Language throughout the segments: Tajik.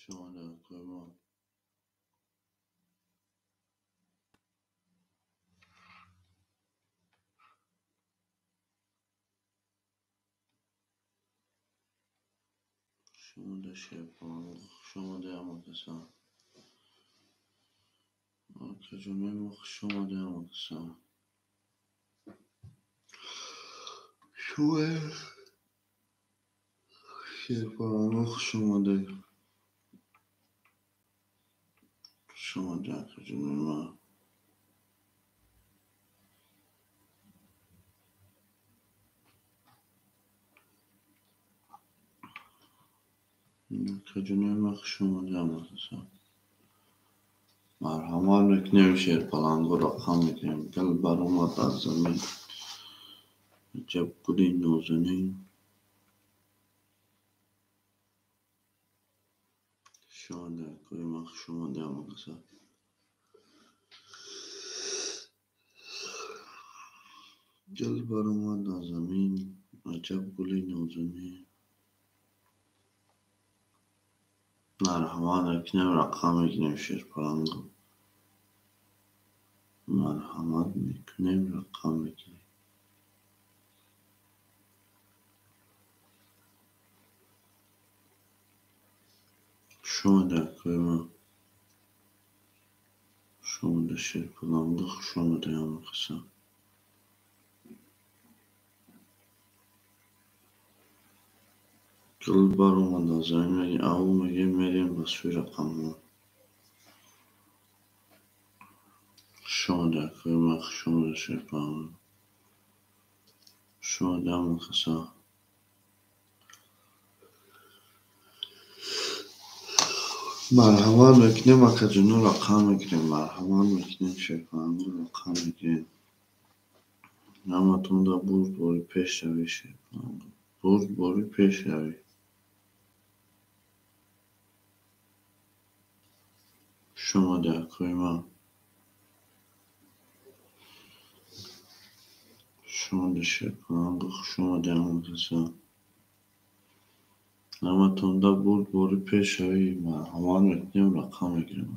Шумо дар кӯма. Шумо дар шерпаланг. Хуш омадед ҳамакаса. Акаҷонои мо, хуш омадед ҳамакаса. Шумо шерпаланго, хуш омадед. Хуш омадед, акаҷонои ма. Акаҷонои ма, хуш омадед ҳамакаса. Марҳамат мекунем, шерпаланго рақам мекунем. Гул баромад аз замин. Аҷаб гули нозанин. Хуш омадед, акои ма, хуш омадед ҳамакаса. Гул баромад аз замин. Аҷаб гули нозанин. Марҳамат мекунем, рақам мекунем, шерпаланго. Марҳамат мекунем, рақам мекунем. Хуш омадед, акои ма. Хуш омадед, шерпаланго, хуш омадед ҳамакаса. Гул баромад аз замин, мегем, ав мегем, мерем ба сӯи рақамҳо. Хуш омадед, акои ма, хуш омадед, шерпаланго. Хуш омадед ҳамакаса. Марҳамат мекунем, акаҷоно, рақам мекунем. Марҳамат мекунем, шерпаланго, рақам мекунем. Ҳаматон дар бурдбори пешравӣ, шерпаланго. Бурдбори пешравӣ. Хуш омадед, акои ма. Хуш омадед, шерпаланго, хуш омадед ҳамакаса. Ҳаматон дар бурдбори пешравӣ. Марҳамат мекунем, рақам мекунем.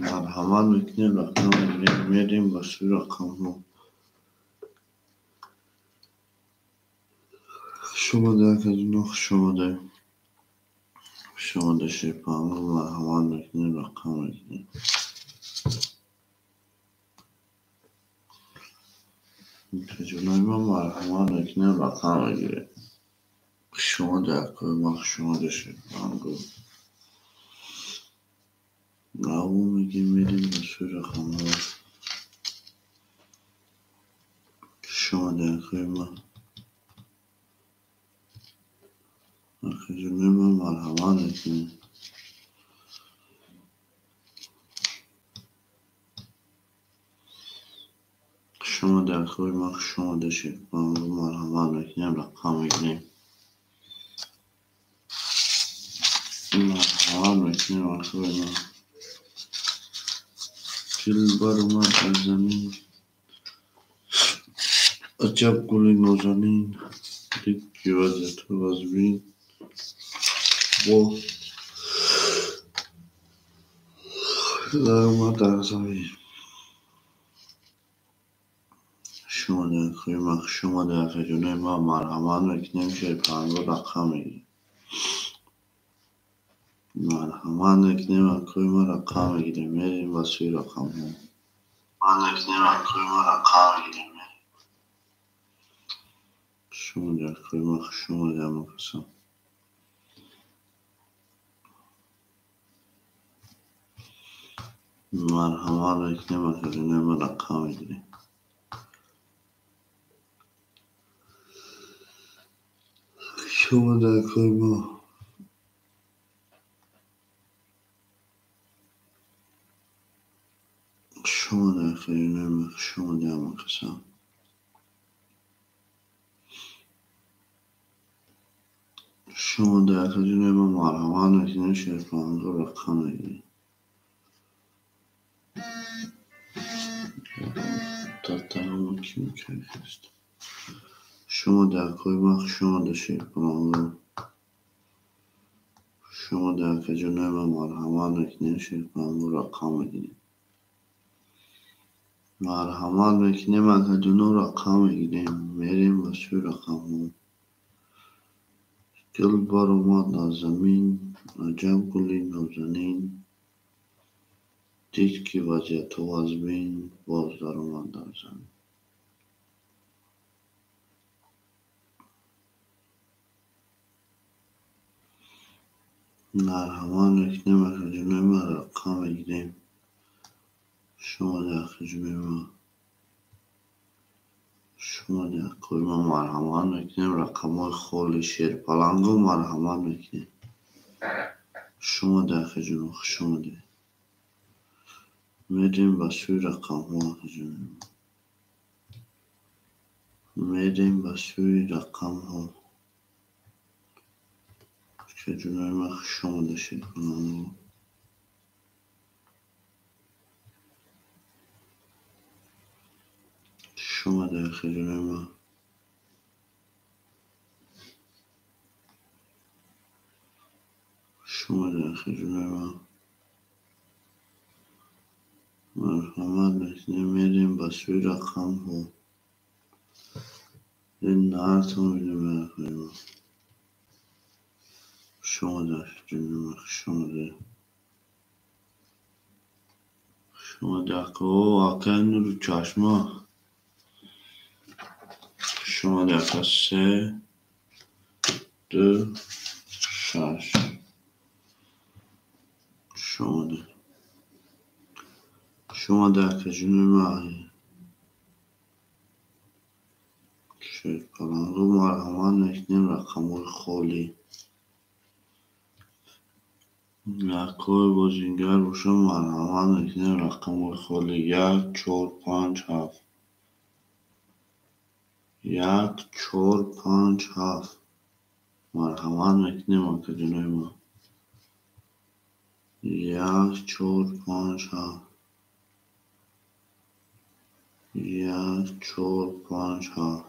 Марҳамат мекунем, рақам мекунем. Мерем ба сӯи рақамҳо. Хуш омадед, акаҷоно, хуш омадед. Хуш омадед, шерпаланго, марҳамат мекунем, рақам мекунем. Акаҷонои ма, марҳамат мекунем, рақам мегирем. Хуш омадед, акои ма, хуш омадед, шерпаланго. Ав мегем, мерем ба сӯи рақамҳо. Хуш омадед, акои ма. Акаҷонои ма, марҳамат мекунем. Хуш омадед, акои ма, хуш омадед, шерпаланго, марҳамат мекунем, рақам мегирем. Марҳамат мекунем, акои ма. Гул баромад аз замин. Аҷаб гули нозанин. Дид ҷивазату вазбин. Бо даромад дар замин. Хуш омадед, акои ма, хуш омадед, акаҷонои ма. Марҳамат мекунем, шерпаланго, рақам мегирем. Марҳамат мекунем, акои ма, рақам мегирем. Мерем ба сӯи рақамҳо. Мекунем, акои ма, рақам мегирем. Хуш омадед, акои ма, хуш омадед ҳамакаса. Марҳамат мекунем, акаҷонои ма, рақам мегирем. Хуш омадед, акои ма. Хуш омадед, акаҷонои ма, хуш омадед ҳамакаса. Хуш омадед, акаҷонои ма, марҳамат мекунем, шерпаланго, рақам мегирем. Татарамо ки мекард. Хуш омадед, акои ма, хуш омадед, шерпаланго. Шумо акаҷонои ман, марҳамат мекунем, шерпаланго рақам мегирем. Марҳамат мекунем, акаҷоно, рақам мегирем. Мерем ба сӯи рақамҳо. Гул баромад аз замин, аҷаб гули нозанин. Дид, ки вазъиятҳо вазмин, боз даромад дар замин. Марҳамат мекунем, акаҷонои ман, рақам мегирем. Шумо акаҷонои ман. Шумо акои ман, марҳамат мекунем, рақамҳои холи шерпаланго марҳамат мекунем. Шумо акаҷоно, хуш омадед. Мерем ба сӯи рақамҳо, акаҷонои ман. Мерем ба сӯи рақамҳо. Акаҷонои ман, хуш омадед, шерпаланго. Хуш омадед, акаҷонои ман. Хуш омадед, акаҷонои ман. Марҳамат мекунем, мерем ба сӯи рақамҳо. Нартон бинем, акои ман. Хуш омадед, акаҷонои ман, хуш омадед. Хуш омадед, ако, акаи Нуру Чашма. Хуш омадед, ака, 3, 2, 6. Хуш омадед. Хуш омадед, акаҷонои ман. Шерпаланго марҳамат мекунем, рақамҳои холӣ. Акои бозингар бошам, марҳамат мекунем, рақамҳои холӣ. 1, 4, 5, 7. 1, 4, 5, 7. Марҳамат мекунем, акаҷонои ман. 1, 4, 5, 7. 1, 4, 5, 7.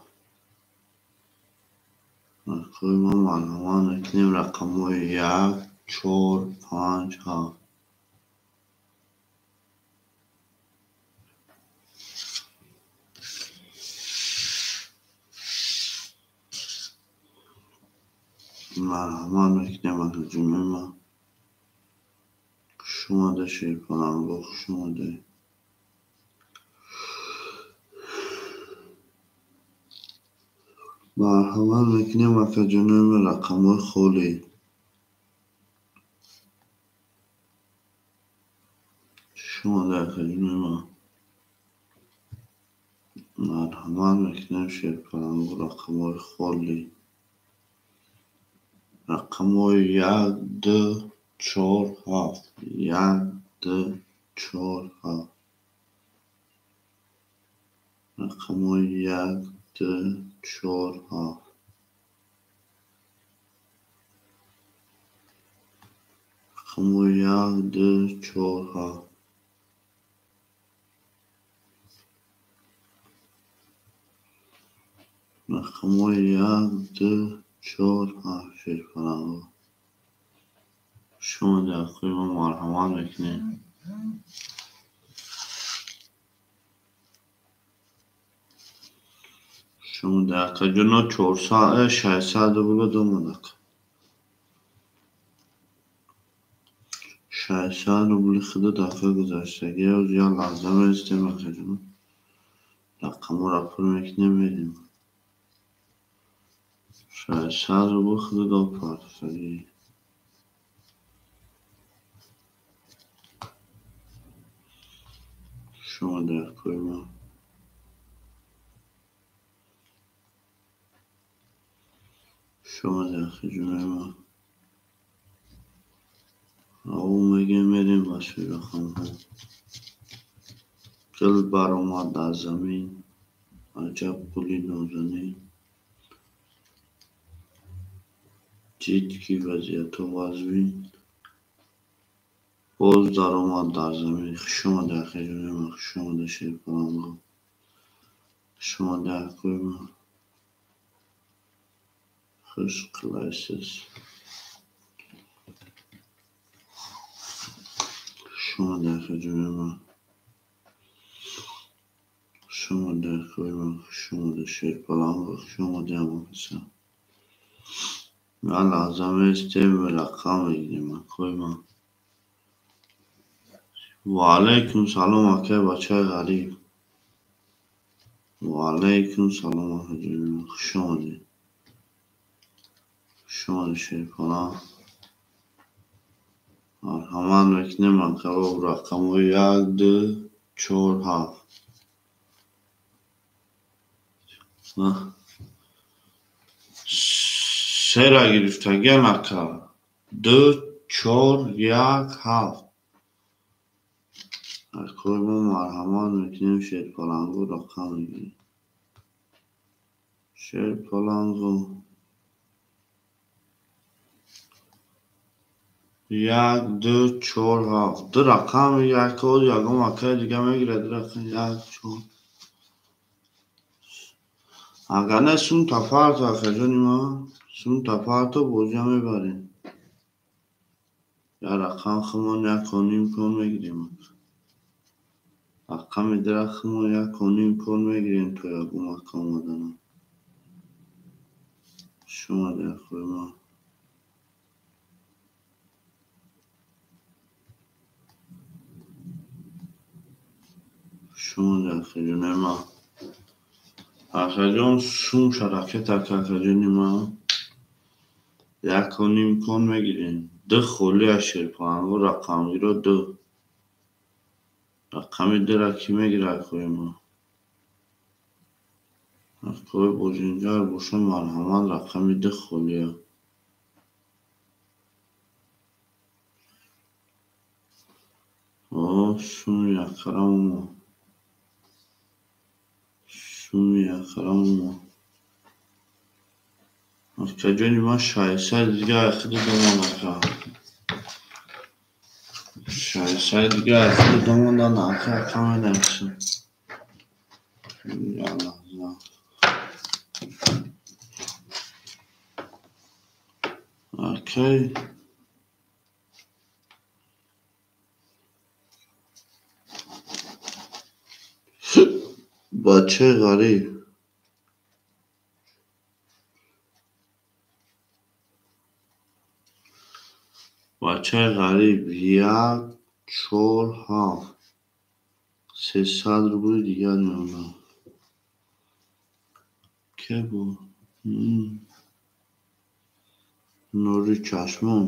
Акои ман, марҳамат мекунем, рақамҳои 1, 4, 5, 7. Марҳамат мекунем, акаҷонои ман. Хуш омадед, шерпаланго, хуш омадед. Марҳамат мекунем, акаҷонои ман, рақамҳои холӣ. Хуш омадед, акаҷонои ман. Марҳамат мекунем, шерпаланго, рақамҳои холӣ. Рақамҳои 1, 2, 4, 7. 1, 2, 4, 7. Рақамҳои 1, 2, 4, 7. Рақамҳои 1, 2, 4, 7. Рақамҳои 1, 2, 4, 7. Шерпаланго. Хуш омадед, акои ман, марҳамат мекунем. Хуш омадед, акаҷоно, 400, 600 рубла домад, ака. 600 рубли худат, ака, гузаштагӣ. Як лаҳза меистем, акаҷоно. Рақамҳоро пур мекунем, мерем. 600 рубл худат опартагӣ. Хуш омадед, акои ман. Хуш омадед, акаҷонои ман. Ав мегем, мерем ба сӯи рақамҳо. Гул баромад аз замин, аҷаб гули нозанин. Дид, ки вазъиятҳо вазмин, боз даромад дар замин. Хуш омадед, акаҷонои ман, хуш омадед, шерпаланго. Хуш омадед, акои ман. Хуш қилайсиз. омадед, акаҷони ман. Хуш омадед, акои ман, хуш омадед, Шерпаланго, хуш омадед ҳамакаса. Як лаҳза местем, рақам мегирем, акои ман. Ва алайкум салом, акаи бачаи ғариб. Ва алайкум салом, акаҷони ман, хуш омадед. Хуш омадед, Шерпаланг. Марҳамат мекунем, акао, рақамҳои 1, 2, 4, 7. Сера гирифтагиан, ака. 2, 4, 1, 7. Акои мо марҳамат мекунем, Шерпаланго рақам мегирем. Шерпаланго 1, 2, 4, 7. Ду рақам як ягон акаи дига мегирад, ду рақам 1, 4. Агар не, сум тафарто, акаҷони ман, сум тафарто бозиам мебарем. Як рақам хумон 1,5 кон мегирем. Рақами дира хумон 1,5 кон мегирем то ягон ака омаданам. Хуш омадед, акои ман. Хуш омадед, акаҷони ман. Акаҷон, сум шаракет, ака, акаҷони ман. 1,5 кон мегирем. Ду холӣ аз Шерпаланго рақамгиро ду. Рақами дура кӣ мегирад, акои ман? Акои бозингар боша, марҳамат, рақами ду холия. О, суми якарам омад. Суми якарам омад. Акаҷони ман, 600 дига айхиди домон, ака. 600 дига айхиди домонда нархи ака менависам. Як лаҳза. Акай бачаи ғариб. Бачаи ғариб 1, 4, 7. 300 рубли дигар меонад. Ке буд? Нури чашмон.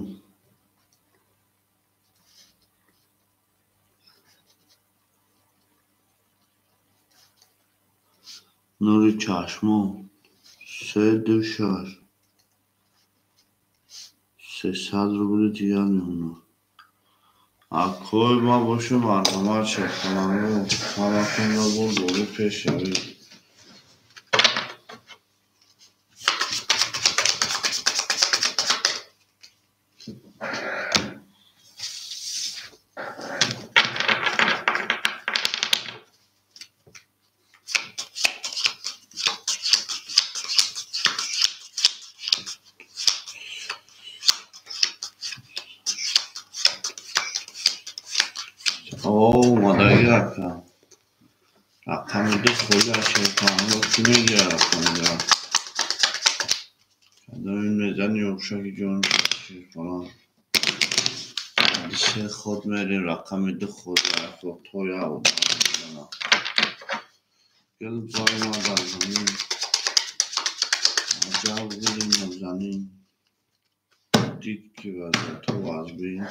Нури чашмон. 3, 2, 6. 300 рубли дигар меонад. Акои ман боша, марҳамат, Шерпаланго, ҳаматонро бо бозӣ пеш равед. Омадаги, ака. Рақами ду холӣ аз Шерпаланго кӣ мегирад рақами ду? Кадоми мезани ёбшаки ҷон Шерпаланг. Се ход мерем, рақами ду холӣ ака, то як одам мезанад. Гул баромад аз замин. Аҷаб гули нозанин. Дид ки вазъиятҳо вазбин.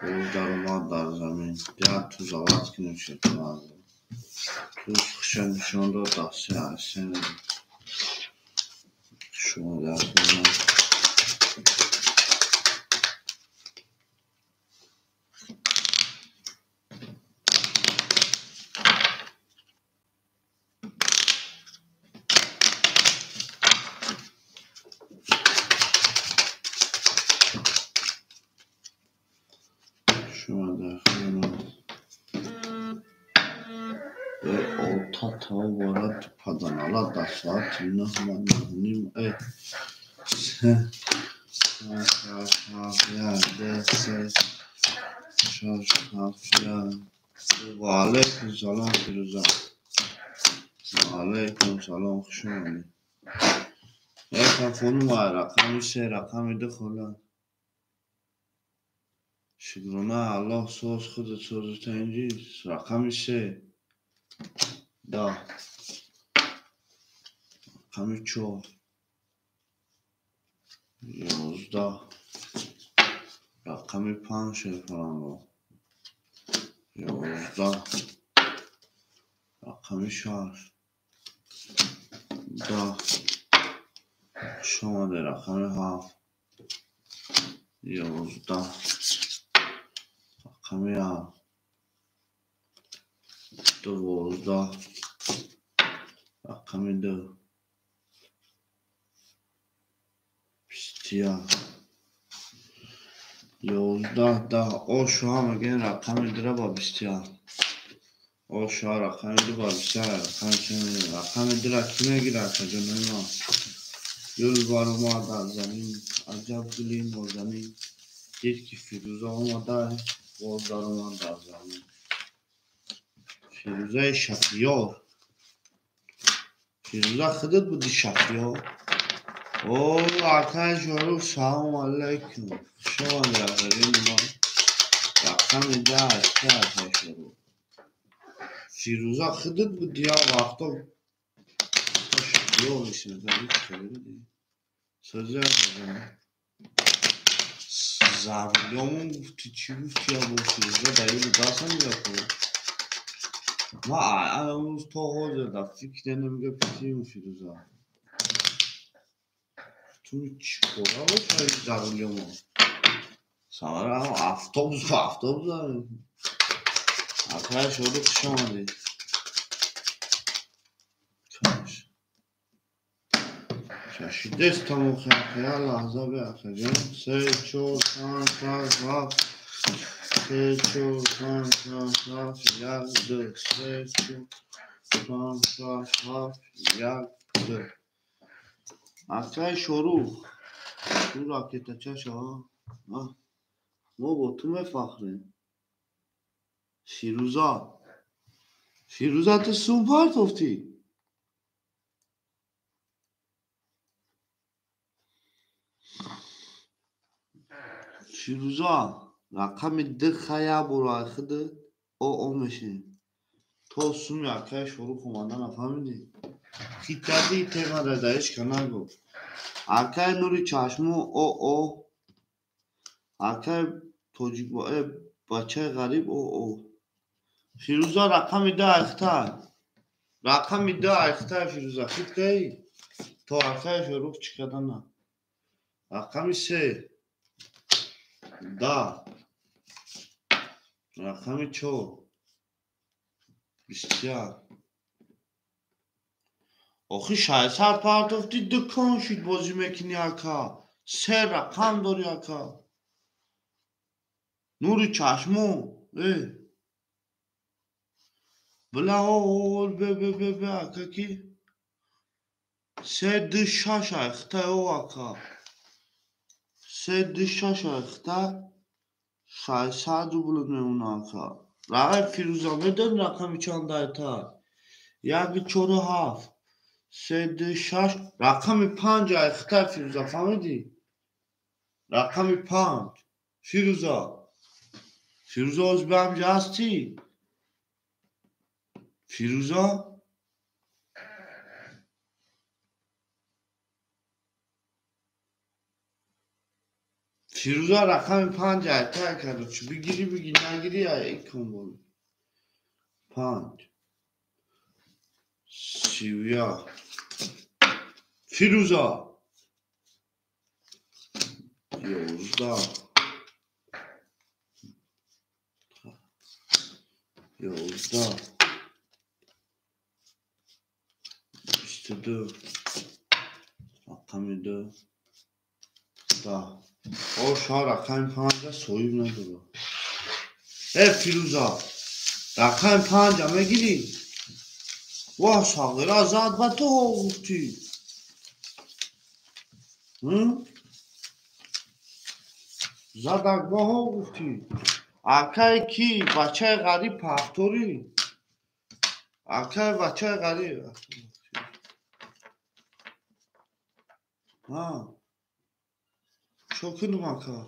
Боз даромад дар замин. Як туз аваз кунем, Шерпаланго. Туз хуша нишон дод, дасти Арсен. Хуш омадед, акои ман. Хуш омадед, акои ман. Ота борад паданала дар соати 9:30. Се, 4, 7, 1, 2, 3, 6, Салом, Фирӯза. Алайкум салом, хуш омадед. Хонум, рақами се, рақами ду хола. Шукрона Аллоҳ, соз худат созита инҷи. Рақами се. Да. Рақами чор. 11. Рақами панҷ шерфаранго. 11. Рақами шаш. 10. Хуш омадед. Рақами ҳафт. 11. Рақами ҳафт. 12. Рақами ду. 21. 11 10. Ошоҳа мегӯем рақами дура ба 21. Ошоҳа рақами ду ба 21. Рақами чӣ мегӯем? Рақами дура кӣ мегирад, акаҷонои ман? Гул баромад аз замин, аҷаб гули нозанин. Дид ки Фирӯза омада, боз даромад дар замин. Фирӯзаи Шафиёр. Фирӯза худат буди Шафиёр? О, акаи Шорух, салому алайкум. Хуш омадед, акаҷони ман. Рақами даҳ ки акаи Шорух? Фирӯза худат буди як вақто Шафиёр мешиносад, чӣ буди? Сӯзи акаҷон. Зарбиёмон гуфти, чӣ гуфти я бо Фирӯза дар ёди дастам гапо. Ман имрӯз то ҳозир дар фикр намегӯям кием Фирӯза. Ту чӣ кора бошад зарбиёмон? Савара автобус ба автобус. Акаи Шорух, хуш омадед. Шашидестам охи ака, як лаҳза бе акаҷон. Се, чор, панҷ, шаш, ҳафт. Се, чор, панҷ, шаш, ҳафт, як, ду. Се, чор, панҷ, шаш, ҳафт, як, ду. Акаи Шорух, ту ракетача шава. Мо бо ту мефахрем. Фирӯза. Фирӯза, ту сум партофтӣ? Фирӯза, рақами ду ха як бор худат о мешавем. То суми акаи Шорух омада нафаҳмидӣ? Хитади темара дар ҳеҷ ка нагӯ. Акаи Нури Чашму о о. Акаи тоҷик бачаи ғариб о о. Фирӯза рақами ду айхтай. Рақами ду айхтай Фирӯза хит каи? То акаи Шорух чӣ кардана? Рақами се. 10. Рақами чор. 21. Охи 600 партофти дукон шуд бозӣ мекунӣ ака. Се рақам дорӣ ака. Нури чашму. Э. Била о бе бе бе бе ака ки. 3 2 6 айхтай о ака. 3 2 6 айхтай 600 рубл мемона ака. Рақами Фирӯза медонӣ рақами чанд айтай? 1 4 7. 3 2 6 рақами панҷ айхтай Фирӯза, фаҳмидӣ? Рақами панҷ. Фирӯза. Фирӯза оз ба ҳамҷа ҳастӣ? Фирӯза? Фирӯза рақами панҷ айтай кард. Чӣ бигирӣ бигирӣ нагирӣ икон бол. 5. 31. Фирӯза. 11. 11. 22. Рақами ду. 10. Ошоҳа рақами панҷа соҳиб надорад. Э Фирӯза, рақами панҷа мегирӣ? Воҳ сағира зад ба ту гуфтӣ. Задак ба ҳо гуфтӣ. Акаи ки бачаи ғариб ҳафторӣ. Акай бачаи ғариб. Ҳа. Чо кунам ака?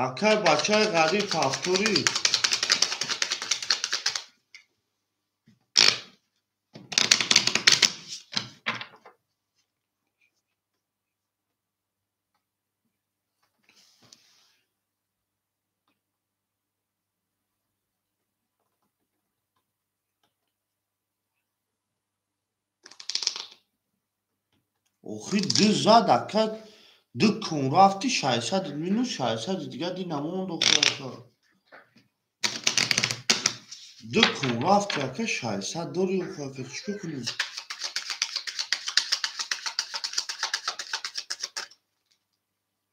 Акай бачаи ғариб ҳафторӣ. Охи ду зад ака, ду кун рафти 600 минус 600 дига ди намонд охи ака. Ду кун рафти ака 600 дори охи ака, чӣ кунем?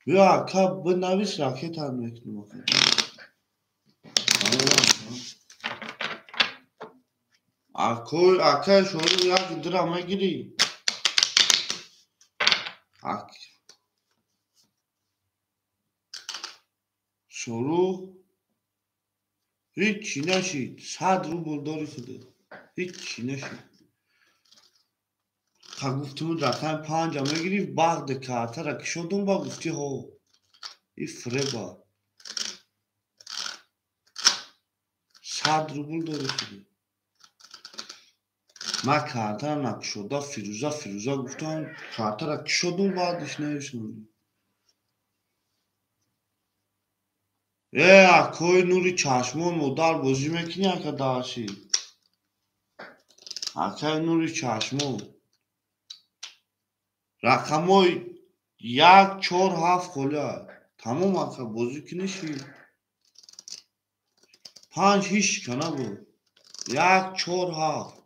Биё ака бинавис ракетат мекунем ака. Акой акай шору як дира мегирӣ. Шорух ҳичи нашид, 100 рубл дори худат. Ҳичи нашид. Ха гуфтумуд рақами панҷа мегирӣ, бағди картара кишодум ба гуфтӣ ҳо. И фреба. 100 рубл дори худат. Ман картара накушода Фирӯза Фирӯза гуфтам, картара кишодум баъдиш нависондем. Э, акои нури чашмон модар бозӣ мекунӣ ака дарси? Акаи нури чашмон. Рақамҳои 1, 4, 7 холӣ. Тамом ака бозӣ кунӣ ши. 5 ҳеҷ ка набуд. 1, 4, 7.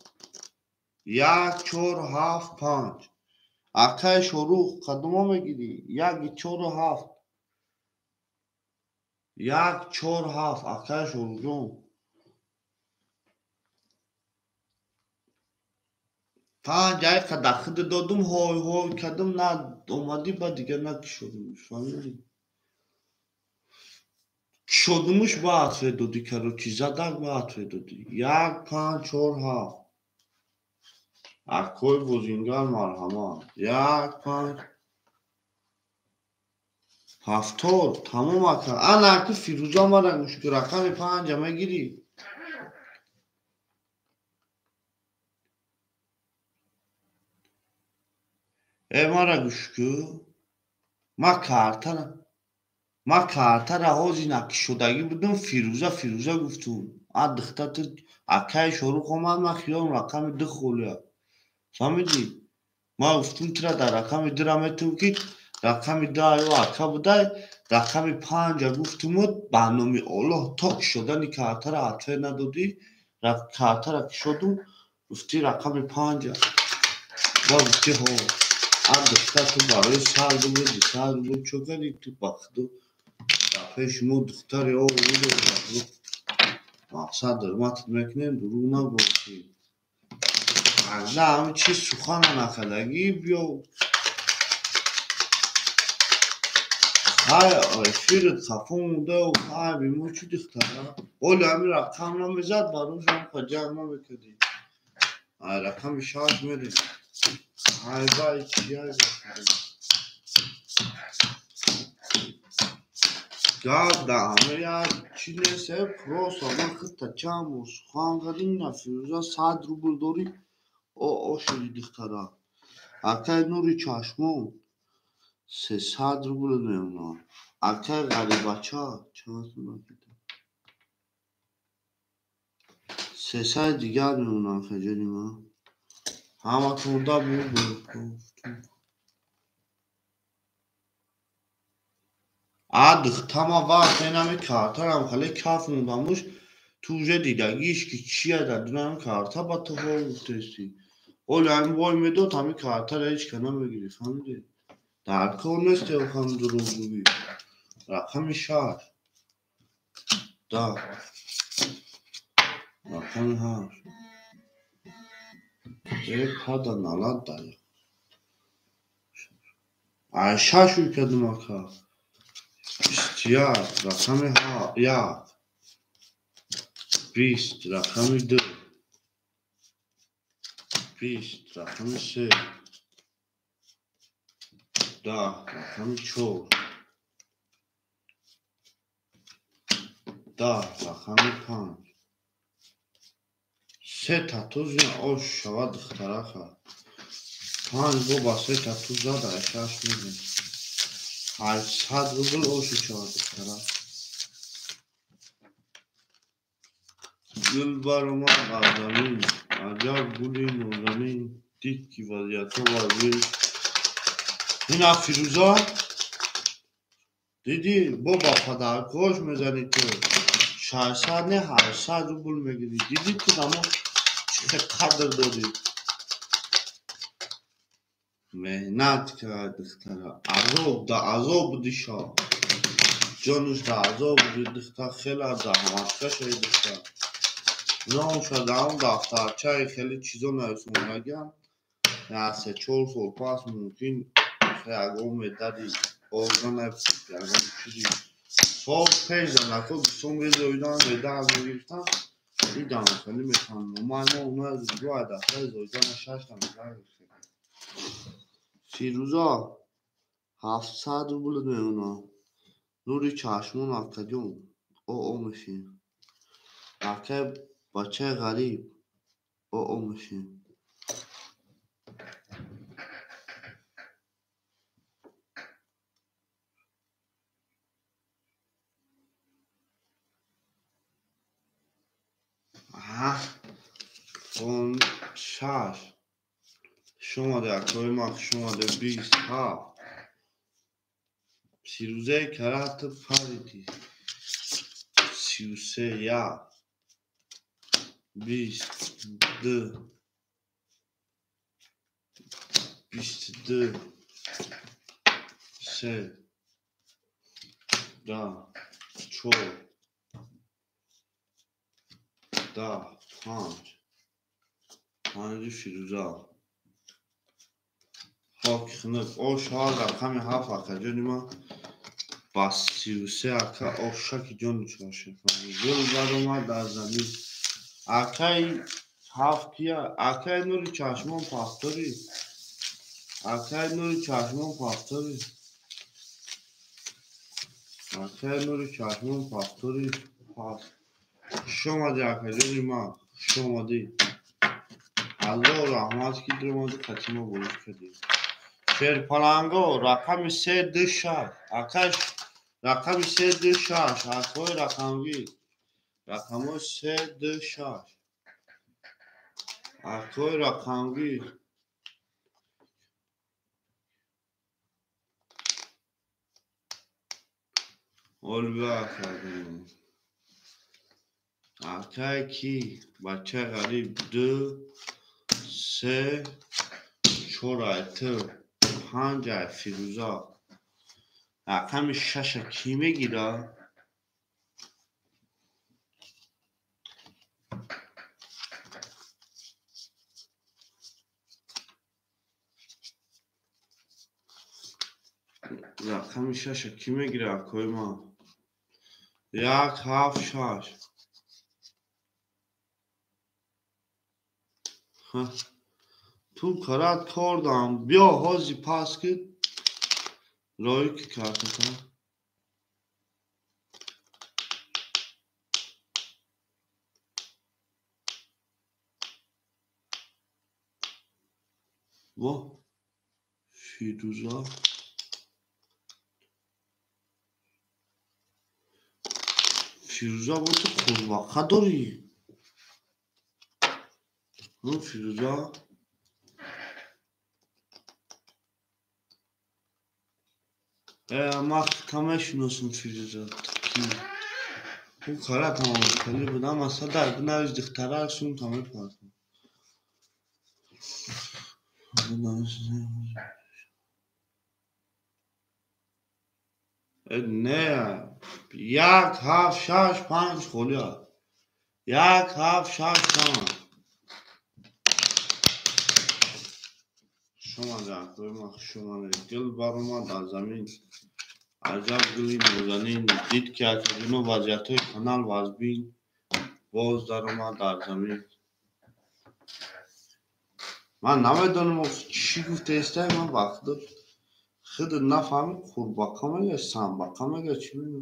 1, 4, 7, 5. Акаи Шорух кадомо мегирӣ? 1, 4, 7. 1, 4, 7. Акаи Шорухҷон. 5 ай қадар худ додум, ҳой ҳой кардум, на омадӣ ба дигар накушодум. Фаҳмидӣ? Кушодумуш ба ответ додӣ, короче, задак ба ответ додӣ. 1, 5, 4, 7. Акои бозингар марҳамат. 1, 5, 70. Тамом ака. Ана аку Фирӯза мара гӯш кун, рақами панҷа мегирӣ. Э мара гӯш кун. Ман картара ҳозир накушодагӣ будум, Фирӯза Фирӯза гуфтум. А духтар акаи Шорух омад, ман хиёлам рақами ду холия. Фаҳмидӣ? Ман гуфтум тура дар рақами дура метавон ки рақами ду аё ака будай, рақами панҷа гуфтумуд, ба номи Оллоҳ то кушодани картара ответ надодӣ, картара кушодум, гуфтӣ рақами панҷа. Ба гуфтӣ ҳо. А духтар ту барои 100 рубл, 200 рубл чо кардӣ ту ба худо? Дар пеши мо духтари о мақсад ҳурматат мекунем, дурӯғ набошӣ. Агда ҳамин чиз сухана накардагӣ, биё хай эфират хафо монда, хай бимо чӣ духтара? Оли ҳамин рақам намезад, барош ҳам ҷанг намекардӣ. Ай рақами шаш мерем. Ай вай чи ай гап дар ҳама як чи нест, просто ман худта чанд бор сухан кардим, на Фирӯза 100 рубл дорӣ, о ошиди духтара. Акаи нури чашмон 300 рубл мемонад. Акаи ғарибача чанд сум? 300 дигар мемонад хаҷони ман. Ҳаматон да буд. А духтама вақт инами картарам хеле каф мондамуш, ту уже дидагиш ки чия дар дунам карта ба ту ҳол гуфтести. Оли ҳамин бой медод, ҳамин картара ҳеҷ ка намегирифт, фаҳмидӣ? Дар кор нест ҳам дурӯғгӯӣ. Рақами 6. 10. Рақами 8. Э пада налад дая. Ай шаш ӯй кардум ака. 21 рақами 1. 20 рақами 2. 20 рақами 3, 10 рақами 4, 10 рақами 5. Се татуз ош шавад духтараха. 5 бо ба се татуз зада, шаш мегӯм. 800 рубл ошу шавад духтара. Гул баромад аз замин, аҷаб гули нозанин, дид ки вазъиятҳо вазъи. Ина Фирӯза, дидӣ бо ба падаркош мезанӣ ту. 600 не 800 рубл мегирӣ. Дидӣ ту дамо чӣ қадр дорӣ. Меҳнат кард духтара. Азоб да азоб буди шо. Ҷонуш да азоб буди духтар, хеле заҳматкаш ай духтар. Номша дар он дафтарчаи хеле чизо нависондагиам. 3-4 сол пас мумкин ягон медали органа, ягон чизи. Сол пеш занако бисёр мезоидан, медал мегирифтан. Дидам хеле метавонам. Мо уна ду дафтари зоидана шашта медал гирифтем. Фирӯза 700 рубл меона. Нури чашмон акаҷон о мешин. Акай бачаи ғариб о мешин. Шаш. Шумоде акои ман, шумоде 27. Фирӯзаи карату париди. 33 1. 22. 22. 3. 10. 4. 10. 5. 5 Фирӯза. Хоки хунук. Ош ҳар рақами 7 акаҷони ман ба 33 ака ошаки ҷону чоши. Гул баромад аз замин. Акаи 7 кия? Акаи нури чашмон пафтори. Акаи нури чашмон пафтори. Акаи нури чашмон пафтори. Хуш омадӣ акаҷони ман. Хуш омадӣ. Аллоҳ раҳмат ки дуромади қатима бозӣ кардӣ. Шерпаланго рақами 3 2 6. Акаш рақами 3 2 6. Акои рақамгир. Рақамҳои 3 2 6. Акои рақамгир. Олбе акаҷон. Акай ки? Бачаи ғариб 2 3 4 ай ту 5 ай Фирӯза. Рақами 6 кӣ мегирад? Рақами 6 кӣ мегирад акои ман? 1 7 6. Ту карат кор дам. Биё ҳози пас ки роҳӣ ки картата. Во Фирӯза. Фирӯза бо ту қурбоқа дорӣ? Фирӯза. Ман камешиносам Фирӯза. Ӯ карат ҳам хеле будам, асла дар бинавис духтарак сум та мепартам. Не, 1 7 6 5 холӣ аст. 1 7 6 5. Хуш омадед акои ман, хуш омадед. Гул баромад аз замин. Аҷаб гули нозанин. Дид ки акаҷоно вазъиятҳои канал вазбин. Боз даромад дар замин. Ман намедонам чӣ гуфтаистай, ман ба худ нафаҳмид, қурбақа мега, самбақа мега, чӣ мега.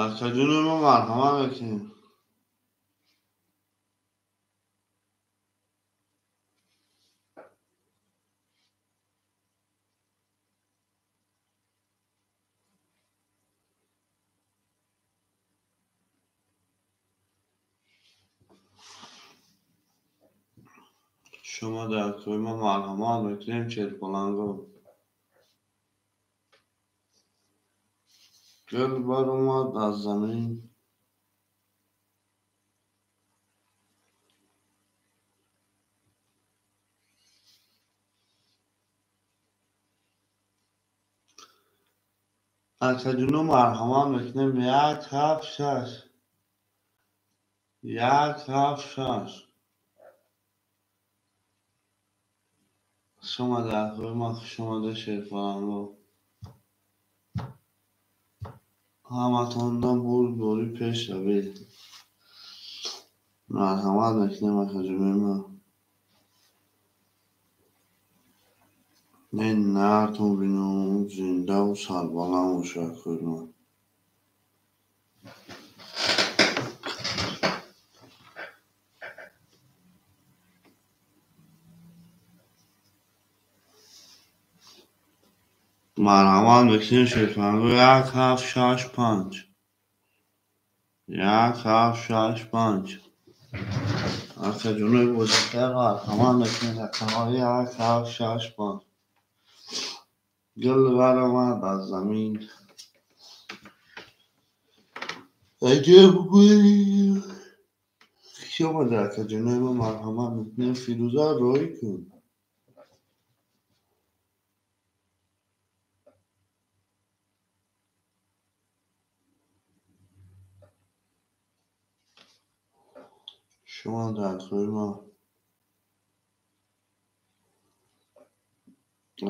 Акаҷони мо марҳамат мекунем. Шумо дар акои мо марҳамат мекунем, черпаланго. Гул баромад аз замин. Акаҷоно марҳамат мекунем. 1 7 6 1 7 6. Хуш омада акои ма, хуш омада шерпаланго. Ҳаматонда бурдборӣ пеш равед. Марҳамат мекунем акаҷонои ма. Не нартон бинум, зиндаву сарбаланд бошад акои ма. Марҳамат мекунем шерпаланго. 1 7 6 5 1 7 6 5. Акаҷонои бозикар марҳамат мекунем рақамҳои 1 7 6 5. Гул баромад аз замин. Аҷаб гул. Хуш омада акаҷонои ма, марҳамат мекунем. Фирӯза роҳӣ кун. Шумо дар акои ма.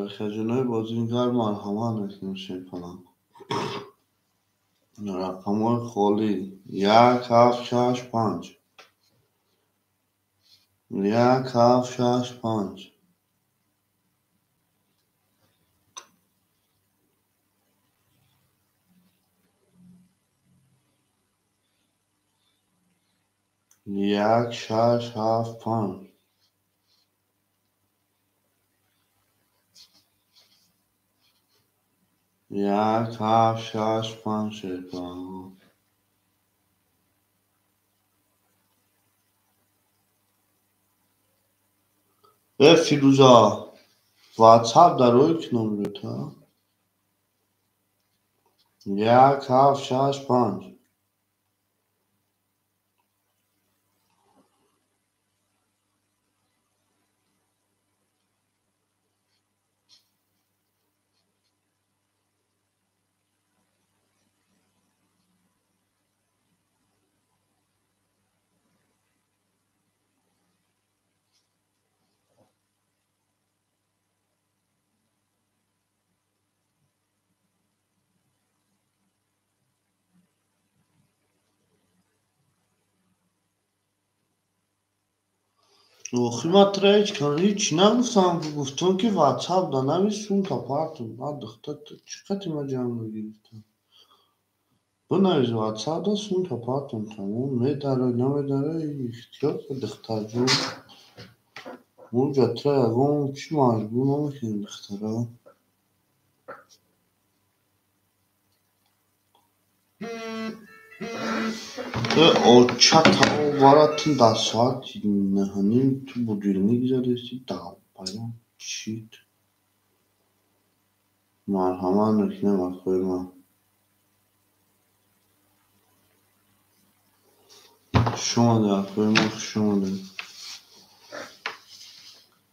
Акаҷонои бозингар марҳамат мекунем шерпаланг. Рақамҳои холӣ 1 7 6 5 1 7 6 5. 1 6 7 5. 1 7 6 5 шерпаланго. Э Фирӯза, ватсап дар рӯи кунам рӯта. 1 7 6 5. Охи ман туро ҳеҷ нагуфтам, гуфтам ки ватсап да навис, сумка партум. А духтар ту чӣ қадри ма ҷанг мегирифтам? Бинавис ватсап да сумка партум, тамом. Медарой, намедарой, ихтиёр духтарҷон. Муҷа туро ягон чӣ маҷбур намекунем духтара. Оча тао вара тун дар соати 9:30 ту будильник задести, долбоёб чит. Марҳамат мекунем акои ман. Хуш омадед, акои мо, хуш омадед.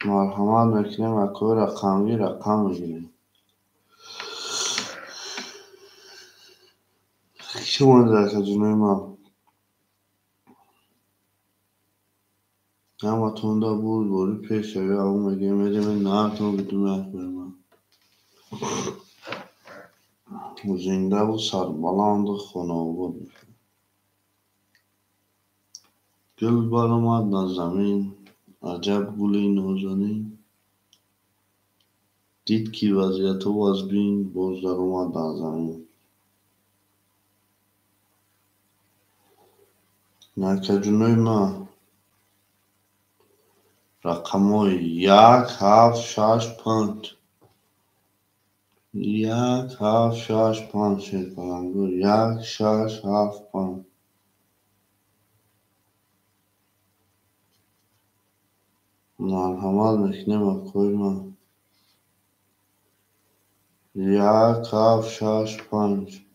Марҳамат мекунем, акои рақамгир рақам мегирем. Хуш омадед, акаҷонои ман. Ҳаматонда бурдборӣ пешравӣ аввал мегирем, медем наатон бидуни акои ман. Зиндаву сарбаланду хонаобод бошед. Гул баромад аз замин, аҷаб гули нозанин. Дид, ки вазъиятҳо вазбин, боз даромад аз замин. Акаҷонои ман, рақамҳои 1, 7, 6, 5. 1, 7, 6, 5 шерпалангор. 1, 6, 7, 5. Марҳамат мекунем, акои ман. 1, 7, 6, 5.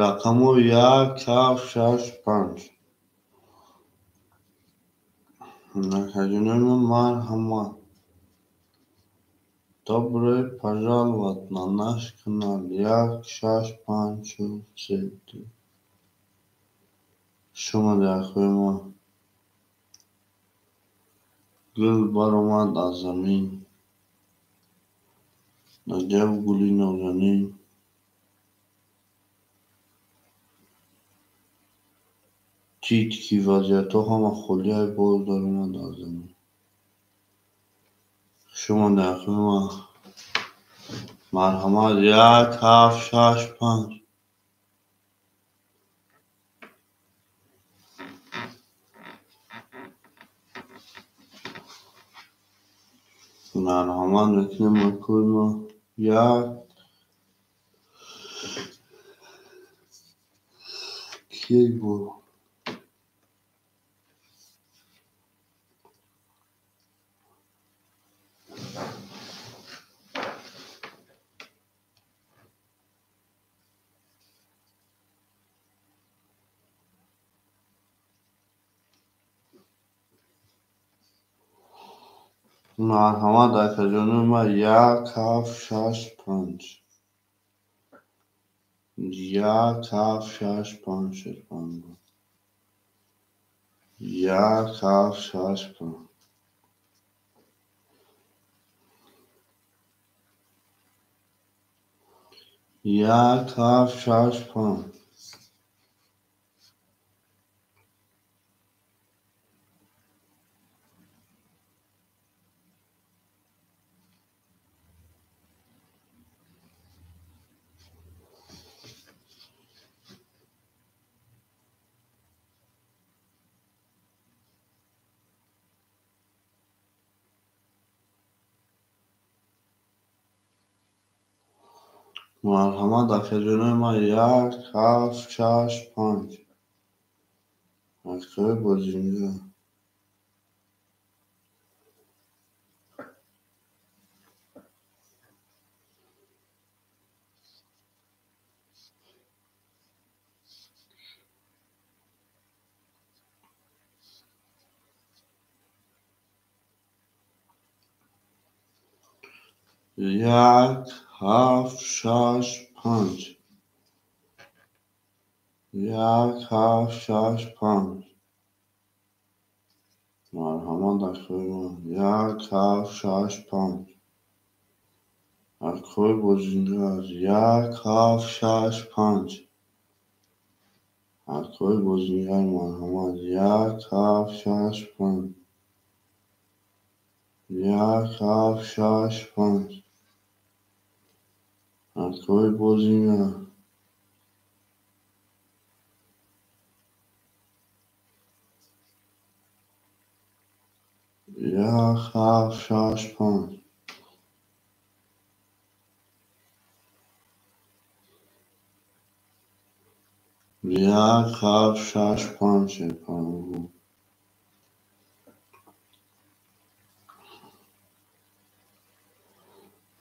Рақамҳо 1, 7, 6, 5. Акаҷонои ман, марҳамат. Добро пожаловать на наш канал. 1, 6, 5, 4, 3, 2. Хуш омадед, акои ман. Гул баромад аз замин, аҷаб гули нозанин. Дид, ки вазъиятҳо ҳама холиай, боз даромад аз замин. Хуш омадед, акои ман. Марҳамат, 1, 7, 6, 5. Марҳамат мекунем, акои ман. 1 кей бо Марҳамат, акаҷонои ман. 1, 7, 6, 5. 1, 7, 6, 5 шерпалангор. 1, 7, 6, 5. 1, 7, 6, 5. Марҳамат, акаҷонои ман. 1, 7, 6, 5. Акои бозингар. 1, 7, 6, 5. 1, 7, 6, 5. Марҳамат, акои ман. 1, 7, 6, 5. Акои бозингар. 1, 7, 6, 5. Акои бозингар, марҳамат. 1, 7, 6, 5. 1, 7, 6, 5. Акои бозингар. 1, 7, 6, 5. 1, 7, 6, 5 шерпалангор.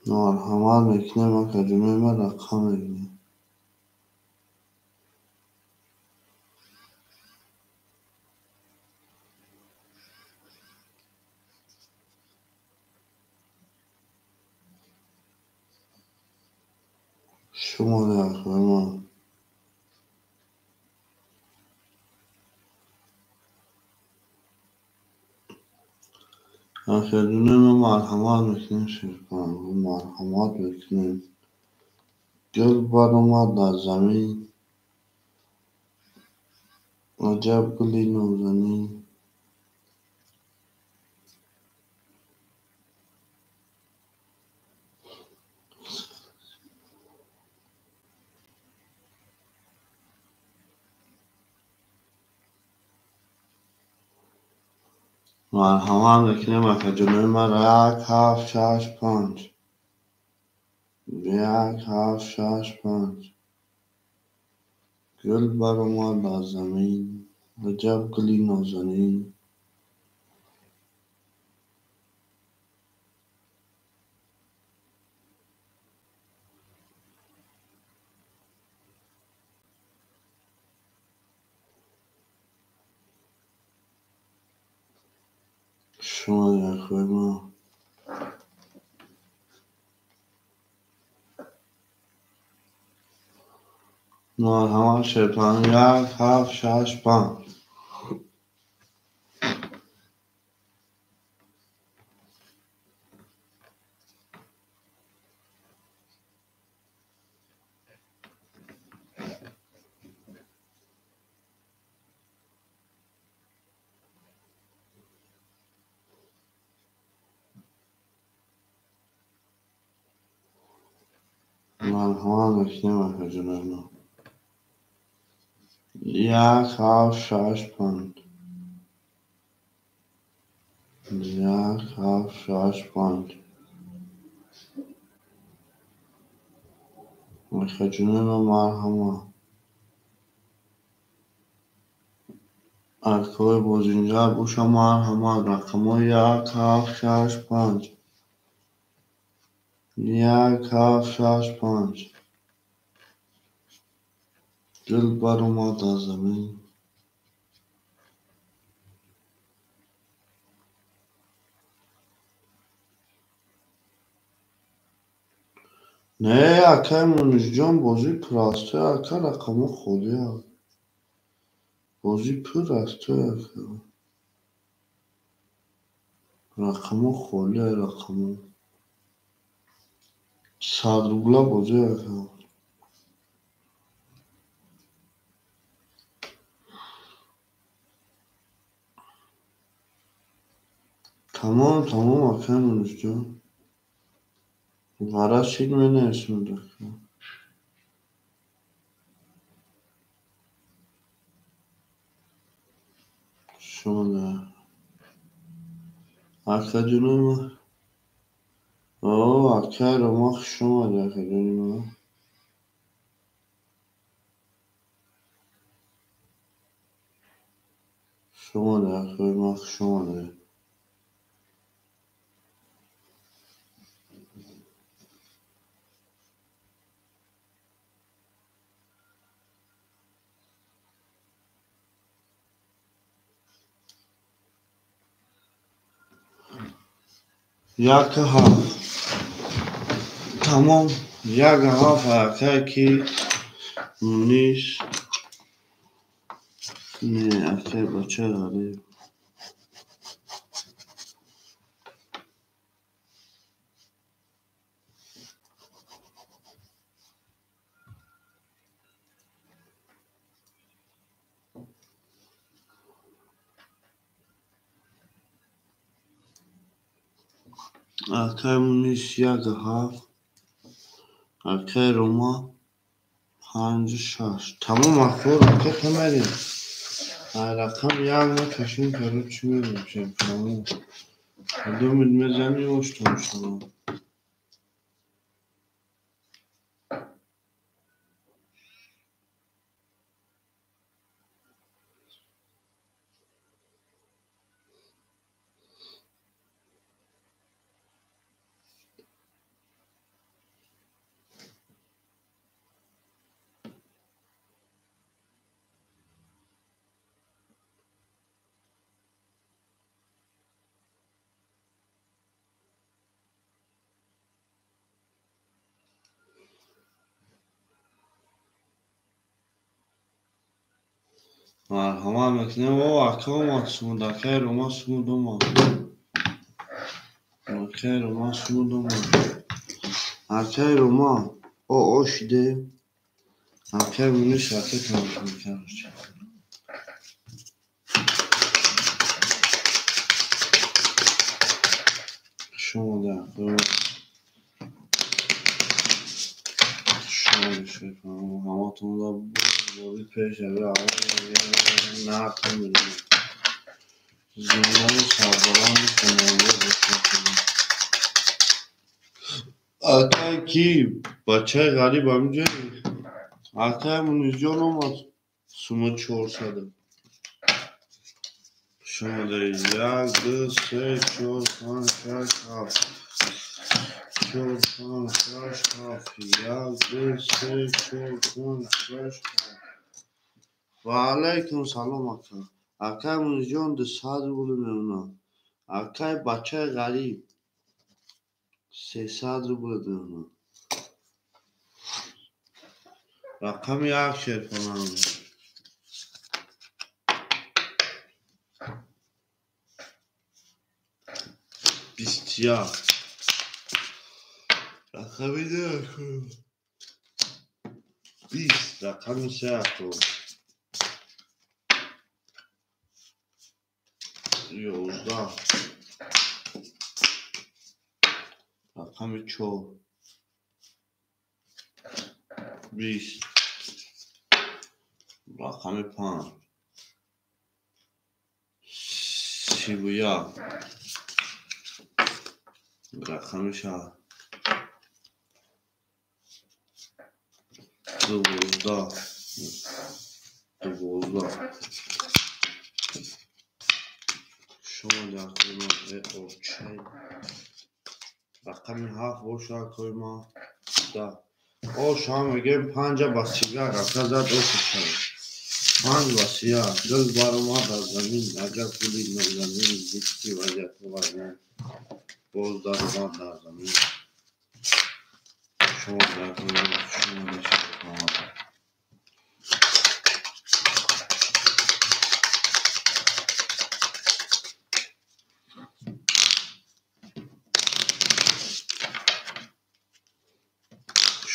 Марҳамат мекунем, акаҷонои ман, рақам мегирем. Шумо дар Акаҷонои ма, марҳамат мекунем, шерпаҳлӯ, марҳамат мекунем. Гул баромад аз замин. Аҷаб гули нозанин. Марҳамат мекунем, акаҷонои ма, 1 7 6 5. 1 7 6 5. Гул баромад аз замин. Аҷаб гули нозанин. Шумо дар ма. Марҳамат, шерпаҳлӯ, 1 7 6 5. Марҳамат мекунем, акаҷонои ма. 1 7 6 5. 1 7 6 5. Акаҷонои ма, марҳамат. Акои бозингар боша, марҳамат. Рақамҳои 1 7 6 5. 1 7 6 5. Гул баромад аз замин. Не, акаи Мунисҷон, бозӣ пурастӯй, ака, рақамҳо холианд. Бозӣ пур астӯй, ака. Рақамҳо холианд, рақамҳо. 100 рубла бозӣ, ака. Тамом, тамом, акаи Мунисҷон. Ғараз чӣ менависонад, ака? Шумо дар. Акаҷонои ма. О, акаи Рома, хуш омадед, акаҷони ма. Шумо дар, акаи ма, хуш омадед. 1 7. Тамом, 1 7, акае ки Мунис. Не, акаи бачаи ғариб. Акаи Мунис 1 7. Акаи Рома 5 6. Тамом, акаҳо, ракета мерем. Рақам 1 мекашем, короче, мерем, шерпаҳлӯ. Кадомит мезанӣ, ошто мешавад. Марҳамат мекунем. О, ака омад сумуд, акай Рома сумуд омад. Акай Рома сумуд омад. Акай Рома, о, о шиде. Акай Мунис ракета мекунем, короче. Хуш омада, акай. Хуш омадед, шерхона. Ҳаматонро бори пеш натон зиндаи сарбаланди хонавода бошад. Акай ки бачаи ғариб ҳаминҷо? Акай Мунисҷон омад сума 400. Хуш омадед. 1, 2, 3, 4, 5, 6, 7. 4, 5, 6, 7. 1, 2, 3, 4, 5, 6, 7. Ва алайкум салом, ака. Акай Мунисҷон 200 рубл мемонад. Акай бачаи ғариб 300 рубл мемонад. Рақами як шерхона. 21. Рақами ду 20. Рақами се ако. 11. Рақами чор. 20. Рақами панҷ. 31. Рақами шаш. 12. 12. Шумо дар кӯи рақами ҳафт боша акои ма. Да. Ош ҳам мегӯем панҷа ба 31 ака зад ошу шавад. Панҷ ба 31. Дил баромад аз замин, агар гули нозанин, дид ки вазъиятро вайрон, боз даромад дар замин. Шумо дар кӯи шумо мешавад.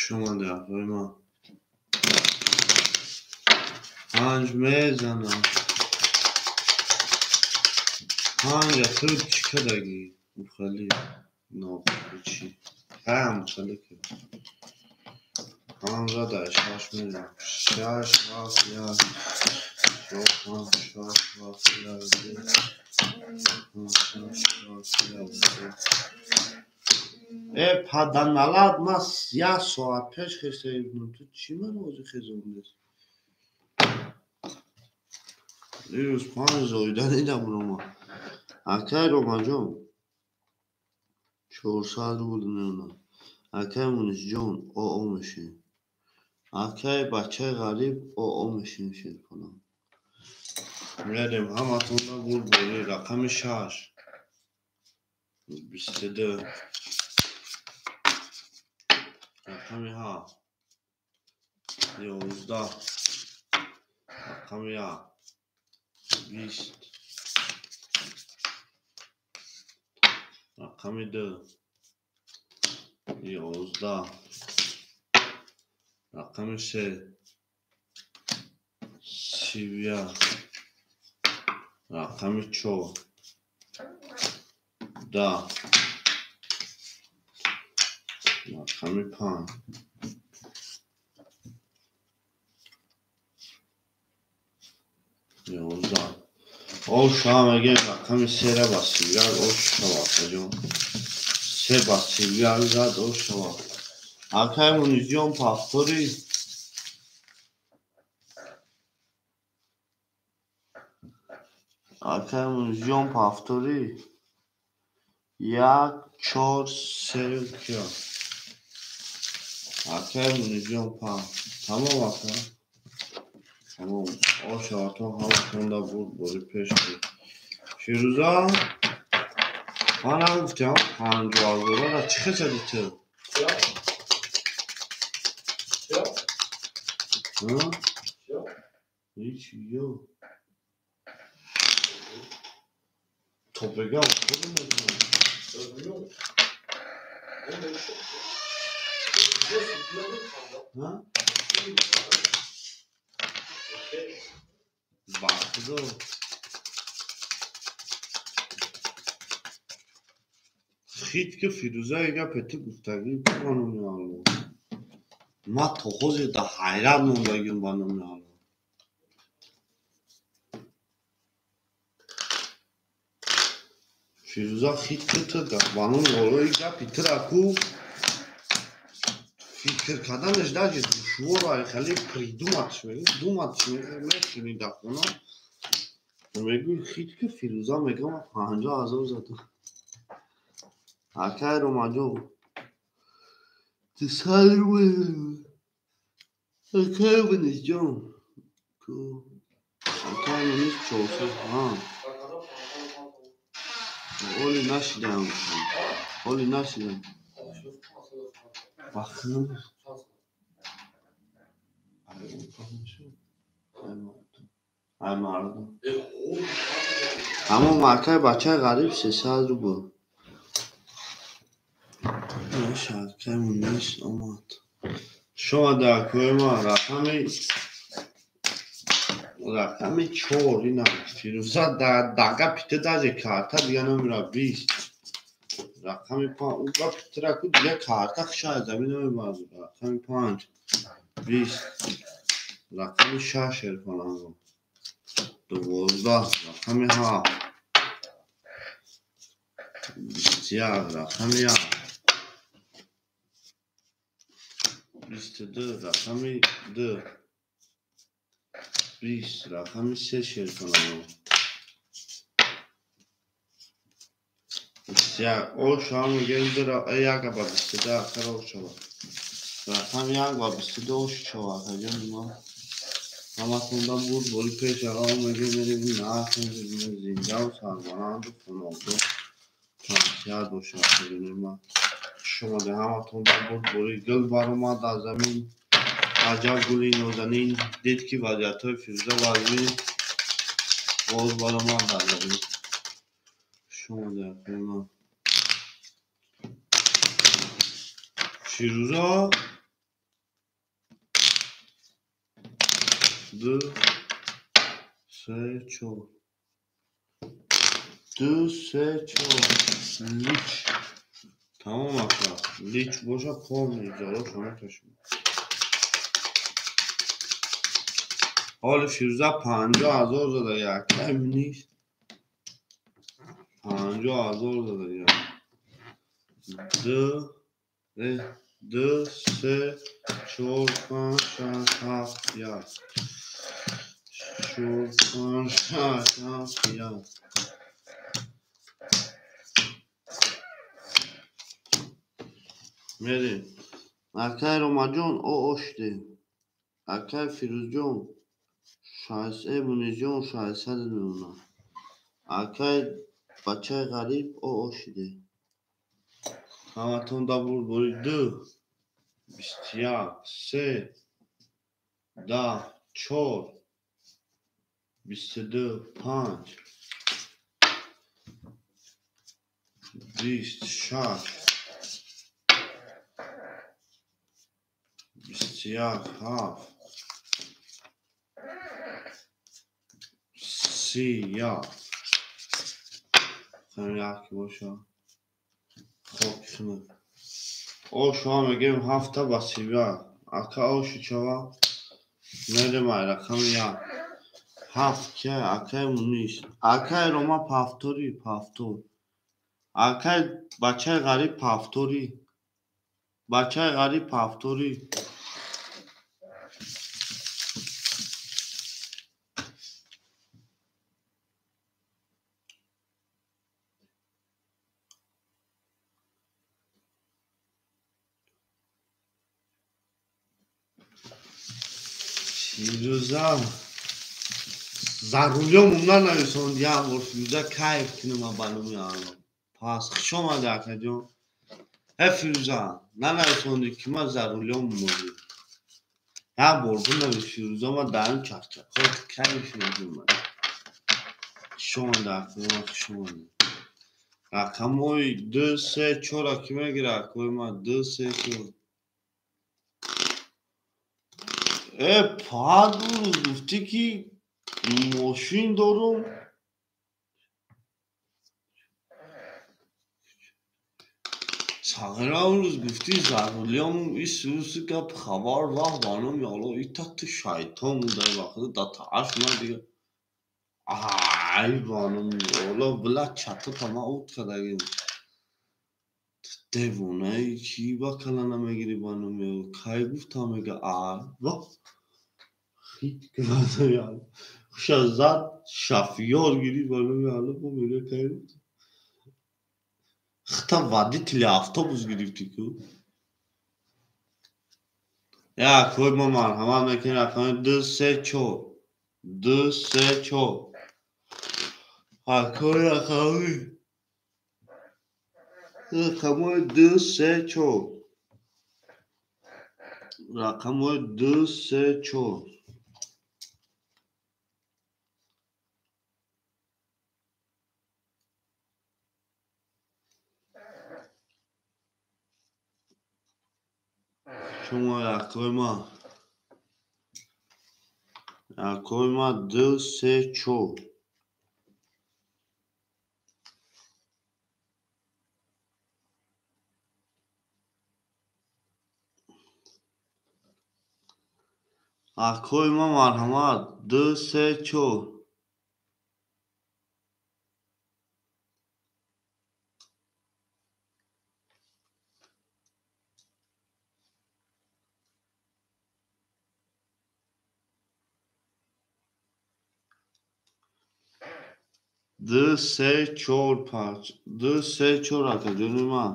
Хуш омадед, акои ман. Панҷ мезанам. Панҷа ту чӣ кардагӣ? Мухали нохали чӣ? Ҳаям мухали ки. Панҷ зада, шаш мезанам. Шаш, ҳафт, як. Чор, панҷ, шаш, ҳафт, як, ду. Панҷ, шаш, ҳафт, як, ду. Э, паданалат, ман як соат пеш хеста будам. Ту чӣ маро ҳозир хезондест? Ирӯз панҷ зоида дидам Рома. Акай Ромаҷон 400 рубл мемонад. Акай Мунисҷон оо мешавем. Акай бачаи ғариб оо мешавем шерхона. Мерем ҳаматонро бурборӣ. Рақами шаш. 22. Рақами ҳафт. 11. Рақами як. 20. Рақами ду. 11. Рақами се. 31. Рақами чор. 10. Рақами панҷ. 11. Ош ҳам мегӯем рақами сера ба 31 ош шавад, акаҷон. Се ба 31 зад ош шавад. Акай Мунисҷон повтори. Акай Мунисҷон повтори. 1, 4, 3, 4. Акай Мунисҷон панҷ. Тамом ака. Тамом. Ош шавадтон ҳаматонда бурд бори пеш буд. Фирӯза, ман нагуфтам 50 000-ра чӣ хезади ту? Ҳичи ё. То бега худо мекунам. Ба худо. Хит ки Фирӯза гапе ту гуфтагӣ ба номи Алло. Ман то ҳозир дар ҳайрат мондагим ба номи Алло. Фирӯза хит ки ту ба номи Алло и гапи тура ку фикр карданаш даже душвор, хеле придумать мегӯ, думать мешини дар хона. Мегӯи хит ки Фирӯза мегӯ ман 50 000 задам. Акай Ромаҷон. 200 рубл. Акай Мунисҷон. Акай Мунис 400. Ҳа. Оли нашидам. Оли нашидам. Бахтам. Ай мардум. Ҳамон акай бачаи ғариб 300 рубл. Акай Мунис омад. Шумо дар кӯи ма рақами чор ина Фирӯза дар гапи ту даже карта дига намера 20. Рақами панҷ ӯ гапи тура ку дига карта хуша аз замин намебарад. Рақами панҷ 20. Рақами шаш Эрфонанго 12. Рақами ҳафт 21. Рақами як 22. Рақами ду 20. Рақами се Шерфонанго 21. Ош ҳам мегӯем як ба 22 ахир ош шавад. Рақами як ба 22 ош шавад. Акаҷони ман ҳаматонда бурд бори пеш аға мегӯем мерем нахем зиндаву сарбаланду хонобод тансиҳат бошад акаҷони ман. Хуш омадед ҳаматонда бурд бори гул баромад аз замин. Аҷаб гули нозанин дид ки вазъиятҳои Фирӯза вазмин боз баромад аз замин. Хуш омадед акаи ман. Фирӯза ду се чор ду се чор лич тамом ака лич боша полный ҷалошо мекашем. Ҳоли Фирӯза 50 000 зада якай Мунис 50 000 зада як ду ду се чор панҷ шаш ҳафт як чор панҷ шаш ҳафт як. Мерем. Акай Ромаҷон о ошидем. Акай Фирӯзҷон Мунисҷон 600 мемонад. Акай бачаи ғариб о ошидем. Ҳаматон да бурд бори ду 21 се 10 чор 22 панҷ 20 шаш 21 ҳафт 31. Як боша хоки хунук. Ошо мегӯем ҳафта ба 31. Ака оши чава мерем ай рақами як. Ҳафт ки акай Мунис. Акай Рома пафтори пафтор. Акай бачаи ғариб пафтори. Бачаи ғариб пафтори. Фирӯза за рулём нанависонд як бор Фирӯза кайф кунам ба номи Алло. Пас хуш омадӣ акаҷон. Э Фирӯза нанависонди ки ман за рулём мондӣ. Як бор бинавис Фирӯза ман дар ин чахчахҳо кайф мекунам. Хуш омадӣ акаҷон, хуш омадӣ. Рақамҳои 2, 3, 4 ки мегирад, акои ман 2, 3, 4. Э, падрӯз гуфтӣ ки мошин дорум. Сағира рӯз гуфтӣ зарулиям ис гап хабар вах ба номи Алло ита ту шайтон дар вақт да тааш ма дига. Ай ба номи Алло била чатота ма ут кардагим. Девонаи чӣ ба кала намегирӣ ба номи Алло? Кай гуфтам мега ай ва хит хуша зад шафёр гирифт ба номи Алло бо мега кай гуфтам. Хта водители автобус гирифтӣ ку? Як кой мо марҳамат мекунем рақами 2, 3, 4. 2, 3, 4. Акои рақамҳои 2, 3, 4. Рақамҳои 2, 3, 4. Шумо акои ма 2, 3, 4. Акои ма марҳамат 2, 3, 4. 2, 3, 4, 5. 2, 3, 4 ака ҷони ман.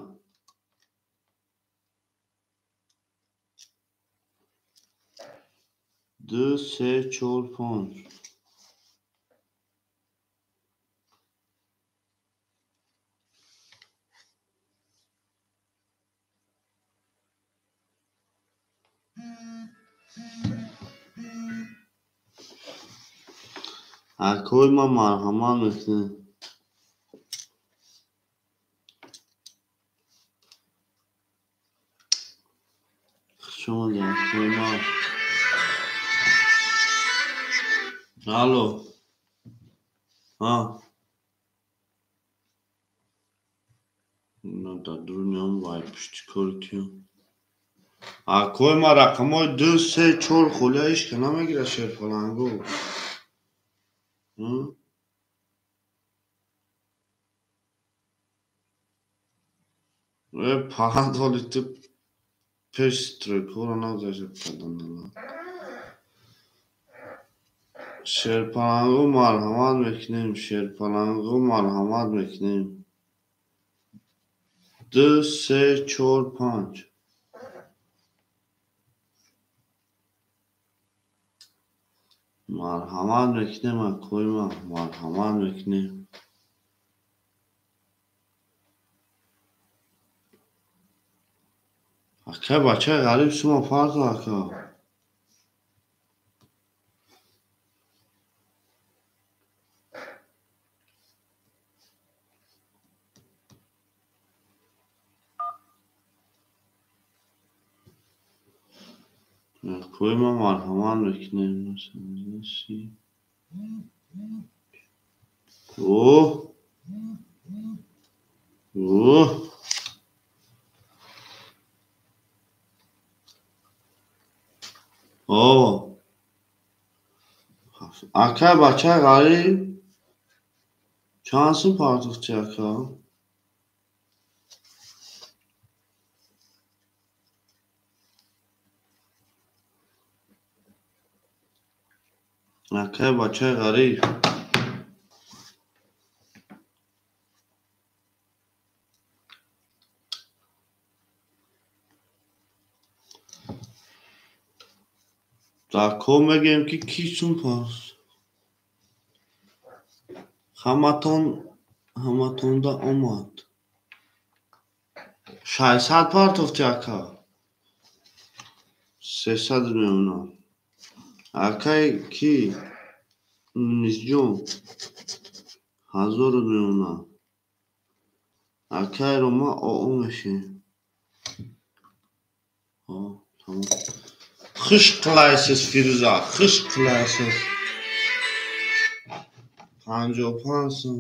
2, 3, 4, 5. Акои ма марҳамат мекунем. Хуш омадед, акои ман. Алло. Ҳа. На дар дуруням вай пушти кори киё. Акои ма рақамҳои 2, 3, 4 холия ҳеч ка намегирад шерпаланго. Э, паҳат ҳоли ту пеш стройкаҳоро нагузашта паданала. Шерпаланго марҳамат мекунем, шерпаланго марҳамат мекунем. 2, 3, 4, 5. Марҳамат мекунем, акои ман, марҳамат мекунем. Акай бачаи ғариб шумо фарзо ака. Акои ман марҳамат мекунем. Оҳ! Оҳ! О! Акай бачаи ғариб чанд сум пардохтӣ ака? Акай бачаи ғариб. Дар кор мегӯем ки кӣ сум пас? Ҳаматонда омад. 600 партофтӣ ака? 300 меонам. Акай кӣ? Нисҷон 1000 меонам. Акай Рома ОО мешин. Тамом. Хуш қилайсиз, Фирӯза, хуш қилайсиз. 55 сум.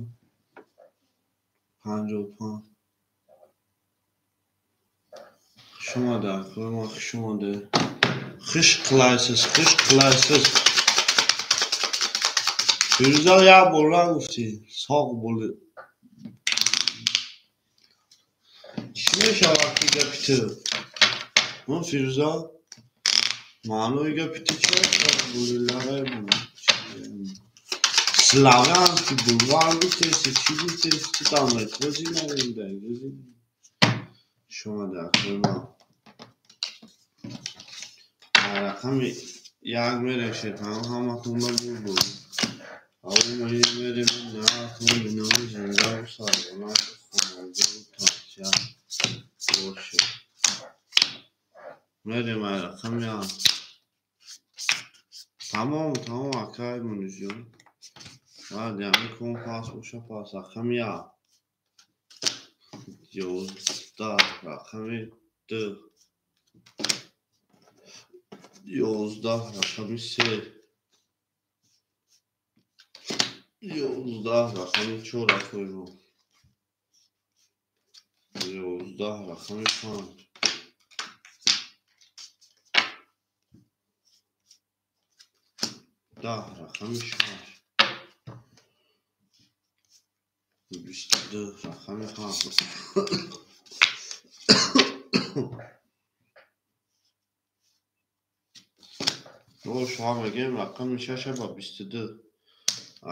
55. Хуш омада, акои ман, хуш омада. Хуш қилайсиз, хуш қилайсиз. Фирӯза, як бор нагуфтӣ. Соғ боли. Чӣ мешавад ки гапи ту? Фирӯза? Маънои гапи ту чӣ мешавад? Славянский бульвар гуфтеси, чӣ гуфтеси? Ту там метро зинаем, Шумо акои ман. Рақами як мерешед, ҳаматонба бурбур. Мерем бинои зиндаву сарбаланду хонагиву тавсия бошед. Мерем ай рақами як. Тамом, тамом, акай Мунисҷон. Баъд яъне кон пас боша, пас рақами як. 11, рақами ду. 11, рақами се. 11, рақами чор, акои мо. 11, рақами панҷ. 10, рақами шаш. 22, рақами ҳафт. Шумо мегӯем рақами шаша ба 22.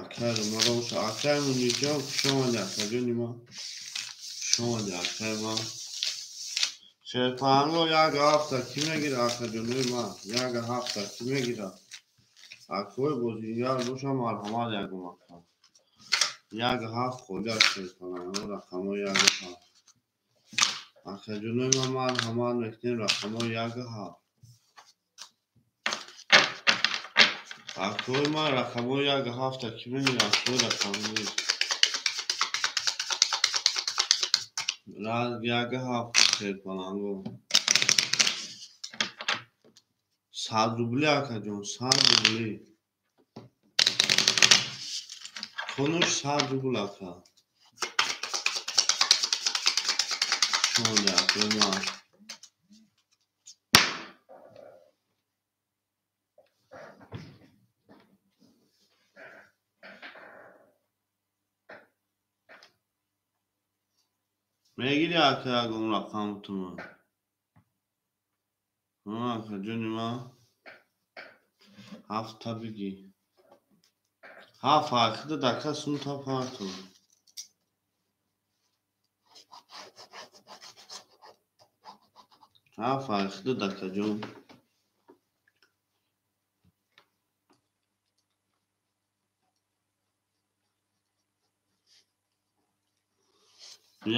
Акай Ромароша, акай Мунирҷон, хуш омадӣ, акаҷони ман. Хуш омадӣ, акай ман. Шерпаҳанго як ҳафта кӣ мегирад, акаҷонои ман? Як ҳафта кӣ мегирад? Акои бозингар боша, марҳамат, ягон ака. Як ҳафт холӣ аст, шерпаланго, рақамҳои як ҳафт. Акаҷонои ман, марҳамат мекунем рақамҳои як ҳафт. Акои ман, рақамҳои як ҳафта кӣ мегирад? Акои рақамҳои як ҳафт, шерпаланго. 100 рубли, акаҷон, 100 рубли. Конуш 100 рубл, ака. Шумо акои ман. Мегири, ака, ягон рақамтума? Акаҷони ман, ҳафта бигӣ. Ҳафт ҳақида дака сумта парту. Ҳафт ҳақида, дакаҷон.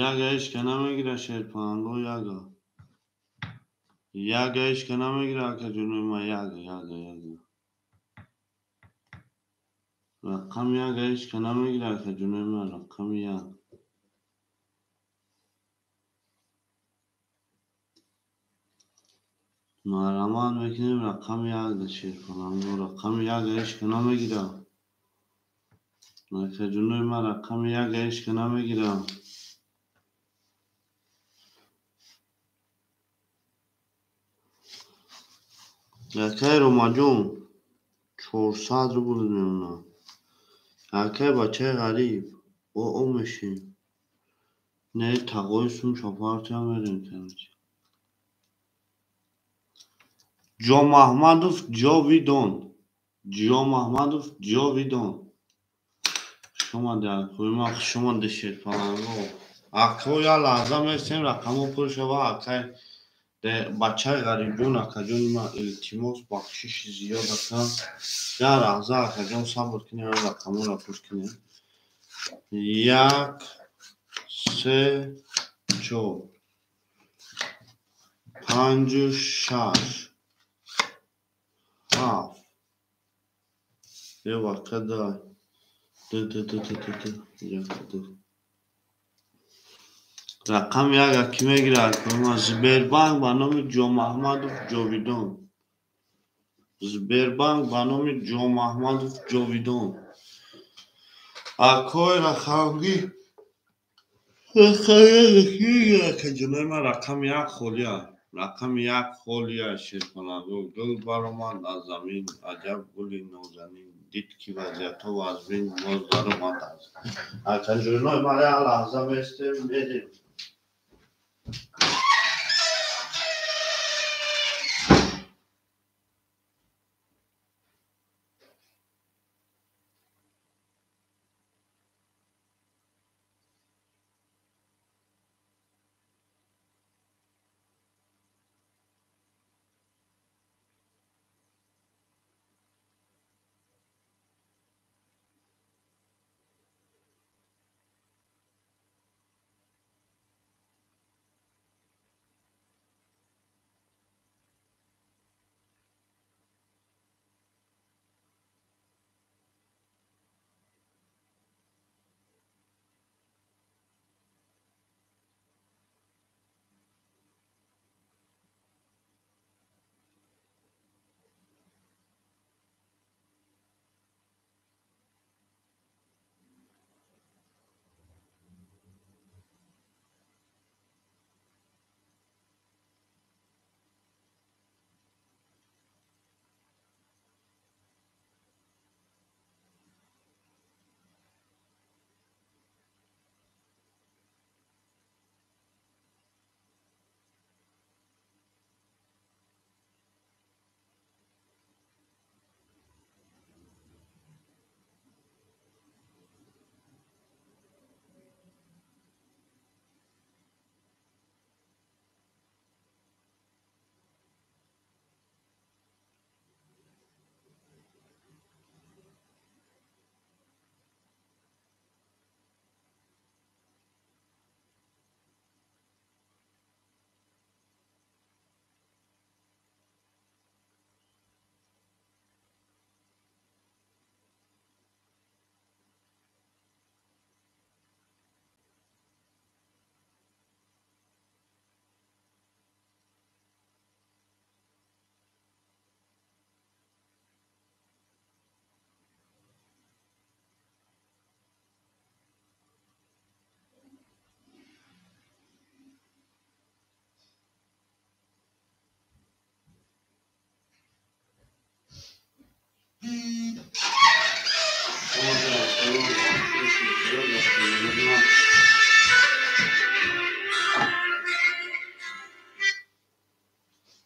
Яга ҳечка намегирад, шерпаҳанго, яга. Яга ҳечка намегирад, акаҷонои ман, яга, яга, яга. Рақами яга ҳечка намегирад, акаҷонои ман, рақами як. Марҳамат мекунем рақами як да, шерпаланго, рақами яга ҳечка намегирад. Акаҷонои ман, рақами яга ҳечка намегирад. Акай Ромаҷон, 400 рубл мемонад. Акай бачаи ғариб, ОО мешин. Не, тағои сум шапартия мерем, короче. Ҷомаҳмадов Ҷовидон. Ҷомаҳмадов Ҷовидон. Хуш омадӣ, акои ман, хуш омадӣ, шерпаланго. Ако, як лаҳза месем, рақамҳо пур шава, акай бачаи ғарибҷон, акаҷони ман, илтимос, бахшиши зиёд, ака. Як лаҳза, акаҷон, сабр кунем, рақамҳоро пур кунем. Як, се, чор, панҷу шаш, ҳафт. Е, вақада. Ду, ду, ду, ду, ду, ду, як, ду. Рақами як ки мегирад? Сбербанк ба номи Ҷомаҳмадов Ҷовидон. Сбербанк ба номи Ҷомаҳмадов Ҷовидон. Акои рақамги ҷонои ман рақами як холия. Рақами як холия шерпаланго. Гул баромад аз замин, аҷаб гули нозанин. Дид ки вазъиятҳо вазмин, боз даромад аз. Акаҷонои ман як лаҳза местем, мерем.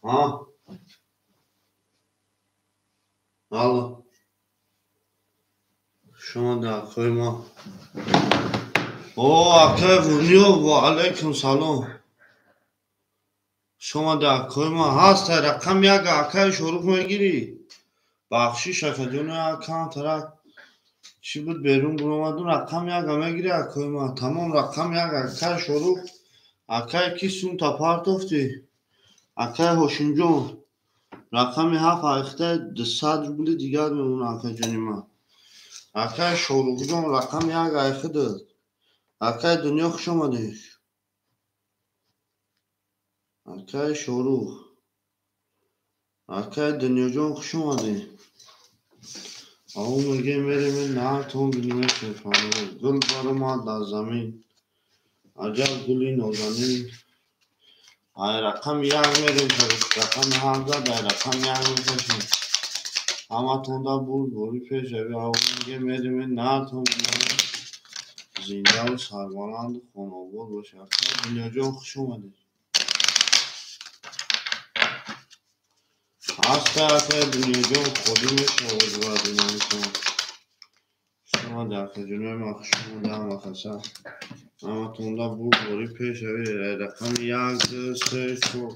А? Алло. Шумо дар акои мо. О, акаи Ғуниё, ва алайкум салом. Шумо дар акои мо ҳаст, рақам як акаи Шорух мегирӣ? Бахшиш акаҷоно, камтарак чӣ буд, берун буромадум. Рақам яка мегирӣ акои ма? Тамом, рақам як акаи Шорух. Акаи ки сумта партофтӣ? Акаи Ҳошимҷон, рақами ҳафт айхта 200 рубли дигар мемонад, акаҷони ман. Акаи Шорухҷон, рақами як айхидат. Акаи Дунё, хуш омадед. Акаи Шорух, акаи Дунёҷон, хуш омадед. Аву мегем, мерем наҳартон бинем. Гул баромад аз замин, аҷаб гули нозанин. Ай рақами як мерем, рақами ҳафт зад, ай рақами як мекашем. Ҳаматонда бурдборӣ пешави. Аву мегем, мерем наҳартон бинем. Зиндаву сарбаланду хонобод бошед. Акаи Дунёҷон, хуш омадед. Ҳаста акаи Дунёҷон, холӣ мешавад баъди. Хуш омадед, акаҷонои ман, хуш омадед ҳамакаса. Ҳаматонда бурдборӣ пешави. Рақами як, ду, се, чор,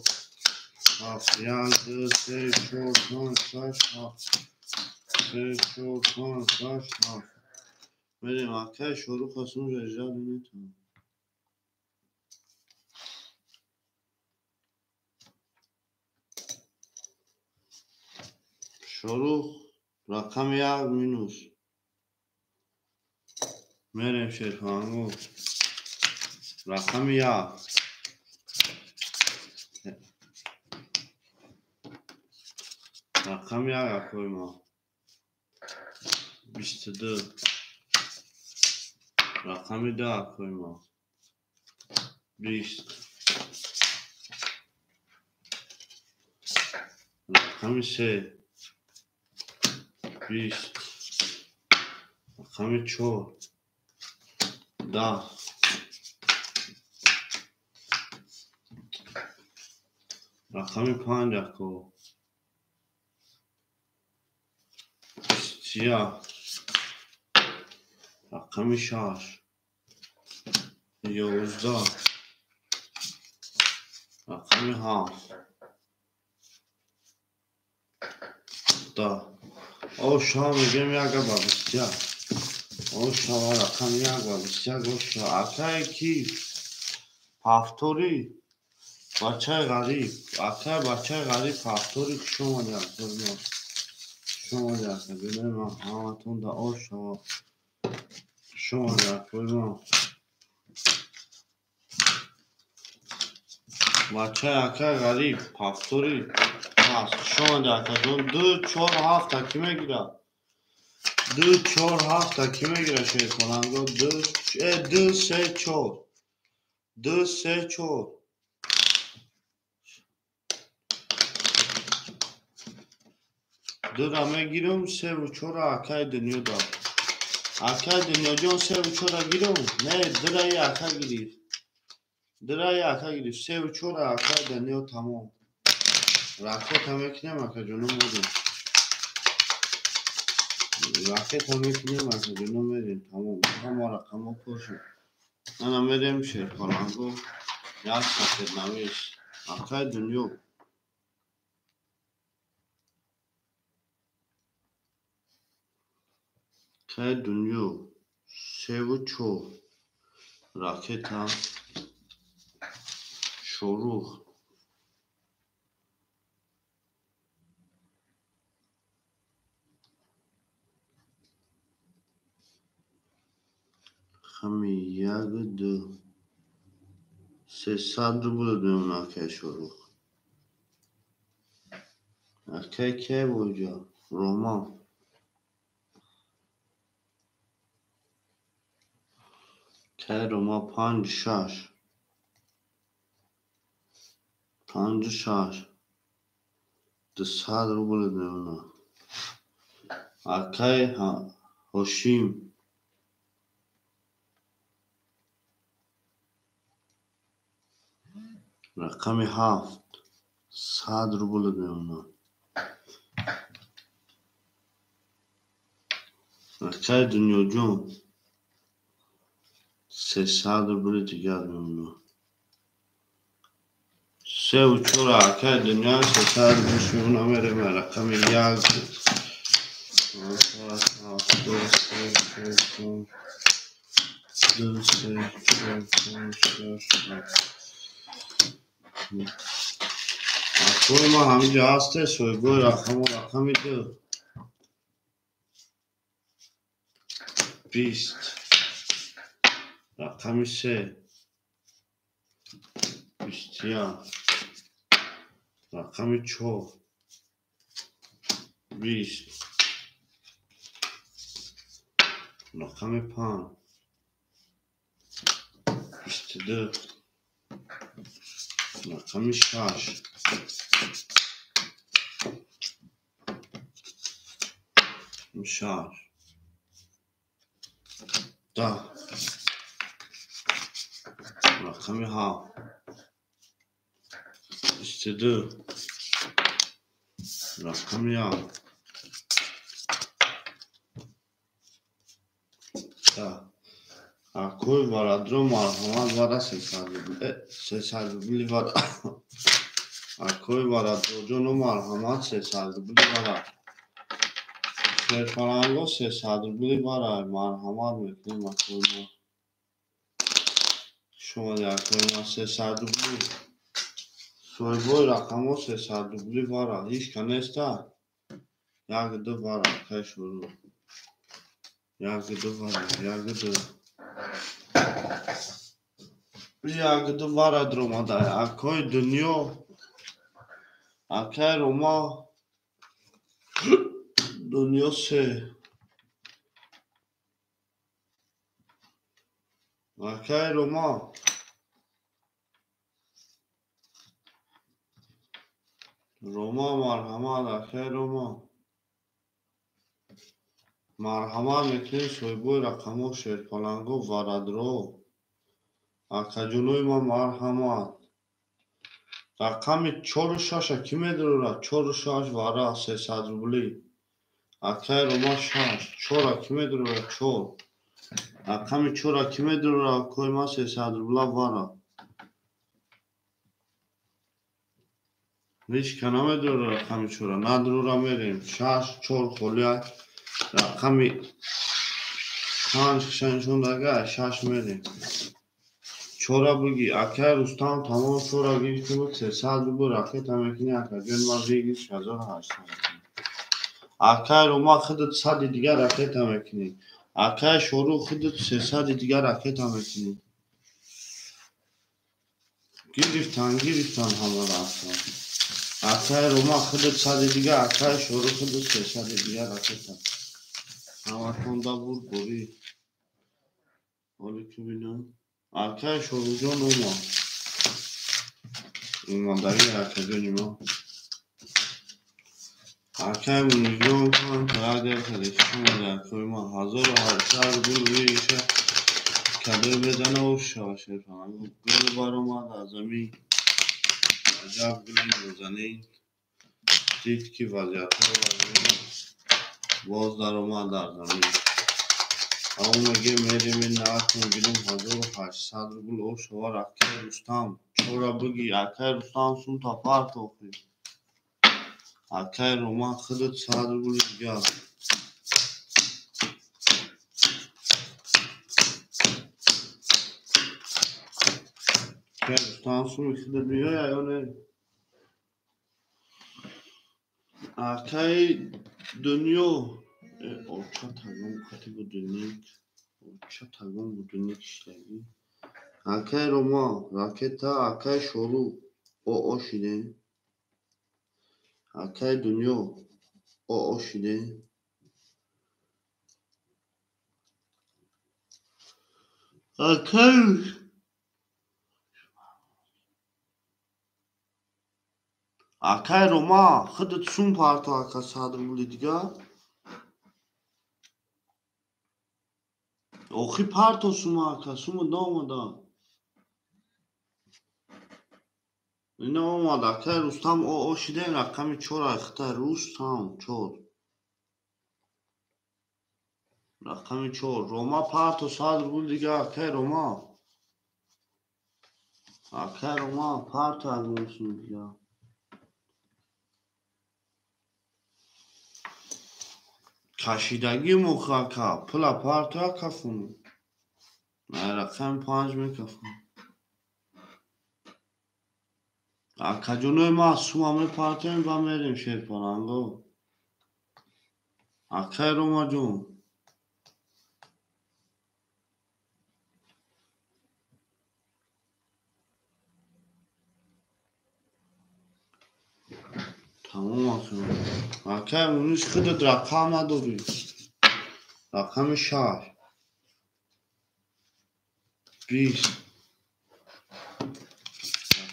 ҳафт, як, ду, се, чор, панҷ, шаш, ҳафт, се, чор, панҷ, шаш, ҳафт. Мерем, акаи Шорух ҳастум, жажда метавонам. Шорух, рақами як минус. Мерем шерфанго. Рақами як. Рақами як акои мо. 22. Рақами ду акои мо. 20. Рақами се. 20. Рақами чор. 10. Рақами панҷ ако. 21. Рақами шаш. 11. Рақами ҳафт. 10. Оша мегӯем яка ба 21. Оша рақами як ба 21 оша. Акае ки ҳафтори бачаи ғариб. Акай бачаи ғариб ҳафтори хуш омадед акои мо. Хуш омадед акаҷонои ман ҳаматон да оша. Хуш омадед акои мо. Бачаи акай ғариб ҳафтори ҳаст. Хуш омадед акаҷон. 2 4 7 ки мегирад? 2 4 7 ки мегирад шерхонанго? 2 3 4. 2 3 4. Дура мегирам, севу чора акай дунё дод. Акай дунёҷон севу чора гирам? Не, дураи ака гирифт. Дураи ака гирифт. Севу чора акай дунё тамом. Ракета мекунем акаҷоно мерем. Ракета мекунем акаҷоно мерем. Тамом. Ҳама рақамҳо пур шуд. Ана мерем шерхонанго. Як сафеднавис. Акай дунё. Акай дунё. 3 4. Ракета. Шорух. Рақами як ду. 300 рубл мемонад акай Шорух. Акай кай боҷа? Роман. Кай Рома 5 6. 5 6. 200 рубл мемонад. Акай Ҳошим. Рақами ҳафт. 100 рубл мемонад. Акай дунёҷон. 300 рубли дигар мемонад. 3 4 акай дунё 300 рубл мемонад. Мерем рақами як. 7 2 3 4 5 2 3 4 5 6 7. Акои ма ҳаминҷо ҳасте соҳибои рақамҳо. Рақами ду. 20. Рақами се. 21. Рақами чор. 20. Рақами панҷ. 22. Рақами шаш. 6. 10. Рақами ҳафт. 22. Рақами як. 10. Акои барадро марҳамат вара 300 рубли вара. Акои барадроҷоно марҳамат 300 рубли вара. Шерфаранго 300 рубли вара. Марҳамат мекунем акои мо. Шумо акои мо 300 рубли. Соҳибои рақамҳо 300 рубли вара. Ҳеҷ ка неста? 1 2 вара. Акай шурӯъ. 1 2 вара. 1 2. Як ду вара дромада. Акои дунё, акай Рома, дунё се. Акай Рома. Рома марҳамат, акай Рома. Марҳамат мекунем соҳибои рақамҳо шерпаланго варадро. Акаҷонои ман марҳамат. Рақами 4 6 ки медорад? 4 6 вара 300 рубли. Акай Рома 6. 4 ки медорад? 4. Рақами 4 ки медорад? Акои ман 300 рубла вара. Ҳеҷ ка намедорад рақами 4. Надорора мерем. 6 4 холия. Рақами 5 нишон дага 6 мерем. 4 буги. Акай Рустам тамом 4 гирифтем 300 рубл ракета мекунӣ акаҷон ман выигрыш 1800. Акай Рома худат 100 дигар ракета мекунӣ. Акай Шорух худат 300 дигар ракета мекунӣ. Гирифтан, гирифтан ҳамаро ака. Акай Рома худат 100 дигар, акай Шорух худат 300 дигар ракета. Ҳаматон да бурд борӣ. Ҳоле ки бинам. Акай Шоруҷон омад. Омадаги акаҷони мо. Акай Мунирҷон ҳам тарадер кадешон акои мо 1800 рубл выигрыша кадо мезана шава шерпаланго. Гул баромад аз замин. Аҷаб гули нозанин. Дид ки вазъиятҳо вазъият боз даромад дар замин. Амо мегем мерем нархро бинем 1800 рубл ошава акай Рустам. 4 буги. Акай Рустам сум та партохи. Акай Рома худат 100 рубл дигар. Акай Рустам суми худат меояд ё не? Акай дунё оча тагом хати будильник. Оча тагом будильник иштагӣ. Акай Рома ракета, акай Шорух оо шидем. Акай дунё оо шидем. Акай Рома худат сум парто ака 100 рубли дигар. Охи парто сума ака, сума наомада. Ина омад акай Рустам оо шидем рақами 4 ахта Рустам 4. Рақами 4. Рома парто 100 рубл дигар акай Рома. Акай Рома парто аз сум дигар. Кашидагӣ мух ака, пула парто кафун. Рақами 5 мекафун. Акаҷонои ма сума мепартоем ва мерем шерпаланго. Акай Ромаҷон. Тамом ака. Акай Мунис худат рақам надорӣ. Рақами 6. 20.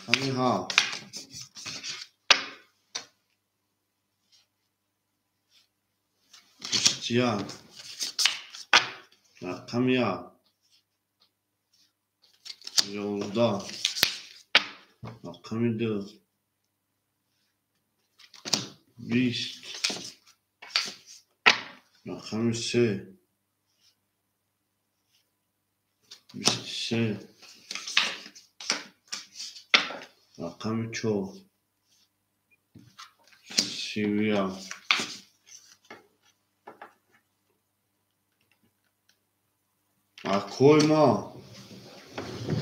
Рақами 7. 21. Рақами 1. 11. Рақами 2. 20. Рақами 3. 23. Рақами 4. 31.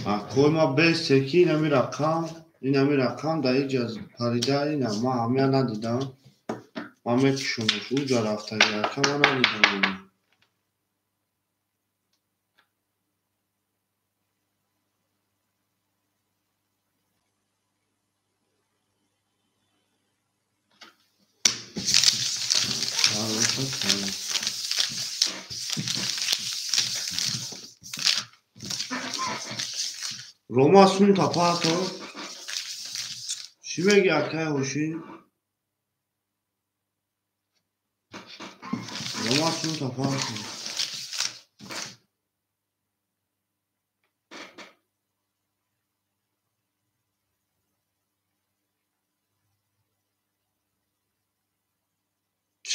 Акои ма бес секи инами рақам, инами рақам дар иҷа парида ина ман ҳамия надидам. Ман мекушонаш уҷа рафтаги ака ман надидам. Рома сун тапато. Чӣ меги акай ҳошин? Рома сун тапато.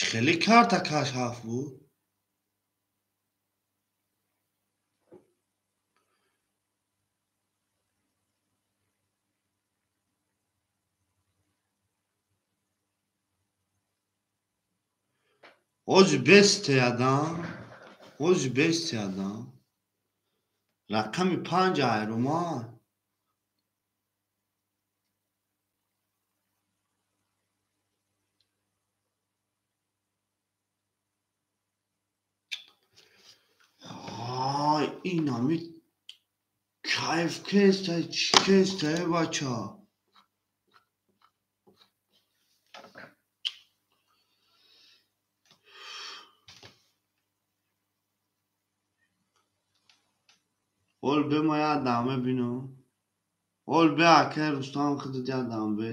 Хеле карта каш ҳафт буд. Ози бестеядам, ози бестеядам. Рақами 5 айрома. Ай, инами кайф кестай, чӣ кестай, бача? Ол бе ма як дам бинам. Ол бе акай Рустам худат як дам бе.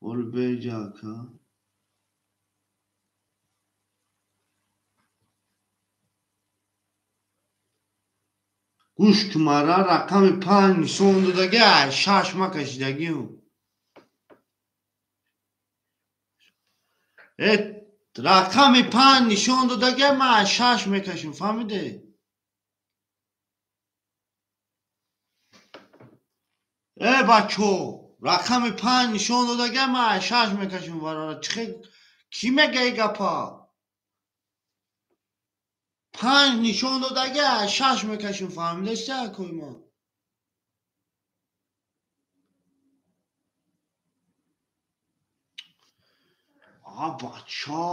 Ол бе иҷа ака. Гӯш ки мара рақами 5 нишон додаги, ай 6 ма кашидагиам. Э, рақами 5 нишон додаги, ма ай 6 мекашим, фаҳмиде? Э, бачо, рақами 5 нишон додаги, ма ай 6 мекашим варора. Чихе ки мега и гапа? 5 нишон додаги, ай 6 мекашим, фаҳмидеси акои ман? А бача,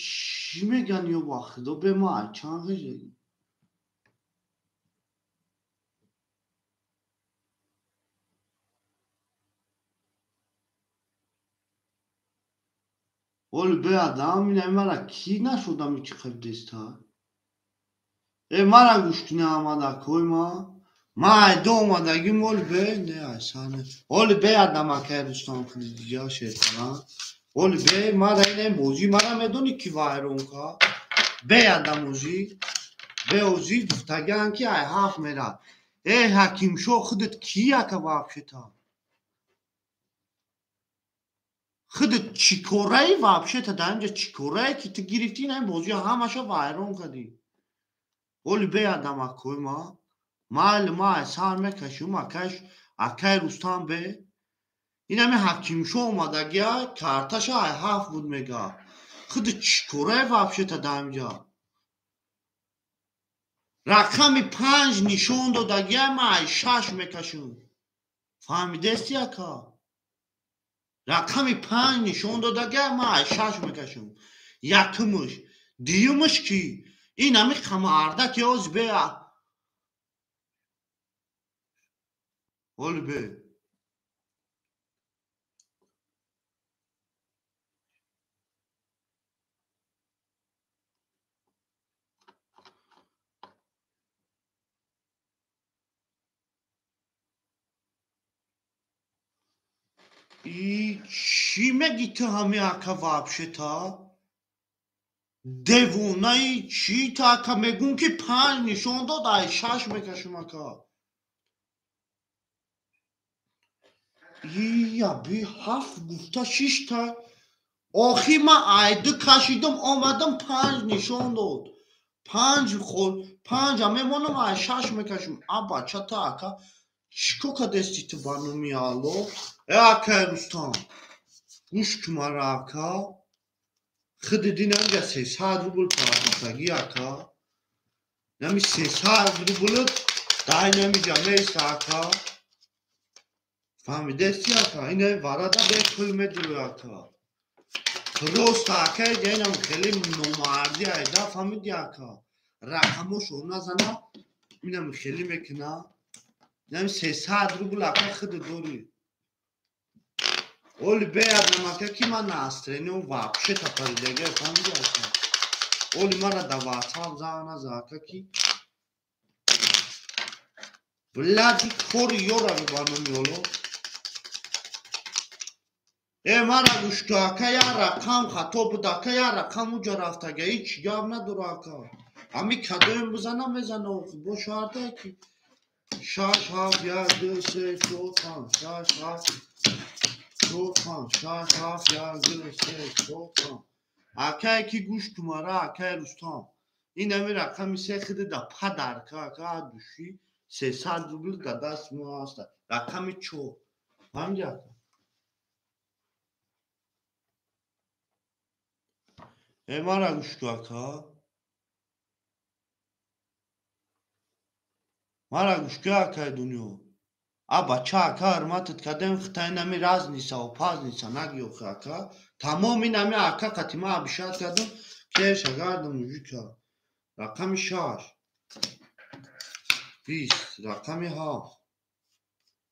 чӣ меган ё ба худо бе ма ай чанд хешаги? Оли бе адам, инами мара ки нашудам чӣ қабдеста? Э, мара гӯш кунӣ Аҳмад акои ма. Ма айда омадагим, оли бе, не ай сане. Оли бе адам акай Рустам худиҷа шерхана. Оли бе, мара инам бозӣ, мара медонӣ ки вайрон кард? Бе адам озӣ, бе озӣ гуфтагиан ки ай ҳафт мера. Э, Ҳакимшо худат ки ака вообще-то? Худат чӣ кораи вообще-то дар инҷа чӣ корае ки ту гирифтӣ инам бозӣ ҳамаша вайрон кардӣ? Оли бе адам акои ма. Майли ма ай сар мекашим, акай Рустам бе. Инами Ҳакимшо омадагия, карташа ай ҳафт буд мега. Худат чӣ корае вообще-то дар инҷа? Рақами 5 нишон додагия, ма ай 6 мекашим. Фаҳмидести ака? Рақами 5 нишон додагия, ма ай 6 мекашим. Якумш, дуюмш ки инами қамарда ки оз бе. Оли бе. И чӣ меги ту ҳами ака вообще-то? Девонаи чӣ ту ака мегӯм ки 5 нишон дод, ай 6 мекашим ака. Ия би ҳафт гуфта шишта. Охи ма ай ду кашидам, омадам 5 нишон дод. 5 хол, 5 мемонам, ай 6 мекашим. А бача ту ака чӣ кор кардести ту ба номи Алло? Э, акай Рустам, гӯш ки мара ака. Худи динамга 300 рубл пардохтагӣ ака. Нами 300 рубл дай намиҷа меиста ака. Фаҳмидести ака? Ина варада бе пул медурӯ ака. Просто ака инам хеле номардӣ айда, фаҳмиди ака? Рақамошо назана, инам хеле мекуна. Инам 300 рубл ака худи дорӣ. Оли бе адам ака ки ман настроениям вообще тапаридага, фаҳмиди ака? Оли мара да WhatsApp занг наза ака ки Бляди кори ёра бибанум ёло. Э мара гӯш ку ака, як рақам хато буд ака, як рақам уҷа рафтага, ҳеҷ гап надора ака. Ами кадоем бизана мезана охи, бо шарта ки 6 7 1 2 3 4 5 6 7 4 5 6 7 1 2 3 4 5. Акае ки гӯш ку мара, акаи Рустам. Ин ами рақами се хиди да падарка ака, души 300 рубл да даст мо ҳаста. Рақами 4. Фаҳмиди ака? Э мара гӯш ку ака. Мара гӯш ку акаи дунё. А бача ака ҳурматат кардем, хита инами разница опазница наги охи ака. Тамом инами ака қати ма абишат кардам, кеша гардам мужика. Рақами 6. 20, рақами 7.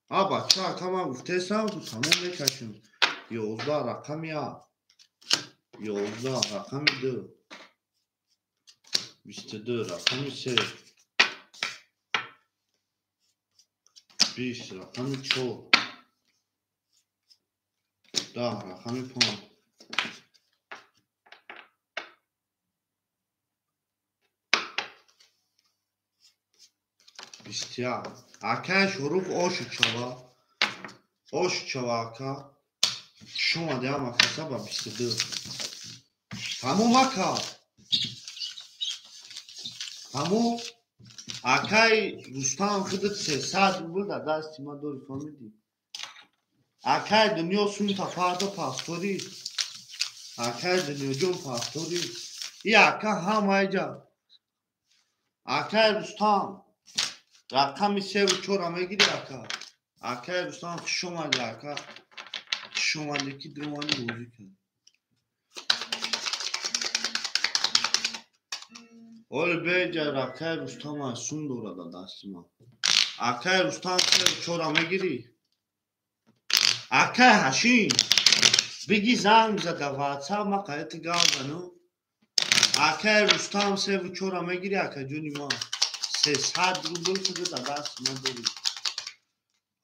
А бача ака ма гуфтесам, тамом мекашем. 11 рақами 1. 11 рақами 2. 22 рақами 3. 20 рақами 4. 10 рақами 5. 21. Акаи Шорух оши чава. Оши чава ака. Шума диам акаса ба 22. Тамом ака. Тамом. Акаи Рустам худат 300 рубл да дасти ма дори, фаҳмидӣ? Акаи дунё сумта фарда пастори. Акаи дунёҷон пастори. И ака ҳамаиҷа. Акаи Рустам рақами 3 ва 4 мегири ака. Акаи Рустам хуш омадӣ ака. Хуш омадӣ ки дромани бозӣ кард. Оли беҷа акаи Рустам аз сум дорад да дасти ман. Акаи Рустам 3 ва 4 мегирӣ? Акаи Ҳашим биги занг зада WhatsApp ма қайти гап зану. Акаи Рустам 3 ва 4 мегирӣ акаҷони ман. 300 рубл шуда да дасти ман дорӣ.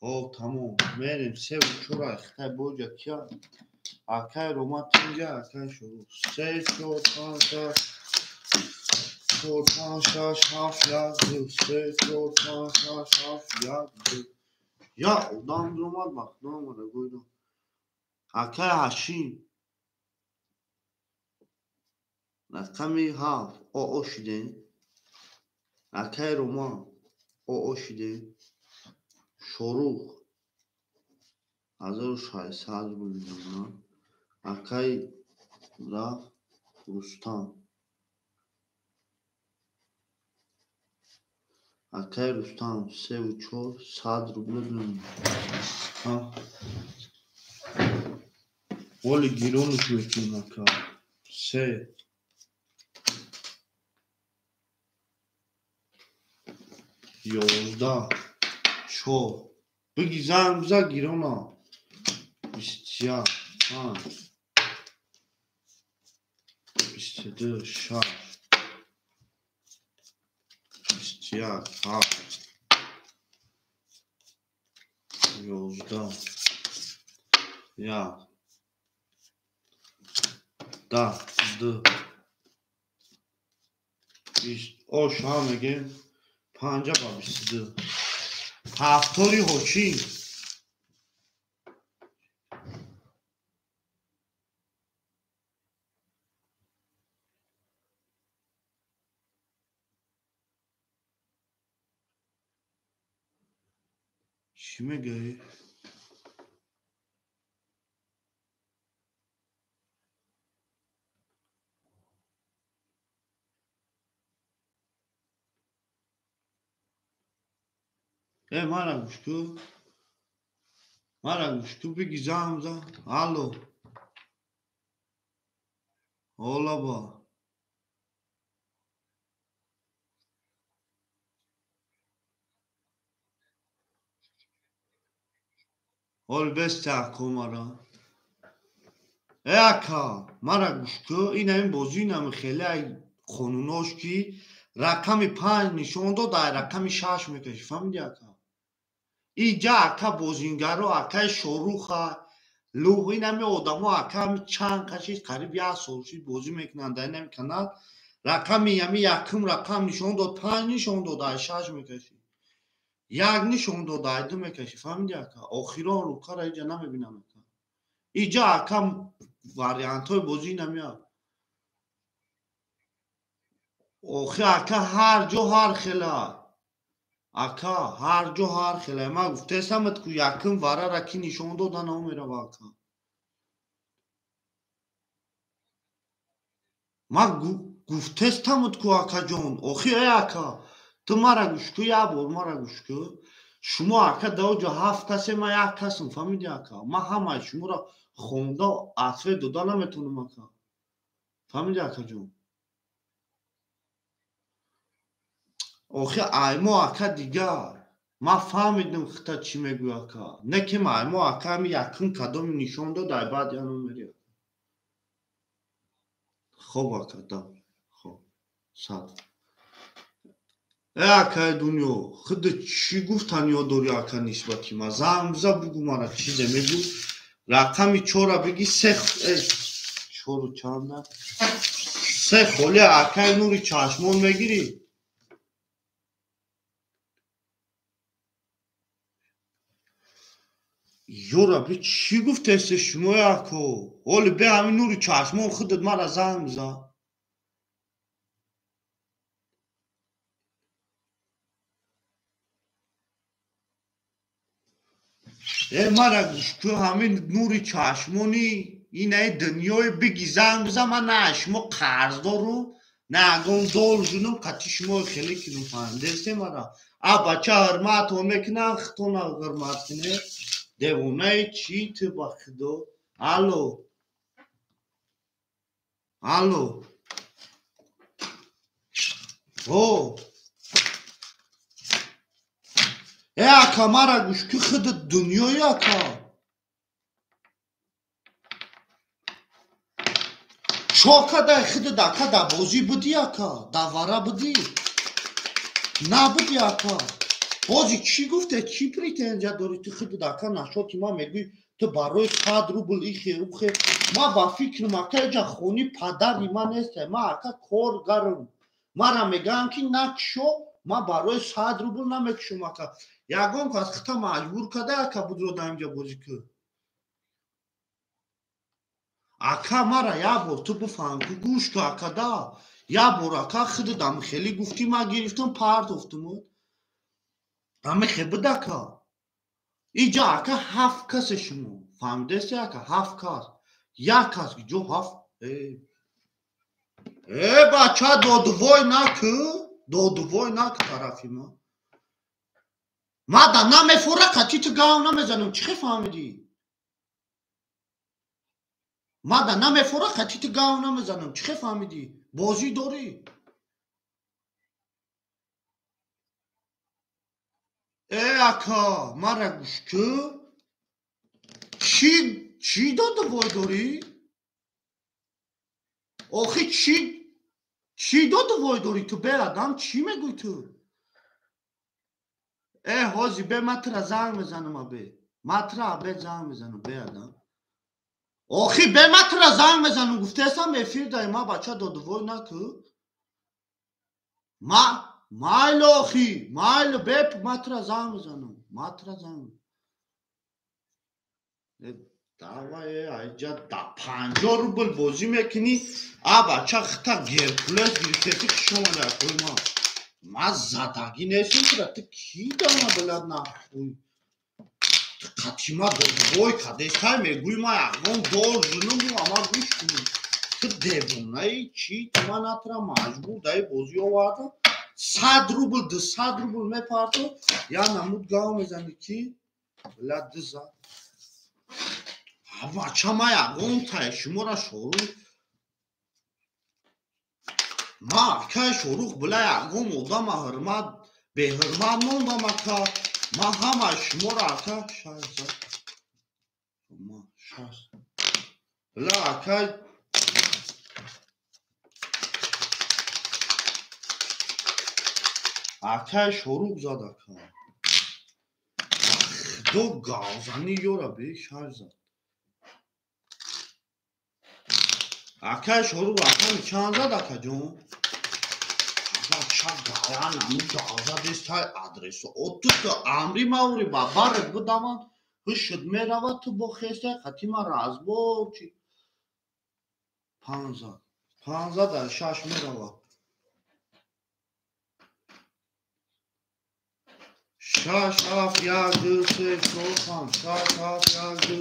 Ҳо тамом мерем 3 ва 4 хитай боҷа кия? Акаи Рома тинҷа, акаи Шорух. 3 4 5 6 4 5 6 7 1 2 3 4 5 6 7 1 2. Я одам омад ба худо омада гӯйдам. Акаи Ҳашим рақами 7 оо шидем. Акаи Роман оо шидем. Шорух 1600 рубл мезанам. Акаи рафт Рустам. Акаи Рустам 3 ва 4 100 рубл мезанам. Оли гиронуш мекунем ака. 3 11 4 биги занг биза гирона. 21 5 22 6 21 7 11 1 10 2 20. Ош ҳа мегем 5 ба 22. Ҳафтори ҳошим. Чӣ мегӯӣ? Э мара гӯш ку. Мара гӯш ку биги занг бизан. Алло. Олаба. Оли беста ако мара. Э ака, мара гӯш ку, инами бозӣ инами хеле ай қонунош ки рақами 5 нишон дод, ай рақами 6 мекашӣ, фаҳмидӣ ака? Иҷа ака бозингаро акаи Шоруха луғ инами одамо ака чанд кашид қариб як сол шид бозӣ мекунанд дар инами канал. Рақами ями якум рақам нишон дод, панҷ нишон дод, ай шаш мекашид. Як нишон дод, ай ду мекашид. Фаҳмиди ака? Охирон рукара иҷа намебинам ака. Иҷа ака вариантҳои бозӣ инамия. Охи ака ҳар ҷо ҳар хела. Ака ҳар ҷо ҳар хела. Ман гуфтаестамад ку якум варара ки нишон дода намерава ака. Ман гуфтаестамад ку акаҷон. Охи э ака, ту мара гӯш ку, як бор мара гӯш ку. Шумо ака дар оҷо ҳафт касе, ман як касам, фаҳмиди ака? Ман ҳамаи шуморо хонда ответ дода наметавонам ака. Фаҳмиди акаҷон? Охи аймо ака дигар. Ман фаҳмидам хита чӣ мегӯй ака. Не ки аймо ака ҳами якум кадоми нишон дод, ай баъд я номери. Хоб ака, да. Хоб. Сад. Э акаи дунё, худо чӣ гуфтан ёд дорӣ ака нисбати ма? Занг биза бугӯ мара чизе мегӯ. Рақами чора бигӣ се чору чанда? Се холи акаи нури чашмон мегирӣ? Ёра би чӣ гуфтаесте шумо ако? Ҳоли бе ҳамин нури чашмон худат мара занг биза. Э мара гӯш ку, ҳамин нури чашмони инаи дунёи биги занг биза, ман на шумо қарздору, на ягон должунам, қати шумо хеле кинум, фаҳмидесте мара? А бача ҳурматон мекунам, хитона ҳурмат кунед. Девонаи чӣ ту ба худо? Алло. Алло. О. Э ака мара гӯш ку, худат дунёи ака. Чо кадай худат ака дар бозӣ будӣ ака? Дар вара будӣ? Набудӣ ака. Ҳозир чӣ гуфте? Чӣ претензия дорӣ ту худат ака нашоти ман мегӯӣ ту барои 100 рубл ихе ухе. Ман ба фикрам ака иҷа хони падари ман несте. Ман ака коргарам. Мара мегӯям ки накшо, ман барои 100 рубл намекушам ака. Ягон кас хита маҷбур карда ака будро дар инҷа бозӣ кӯ. Ака мара як бор ту бифаҳм ку, гӯш ку ака да. Як бор ака худат ами хеле гуфтӣ, ман гирифтам партофтумуд. Ами хе буд ака. Иҷа ака ҳафт касе шумо. Фаҳмидесте ака? Ҳафт кас. Як кас ки ҷо ҳафт. Э бача додувой накӯ, додувой накӯ тарафи ма. Ма да намефора қати ту гав намезанам. Чӣ хе фаҳмидӣ? Ма да намефора қати ту гав намезанам. Чӣ хе фаҳмидӣ? Бозӣ дорӣ? Э ака, мара гӯш ку. Чӣ додувой дорӣ? Охи чӣ додувой дорӣ ту беадам? Чӣ мегӯй ту? Э ҳозир бе ман тура занг мезанам абе. Ман тура абе занг мезанам беадам. Охи бе ман тура занг мезанам, гуфтаестам эфир дай ма бача додувой накӯ. Ма майло охи, майло бе ман тура занг мезанам. Ман тура занг. Давай айҷа да 50 рубл бозӣ мекунӣ, а бача хита Геркулес гирифтеси хуш омада акои ма. Ман задагӣ нестам тура, ту кӣ дама билад нахуй. Ту қати ма додувой кадестай мегӯй ма ягон должунам ама гӯш кунӣ. Ту девонаи чӣ? Ту ман натра маҷбур даи бозӣ овардам. 100 рубл, 200 рубл мепарто, я намуд гав мезанӣ ки билад диза. Бача ма ягон тай шумора Шорух. Ма акаи Шорух била ягон одама ҳурмат беҳурмат мондам ака. Ма ҳамаи шуморо ака шаш ма шаш била ака акаи Шорух зад ака. Ду гавзани ёра бе шаш зад. Акай Шорух рақами чанд зад, акаҷон? Ака гаян аму гавза дестай адресо. Оту амри маури ба барет будаман. Ҳушуд меравад ту бо хестай хатима разбор чи. Панҷ зад. Панҷ зад дар шаш меравад. Шаш, ҳафт, як, ду, се, чор, панҷ. Шаш, ҳафт, як, ду,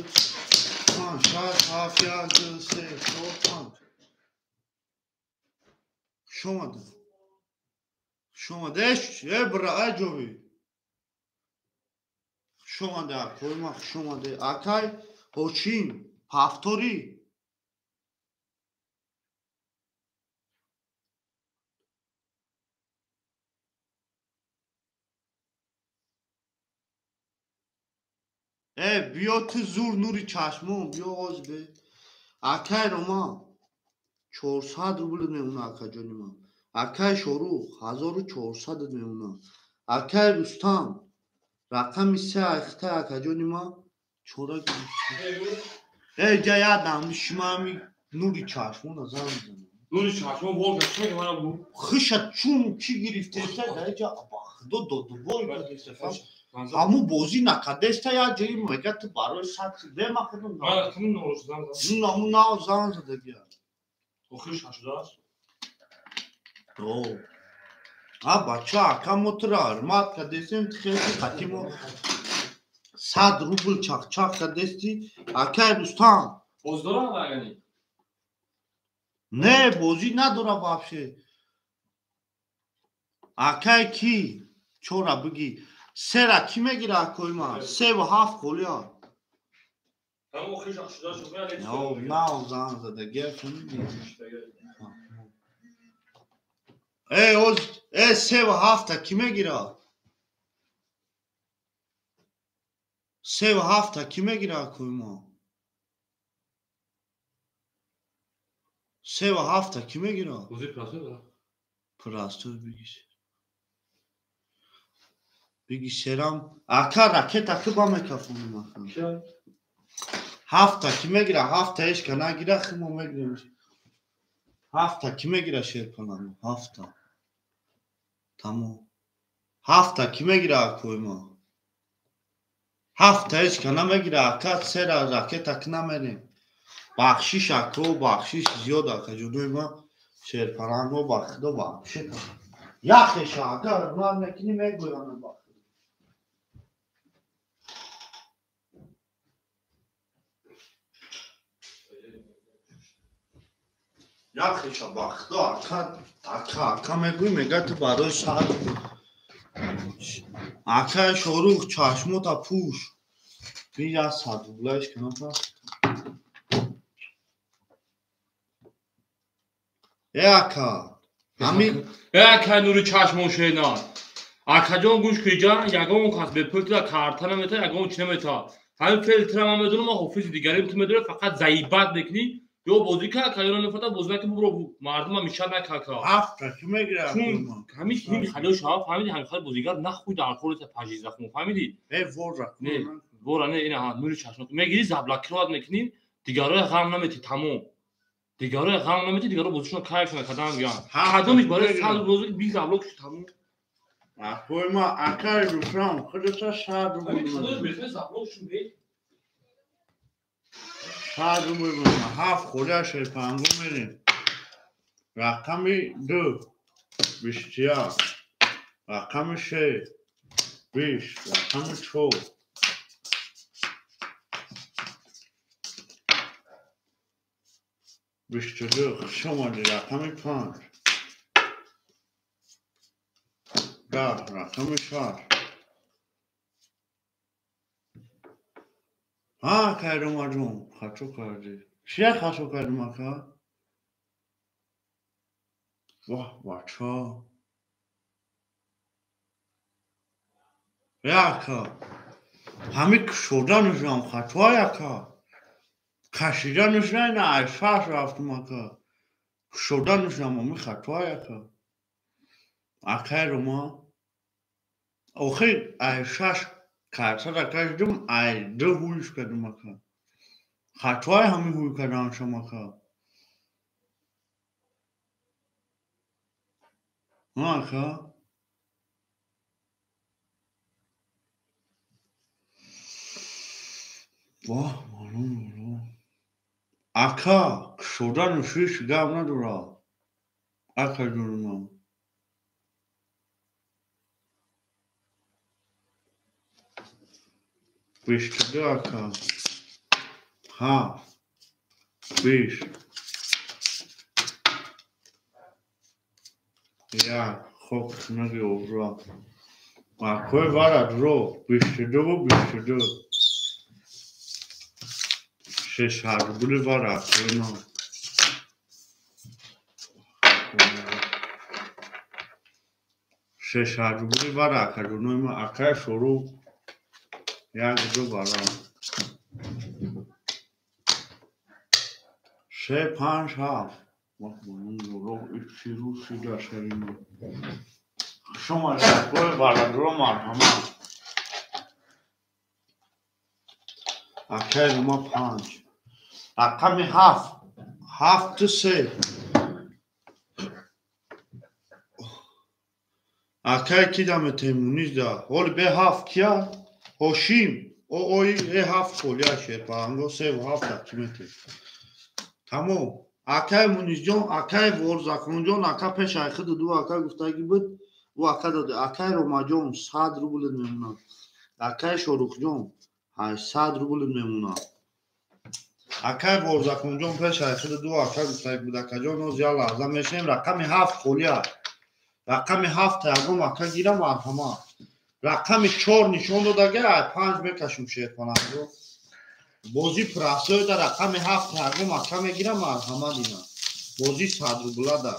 панҷ. Шаш, ҳафт, як, ду, се, чор, панҷ. Хуш омадед. Хуш омадед. Э, бра, э, ҷови. Хуш омадед, акои ман, хуш омадед. Акай Ҳошим, ҳафторӣ. Э, биё ту зур нури чашмон, биё оз бе. Акай Роман, 400 рубл мемона, акаҷони ман. Акай Шорух, 1400 мемона. Акай Рустам, рақами се айхта, акаҷони ман, чора гирифта. Э, ҷа ядам, шума ҳами нури чашмона зан мезанам. Нури чашмон волга чӣ мега мана бу? Хиша чун чӣ гирифтеста, дар ҷа ба худо додубой кардеста. Ҳаму бозӣ накардеста, як ҷои мега ту барои сад бема худум. Мана ким нур зан зад? Ҳаму нав зан задагия. Охир шашудааст. О. А бача, ака мо тура ҳурмат кардестем, ту хеле қати мо 100 рубл чақчақ кардести. Акай Рустам. Боз дорам агани? Не, бозӣ надора вообще. Акай ки? Чора бигӣ. Сера кӣ мегира, акои ман? Севу ҳафт холия. Ҳаму охир шашудааст. Нав зан задагия, фаҳмидӣ? Э, оз, э, севу ҳафта кӣ мегира? Севу ҳафта кӣ мегира, акои мо? Севу ҳафта кӣ мегира? Бозӣ простой дора. Простой бигӣ. Биги серам. Ака ракета ки ба мекафоним ака. Ҳафта кӣ мегира? Ҳафта ҳеч ка нагира, химо мегирем. Ҳафта кӣ мегира шерпалану? Ҳафта. Тамом. Ҳафта кӣ мегира, акои ма? Ҳафта ҳеч ка намегира, ака, сера ракета ки намерем. Бахшиш, ако, бахшиш зиёд, ака ҷонои ма, шерпаланго ба худо бахшиш. Яхеша, ака, ман мекунӣ мегӯям ба. Яхеша ба худо, ака, ака, ака мегӯй, мега ту барои сар. Ака Шорух, чашмота пӯш. Бия 100 рублаиш кунам па. Э, ака, ҳами Э, ака нури чашмон шена. Акаҷон, гӯш кун, иҷа ягон кас бепул тира карта намета, ягон чи намета. Ҳамин фел тира ман медонам, ман ҳофизи дигарим ту медонӣ, фақат заибат мекунӣ. Ё бозӣ ка, ака, ё намефата бозӣ накунӣ, бубро мардума мишад накака. Ҳафта кӣ мегира? Чун ҳамин ҳими халиё шава, фаҳмидӣ, ҳамин хали бозигар нахуй дар кори та пажизахун, фаҳмидӣ? Э, вора. Не, вора не, ина ҳа, нури чашмон. Мегирӣ заблокировать мекунӣ, дигароя ғам наметӣ, тамом. Дигароя ғам наметӣ, дигаро бозишона кайфшона кадан мегӯянд. Кадомиш барои сад бозӣ би заблок шуд, тамом. Акои ма, акай Рустам, худата 100 рубл. Ҳамин кадомиш бехе заблок шуд, бе? 100 рубл мемонад. Ҳафт холия шерпанго мерем. Рақами ду, 21, рақами се, 20, рақами чор. 22, хуш омадӣ, рақами панҷ. 10, рақами шаш. Ҳа, акай Ромаҷон, хато кардӣ. Чия хато кардим, ака? Воҳ, бача. Э, ака, ҳами кушоданашам хатоай, ака. Кашиданаш на, ай шаш рафтум, ака. Кушоданашам ҳами хатоай, ака. Акай Рома, охир ай шаш Картара кашдум, ай ду ҳуйш кардум ака. Хатои ҳами ҳуй карданшам ака. Ака. Воҳ, маълум маълум. Ака, кушодану шиш гап надорад. Ака ҷони. 22 ака. Ҳафт. 20. Як. Хок хинаги обрӯ. Акои вара дро. 22-ву 22. 600 рубли вара акои ман. 600 рубли вара ака ҷонои ман. Акаи шурӯъ. Як ду бара. 3 5 7. Шумо акои барадро марҳамат. Акаи ма 5. Рақами 7. 7 3. Акаи ки даметем мунизда. Ҳоли бе 7 кия? Ҳошим. О ои э 7 холия шерпаанго 3 ва 7 тақсимети. Тамом. Акаи Мунизҷон, акаи Ворзақонҷон, ака пешаи худ ду ака гуфтагӣ буд, ӯ ака дода. Акаи Ромаҷон 100 рубл мемонад. Акаи Шорухҷон 800 рубл мемонад. Акаи Ворзақонҷон пешаи худ ду ака гуфтагӣ буд. Акаҷон, ноз як лаҳза мешинем. Рақами 7 холия. Рақами 7 ягон ака гирам марҳамат. Рақами 4 нишон додага, ай 5 мекашем шерпаланго. Бозӣ прасоида рақами 7 ягон ака мегирам марҳамат ина. Бозӣ 100 рублада.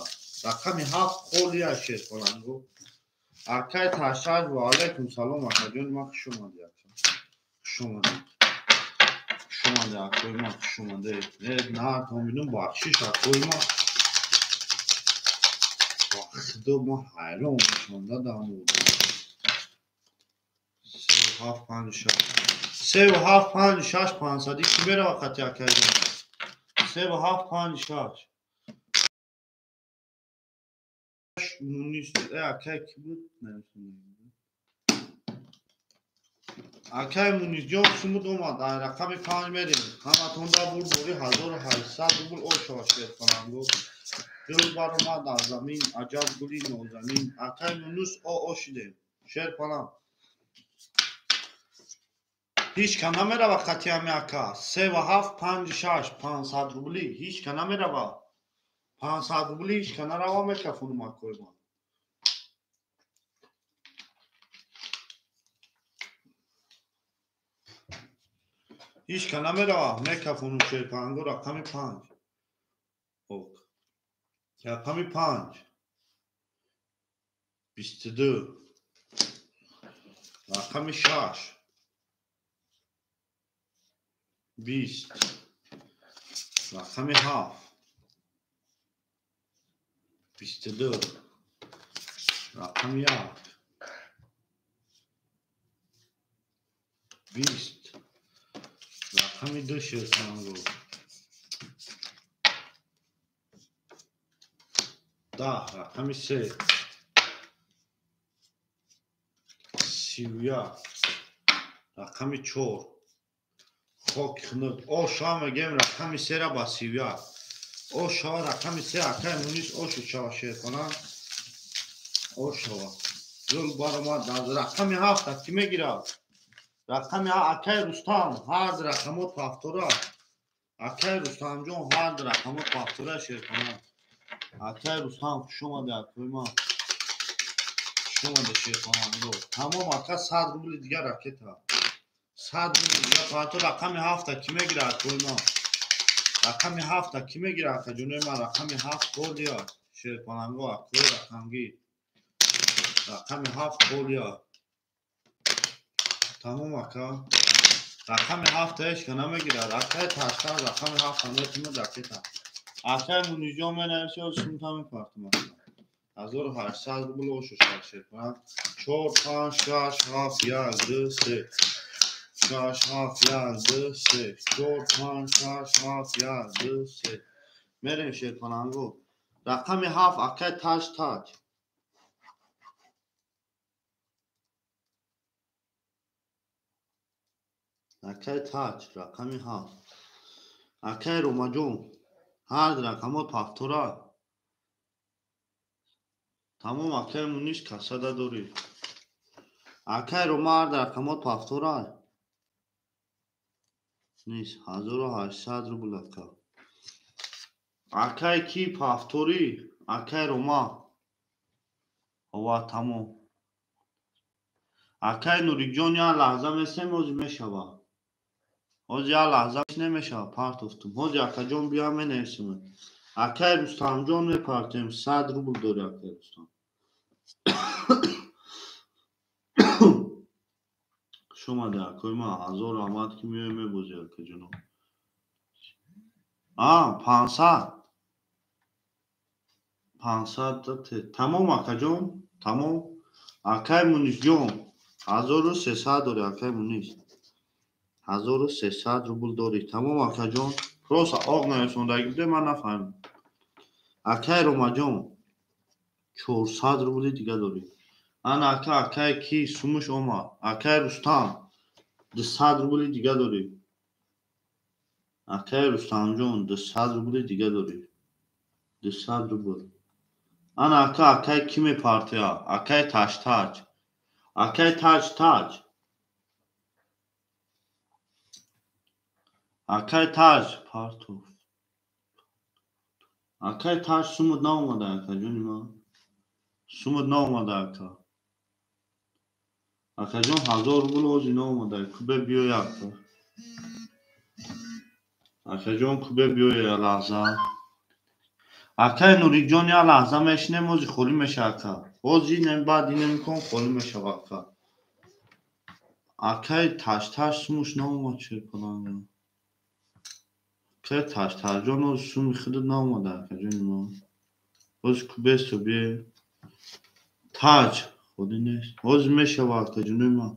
Рақами 7 холия шерпаланго. Акаи Ташаш ва алайкум салом акаҷони ман, хуш омадӣ ака. Хуш омадӣ. Хуш омадӣ акои ман, хуш омадӣ. Э, на, томинум бахшиш акои ман. Ба худо ман ҳайрон мешавам дадам. 3 7 5 6. 3 7 5 6 500 ки мерава хати акаи ман. 3 7 5 6. Мунис акай ки буд? Намедонам. Акай Мунисҷон сумуд омад. Ай рақами 5 мерем. Ҳаматон да бурдбори 1800 рубл ошава шерпаланго. Гул баромад аз замин, аҷаб гули нозанин. Акай Мунис о ошидем. Шерпаланг. Ҳеҷ ка намерава хати ҳами ака. 3 7 5 6 500 рубли. Ҳеҷ ка намерава. 500 рубли ҳеҷ ка нарава мекафонум акои ман. Ҳеҷ ка намерава мекафонум шерпаланго рақами 5. Ок. Рақами 5. 22. Рақами 6. 20. Рақами 7. 22. Рақами 1. 20. Рақами 2 шерпаланго. 10. Рақами 3. 31. Рақами 4. Хок хунук. О шава мегӯем рақами 3-ра ба 31. О шава рақами 3 акаи Мунис ошу шава шерпаланг. О шава. Гул баромад аз рақами 7 ки мегирад? Рақами акаи Рустам ҳар рақамот ҳафтора. Акаи Рустамҷон ҳар рақамот ҳафтора шерпаланг. Акаи Рустам хуш омадӣ акои ман. Хуш омадӣ шерпаланго. Тамом ака 100 рубли дигар ракета. 100 рубли дигар паҳто рақами 7 ки мегирад акои ман? Рақами 7 ки мегирад ака ҷонои ман? Рақами 7 холия шерпаланго акои рақамгир. Рақами 7 холия. Тамом ака. Рақами 7 ҳеҷ ка намегирад. Акаи Ташар рақами 7 метимад ракета. Акаи Мунизҷон менависад, сумта мепартам ака. 1800 рубл ошу шава шерпаланг. 4 5 6 7 1 2 3 6 7 1 2 3 4 5 6 7 1 2 3 мерем шерпаланго. Рақами 7 акай Таҷ Таҷ. Акай Таҷ рақами 7. Акай Ромаҷон ҳар рақамот пафтора. Тамом акай Мунис касада дорӣ. Акай Рома ҳар рақамот пафтора. Нест 1800 рубл ака. Акай ки пафторӣ? Акай Рома. Ова тамом. Акай Нурикҷон як лаҳза месем ҳозир мешава. Ҳозир як лаҳза намешава партофтум. Ҳозир акаҷон биё менависем. Акай Рустамҷон мепартем 100 рубл дори акай Рустам. Шумаде акои ман ҳазор раҳмат ки меои мебозӣ акаҷоно. А 500. 500 тамом акаҷон, тамом. Акай Мунисҷон 1300 дори акай Мунис. 1300 рубл дори. Тамом акаҷон. Просто оғ нависондаги буде ман нафаҳмидам. Акай Ромаҷон 400 рубли дига дорӣ. Ана ака акай ки сумуш омад. Акай Рустам 200 рубли дига дорӣ. Акай Рустамҷон 200 рубли дига дорӣ. 200 рубл. Ана ака акай ки мепартия? Акай Таҷ Таҷ. Акай Таҷ Таҷ. Акай Таҷ партов. Акай Таҷ сумуд наомада акаҷони ман. Сумуд наомада ака. Акаҷон 1000 рубл ҳозир наомада. Кубе биёй ака. Акаҷон кубе биёй лаҳза. Акай Нурикҷон як лаҳза мешинем ҳозир холӣ меша ака. Ҳозир инем баъд инем кон холӣ мешава ака. Акай Таҷ Таҷ сумуш наомад шерпаланга. Акай Таҷ Таҷҷон ҳозир суми худат наомада акаҷони ман. Ҳозир кубесто бие. Таҷ холӣ нест. Ҳозир мешава акаҷони ман.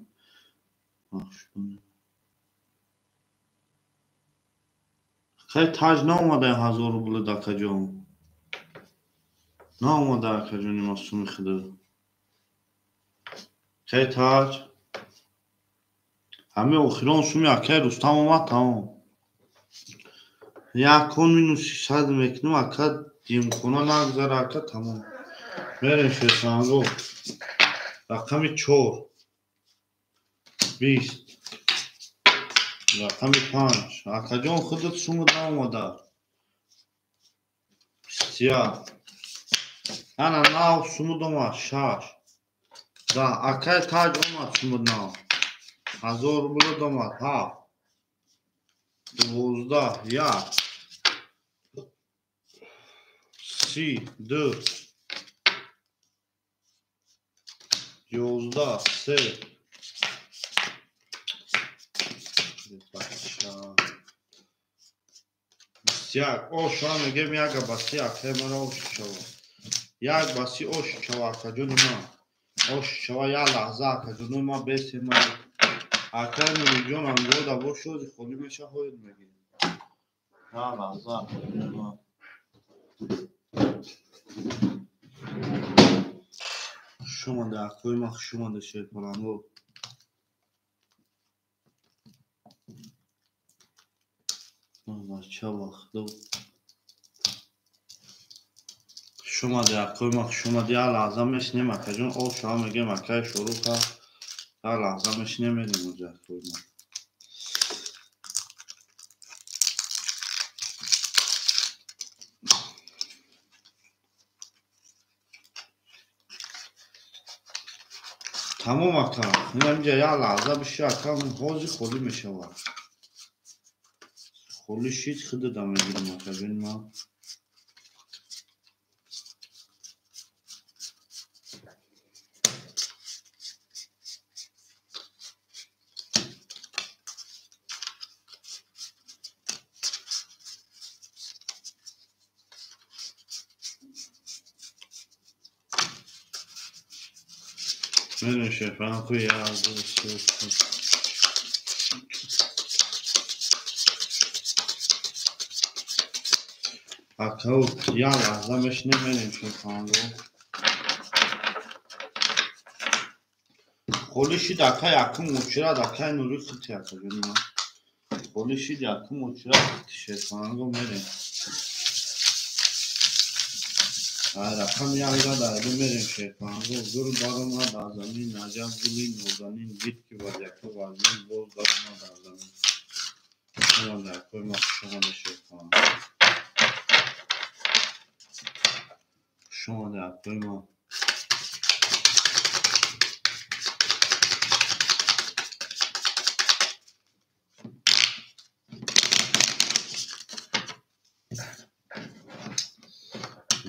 Акай Таҷ наомада 1000 рублад акаҷон. Наомада акаҷони ман суми худат. Акай Таҷ ҳамин охирон суми акай Рустам омад тамом. Якон минус 600 мекунем ака димхона нагзара ака тамом. Мерем шерсанго. Рақами 4 20 рақами 5 акаҷон худат сумуд наомада. 21 ана нав сумуд омад 6 10 акай Таҷ омад сумуд нав 1000 рублад омад 7 12 1 32 11 3 21 ош ҳам мегем як баси акай мара ош шава. Як баси ош шава акаҷони ман. Ош шава як лаҳза акаҷони ман бесе ман. Акай Нурикҷон ангода бош ҳозир холӣ меша ҳоед мегирем. Як лаҳза акаҷони ман. Хуш омада акои ман, хуш омада шерпаланго. Бача вақто. Хуш омада акои ман, хуш омада. Як лаҳза мешинем акаҷон ош ҳам мегем акай Шоруха. Як лаҳза мешинем мерем оҷа акои ман. Тамом ака. Инамҷа як лаҳза биши ака ҳозир холӣ мешавад. Холӣ шид худада мегирам акаҷони ман. Мерем шерпаланго як ду се чор. Акау як лаҳза мешинем мерем шерпаланго. Холӣ шид ака якум очирад акай Нури хити ака ҷони ман. Холӣ шид якум очирад хити шерпаланго мерем. Рақами як зад айду мерем шерпаланго. Гул баромад аз замин, аҷаб гули нозанин, дид ки вазъиятҳо вазнин, боз баромад аз замин. Шумода акои ма хушомада шерпаланго. Хушомада акои ма.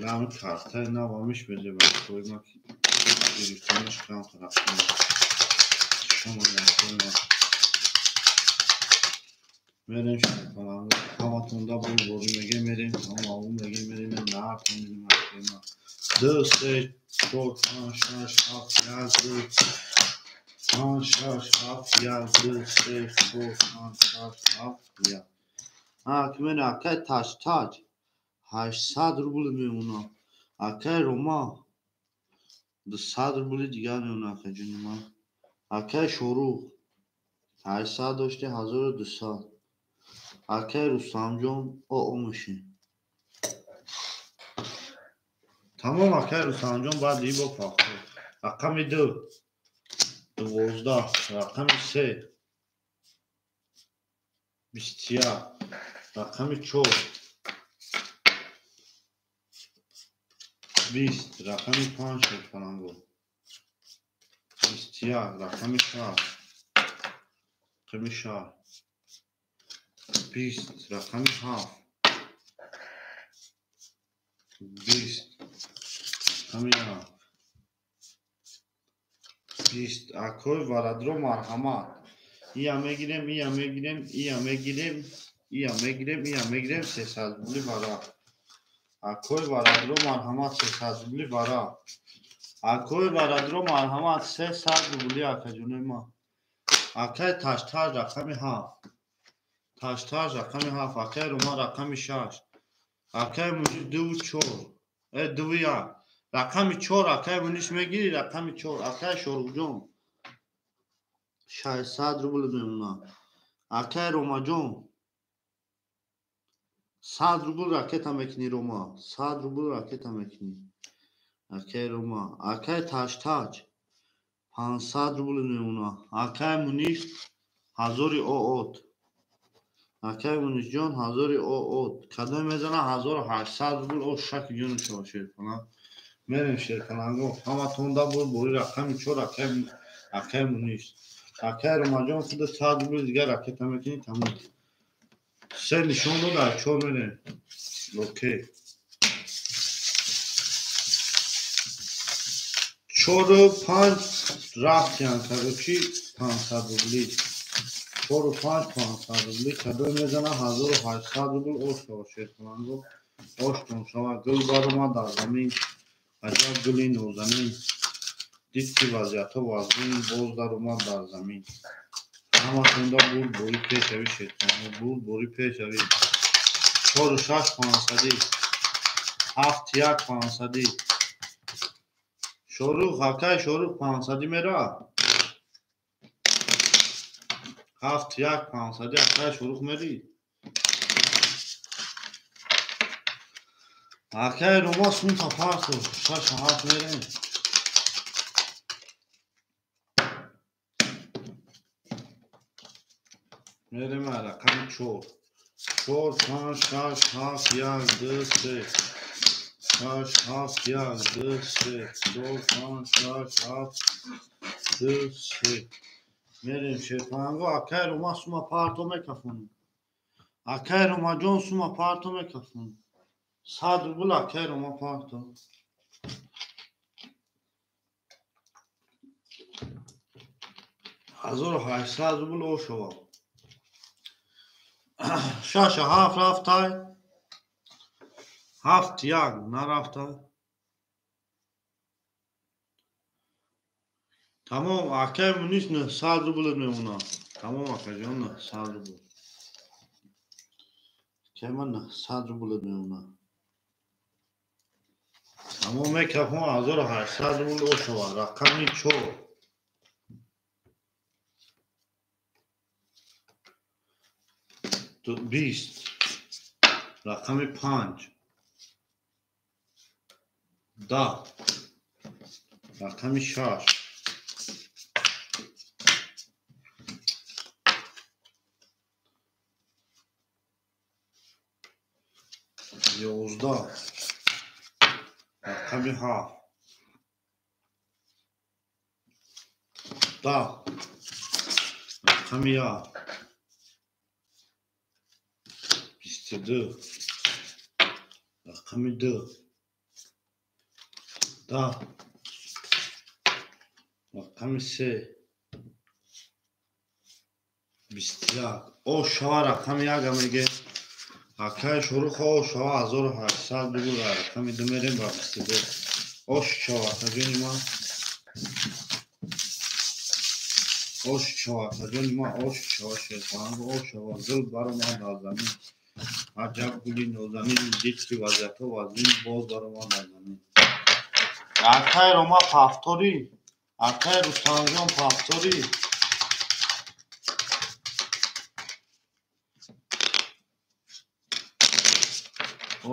Лами картаи навамиш безебакои ма ки гирифтанаш кам рақам. Хушомада акои ма. Мерем шерпаланго. Ҳаматонда бурборӣ мегем мерем, ҳамаун мегем мерем, наҳартон медем акои ма. 2 3 4 5 6 7 1 2 5 6 7 1 2 3 4 5 6 7 1. Ак мен акай таштаҷ 800 рубл мемонад. Акай Рома 200 рубли дигар мемонад акай ҷони ман. Акай Шорух 800 дошти 1200. Акай Рустамҷон оо мешин. Тамом акай Рустамҷон баъд ибо пахто. Рақами 2 12, рақами 3 21, рақами 4 20, рақами 5 шерпаланго. 21, рақами 6, рақами 6 20, рақами 7 20, рақами 7 20. Акои варадро марҳамат. Ия мегирем, ия мегирем, ия мегирем, ия мегирем, ия мегирем 300 рубли вара. Акои варадро марҳамат 300 рубли вара. Акои варадро марҳамат 300 рубли акаҷонои ман. Акай таштаҷ рақами 7. Таштаҷ рақами 7, акай Рома рақами 6. Акай Мунис 2 4. 2 1. Рақами 4 акай Мунис мегири, рақами 4 акай Шоруқҷон 600 рубл мемонад. Акай Ромаҷон 100 рубл ракета мекунӣ Рома, 100 рубл ракета мекунӣ. Акай Рома, акай Таштаҷ 500 рубл мемонад. Акай Мунис 1000 оот. Акай Мунисҷон 1000 оот. Кадом мезана 1800 рубл о шаки ҷони шумо шерпаланг. Мерем шерпаланго. Ҳаматонда бур бори рақами 4 акай Мунис. Акай Ромаҷон худаш 100 рубл дигар ракета мекунӣ тамом. Се нишон дод, ай 4 мерем. Окей. 4 5 рафтиян, короче 500 рубли. 4 5 500 рубли. Кадом мезана 1800 рубл ош шава шерпаланго. Оштон шава. Гул баромад аз замин. Аҷаб гули нозанин. Дид ки вазъиятҳо вазнин, боз даромад дар замин. Ҳаматонда бур бори пешавӣ шерпаланго, бур бори пешавӣ. 4 6 500, 7 1 500. Шорух, акай Шорух 500 мера. 7 1 500 акай Шорух мери. Акай Рома сумта парто 6 7 мерем. Мерем рақами 4. 4 5 6 7 1 2 3. 6 7 1 2 3. 4 5 6 7 2 3. Мерем шерпаланго. Акай Рома сума парто мекафонем. Акай Ромаҷон сума парто мекафонем. 100 рубл акай Рома парто. 1800 рубл ошова. 6 7 рафтай. 7 1 нарафтай. Тамом, акай Мунис 900 рубл мемона. Тамом, акаҷон, 900 рубл. Акай ман 900 рубл мемона. Тамом, мекафон 1800 рубл ошава. Рақами 4. 20. Рақами 5. 10. Рақами 6. 11. Рақами 7. 10. Рақами 1. 22. Рақами 2. 10. Рақами 3. 21. О шава рақами 1 меге. Акай Шорух о шава 1800 рубл. Рақами 2 мерем ба 22. Ош шава акаҷони ман. Ош шава акаҷони ман. Ош шава шерпаланг. Ош шава гул баромад аз замин. Аҷаб гули нозанин. Дид ки вазъиятҳо вазнин боз баромад аз замин. Акай Рома пафторӣ. Акай Рустамҷон пафторӣ.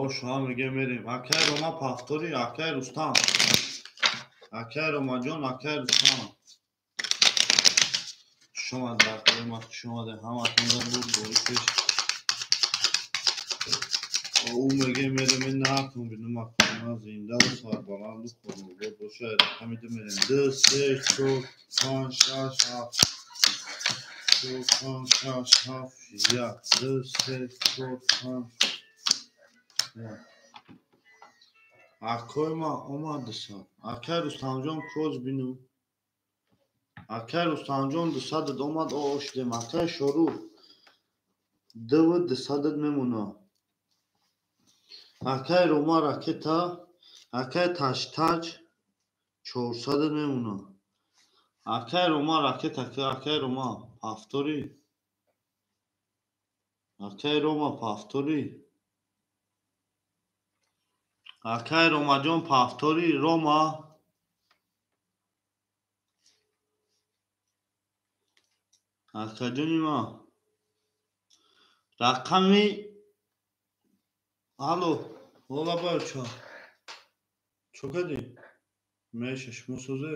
Ош ҳам меге мерем. Акай Рома пафторӣ. Акай Рустам. Акай Ромаҷон. Акай Рустам. Хуш омадед, акаи ман, хуш омадед. Ҳаматонда бурд бори пеш. Ӯ меге мерем накун бинум акаи ман зиндаву сарбаланду хонобод бошад. Рақами 2 мерем. 2, 3, 4, 5, 6, 7. 4, 5, 6, 7, 1. 2, 3, 4, 5. Акои ман омад 200. Акай Рустамҷон коз бину. Акай Рустамҷон 200 омад, ошидем. Акай Шорух 2 200 мемона. Акай Рома ракета. Акай Таштаҷ 400 мемона. Акай Рома ракета. Акай Рома пафторӣ. Акай Рома пафторӣ. Акай Ромаҷон пафторӣ. Рома. Акаҷони ман. Рақами Алло, ҳола бача. Чо кардӣ? Меша шумо созе?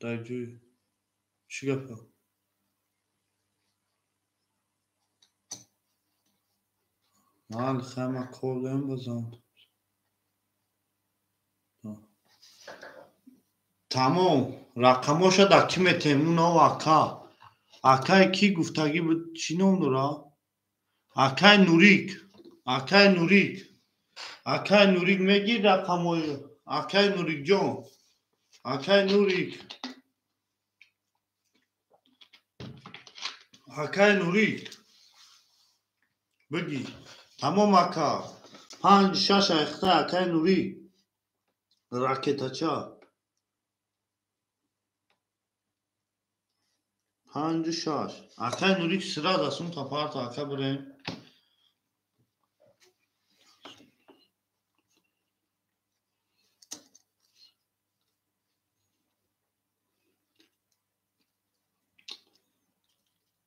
Дар ҷой. Чӣ гапа? Ман хайма кор дорем базан. Тамом, рақамоша дар кӣ метем? Унав ака. Акай кӣ гуфтагӣ буд? Чӣ ном дора? Акай Нурик. Акай Нурик. Акай Нурик мегир рақамои. Акай Нурикҷон. Акай Нурик. Акай Нурик. Бигӣ. Тамом ака. 5 6 айхта акай Нурик. Ракетача. 5 6. Акай Нурик сразу сумта парта ака бирем.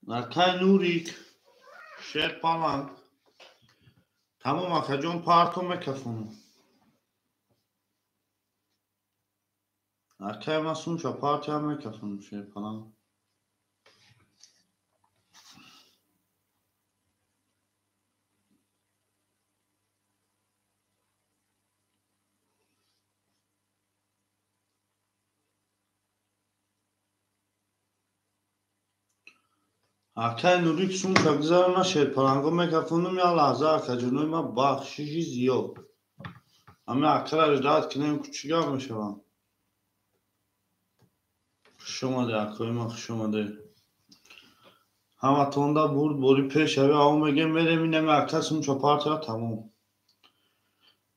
Акай Нурик. Шерпаланг. Тамом акаҷон парто мекафонам. Акай ман сумча партиям мекафонам шерпаланг. Акай Нурик сумча гузарона шерпаланго мекафонам як лаҳза акаҷонои ман бахшиши зиёд. Ҳамин акара ждат кунем ку чӣ гап мешавам. Хуш омадед акои ман, хуш омадед. Ҳаматонда бурд бори пеш ави аво мегем мерем инами ака сумча партия тамом.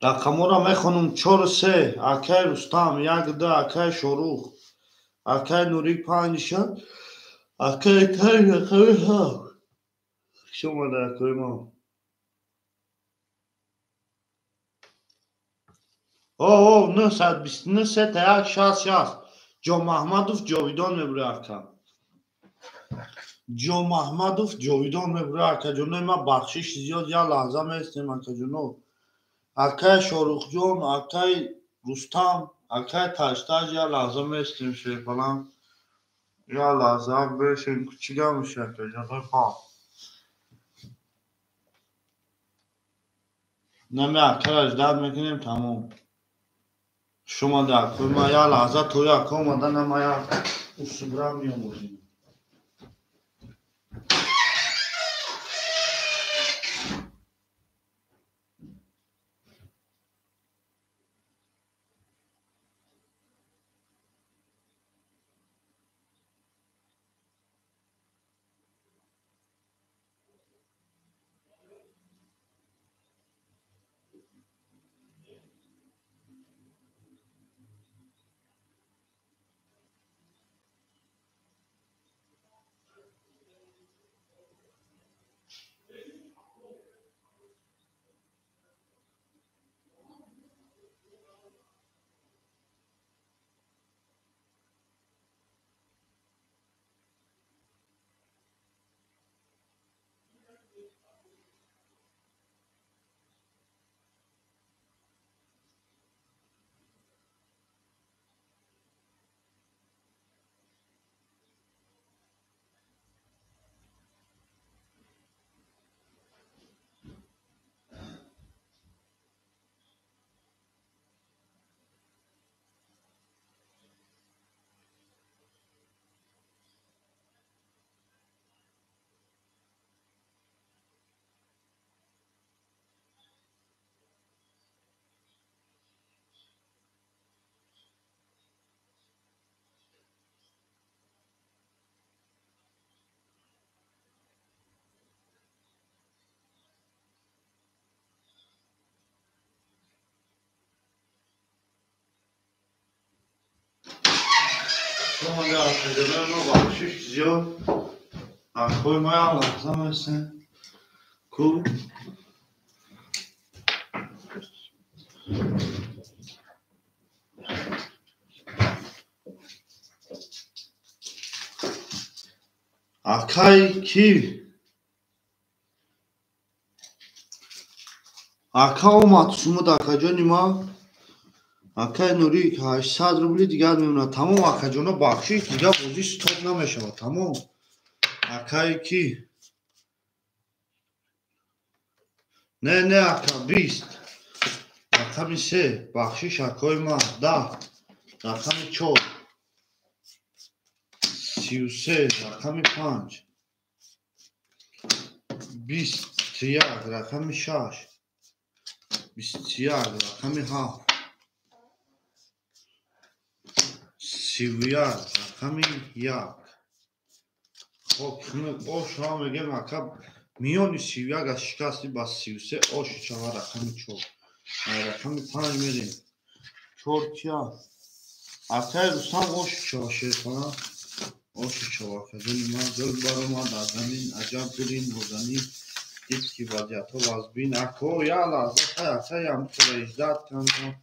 Рақамҳоро мехонам: 4 3 акай Рустам, 1 2 акай Шорух, акай Нурик 5 6, акай Тай рақами 7. Хуш омада акои мо. О, 929 3 1 6 6. Ҷомаҳмадов Ҷовидон мебура ака. Ҷомаҳмадов Ҷовидон мебура акаҷоно. Ма бахшиш зиёд, як лаҳза местем акаҷоно. Акай Шорухҷон, акай Рустам, акай Таштаж, як лаҳза местем шерпалам. Як лаҳза бешем, чига меша акаҷоно пам. Нами акара ждат мекунем, тамом. Шумо да акои ма як лаҳза тои ака омада нама як усубра меомӯзем. Шумо акаҷонои мо бахшиш зиёд. Акои мо як лаҳза местем. Ку акай ки? Ака омад сумуд акаҷони ма. Акай Нурик 800 рубли дигар мемонад. Тамом акаҷоно, бахшиш, дигар бозӣ стоп намешавад. Тамом. Акай ки? Не, не ака, 20. Рақами 3, бахшиш акои ма, 10. Рақами 4. 33, рақами 5. 21, рақами 6. 21, рақами 7. 31, рақами 1. Хоб, ош ҳам мегем ака, миёни 31 аз шикасти ба 33 ош чава рақами 4. Рақами 5 мерем. 4 кия? Акай Рустам ош чава шерхона. Ош чава акаҷони ман гул баромад аз замин, аҷаб гули нозанин. Дид ки вазъиятҳо вазбин. Ако, як лаҳза хай акай ҳамтора издат кардам.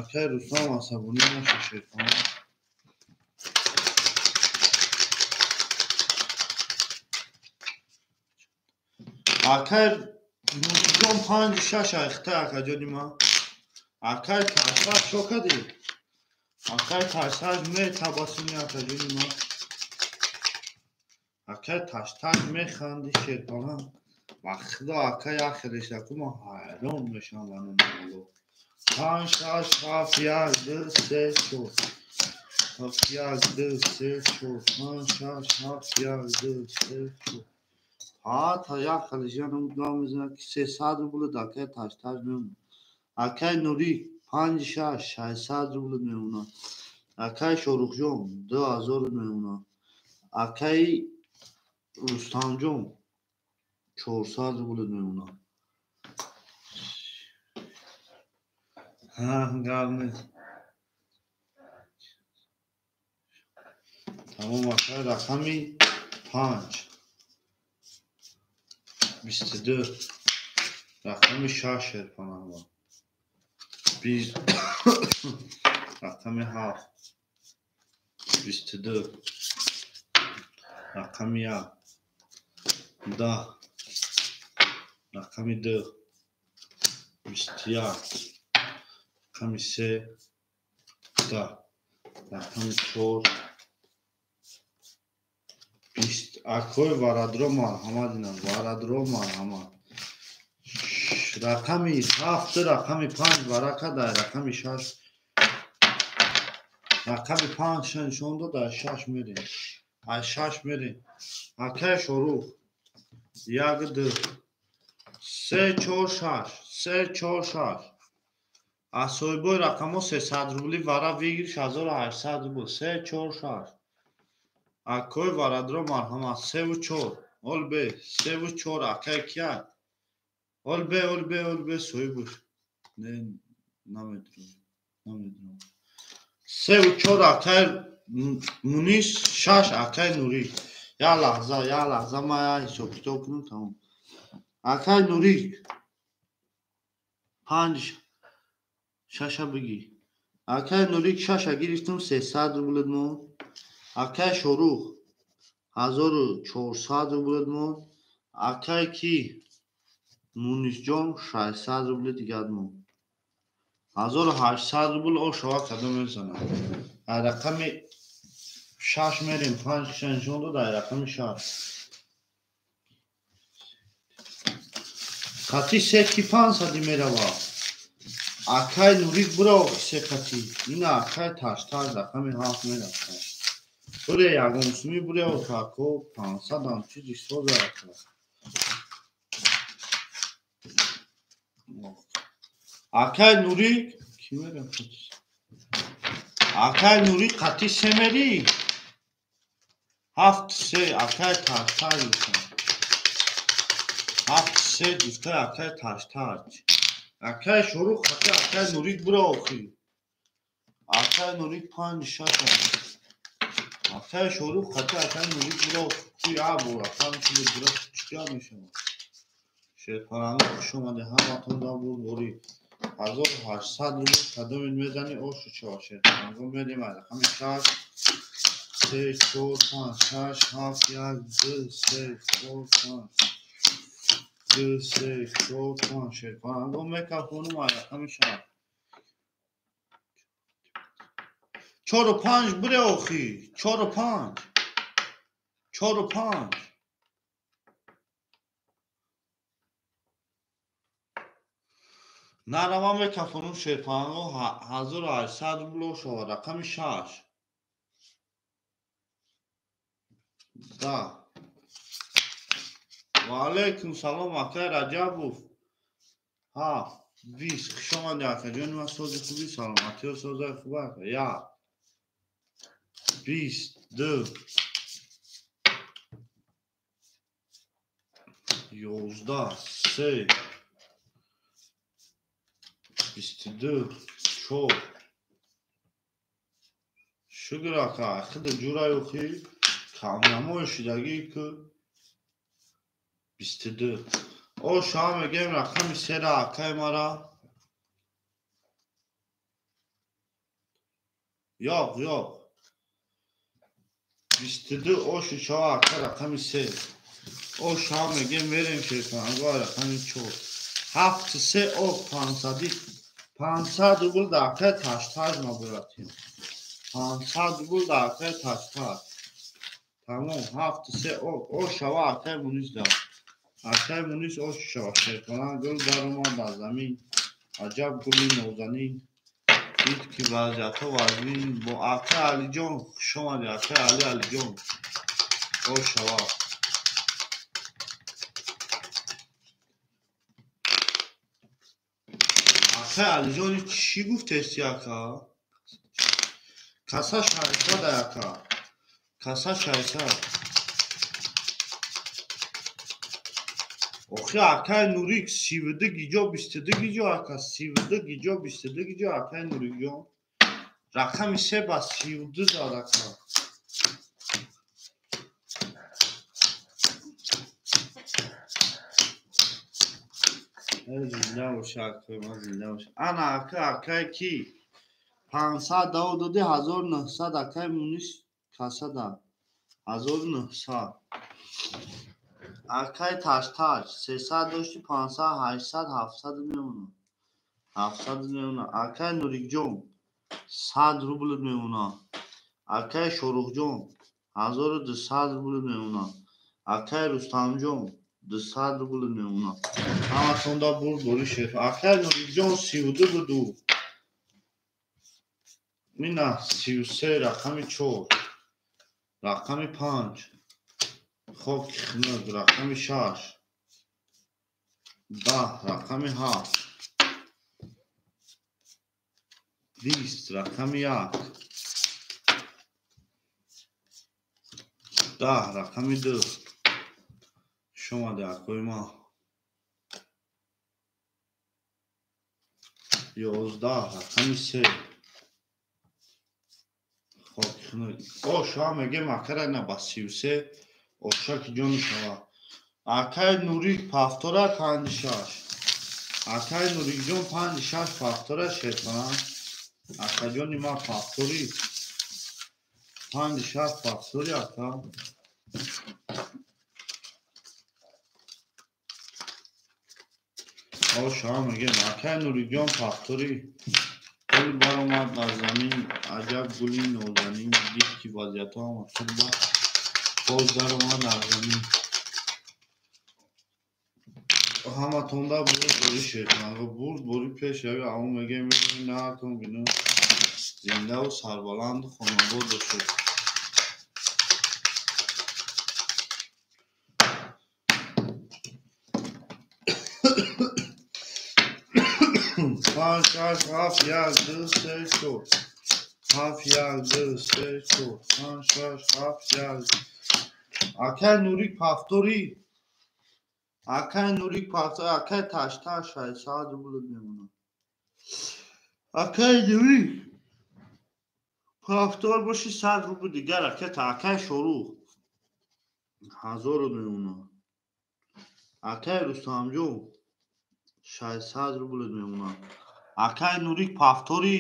Акай Рустам асабонӣ наша шерхона. Акай Нуриҷон 5 6 айхта акаҷони ман. Акай Таштаж чо кардӣ? Акай Таштаж метабассуми акаҷони ман. Акай Таштаж механди шерпалан. Ба худо акай як хелешаку ман ҳайрон мешавам ба номи Аллоҳ. 5 6 7 1 2 3 4. 7 1 2 3 4 5 6 7 1 2 3 4. Ҳа, як хелешану гап мезанад ки 300 рубл акай Таштаж мемонад. Акай Нурик 5 6 600 рубл мемонад. Акай Шорухҷон 2000 мемонад. Акай Рустамҷон 400 рубл мемонад. Гап нест. Тамом акай, рақами 5 22, рақами 6 шерпанаҳо 20, рақами 7 22, рақами 1 10, рақами 2 21, рақами 3 10, рақами 4 20. Акои варадро марҳамат, ина варадро марҳамат. Рақами 7, рақами 5 варака дар рақами 6, рақами 5 нишон дод, дар 6 мерем, аз 6 мерем. Акай Шорух 1 2 3 4 6, 3 4 6. Аз соҳибои рақамҳо 300 рубли вара выигрыш 1800 рубл. 3 4 6. Акои варадро марҳамат. 3 4 ол бе, 3 4 акай кия? Ол бе, ол бе, ол бе, соҳибуш. Не, намедонам, намедонам. 3 4 акай Мунис, 6 акай Нурӣ. Як лаҳза, як лаҳза, ман як ҳисоб китоб кунам, тамом. Акай Нурӣ 5 6 бигӣ. Акай Нурик 6 гирифтум, 300 рублет монд. Акай Шорух 1400 рублет монд. Акай ки Мунисҷон 600 рубли дигар монд. 1800 рубл ошава кадом мезанад. Ай рақами 6 мерем, 5 нишон дод, ай рақами 6. Қати се ки 500 мерава. Акай Нурик бура охи се қати. Ина акай таштар рақами 7 мерава. Буре ягон суми буре охи ако 500 ам чизи соза ака. Акай Нурик ки мерава? Акай Нурик қати се мери? 7 3 акай таштар гуфтам. 7 3 гуфта акай таштар. Акай Шорух қати акай Нурик бура охи. Акай Нурик 5 6. Акай Шорух қати акай Нурик бура охи. Ки абу рақам чи бура чига мешавад? Шерпаранг хуш омаде, ҳаматон да бурдборӣ. 1800 рубл кадомин мезани ошу чава шерпаранго мерем ай рақами 6 3 4 5 6 7 1 2 3 4 5 2 3 4 5 шерпаранго мекафонум ай рақами 6 4 5 буре охи 4 5 4 5. Нарава мекафонум шерпаранго 1800 рубл ошава рақами 6 Да. Ва алейкум салом акай Раҷабов. 7 20. Хуш омадӣ акаҷони ман, сози хуби, саломатиё созаи хуб ака. 1 22 11 3 22 4. Шукр ака, хида ҷурай охи камнамои шудагӣ ку 22. О шоҳ мегӯем рақами 3 акай мара. Yo'q, yo'q. 22 ошу шоҳ ака рақами 3. О шоҳ мегӯем мерем шерпаранго рақами 4. 7 3 о 500 500 рубл дар акай таштаж мабуратем. 500 рубл дар акай таштаж. Тамом 7 3 о шава акай Мунис да. Акай Мунис ош шава шерпаранг гул баромад аз замин. Аҷаб гули нозанин. Дид ки вазъиятҳо вазнин. Бо акай Алиҷон хуш омадӣ акай Али Алиҷон. О шава. Акай Алиҷон чӣ гуфтести ака? Каса 600 ака. Каса 600. Охи акай Нурик 32 гиҷо 22 гиҷо ака 32 гиҷо 22 гиҷо акай Нурикҷон. Рақами 3 ба 32 зад ака. Зинда боша акай, ман зинда боша. Ана ака, акай ки 500 даво доди 1900 акай Мунис касада 1900. Акай Ташташ 300 дошти 500 800 700 мемона. 700 мемона. Акай Нурикҷон 100 рубл мемона. Акай Шорухҷон 1200 рубл мемона. Акай Рустамҷон 200 рубл мемона. Ҳаматонда бурд бори шеф. Акай Нурикҷон 32 буду. Мина 33 рақами 4. Рақами 5. Хок хнук рақами 6. 10 рақами 7. 20 рақами 1. 10 рақами 2. Шомаде акои ма. 11 рақами 3. Хок хнук. О, шоа мегем акара на ба 33. Ошаки ҷони шава. Акай Нурик пафтора 56. Акай Нурикҷон 56 пафтора шерпана. Акаҷони ма пафтори 56 пафтори ака. О, шоа мегем акай Нурикҷон пафтори. Гул баромад аз замин, аҷаб гули нозанин, дид ки вазъиятҳо ҳама турба. Боз даромад аз замин. Ҳаматонда бурд бори шерпанго, бурд бори пеш яви аму мегем наатон бино. Зиндаву сарбаланду хонобод бошед. Панҷ, шаш, ҳафт, як, ду, се, чор. Ҳафт, як, ду, се, чор. Панҷ, шаш, ҳафт, як. Акай Нурик пафтори. Акай Нурик пафтори. Акай Ташташ 600 рубл мемона. Акай Нурик пафтор боши 100 рубл дигар акай акай Шорух 1000 мемона. Акай Рустамҷон 600 рубл мемона. Акай Нурик пафтори.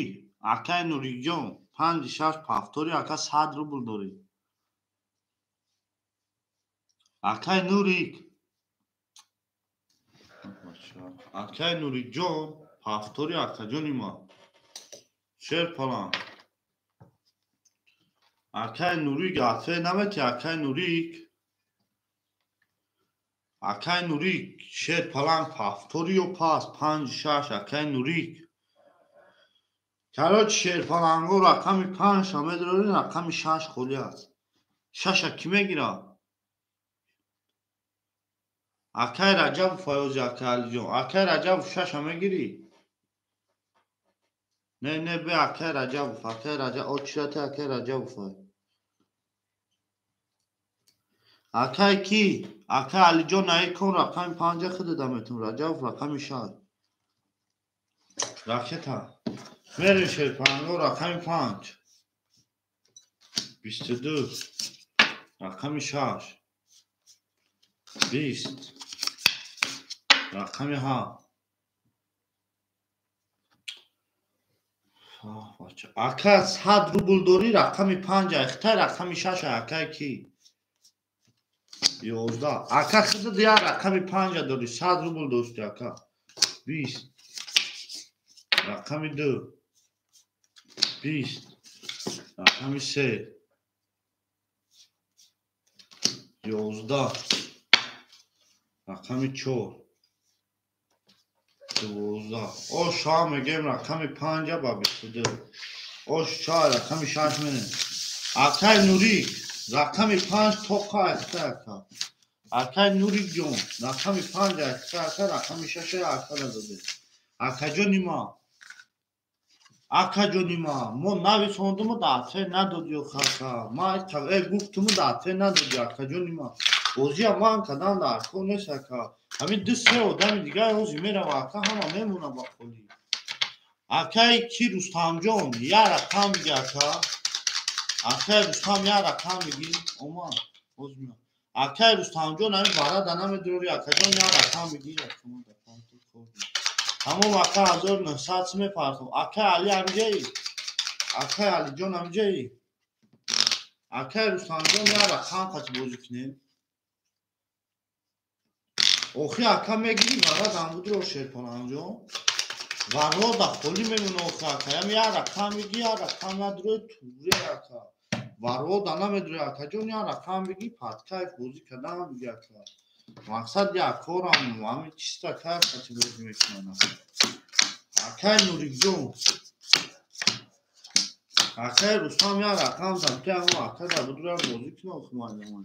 Акай Нурикҷон 56 пафтори ака 100 рубл дорӣ. Акай Нурик. Акай Нурикҷон пафтори акаҷони ма. Шерпалан. Акай Нурик атфе намети акай Нурик. Акай Нурик шерпалан пафтори ё пас 56 акай Нурик. Короче шерпаланго рақами 5 медорӣ рақами 6 холӣ аст. 6 ки мегирад? Акай Раҷабов Фаёзи акай Алиҷон. Акай Раҷабов 6 мегирӣ? Не, не, бе акай Раҷабов, акай Раҷаб, очирати акай Раҷабов. Акай ки? Акай Алиҷон наикон рақами 5 худада метун. Раҷабов рақами 6. Ракета. Мерем шерпанго рақами 5. 22. Рақами 6. 20. Рақами 7. Ака 100 рубл дорӣ рақами 5 ахтай рақами 6 акай ки? 11. Ака худат як рақами 5 дорӣ 100 рубл дошти ака. 20. Рақами 2. 20. Рақами 3. 11. Рақами 4. 12. О, шоа мегем рақами 5 ба 22. О, шоа рақами 6 менем. Акай Нурик рақами 5 тоқа ахта ака. Акай Нурикҷон рақами 5 ахта ака рақами 6 ака надоде. Акаҷони ма. Акаҷони ма, мо нависондуму даъфе надоди хака. Ма гуфтуму даъфе надоди акаҷони ма. Бозия ман кадан дар кор нест ака. Ҳамин ду се одами дигар ҳозир мерава ака, ҳама мемона ба холӣ. Акай ки Рустамҷон, як рақам биги ака. Акай Рустам як рақам биги. Омад. Ҳозир меояд. Акай Рустамҷон ҳамин барада намедурори акаҷон як рақам биги. Тамом ака 1900 мепартов. Акай Али ҳамиҷаи? Акай Алиҷон ҳамиҷаи? Акай Рустамҷон як рақам қати бозӣ кунем. Охи ака мегири варад амбудро Шерпаланҷон. Варода холӣ мемона охи ака. Ям як рақам биги, як рақам надурои туре ака. Варода намедурои акаҷон, як рақам биги, под кайф бозӣ кардан биги ака. Мақсад як корам ҳамин чиста кайф қати бозӣ мекунам. Акай Нурикҷон. Акай Рустам як рақам зад, ки ҳамон ака дар будура бозӣ кунам охи муаллимон.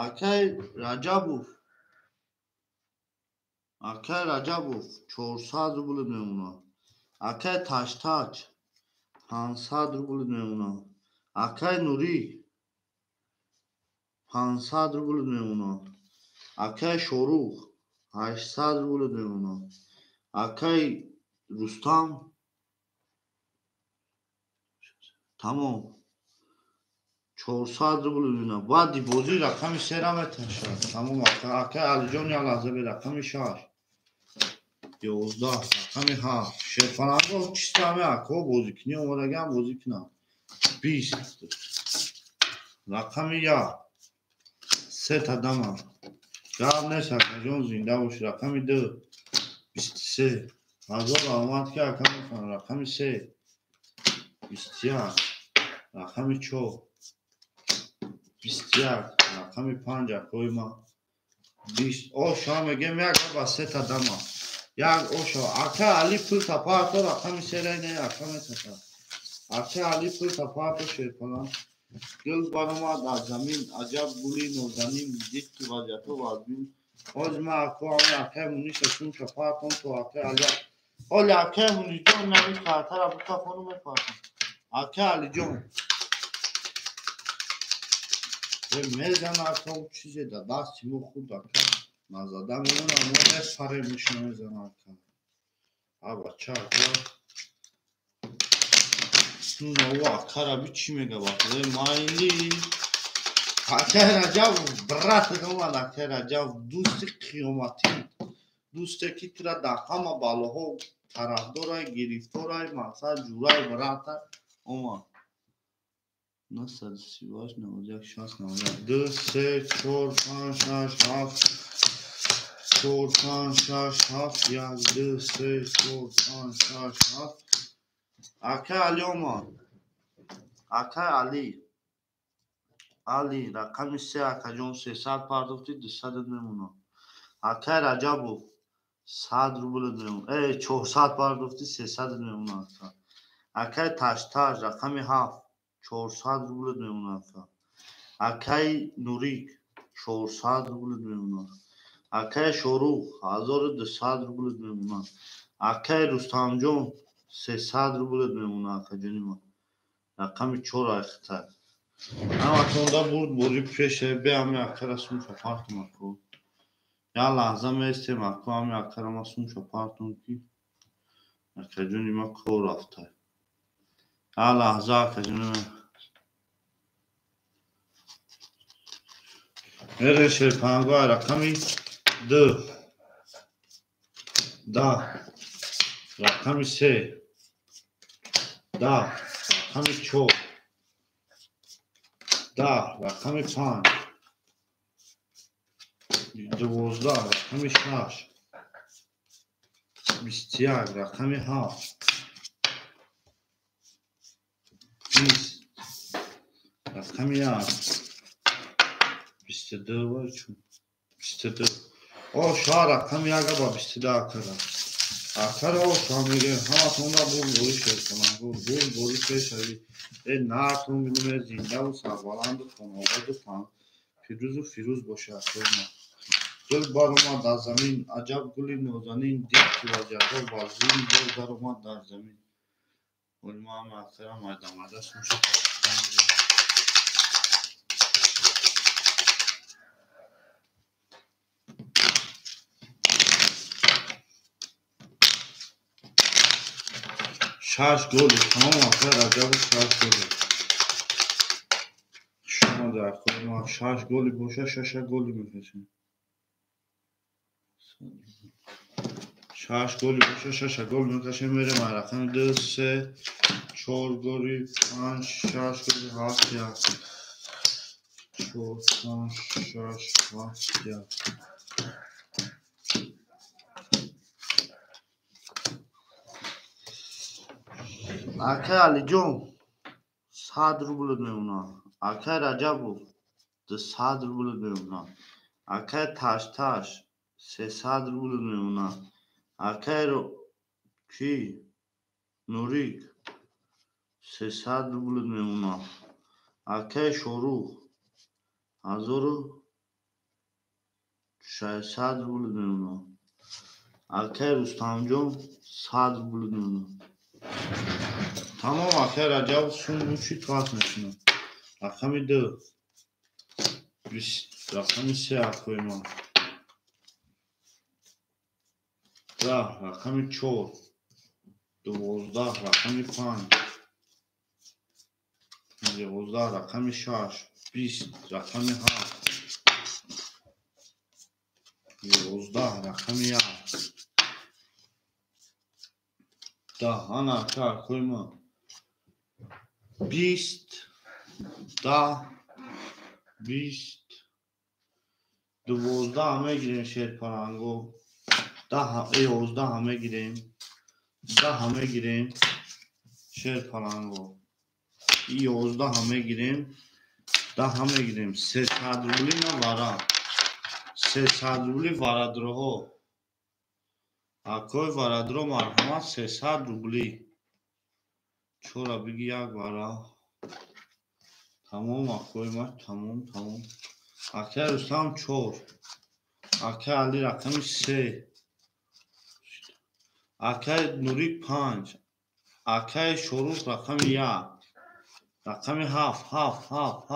Акай Раҷабов. Акай Раҷабов 400 рубл мемонад. Акай Таштач 500 рубл мемонад. Акай Нурӣ 500 рубл мемонад. Акай Шорух 800 рубл мемонад. Акай Рустам тамом 400 рубл мемонад. Баъди бозӣ рақами сера меташад. Тамом ака, акай Алиҷон як лаҳза бе рақами 6. 11 рақами 7. Шерпаланго чиста ҳами акаҳо бозӣ кунӣ омадагиам бозӣ кунам. 20 рақами 1. Сета дама. Гап нест акаҷон, зинда бошӣ. Рақами 2. 23. Ҳазор раҳмат ки ака мефаҳмам. Рақами 3. 21. Рақами 4. 21. Рақами 5 акои ман. 20. Оша мегем як ба сета дама. Як оша. Ака Али пул тапарто рақами 3 не ака меташа. Ака Али пул тапарто Шерпалан. Гул баромад аз замин, аҷаб гули нозанин, дид ки вазъиятҳо вазмин. Ҳозир ман ако ҳами акай Муниса сумша партом то акай Али. Оли акай Мунисҷон нами картара бутафону мепартам. Акай Алиҷон. Мезана ака чизе да дасти мо худ ака. Назада мемона, мо мефарем мешина мезана ака. А бача ака. Ну, акара би чӣ мега бахудои майли. Акай Раҷаб, брат омад акай Раҷаб, дӯсти қиёматӣ. Дӯсте ки тура дар ҳама балоҳо тарафдорай, гирифторай, мақсад ҷурай брата омад. 938 91 60 91 2 3 4 5 6 7 4 5 6 7 1 2 3 4 5 6 7. Акай Али омад. Акай Али. Али рақами 3 акаҷон 300 пардохтӣ 200 мемонад. Акай Раҷабов 100 рубл мемонад. 400 пардохтӣ 300 мемонад ака. Акай Ташташ рақами 7 400 рубл мемонад ака. Акай Нурик 400 рубл мемонад. Акай Шорух 1200 рубл мемонад. Акай Рустамҷон 300 рубл мемонад акаҷони ман. Рақами 4 айхта. Ҳаматонда бурд бори пеше бе ҳами акара сумша партум ако. Як лаҳза местем ако ҳами акара ма сумша партум ки акаҷони ман кор рафта. Як лаҳза акаҷони ман. Мерем Шерпанго рақами 2. 10. Рақами 3. 10. Рақами 4. 10. Рақами 5. 12. Рақами 6. 21. Рақами 7. 20. Рақами 1. 22 var чун. 22. О, ша рақами 1 ба 22 акара. Акара о ша меге ҳаматонда бур бори Шерпаланго, бур бори пешави. Нартон бидуме зиндаву сарбаланду хонаободу пирӯзу фирӯз боша акои ман. Гул баромад аз замин, аҷаб гули нозанин, дид ки вазъиятҳо вазин, боз даромад дар замин. Оли ман ҳами акара майда майда сумша партом. Шаш голи тамом акай Раҷабов шаш голи. Шумо дар ма шаш голи боша шаша голи мекашем. Шаш голи боша шаша гол мекашем мерем рақами 2 3 4 голи 5 6 голи 7 1 4 5 6 7 1. Акай Алиҷон 100 рубл мемонад. Акай Раҷабов 200 рубл мемонад. Акай Ташташ 300 рубл мемонад. Акай ки Нурик 300 рубл мемонад. Акай Шорух 1600 рубл мемонад. Акай Рустамҷон 100 рубл мемонад. Тамом акай Раҷабов сум бучи пас мекунад. Рақами 2 рақами 3 акои ман. 10 рақами 4 12 рақами 5 11 рақами 6 20 рақами 7 11 рақами 1 10 ана акои ман 20 10 20 12 мегирем шерпаланго 10 11 мегирем 10 мегирем шерпаланго 11 мегирем 10 мегирем 300 рубли на вара 300 рубли варадроҳо акои варадро марҳамат 300 рубли чора биги як вара тамом акои ма тамом тамом акай Рустам 4 акай Али рақами 3 акай Нурик 5 акай Шорух рақами 1 рақами 7 7 7 7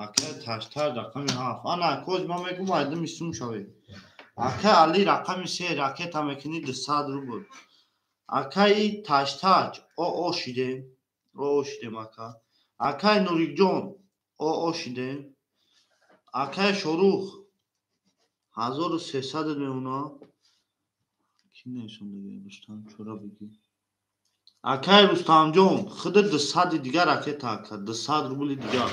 акай Таштар рақами 7 ана акоз ма мегум айдим исум шавед акай Али рақами 3 ракета мекунӣ 200 рубл акай Таштач о шидем ака акай Нурикҷон о шидем акай Шорух 1300 мемонад ки несондага Рустам чора биги акай Рустамҷон худ 200 дигар ракета ака 200 рубли дигар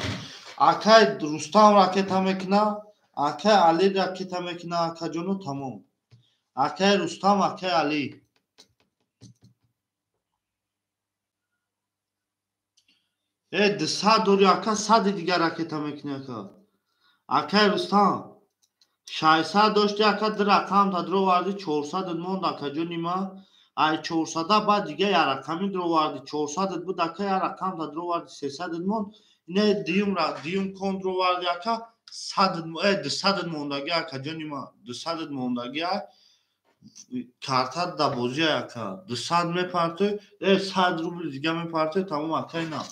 акай Рустам ракета мекуна акай Али ракета мекуна акаҷоно тамом акай Рустам акай Али 200 дори ака 100 дигар ракета мекуни ака акай Рустам 600 дошти ака ду рақам та дроварди 400 монд акаҷони ма ай 400 баъд дига як рақами дроварди 400 буд ака як рақам та дроварди 300 монд ине дуюм кон дроварди ака 200 мондаги акаҷони ма 200 мондаги карта да бозӣ ака 200 мепартой 100 рубли дига мепартой тамом акай на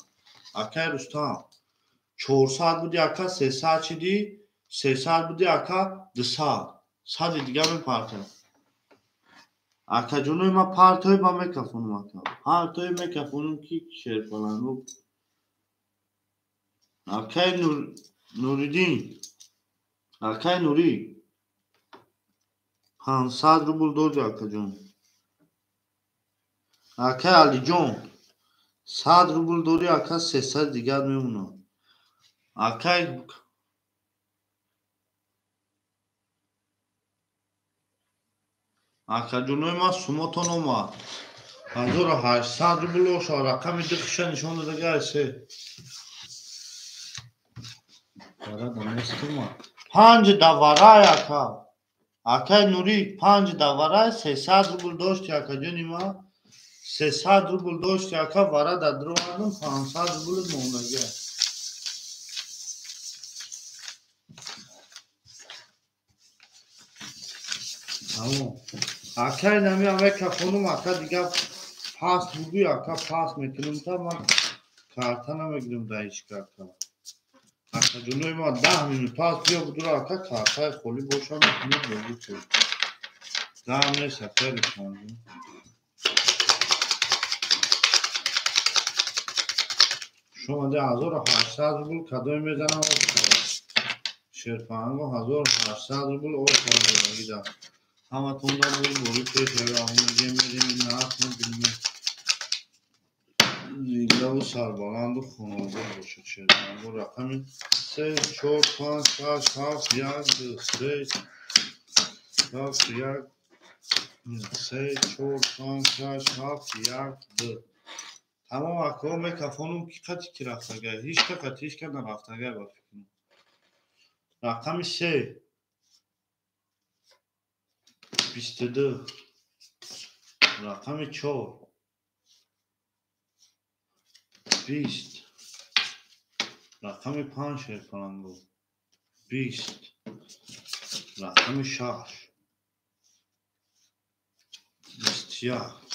акай Рустам 400 буди ака 300 чиди 300 буди ака 200 100 дига мепартой акаҷонои ма партой ба мекафонам ака партой мекафонам ки шерпаланго акай Нуриддин акай Нурӣ 500 рубл дорди акаҷон акай Алиҷон 100 рубл дори ака 300 дигар мемонад акай акаҷонои ма сумотон омад 1800 рубл оша рақами ду хиша нишон додага се панҷ даварай ака акай Нурӣ панҷ даварай 300 рубл дошти акаҷони ма 300 рубл дошти ака вара да дровардам 500 рубл мондага тамом акай нами амекафонум ака дига пас бугӯй ака пас мекунам та ман карта намегирам да ҳечка ака акаҷонои ма 10 минут пас биё будура ака картаи холӣ боша мекунем бозӣ кун гам нест акай Рустамҷон. Шумо 1800 рубл кадоме мезанам шерпаҳанго 1800 рубл ош. Ҳаматонда бурбори пеш омадем мерем нархно бинем. Зиндаву сарбаланду хонобод бошад шерпаҳанго. Рақами 3 4 5 6 7 1 2 3 7 1 3 4 5 6 7 1 2. Тамом акаҳо мекафонум ки қати ки рафтагай. Ҳеч ка қати ҳеч ка нарафтагай ба фикрам. Рақами 3 22, рақами 4 20, рақами 5 шерпаланго 20, рақами 6 21,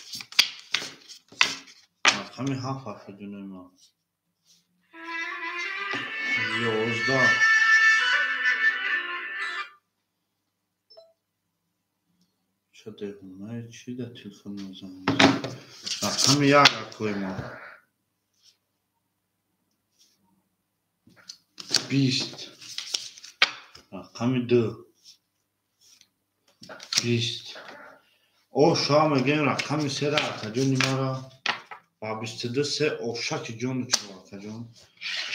рақами 7 акаҷонои ман 11. Ча девонаи чӣ дар телефон мезанад? Рақами 1 акои ман 20, рақами 2 20. Оша мегӯем рақами 3 акаҷони мара ба 22 се ошаки ҷону чо акаҷон.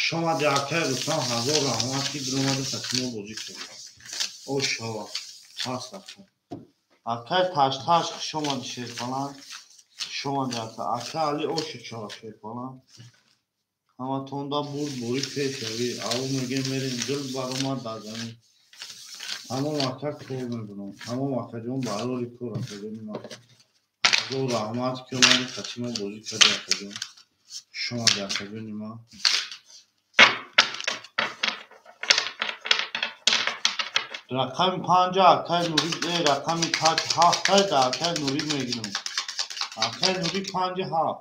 Шомади акаи Рустам, ҳазор раҳмат ки биромади қати мо бозӣ кардӣ. Ошава паст ака. Акаи Ташташ хуш омади шерпаланг. Хуш омади ака. Ака Али оши чава шерпаланг. Ҳаматонда бурдборӣ пешравӣ. Аву мегӯем мерем дил баромад дар замин. Тамом ака кор мебинам. Тамом акаҷон барори кор акаҷони ман. Ҳазор раҳмат ки омади қати мо бозӣ кардӣ акаҷон. Хуш омади акаҷони ман. Рақами 5 акаи Нурик, рақами 7 да акаи Нурик мегирам. Акаи Нурик 5 7.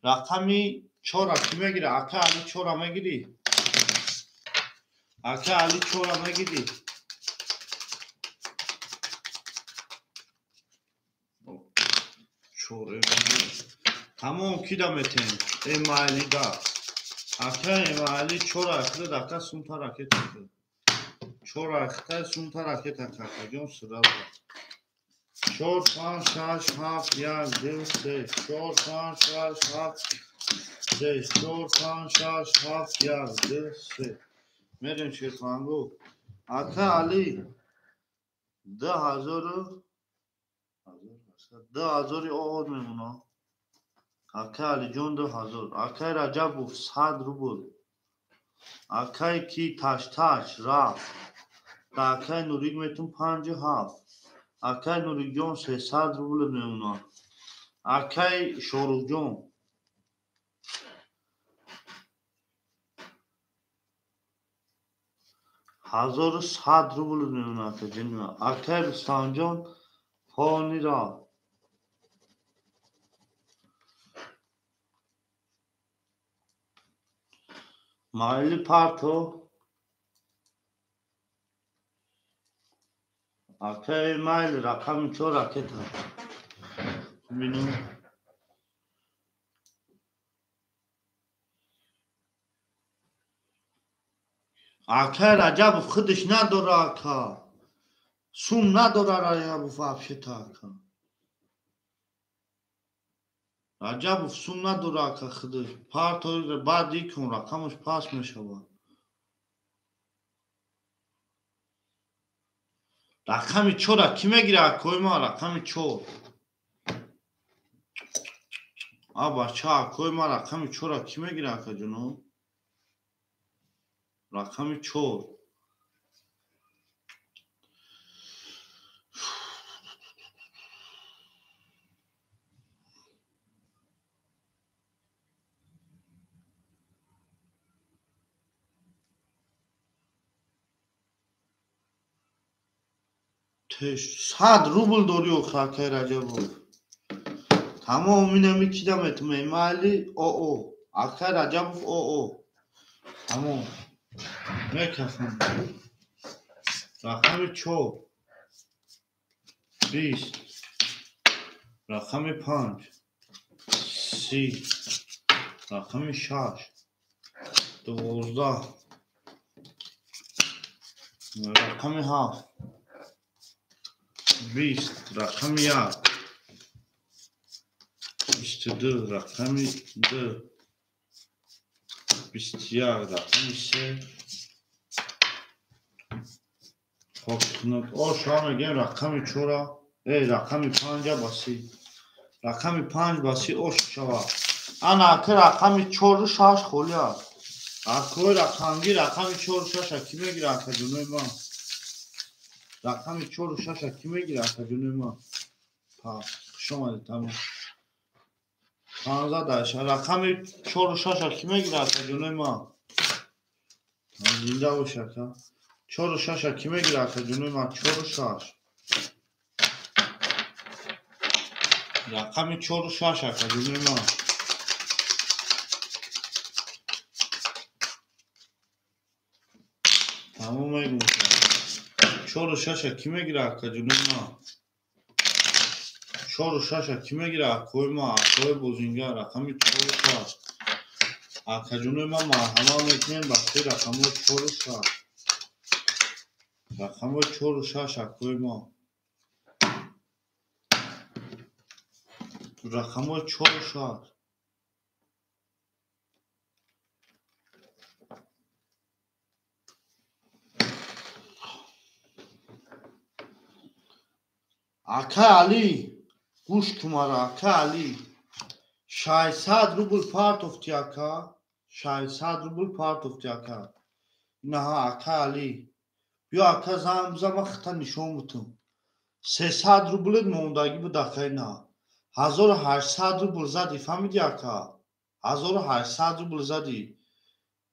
Рақами 4 кӣ мегирад? Акаи Али 4 мегирӣ? Акаи Али 4 мегирӣ? 4. Тамом кида метем? Эмали да. Акаи Эмали 4 ахида дака сумта ракета. 4 ахида сумта ракета какаҷон сразу. 4 5 6 7 1 2 3 4 5 6 7 3 4 5 6 7 1 2 3. Мерем шерпанго. Ака Али 2000 2000 оғоз мемонад. Акаи Алиҷон 2000. Акаи Раҷабов 100 рубл. Акаи ки Ташташ рафт. Да акаи Нурик метун 5 7. Акаи Нурикҷон 300 рубл мемонад. Акаи Шоруҳҷон 1100 рубл мемонад акаҷони ман. Акаи Рустамҷон пони рафт. Майли парто. Акаи Майли рақами 4 ракета. Бинем. Акаи Раҷабов худаш надора ака. Сум надора Раҷабов вообще-то ака. Раҷабов сум надора ака худаш. Партори баъд икун рақамаш паст мешавад. Рақами 4 кӣ мегирад акои ман? Рақами 4. А бача акои ман рақами 4 кӣ мегирад акаҷоно? Рақами 4. 100 рубл дорӣ охи акаи Раҷабов. Тамом инами кида метум Эмали ОО. Акаи Раҷабов ОО. Тамом. Мекафам. Рақами 4 20, рақами 5 30, рақами 6 12 рақами 7 20 рақами 1 22 рақами 2 21 рақами 3. Хоб, о шумо мегӯем рақами 4, рақами 5 ба 30. Рақами 5 ба 30 ош шавад. Ана ака рақами 4 6 холӣ аст. Акои рақамги рақами 4 6 кӣ мегирад, ака ҷонои ман? Рақами 4 6 кӣ мегирад, ака ҷонои ман? Пас, хуш омадед, тамом. 15 рақами 4 6 кӣ мегирад, ака ҷонои ман? Зинда бош, ака. 4 6 кӣ мегирад, ака ҷонои ман? 4 6. Рақами 4 6, ака ҷонои ман. Тамом мегӯм. 4 6 кӣ мегирад, ака ҷонои ман? 4 6 кӣ мегирад, акои ман, акои бозингар? Рақами 4 6. Ака ҷонои ман, марҳамат мекунем ба сӯи рақамҳои 4 6. Рақамҳои 4 6, акои ман. Рақамҳои 4 6. Ака Али, гӯш кун мара, ака Али. 600 рубл партофти, ака. 600 рубл партофти, ака. Инаҳа, ака Али. Биё, ака, занг бизан, ман хита нишон бутум. 300 рублет мондагӣ буд, ака, ина. 1800 рубл задӣ, фаҳмидӣ, ака? 1800 рубл задӣ.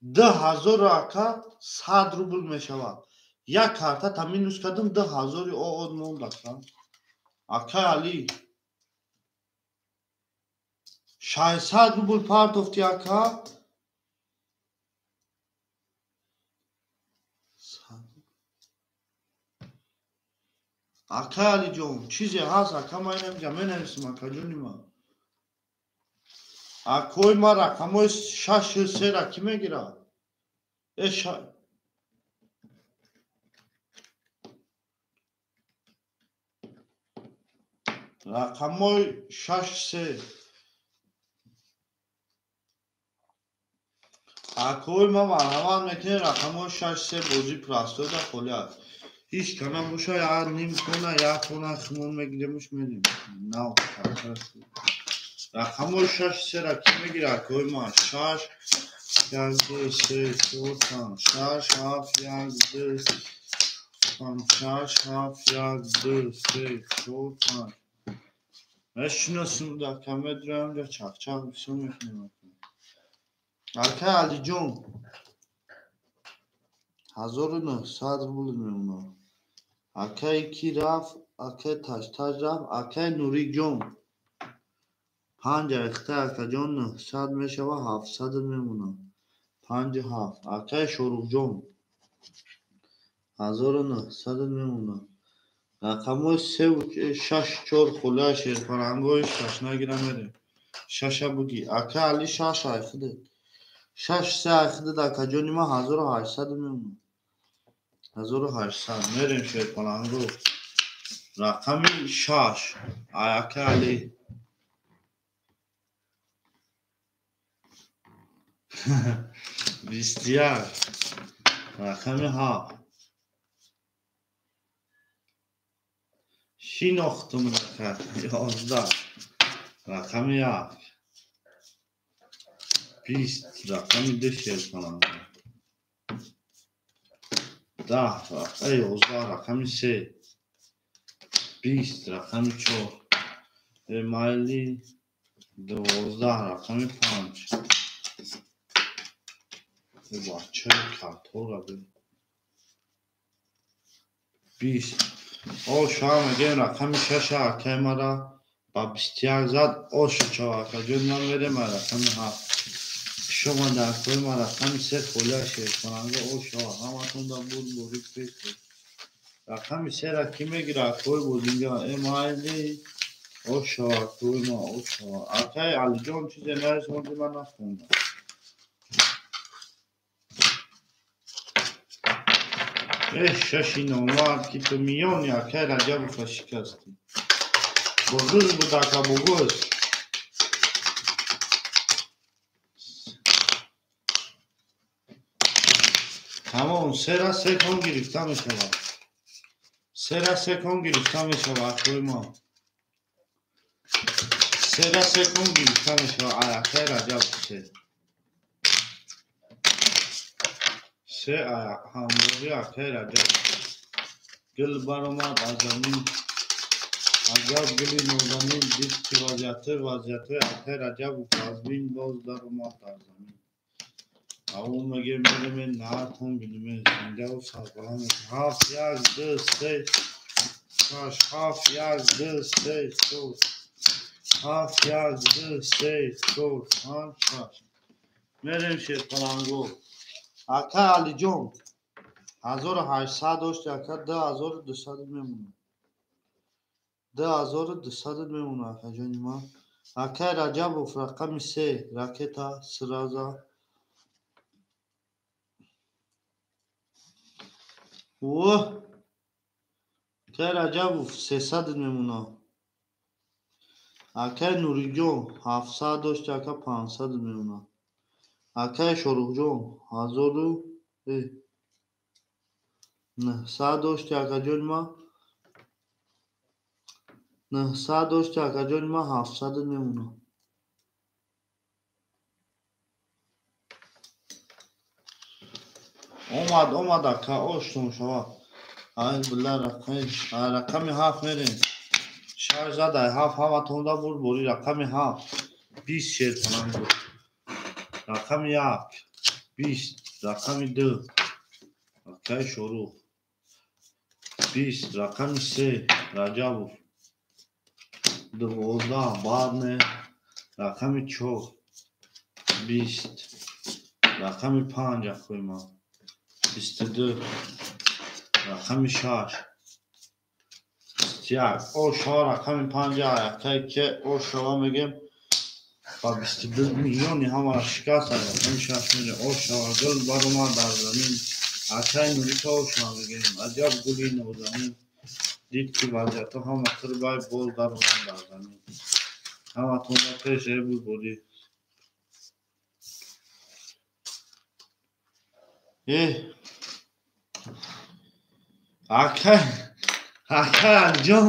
2000, ака, 100 рубл мешавад. Як карта та минус кардам, 2000 оод монд, ака. Ака Али. 600 рубл партофти, ака. Ака Алиҷон, чизе ҳаст, ака, ман инамҷа менависам, акаҷони ман. Акои ман рақамҳои 6 3-ра кӣ мегирад? Рақамҳои 6 3. Акои ман марҳамат мекунед рақамҳои 6 3 бозӣ простой да холӣ аст. Ҳеҷ кана боша, як ним тона, як тона химон мегиремуш мерем. Нав рақамҳои 6 3-ра кӣ мегирад, акои ман? 6 1 2 3 4 5 6 7 1 2 5 6 7 1 2 3 4 5. Мешиносим, ака, медроям ҷа чақчақ бисёр мекунем. Ака Алиҷон, 1900 рубл мемонад. Акаи ки рафт, акаи Ташташ рафт, акаи Нуриҷон. 5 айхта, акаҷон, 900 мешавад, 700 мемонад. 5 7. Акаи Шоруқҷон, 1900 мемонад. Рақамҳои 3 6 4 холия шерпарангои 6 нагира мерем. 6 буги. Ака Али 6 айхиде. 6 3 айхиде, акаҷони ман 1800 мемонад. 1800 мерем шерпаланго. Рақами 6 ака Али. 21 рақами 7. Шинохтум, рака 11 рақами 1. 20 рақами 2 шерпаланго. 10 11 рақами 3. 20 рақами 4. Майли 12 рақами 5. Бачаи картора 20. О шумо мегӯем рақами 6 акаи мара ба 21 зад. Ош чава, акаҷон, ман мерем рақами 7. Шумо дар кӯи ман рақами 3 холия шеркунанда. О шава, ҳаматон да буд борик пеш. Рақами 3-ра кӣ мегирад, акои бозингар? Майли о шава, акои ман, о шава. Акаи Алиҷон чизе нарисонди, ман нахондам. Эх, шаши номард, ки ту миёни акай Раҷабова шикастӣ. Бугӯз буд, ака, бугӯз. Тамом, сера се кон гирифта мешавад. Сера се кон гирифта мешавад, акои ма. Сера се кон гирифта мешавад, ай акай Раҷаб се. Се ҳамроҳи акай Раҷаб. Гул баромад аз замин. Аҷаб гули нозанин, дид ки вазиятҳои акай Раҷабов аз бин боз даромад дар замин. Аввал мегем мереме наатон биниме зиндаву сарбаланд. 7 1 2 3 6 7 1 2 3 4 7 1 2 3 4 5 6. Мерем шерпаланго. Ака Алиҷон 1800 дошти, ака 2200 мемонад. 2200 мемонад, акаҷони ман. Акай Раҷабов рақами 3 ракета сраза. О! Акай Раҷабов 300 мемонад. Акай Нуриҷон 700 дошти, ака 500 мемонад. Акай Шоруҳҷон 1900 дошти, акаҷони ман. 900 дошти, акаҷони ман 700 мемонад. Омад, омад, ака, оштон шавад. Ай била рақами 7 мерем. 6 зад, ай 7 ҳаматонда бурд бори рақами 7. 20 шер паланг буд. Рақами 1 20, рақами 2 акай Шорух 20, рақами 3 Раҷабов 12, баъд не, рақами 4 20, рақами 5 акои ман 22, рақами 6 21. О шава рақами 5 акай ке о шава мегем ба 22 миллиони ҳамаро шикаст. Рақами 6 мере о шава гул баромад дар замин. Акай Нурита о шава мегем. Аҷаб гули нозанин, дид ки вазиятҳо ҳама тирбай боз даромад дар замин. Ҳаматонда пеш эбуд борӣ. Э акай акай Алиҷон,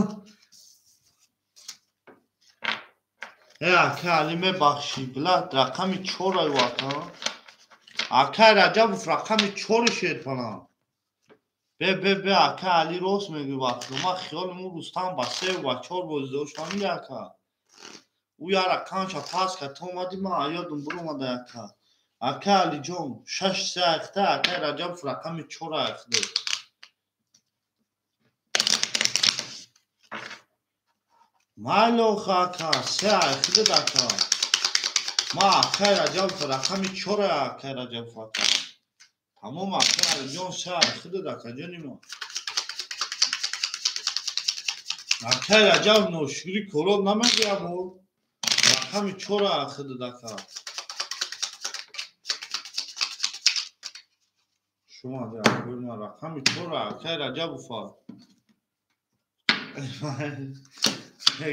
э акай Али мебахшӣ, била рақами 4 аю ака. Акай Раҷабов рақами 4 шерпалан. Бе бе бе акай Али рост мегӯй вақто. Ман хиёлим ӯ Рустам ба 3 ва 4 бозӣ дошт, фаҳмиди ака? Ӯ як рақамша пас кард, то омадӣ ман ёдам биромада ака. Акай Алиҷон 6 3 ахта, акай Раҷабов рақами 4 ахта. Майли охи ака, 3 ахидад ака. Ма акай Раҷабов рақами 4 акай Раҷабов ака. Тамом акай Алиҷон 3 ахидад акаҷони мо. Акай Раҷаб ношукрӣ корот намегӯяд бо. Рақами 4 ахидад ака. Шумо акои ман рақами 4 акай Раҷабов.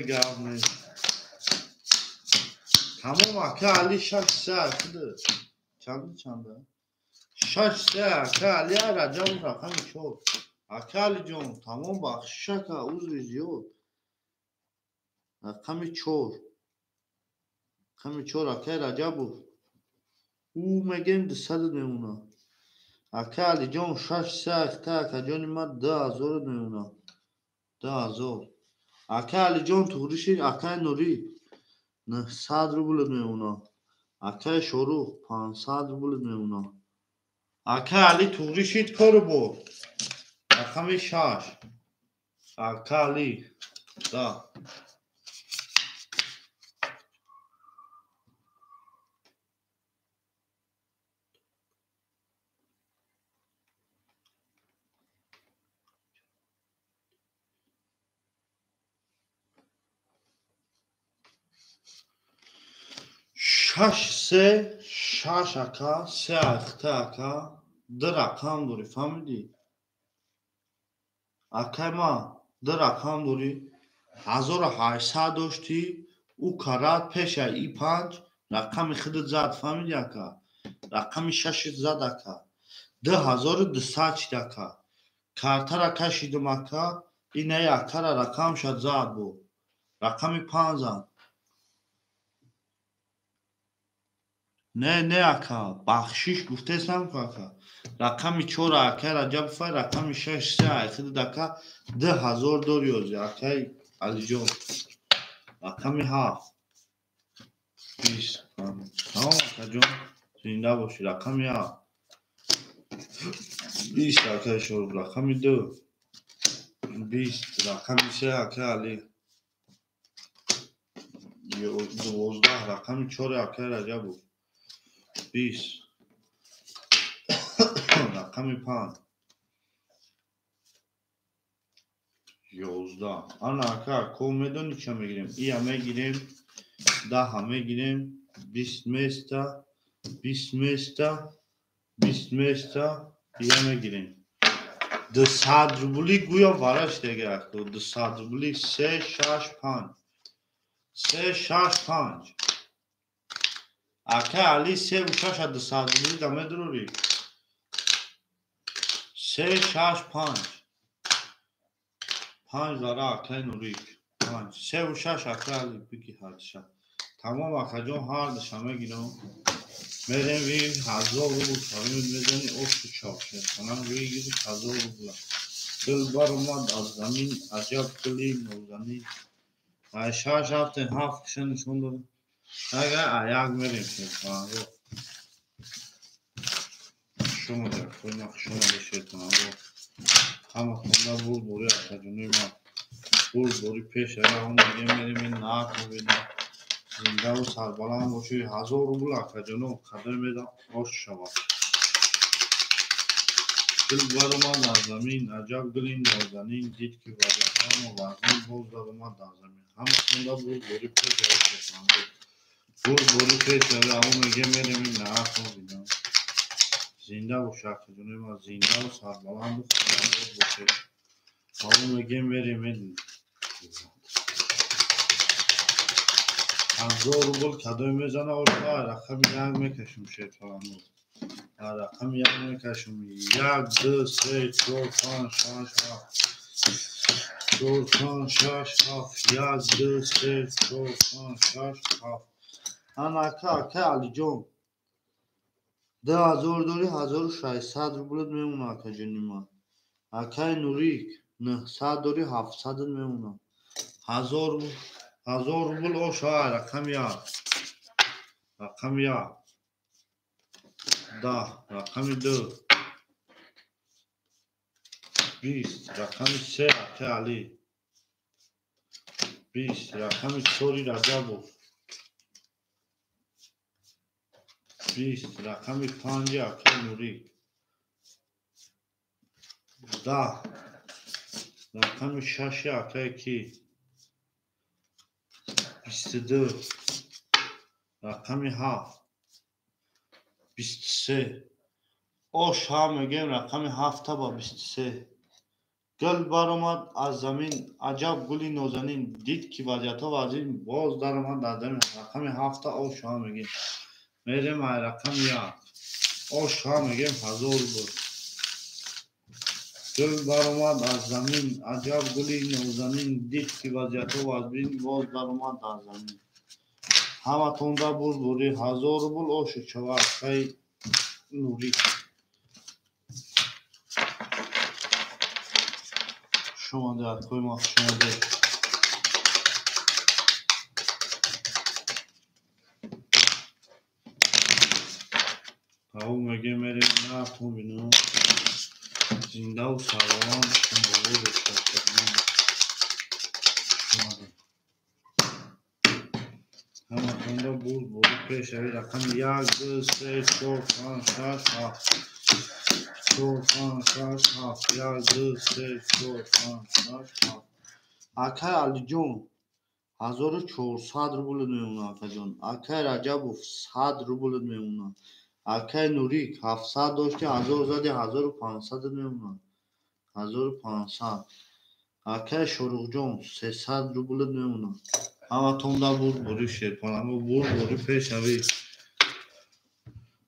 Гап нест. Тамом ака Али 6 3 ахида. Чанди чанда? 6 3 ака Али Раҷабов рақами 4. Ака Алиҷон тамом бахшиш ака, узри зиёд. Рақами 4. Рақами 4 акай Раҷабов. Ӯ мегем 200 мемонад. Ака Алиҷон 6 3 ахта, акаҷони ман 2000 мемонад. 2000. Акай Алиҷон туғри шид, акай Нурӣ 900 рубл мемонад. Акай Шорух 500 рубл мемонад. Акай Али туғри шид кору бор. Рақами 6. Ака Али. Да. Шаш се шаш ака се ахта ака ду рақам дорӣ, фаҳмидӣ? Акай ма ду рақам дорӣ, 1800 доштӣ, ӯ карат пеша и 5 рақами худат зад, фаҳмидӣ ака? Рақами 6 зад ака. 2200 шид ака. Картара кашидим ака, инаи акара рақамша зад бо. Рақами 5 зад. Не, не ака, бахшиш гуфтесам ку ака. Рақами 4 акай Раҷабов, рақами 6 3 ай худат ака 2000 дорӣ ози акай Алиҷон. Рақами 7 20. Тамом акаҷон, зинда бошӣ. Рақами 7 20 акай Шоруб, рақами 2 20, рақами 3 акай Али 12, рақами 4 акай Раҷабов 20, рақами 5 11. Ана ака, ко медонӣ ча мегирем? Ия мегирем, 10 мегирем, 20 места, 20 места, 20 места, ия мегирем. 200 рубли гӯё вараш дега ака, 200 рубли 3 6 5. 3 6 5. Ака Али 3 6 200 рубли да медурӣ. 3 6 5. 5 вара акай Нурик. 5 3 6 акай Али биги ҳардиша. Тамом акаҷон, ҳардиша мегирам. Мерем вигир 1000 рубл фаҳмид мезани ошу чоп шерхонам вигир 1000 рубла. Дил баромад аз замин аҷаб гули нозанин. Ай 6 7 7 киша нишон дод. Ага аяк мерем шерхонаго. Шумо дар қойма хуш омадед шерхонаго. Ҳама хонда бурдборӣ акаҷонои ман. Бурдборӣ пеш ая он мегем мерем ин наатон бинам. Зиндаву сарбаланд бошӣ. 1000 рубл акаҷоно қадр медам ош шавад. Дил баромад аз замин аҷаб гули нозанин, дид ки вазъҳамо вазнин боз даромад аз замин. Ҳама хонда бурдборӣ пеш ая шерхонаго. Бурдборӣ пеш ая он мегем мерем ин наатон бинам. Зинда бош акаҷонои ман, зиндаву сарбаланду хонадор бошед. Ҳаво мегем мерем ин 1000 рубл кадои мезана оша рақами 1 мекашем шерхонаго. Рақами 1 мекашем. 1 2 3 4 5 6 7. 4 5 6 7. 1 2 3 4 5 6 7. Ана ака, акай Алиҷон. 2000 дорӣ, 1600 рублат мемона акаҷони ман. Акай Нурик 900 дорӣ, 700 мемона. 1000 рубл оша рақами 1. Рақами 1. 10, рақами 2. 20, рақами 3 акай Али. 20, рақами 4 Раҷабов. 20, рақами 5 акай Нурик. 10, рақами 6 акай ки. 22, рақами 7. 23. Ош ҳа мегем рақами 7 ба 23. Гул баромад аз замин аҷаб гули нозанин, дид ки вазъиятҳо вазин боз даромад аз замин. Рақами 7 ош ҳа мегем. Мерем ай рақами 1. Ош ҳа мегем 1000 рубл. Гул баромад аз замин аҷаб гули нозанин, дид ки вазъиятҳо вазин боз даромад аз замин. Ҳаматонда бурдборӣ 1000 рубл ошу чава акай Нурик. Хуш омадед акои ман, хуш омадед. Ҳаво мегем мерем наатон бинам. Зиндаву сарбаланд бошед акаҷонам. Хуш омадед. Ҳаматонда бурдборӣ пеш ави рақами 1 2 3 4 5 6 7. 4 5 6 7. 1 2 3 4 5 6 7. Акай Алиҷон 1400 рубл мемона акаҷон. Акай Раҷабов 100 рубл мемона. Акай Нурик 700 дошти, 1000 зади, 1500 мемона. 1500. Акай Шоруқҷон 300 рубл мемонад. Ҳаматон да бурд бори шерпаланго, бурд бори пешавӣ.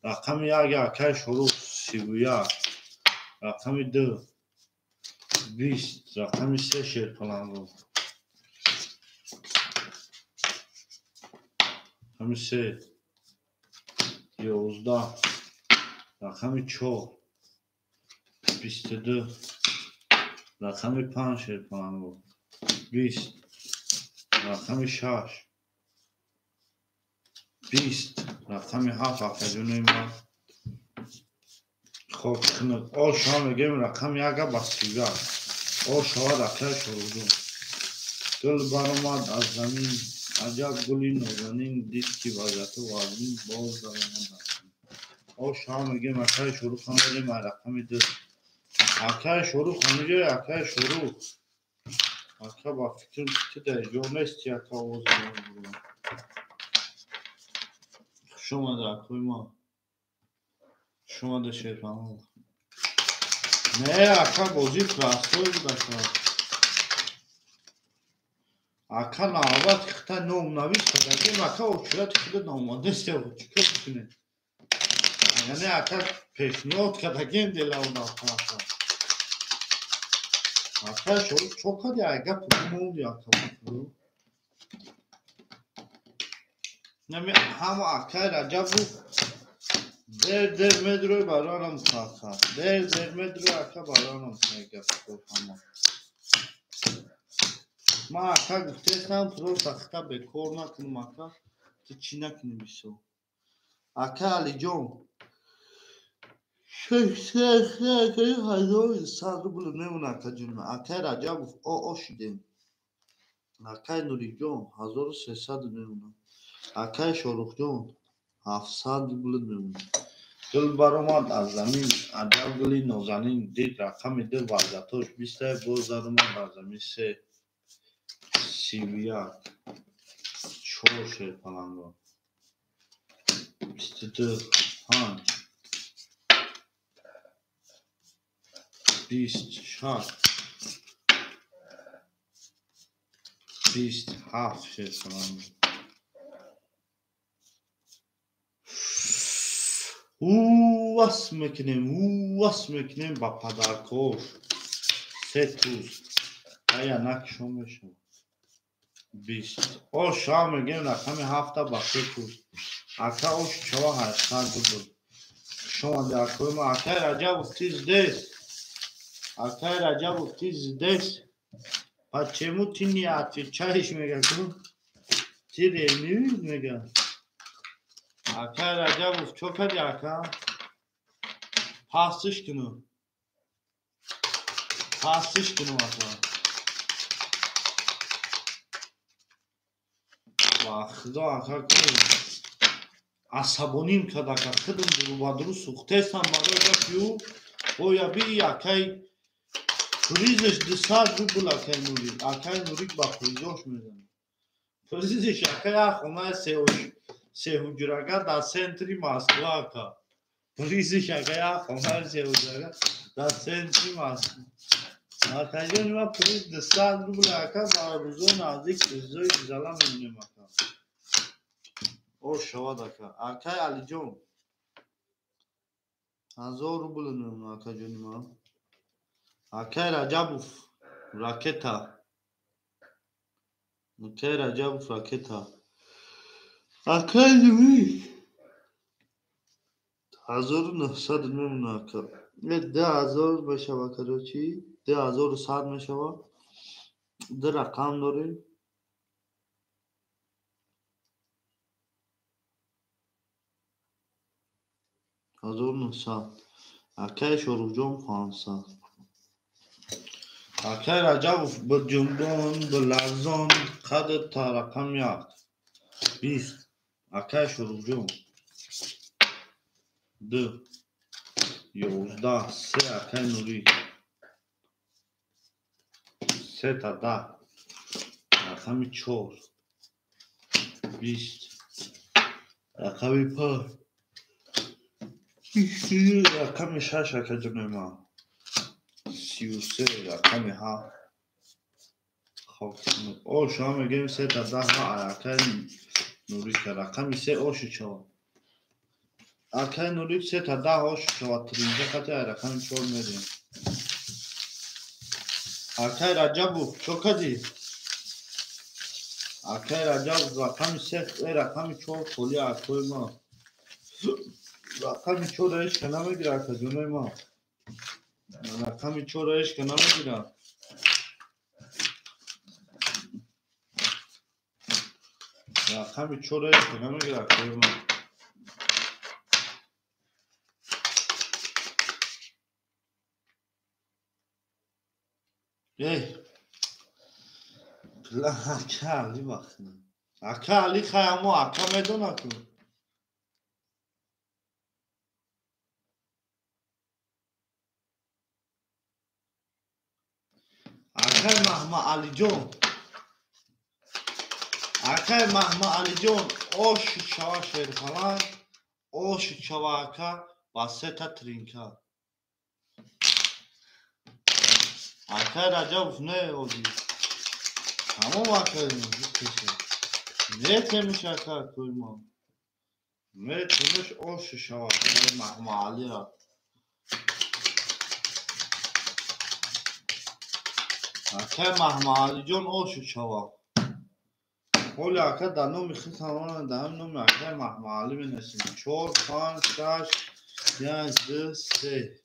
Рақами 1 акай Шоруқ 31, рақами 2 20, рақами 3 шерпаланго. Рақами 3 11, рақами 4 22, рақами 5 шерпаланго 20, рақами 6 20, рақами 7 акаҷонои ман. Хоб хунук. Оша мегӯем рақами 1 ба 31. Ош шавад акаи Шоруқҷон. Гул баромад аз замин, аҷаб гули нозанин, дид ки вазъияту вазнин, боз даромад аз замин. Оша мегӯем акаи Шоруқ ҳам мерем рақами 2. Акаи Шоруқ ҳамиҷои акаи Шоруқ. Ака ба фикрам ту дар ҷо нести, ака овоз мебурам. Хуш омада акои ман. Хуш омада шерпаланг. Не, ака бозӣ простой буд ака. Ака навбат хита ном навис кардагем, ака очурати худа наомадест, чӣ кор кунем? Яъне ака пешниҳод кардагем делаона ака. Ака Шоруқ чо карди? Ай гап монди ака. Нами ҳама акаи Раҷабу дер дер медурой баронам ака. Дер дер медурой ака баронам мегап ҳама. Ман ака гуфтестам просто хита бекор накунам ака. Ту чӣ накунӣ бисёр. Ака Алиҷон 1100 рубл мемонад акаҷон. Акаи Раҷабов о шидем. Акаи Нуриҷон 1300 мемонад. Акаи Шоруқҷон 700 рубл мемонад. Гул баромад аз замин, аҷаб гули нозанин, дид рақами 2 вазъиятош 20, боз даромад аз замин 3 31 4 шерпаланго 22 5 26 27 шерпаланго. Увас мекунем, увас мекунем ба падаркош. 3 туз. Ая накшон мешавад. 20. Оша мегӯем рақами 7 ба 3 туз. Ака ош чава 800 рубл. Хуш омадед акои ман. Акаи Раҷабов ты здесь? Акаи Раҷабов ты здесь? Почему ты не отвечаешь, мега ку? Ты ревнивый, мега? Акаи Раҷабов чо кардӣ ака? Пастиш куну. Пастиш куну ака. Ба худо ака ку. Асабоним кард ака. Худам дуру ба дуру сӯхтестам барои гапи ӯ. Оя би акаи призаш 200 рубл акаи Нурик. Акаи Нурик ба призош мезанад. Призиш акаи як хонаи сеҳуҷрага дар центри Москва ака. Призиш ака як хонаи сеҳуҷрага дар центри Москва. Акаҷони ман приз 200 рубл ака, ба рӯзои наздик призои гузала мемонем ака. Ош шавад ака. Акаи Алиҷон 1000 рубл мемонад акаҷони ман. Акаи Раҷабов ракета. Акаи Раҷабов ракета. Акаи Нурик 1900 мемонад ака. 2000 мешавад короче, 2100 мешавад. Ду рақам дорем. 1900. Акаи Шоруқҷон 500. Акаи Раҷабов ба ҷунбон, ба ларзон, қадр та рақам 1 20. Акаи Шоруқҷон 2 11 3. Акаи Нурик 3 та 10. Рақами 4 20. Рақами 5 рақами 6 акаҷонои ман. 33 рақами 7. Ош ҳам мегӯем 3 та 10 акай Нурик рақами 3 оши чава. Акай Нурик 3 та 10 оши чава тринка қати рақами 4 мерем. Акай Раҷабов чо кади? Акай Раҷабов рақами 3 рақами 4 холи акои ма. Рақами 4 ишка намегира акаҷонои ма. Рақами 4 ишка намегира. Рақами 4 ишка намегира акои ма. Эй, ака Али вақт. Ака Али хай амо ака медона ку. Акай Маҳмаалиҷон. Акай Маҳмаалиҷон ош шава шерпаланг, ош шава ака ба сета тринка. Акай Раҷабов не оди. Тамом акай метемиш ака кӯйма. Метемиш ош шава Маҳмаалира. Акай Маҳмаалиҷон ош шава. Ҳоли ака дар номи худамон дар номи акай Маҳмаалӣ менависем. 4 5 6 1 2 3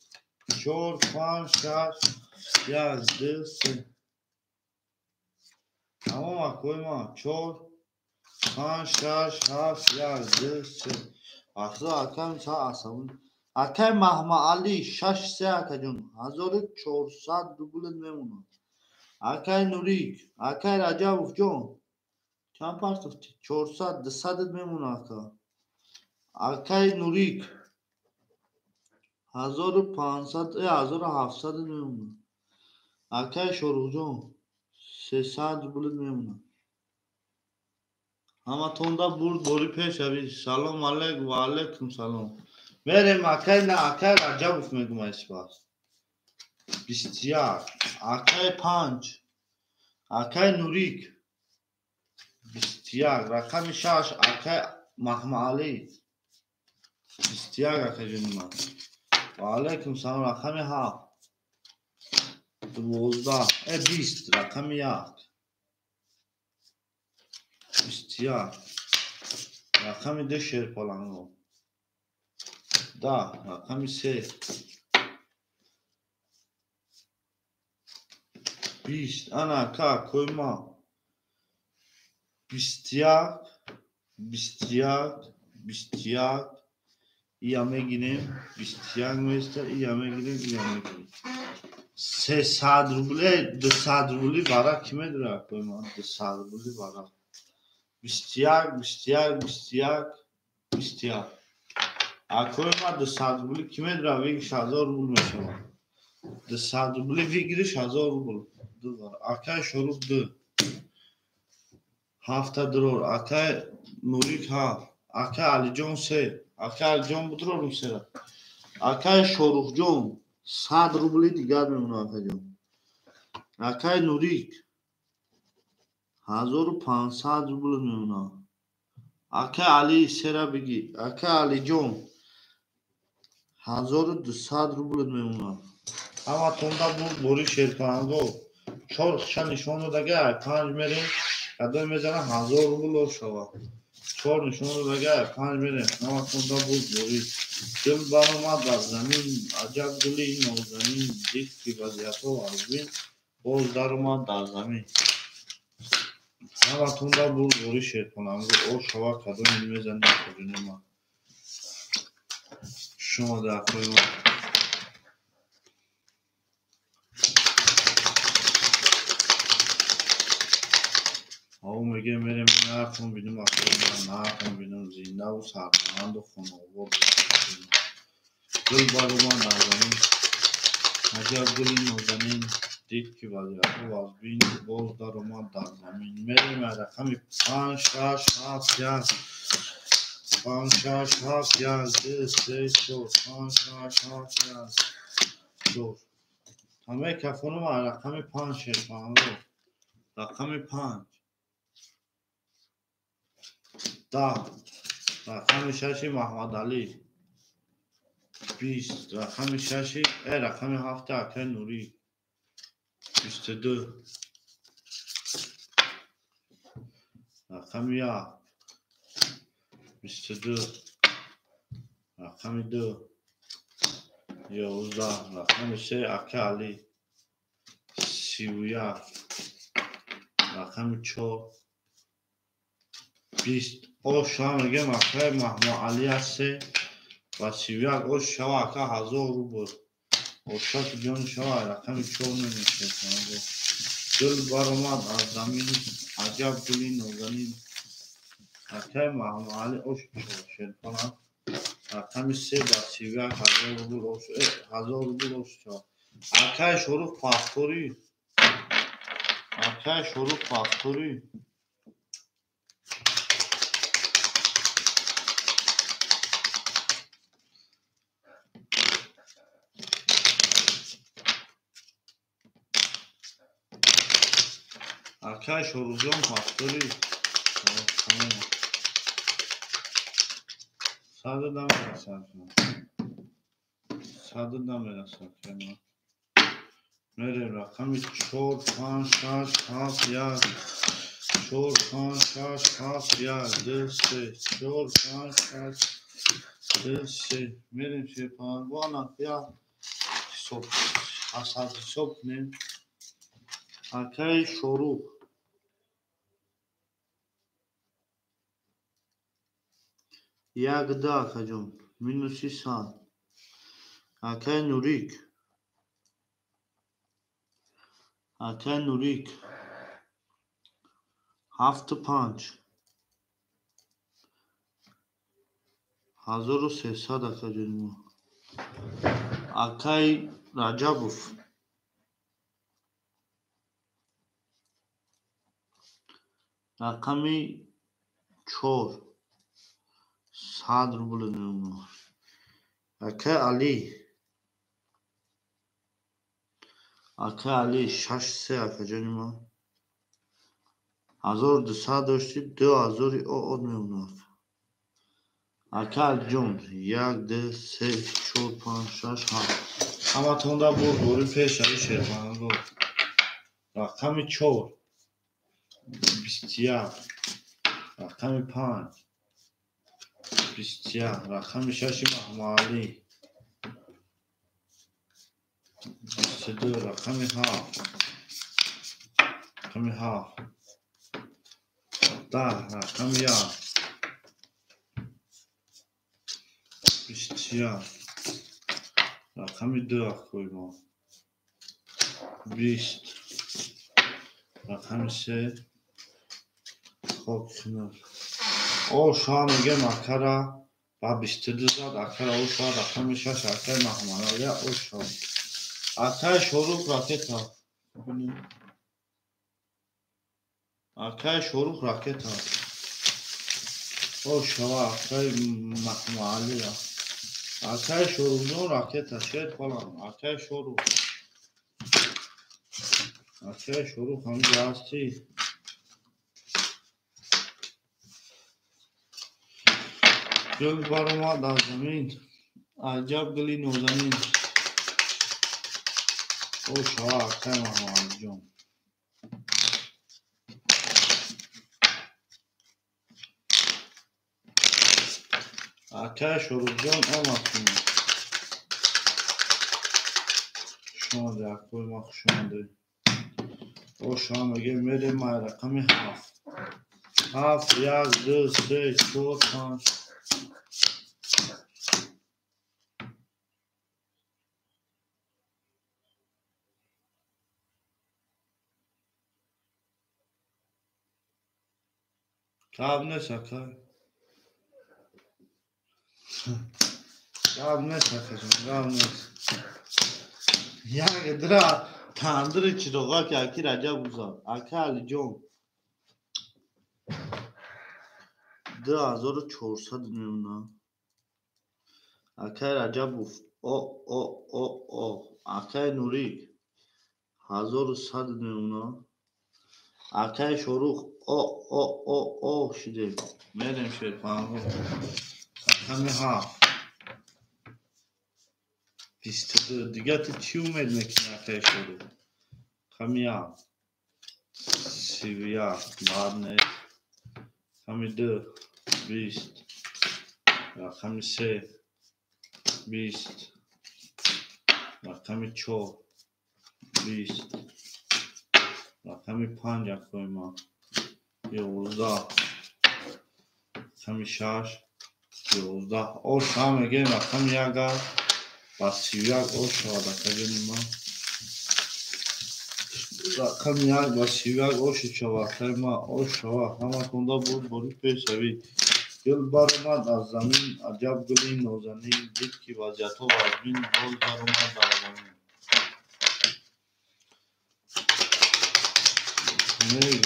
4 5 6 1 2 3. Тамом акои ма 4 5 6 7 1 2 3. Ахзо акам са асабун. Акай Маҳмаалӣ 6 3 акаҷон 1400 рубл мемонад. Акай Нурик, акай Раҷабовҷон чанд партофти? 400 200 мемонад ака. Акай Нурик 1500 1700 мемонад. Акай Шоруҳҷон 300 рубл мемонад. Ҳаматонда бурд бори пешави. Салом алейк ва алейкум салом. Мерем акай на акай Раҷабов мегӯм айспас. 21 акай 5 акай Нурик 21 рақами 6 акай Маҳмаалӣ 21 акай ҷони ман. Ва алейкум салом рақами 7 12 20 рақами 1 21 рақами 2 шерпаланго 10 рақами 3 20 ана ака акои ма 21 21 21 ия мегирем 21 места ия мегирем ия мегирем 300 рубле 200 рубли варақ ки медора акои ма 200 рубли варақ 21 21 21 21 акои ма 200 рубли ки медора вигиш 1000 рубл мешавад 200 рубли вигириш 1000 рубл акай Шорух 2 7 дрор акай Нурик 7 акай Алиҷон 3 акай Алиҷон будрорум 3 акай Шорухҷон 100 рубли дигар мемонад акаҷон. Акай Нурик 1500 рубл мемонад. Акай Али сера бигӣ. Акай Алиҷон 1200 рубл мемонад. Ҳаматонда бурд бори шерпаланго. 4 хиша нишон додага 5 мерем. Кадом мезана 1000 рубл шава. 4 нишон додага 5 мерем. Ҳаматонда бурд бори. Дил баромад дар замин, аҷаб гули нозанин, дид ки вазъиятҳо аз бин, боз даромад дар замин. Ҳаматонда бурд бори шерпаланго. О шава кадом мезани акоҷони ман. Шумо дар акои ман. Ау мегӯем мерем нархон бинем акои ман, нархон бинем зиндаву сарбаланду хонаобод. Гул баромад дар замин, аҷаб гули нозанин, дид ки вазъиятҳо аз бин, боз даромад дар замин. Мерем рақами 5 6 7 1 5 6 7 1 2 3 4 5 6 7 1 4. Ҳамаи кафоно рақами 5 шерпаҳанго. Рақами 5. 10. Рақами 6 Маҳмадалӣ. 20. Рақами 6 рақами 7 акай Нурӣ. 22. Рақами 1. 22. Рақами 2. 11. Рақами 3 акай Алӣ. 31. Рақами 4. 20. Ош мегем акай Маҳмадалӣ 3 ва 31. Ош шава ака 1000 рубл. Ошак ҷон шава рақами 4 намешавад. Гул баромад аз замин, аҷаб гули нозанин. Акай Маҳмадалӣ ош шерпана. Рақами 3 ба 31 1000 рубл ош, 1000 рубл ош шава. Акай Шорух Пастори. Акай Шорух Пастори. Акай Шорухҷон Пастори. Сада намерасад. Сада намерасад. Мерем рақами 4, 5, 6, 7, 1. 4, 5, 6, 7, 1, 2, 3. 4, 5, 6, 2, 3. Мерем шерпаҳангона я ҳисоб асад ҳисоб кунем. Акай Шорух. 1 2 акаҷон. Минуси 100. Акай Нурик. Акай Нурик. 7 5. 1300 акаҷони мо. Акай Раҷабов. Рақами 4. 100 рубл мемонад. Акай Алӣ. Акай Алӣ 6 3 акаҷони мо. 1200 дошти 2000 од мемонад. Акай Алиҷон 1 2 3 4 5 6 7. Ҳаматонда бурдборӣ пешави шерпаҳанго. Рақами 4. 21. Рақами 5. 21. Рақами 6 Маҳмадалӣ. 22. Рақами 7. Рақами 7. 10. Рақами 1. 21. Рақами 2 акои мо. 20. Рақами 3. Хок кунад. Оша мегем акара ба 22 зад акара оша рақами 6 акаи Маҳмадалӣ оша. Акаи Шорух ракета. Акаи Шорух ракета. Ошава акаи Маҳмадалӣ. Акаи Шорухҷон ракета. Шер фалан. Акаи Шорух. Акаи Шорух ҳамҷа ҳастӣ. Гул баромад аз замин, аҷаб гули нозанин. Ошава акаи Маҳмадалиҷон. Акаи Шорухҷон омад кунед. Хуш омадед, акои ман хуш омадед. Ошава мегем мерем май рақами 7. 7 1 2 3 4 5. Гап нест акай. Гап нест акаҷон, гап нест. Як дра тандири чироға ки аки Раҷаб зад. Ака Алиҷон. 2400 мемонад. Акай Раҷабов. О о о о. Акай Нурик. 1100 мемона. Акай Шорух о о о о шидем. Мерем шерпанго. Рақами 7. 22. Дига ту чӣ умед мекунӣ, акай Шорух? Рақами 1. 31. Бад нест. Рақами 2. 20. Рақами 3. 20. Рақами 4. 20. Рақами 5 акои ман. 11. Рақами 6. 11. Ош ҳам мегӯем рақами 1 аст. Ба 31 ош шавад акаҷони ман. Рақами 1 ба 31 ош шавад акаи ман. Ош шавад. Ҳаматонда буд бори пешравӣ. Гул баромад аз замин, аҷаб гули нозанин. Дид ки вазъиятҳо вазмин, боз баромад дар замин.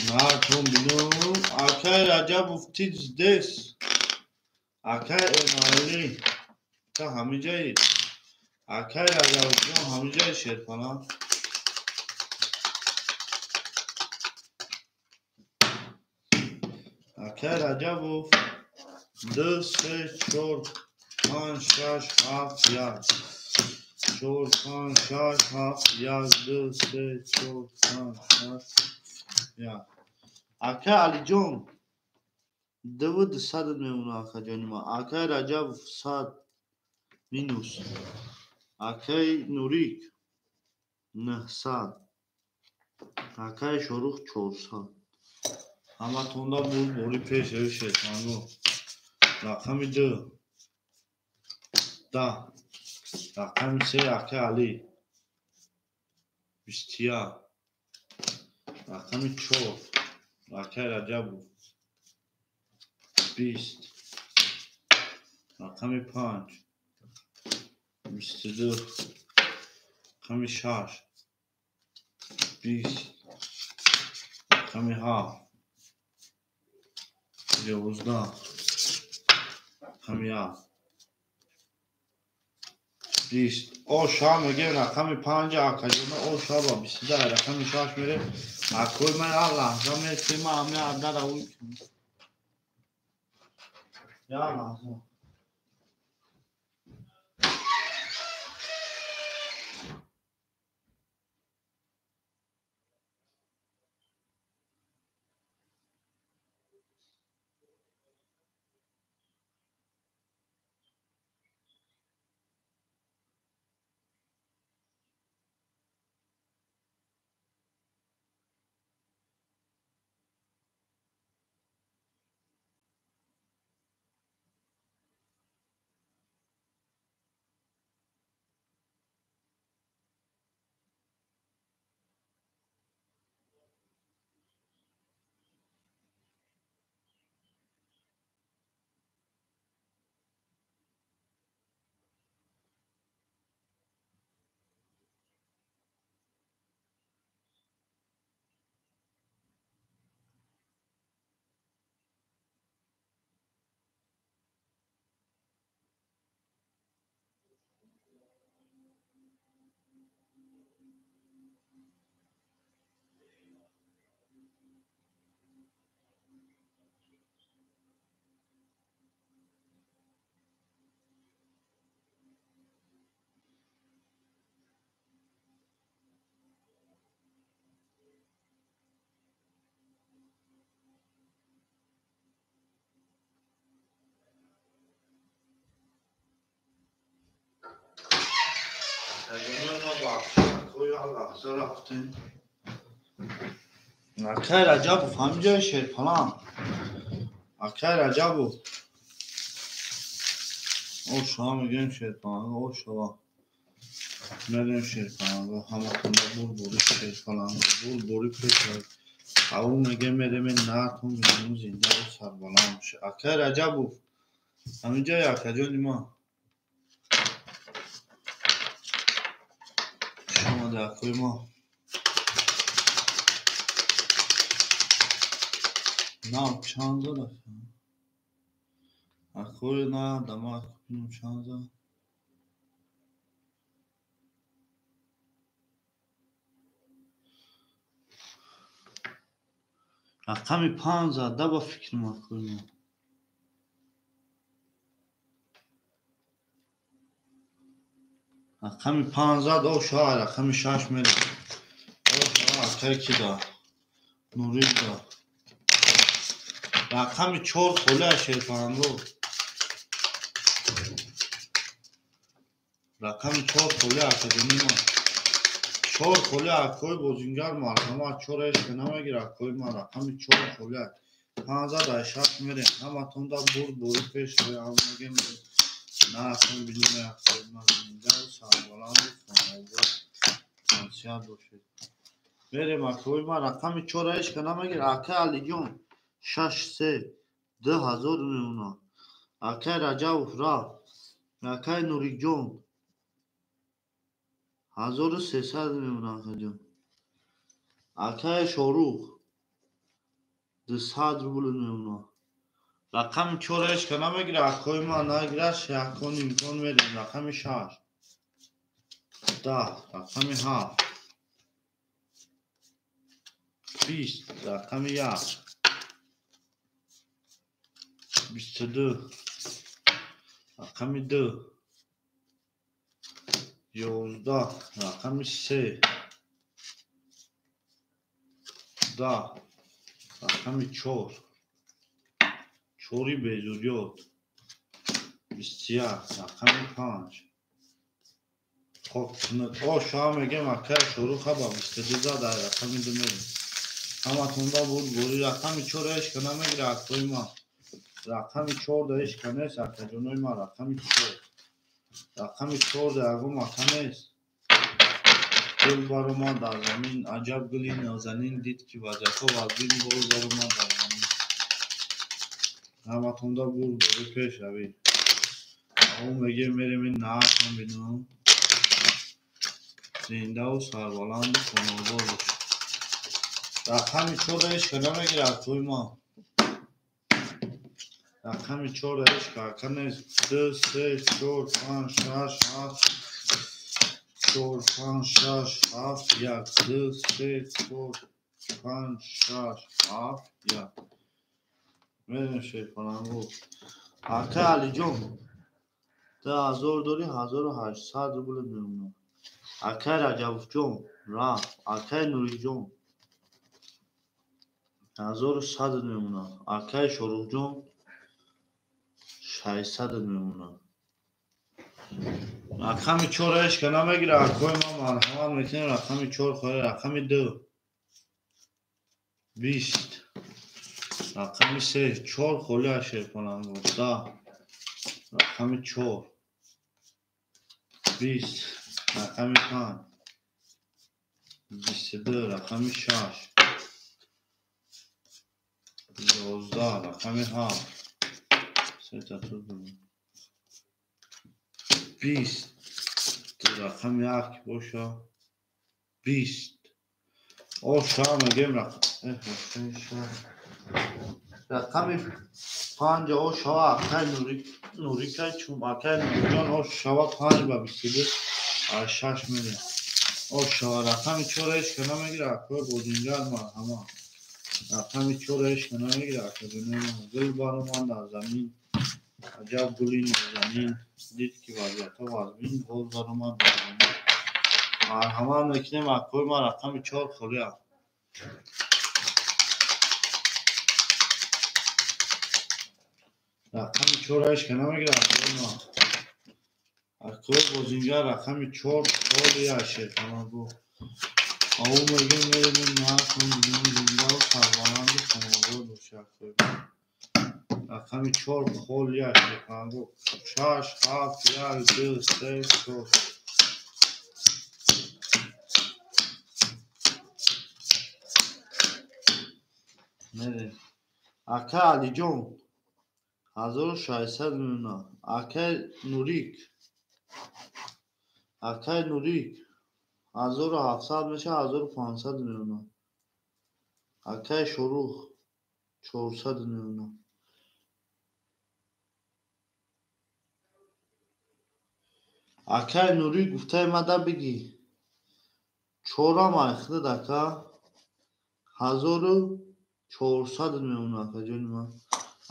Наатон бинум. Акай Раҷабов тиз дес. Акай Эмомалӣ та ҳамиҷаи. Акай Раҷабовҷон ҳамиҷаи шерпана. Акай Раҷабов 2, 3, 4, 5, 6, 7, 1. 4, 5, 6, 7, 1, 2, 3, 4, 5, 6, 1. Акай Алиҷон 2 200 мемона акаҷони ман. Акай Раҷабов 100 минус. Акай Нурик 900. Акай Шорух 400. Ҳаматонда буд бори пешравӣ шерпанго. Рақами 2. 10. Рақами 3 акай Алӣ. 21. Рақами 4. Акай Раҷабов. 20. Рақами 5. 22. Рақами 6. 20. Рақами 7. 11. Рақами 1. 20. Ош ҳам мегӯем рақами 5 акаҷона ош ҳа ба 22 рақами 6 мерем. Акои ман як лаҳза месем, ман ҳамин адара уй. Як лаҳза. Акай Раҷабов ҳамиҷои шерпалан. Акай Раҷабов. Ош ҳа мегӯем шерпалан, ош ҳа. Мерем шерпалан, ҳаматонда бурбури шерпалан, бурбури пешравӣ. Аву мегӯем мерем наатон мегӯем зиндаву сарбаланд бошед. Акай Раҷабов ҳамиҷои акаҷони ман. Хуш омадед акои мо. Нав чанд зад ака? Акои на дамак бинем чанд зад. Рақами 5 зада ба фикр макунем. Рақами 5 зад, о шоҳ, рақами 6 мерем. О шоҳ, акай ки да? Нурик да. Рақами 4 холӣ шерпанго. Рақами 4 холӣ академӣ ма. 4 холӣ акои бозингар марҳамат, 4 ишка намегир акои ма, рақами 4 холӣ. 5 зад, ай 6 мерем. Ҳаматон да бурд бори пеш ҳам мегем. На аслан бинем акои ма зинда сарбаланду хонобод тансиҳат бошед. Мерем акои ма, рақами 4 ишка намегир. Акай Алиҷон 6 3 2000 мемона. Акай Раҷабов рафт. Акай Нурикҷон 1300 мемона акаҷон. Акай Шорух 200 рубл мемона. Рақами 4 ишка намегира акои ма, нагираш якон имкон мерем. Рақами 6 10, рақами 7 20, рақами 1 22, рақами 2 11, рақами 3 10, рақами 4 4 безурёт 21, рақами 5. Хоб, о шоҳ мегем акай Шоруха ба 22 зад, ай рақами 2 мерем. Ҳаматонда буд бори. Рақами 4 ишка намегира акои ма. Рақами 4 да ишка нест акаҷонои ма. Рақами 4. Рақами 4 да ягон ака нест. Гул баромад дар замин, аҷаб гули нозанин, дид ки вазиятҳо вазбин, боз баромад дар замин. Ҳаматонда буд бори пеш равӣ. Мо мегем мерем ин наатон бинум. Зиндаву сарбаланду хонобод бош. Рақами 4 ишка намегира акои ма. Рақами 4 ишка ака нест. 2 3 4 5 6 7 4 5 6 7 1 2 3 4 5 6 7 1. Мерем шерпаланго. Акай Алиҷон 2000 дорӣ, 1800 рубл мемона. Акай Раҷабовҷон рафт. Акай Нуриҷон 1100 мемона. Акай Шорухҷон 600 мемона. Рақами 4 ишка намегира акои ма, марҳамат мекунем. Рақами 4 хоҳӣ. Рақами 2 20, рақами 3 4 холӣ аз шерпаланго 10, рақами 4 20, рақами 5 22, рақами 6 11, рақами 7 20, рақами 1 ки боша 20. О шоҳ мегем рақами 5 о шоҳ акай Нурикай чум акай Нуриҷон о шава 5 ба 22 аз 6 мерем. О шоҳ рақами 4 ишка намегира акои бозингар марҳамат. Рақами 4 ишка намегира акаҷонои ма. Гул баромад дар замин, аҷаб гули нозанин, дид ки вазиятҳо вазбин, боз баромад дар замин. Марҳамат мекунем акои ма, рақами 4 холӣ аст. Рақами 4 ишка намегира акои ма. Акои бозингар рақами 4 холӣ аст шерпаланго. Ау мегем мерем наатон бинем зиндаву сарбаланду хонобод бошед акои ма. Рақами 4 холӣ аст шерпаланго. 6 7 1 2 3 4. Мерем. Акай Алиҷон 1600 мемона. Акай Нурик, акай Нурик 1700 мешавад, 1500 мемона. Акай Шорух 400 мемона. Акай Нурик гуфтаи мада бигӣ. Чорам айхидад ака 1400 400 мемонад акаҷони ман.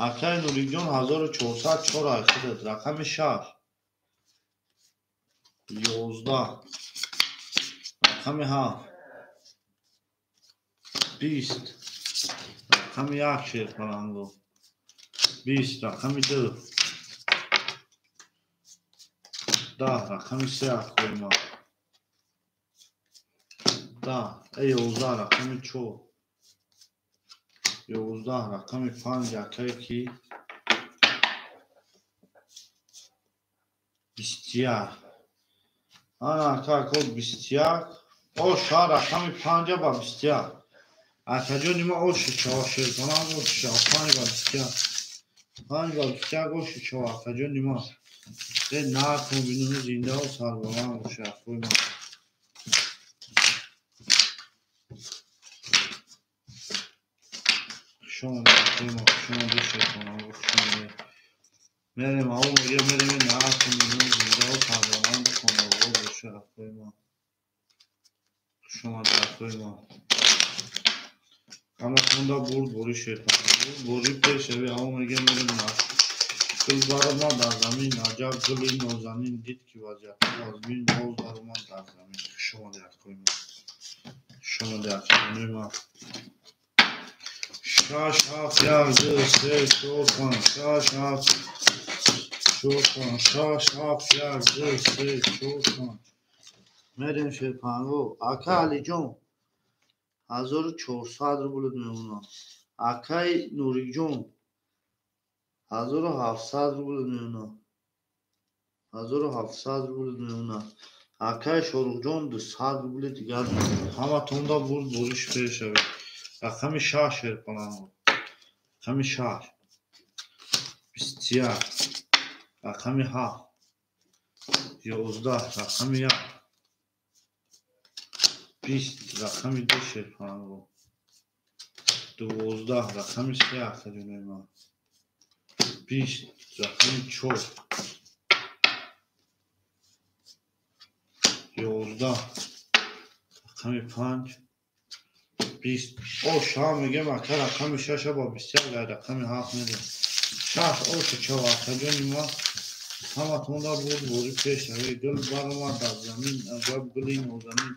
Акаи Нурикҷон 1400 чор айхудат. Рақами 6 11 рақами 7 20 рақами 1 шерпаланго 20 рақами 2 10 рақами 3 акои ман 10 11 рақами 4 11 рақами 5 акае ки 21 ана ака ако 21 оша рақами 5 ба 21 акаҷони ма оши чаво шерпаланг оши чаво 5 ба 21 5 ба 21 оши чаво акаҷони ма е накун бинуну зиндаву сарбаланд боши акои ман. Шумо шумо шерпаланг шумо мерем ау меге мерем накун бинуну зиндаву сарбаланду хонавода боши акои ман. Шумо акои ман. Ҳаматонда бурд бори шерпаланг бори пешави ау меге мерем накун. Гул баромад дар замин, аҷаб гули нозанин, дид ки вазъиятҳо вазмин, боз баромад дар замин. Хуш омадед акои ман. Хуш омадед акои ман. 6 7 1 2 3 4 5 6 7 4 5 6 7 1 2 3 4 5 мерем шерпанго. Ака Алиҷон 1400 рубл мемонад. Акаи Нурикҷон 1700 рубл мемонад. 1700 рубл мемонад. Акаи Шоруқҷон 200 рубли дигар мемонад. Ҳаматонда бурд бориш пешавед. Рақами 6 шерпаланго. Рақами 6 21 рақами 7 11 рақами 1 20 рақами 2 шерпаланго. 12 рақами 3 акаҷонои ман. 20 рақами 4 11 рақами 5 20 оша мегем ака рақами 6 ба 21 гай рақами 7 медем 6 оша чав акаҷони ма ҳаматонда бурд бори пешравӣ. Гул баромад дар замин, аҷаб гули нозанин,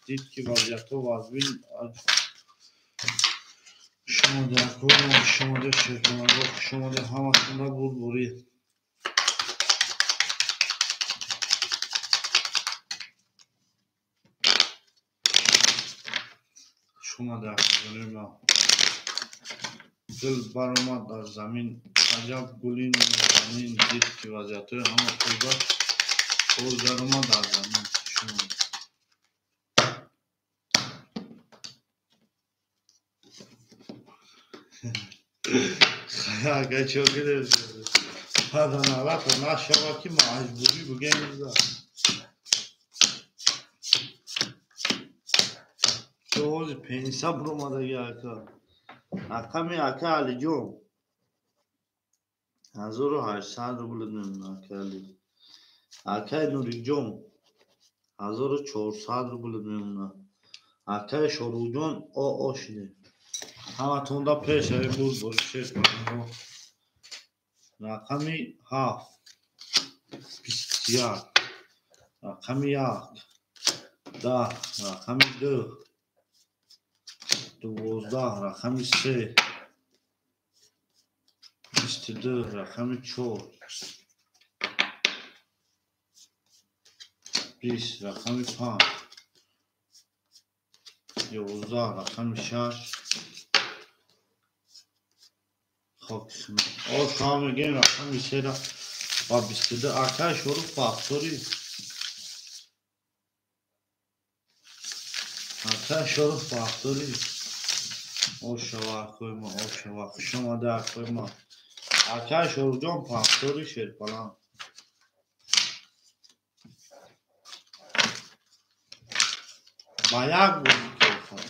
дид ки вазъиятҳо вазмин. Хуш омадед акои ма, хуш омадед шерпаланго, хуш омадед ҳаматонда бурд бори. Хуш омадед акаҷони ма. Гул баромад дар замин, аҷаб гули нозанин, дид ки вазъиятҳои ҳама хуб аст, боз даромад дар замин. Хуш омадед. Ака чо кидем? Паданалата нашава ки маҷбурӣ бугем за. Чо ҳози пенса буромадаги ака. Рақами ака Алиҷон 1800 рубл мемонад ака Али. Акаи Нурикҷон 1400 рубл мемонад. Акаи Шоруқҷон оо шидем. Ҳаматонда пешави бурд бори шерпаланго. Рақами 7 21 рақами 1 10 рақами 2 12 рақами 3 22 рақами 4 20 рақами 5 11 рақами 6 оша мегем рақами 3 ба 22 акаи Шоруқ Бахтори. Акаи Шоруқ Бахтори. Ошава акои ма, ошава. Хуш омада акои ма. Акаи Шоруқҷон Бахтори шерпаланг. Ба як бозӣ хуш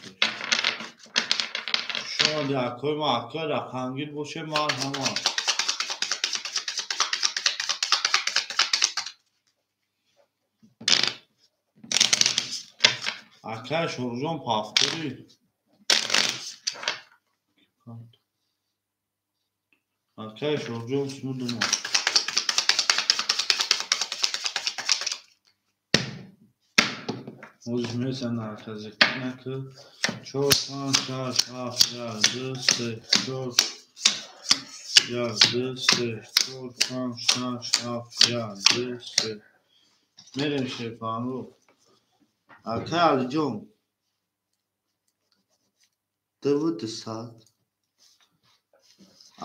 омада акои ма. Акаи рақамгир боше марҳамат. Акаи Шоруқҷон Бахтори. Акай Шоҳҷон смудумо. Ҳозир месана аказиканаки 4, 5, 6, 7, 1, 2, 3, 4, 1, 2, 3, 4, 5, 6, 7, 1, 2, 3. Мерем шерпанго. Акай Алиҷон 200.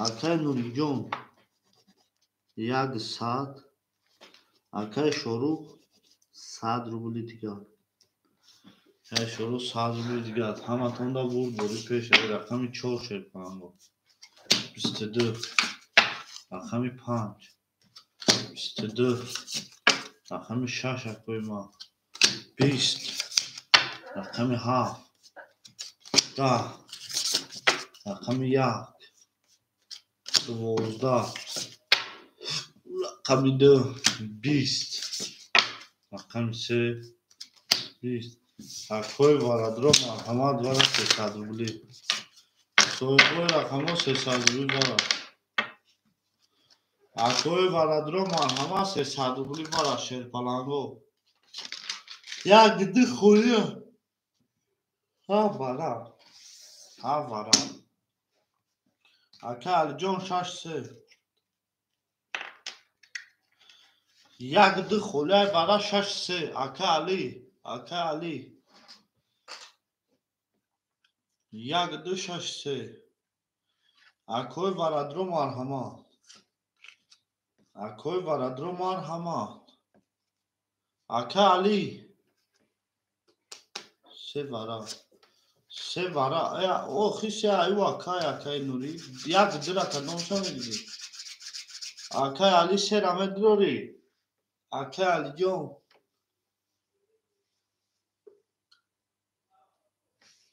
Акай Нуриҷон 100. Акай Шорух 100 рубли дигар. Акай Шорух 100 рубли дигар. Ҳаматонда бурд бори пеш. Рақами 4 шерпанго. 22. Рақами 5. 22. Рақами 6 акои ман. 20. Рақами 7. 10. Рақами 1. 12. Рақами 2. 20. Рақами 3. 20. Акои варадро марҳамат вара 300 рубли. Соҳибои рақамҳо 300 рубли вара. Акои варадро марҳамат 300 рубли вара шерпаланго. Як ду хӯли. Ҳа вара. Ҳа вара. Ака Алиҷон 6 3. Як ду хӯли вара 6 3. Ака Али, ака Али. 1 2 6 3. Акои варадро марҳамат. Акои варадро марҳамат. Ака Али. 3 вара. 3 вара. Охи се аю акай, акай Нури. Як дира кадомша мегири? Акай Али сера медрори. Акай Алиҷон.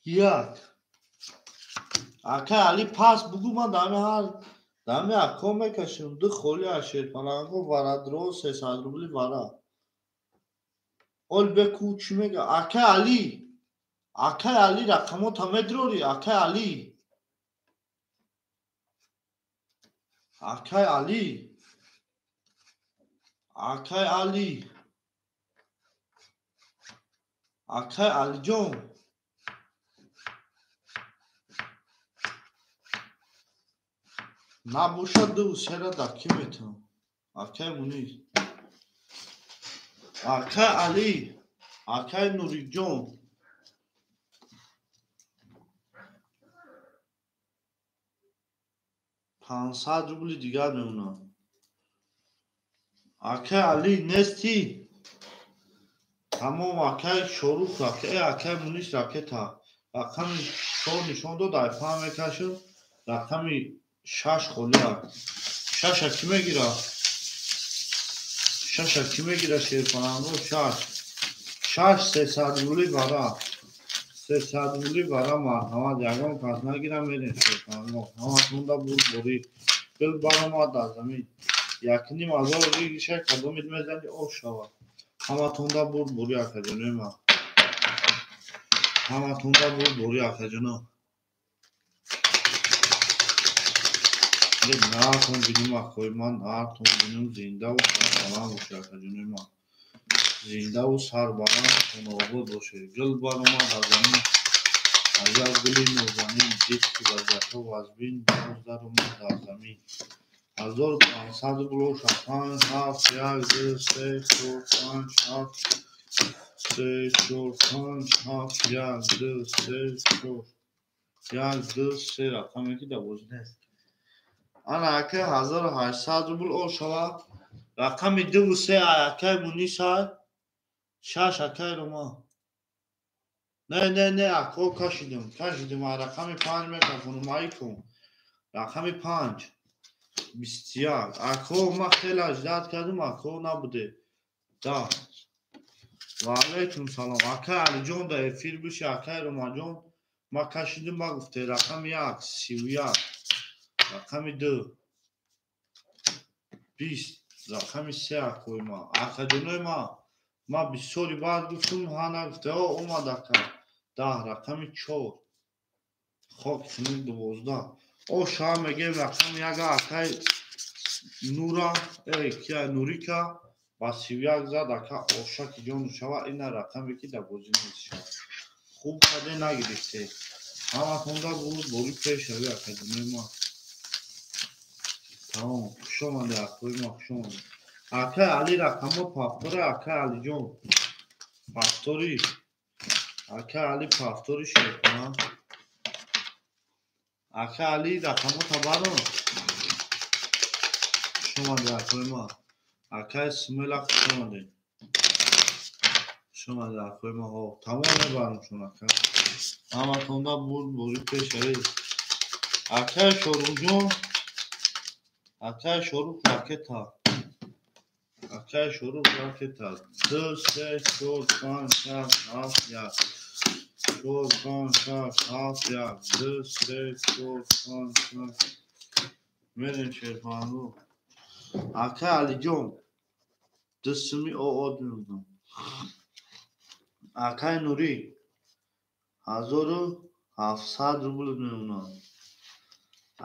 1. Акай Али пас бугу ман дами ҳар дами ако мекашим. Ду холи аз шерпаланго варадро 300 рубли вара. Ол беку чӣ мега? Акай Али. Акай Али рақамота медрори. Акай Али. Акай Али. Акай Али. Акай Алиҷон. Набошад ду сера дар кӣ метавон? Акай Мунис. Акай Али. Акай Нуриҷон. 500 рубли дигар мемонад. Акай Али нестӣ? Тамом акай Шорух ракет, акай Мунис ракета. Рақами 4 нишон дод, ай паҳн мекашид. Рақами 6 холия. 6-а кӣ мегира? 6-а кӣ мегира шерпаланго? 6. 6 300 рубли вара. 300 рубли вара марҳамат. Ягон кас нагира мерем шерпаланго. Ҳаматонда бурд борӣ. Гул баромад аз замин. 1,5 ҳазор ригиша кадомид мезани об шавад. Ҳаматонда бурд борӣ акаҷонои ман. Ҳаматонда бурд борӣ акаҷоно. Наартон бинум акои ман, наартон бинум зиндаву сарбаланд бошед акаҷонои ман. Зиндаву сарбаланд хонаобод бошед. Гул баромад аз замин. Аҷаб гули нозанин, дид ки вазиятҳо вазбин, боз даромад дар замин. 1500 рубл бошад. 5 7 1 2 3 4 5 7 3 4 5 7 1 2 3 4 1 2 3 рақаме ки дар бозӣ нест. Ана акай 1800 рубл о шавад. Рақами 2 3 акай Мунис ай. 6 акай Рома. Не, не, не, ако кашидим, кашидим. Рақами 5 мекафонум, айкун. Рақами 5. 21. Ако ма хеле ждат кардум, ако набуде. Да. Ва алейкум салом. Акай Алиҷон да эфир биши, акай Ромаҷон. Ма кашидим, ма гуфте рақами 1, 31. Рақами 2. 20. Рақами 3 акои ма. Акаҷонои ма. Ма бисёри баъд гуфтум, ҳа нагуфте. О, омад ака. 10. Рақами 4. Хок хунук 12. Оша мегем рақами 1 акай Нура, кия Нурика ба 31 зад ака оша ки ҷону шава, ина рақаме ки дар бозӣ нест шава. Хуб каде нагирифте. Ҳаматонда буд бори пешави академияи ма. Тамом, хуш омаде акои ма, хуш омаде. Акай Али рақамо пафтора, акай Алиҷон. Пафтори. Акай Али пафтори шерпана. Акай Али рақамо табарон. Хуш омаде акои ма. Акай Смела хуш омаде. Хуш омаде акои ма. Ҳо, тамом мебарам шон ака. Ҳаматонда буд бори пешави. Акай Шоруҳҷон, акай Шоруҳ ракета. Акай Шоруҳ ракета. 2 3 4 5 6 7 1. 4 5 6 7 1. 2 3 4 5 6. Мерем шерпанлу. Акай Алиҷон, 2 сими оод меудам. Акай Нурӣ 1700 рубл меунам.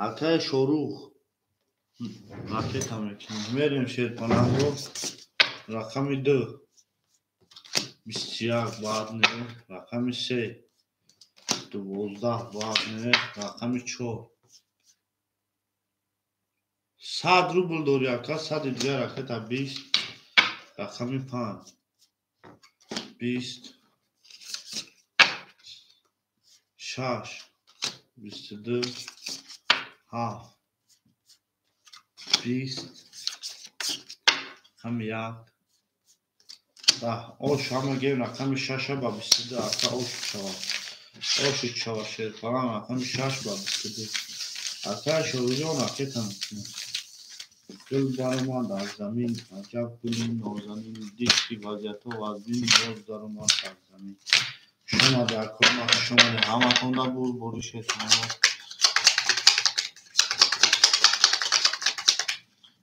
Акай Шорух ракета мекунем. Мерем шерпананго. Рақами 2 21 баъд не, рақами 3 12 баъд не, рақами 4 100 рубл дори ака, 100 дигар ракета 20, рақами 5 20 6 22 7 20 рақами 1 10. Ош ҳама гем рақами 6 ба 22 ака ош шава. Ош шава шерпалан рақами 6 ба 22. Ака Шоруҷон ракета мекунем. Гул баромад аз замин, аҷаб гули нозанин, дид ки вазъиятҳо вазмин, боз даромад аз замин. Хуш омаде акои ма, хуш омаде. Ҳаматонда буд бори шерпалан.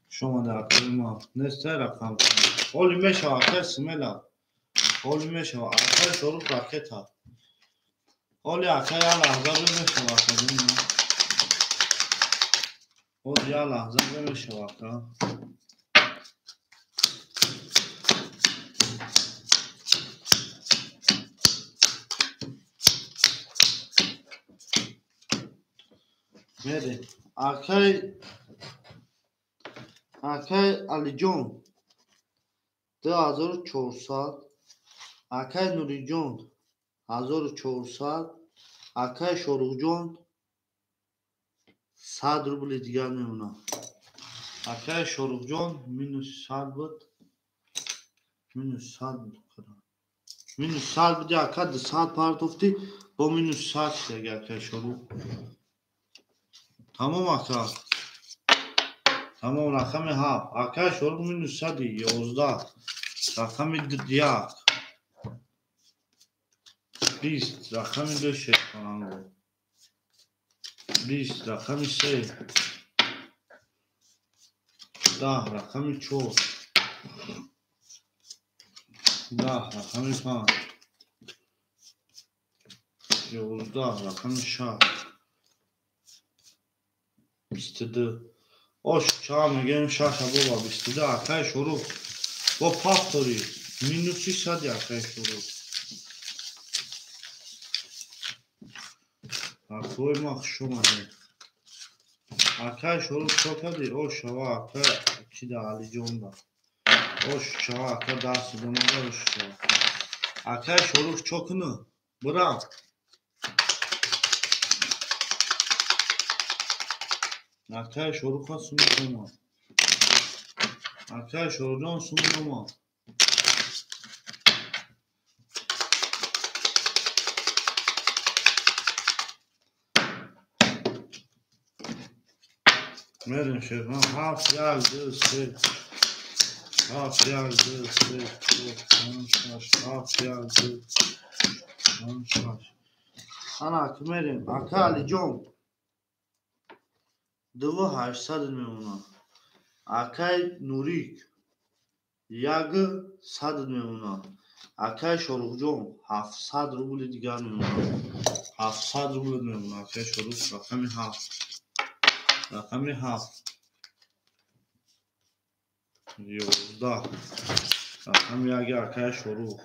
Хуш омаде акои ма. Нестай рақам. Ҳоли мешава акай Смела. Ҳоли мешава акай Шорух ракета. Ҳоли акай як лаҳза бемешава акаи ма. Ҳоли як лаҳза бемешава ака. Мерем. Акай Алиҷон 2400, акай Нуриҷон 1400, акай Шоруҳҷон 100 рубли дигар мемонад. Акай Шоруҳҷон минус 100 буд. Минус 100 буд. Минус 100 буди ака 200 партофтӣ, бо минус 100 шидаги акай Шоруҳ. Тамом ака. Тамом рақами 7. Акай Шоруҳ минус 111. Рақами 1. 20 рақами 2 шерпананго. 20 рақами 3. 10 рақами 4. 10 рақами 5. 11 рақами 6. 22. Ош ча мегем 6 боба 22 акай Шорух. Бо пафтори минуси 100 акай Шорух. Акои ма хуш омадед. Акай Шорух чо кади? Ош шава ака кида Алиҷонда. Ош шава ака даст домада ош шава. Акай Шорух чо кунӣ? Бирав. Акай Шоруха сум дома. Акай Шоруҳҷон сум дома. Мерем шерпан 7 1 2 3 7 1 2 3 4 5 6 7 1 2 5 6. Ана ки мерем ака Алиҷон 2800 мемонад. Акай Нурик 100 мемонад. Акай Шоруҳҷон 700 рубли дигар мемонад. 700 рубл мемонад. Акай Шорух рақами 7. Рақами 7. 11. Рақами 1 акай Шорух.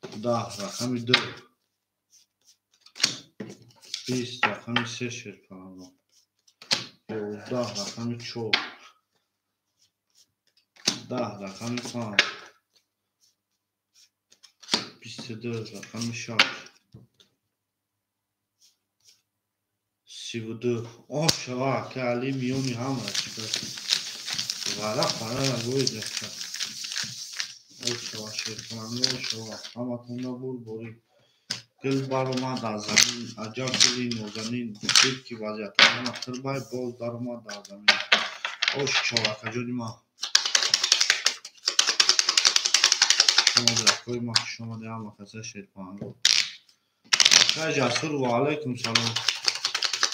10. Рақами 2. 20. Рақами 3 шерпаланго. 11. Рақами 4. 10. Рақами 5. 22. Рақами 6. 32. О шава акай Али миёни ҳама чикар. Вара фарара гӯй даста. О шава шерпаланго, о шава. Ҳаматонда бурборӣ. Гул баромад аз замин, аҷаб гули нозанин. Дид ки вазъиятҳо ҳама тирбай, боз даромад дар замин. Ош шава акаҷони ман. Хуш омадед акои ман, хуш омадед ҳама каса шерпаланго. Акай Ҷасур ва алайкум салом.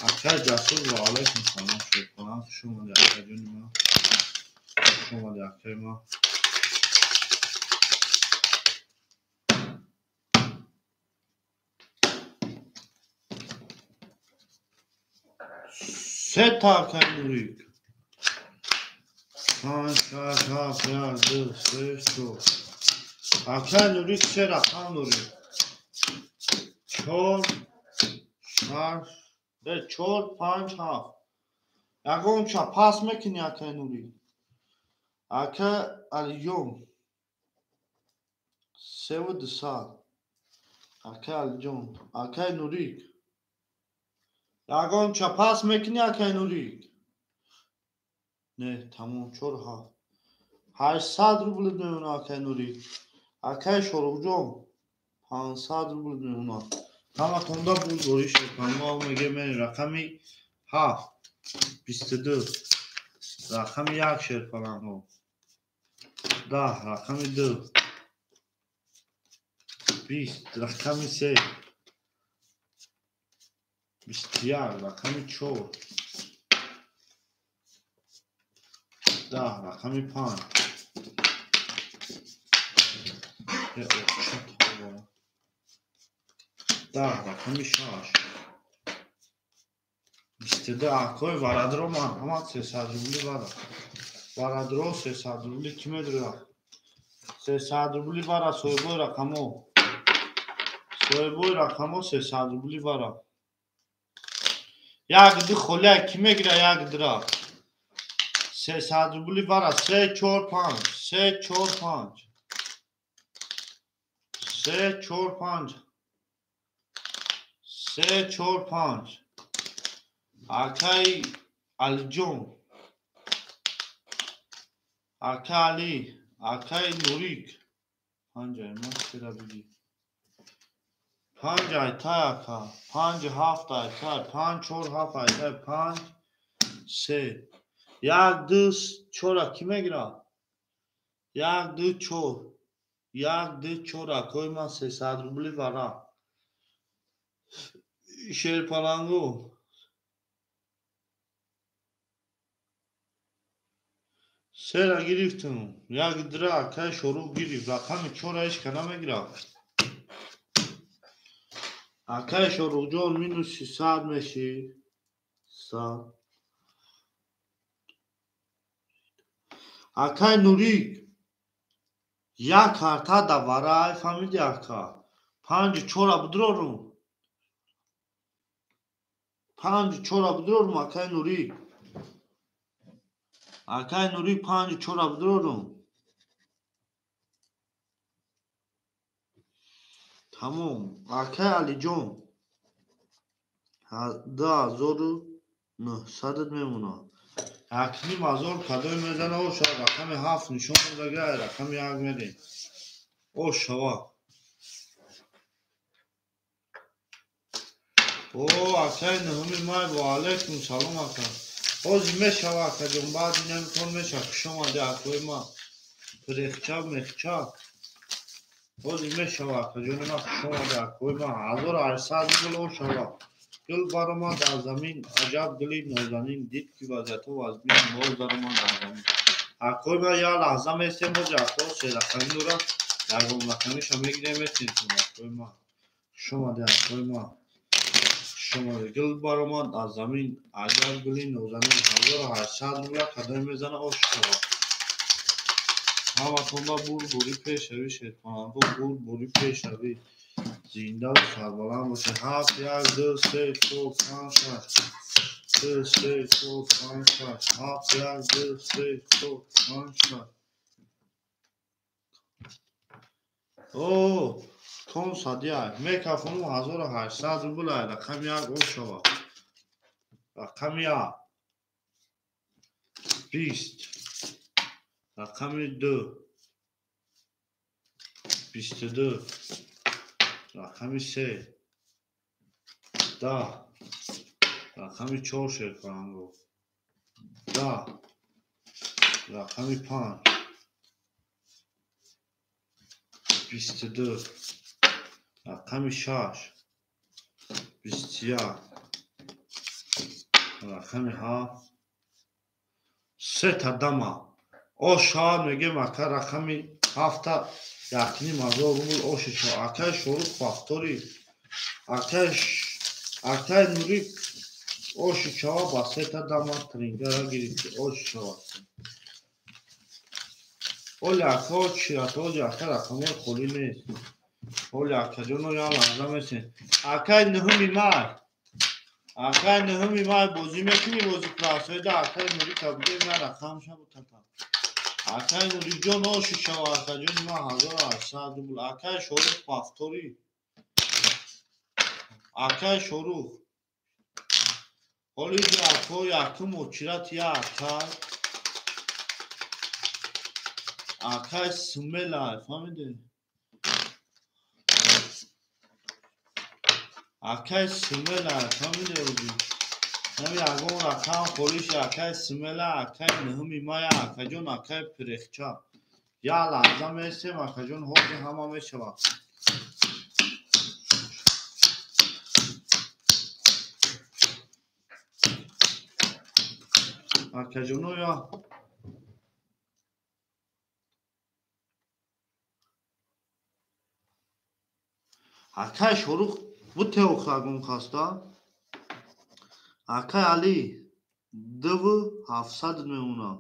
Акай Ҷасур ва алайкум салом шерпаланг, хуш омадед акаҷони ман. Хуш омадед акаи ман. Сета акай Нурик. 5, 6, 7, 1, 2, 3, 4. Акай Нурик се рақам дорем. 4, 6, 4, 5, 7. Ягонча пас мекунӣ акай Нурик. Акай Алиҷон. 3200. Акай Алиҷон. Акай Нурик. Ягонча пас мекунӣ акай Нурик? Не, тамом 4, 7. 800 рубл мемонад акай Нурик. Акай Шоруҳҷон 500 рубл мемонад. Ҳаматонда бурдборӣ шерпаланго мегӯем рақами 7, 22, рақами 1 шерпаланго. 10, рақами 2, 20, рақами 3, 21, рақами 4, 10, рақами 5. 10, рақами 6. 22 акои варадро ман ҳама 300 рубли вара. Варадро 300 рубли кӣ медурад? 300 рубли вара соҳибои рақамо. Соҳибои рақамо 300 рубли вара. Як ду холия кӣ мегира як дира? 300 рубли вара 3, 4, 5. 3, 4, 5. 3, 4, 5. 3, 4, 5. Акай Алиҷон. Акай Али. Акай Нурик. 5 ай ма сера биги. 5 айтай ака. 5, 7 айтай. 5, 4, 7 айтай. 5, 3. 1, 2, 4 кӣ мегирад? 1, 2, 4. 1, 2, 4 акои ман 300 рубли вара. Шерпаланго. Сера гирифтум. Як дира акай Шорух гирифт. Рақами 4 ҳеч ка намегирад. Акай Шоруҳҷон минус 600 мешӣ. 100. Акай Нурик. Як карта да вара ай фаҳмиди ака. 5, 4 будурорум. 5, 4 будурорум акай Нурик. Акай Нурик 5, 4 будурорум. Тамом. Акай Алиҷон. 2900 мемонад. 1500 кадои мезана о шава рақами 7 нишон додага рақами 1 мерем. О шава. О акай 9 май ва алайкум салом ака. Ҳозир мешава акаҷон, баъди намкон мешава. Хуш омадӣ акои ман. Прехча мехча. Ҳозир мешава акаҷони ман, хуш омадӣ акои ман. 1800 рубл о шава. Гул баромад аз замин, аҷаб гули нозанин. Дид ки вазъиятҳо вазмин, боз даромад дар замин. Акои ман як лаҳза местем, ҳозир акои се рақамӣ дорад. Ягон рақамиша мегирем, местем. Акои ман. Хуш омадӣ акои ман. Шумода гул баромад аз замин, аҷаб гули нозанин. 1800 рубла кадоме мезана ош шава. Ҳаматонда бурбурӣ пешравӣ, шерпаланго, бурбурӣ пешравӣ. Зиндаву сарбаланд бошед. 7 1 2 3 4 5 6 2 3 4 5 6 7 1 2 3 4 5 6. О, тон садия. Мекафону 1800 рубла рақами 1 ош шава. Рақами 1 20, рақами 2 22, рақами 3 10, рақами 4 шерпаланго 10, рақами 5 22, рақами 6 21, рақами 7 сета дама. Ош шавад мегем ака рақами 7 1,5 ҳазор рубл оши шавад. Акаи Шорух Бахтори, акаи Нурик оши шавад ба сета дама трингара гирифти оши шавад. Оли ака чират, оли ака рақамҳои холӣ нест. Оли акаҷоно як лаҳза месен. Акаи 9 май, акаи 9 май бозӣ мекунӣ, бозӣ красоида акаи Нурика бигем на рақамша бутата. Акаи Нурикҷон оши шава, акаҷони ман 1800 рубл. Акаи Шорух Бахторӣ, акаи Шорух. Ҳоли ако якум очират я акай, акай Сумела, фаҳмиде? Акай Сумела, фаҳмиде? Ҳами ягон рақам холиш акай Сумела, акай 9 мая, акаҷон, акай Пирехча. Як лаҳза месем, акаҷон, ҳозир ҳама мешавад. Акаҷоно я акай Шорух бутеох ягон хаста. Акай Али 2700 мемонад.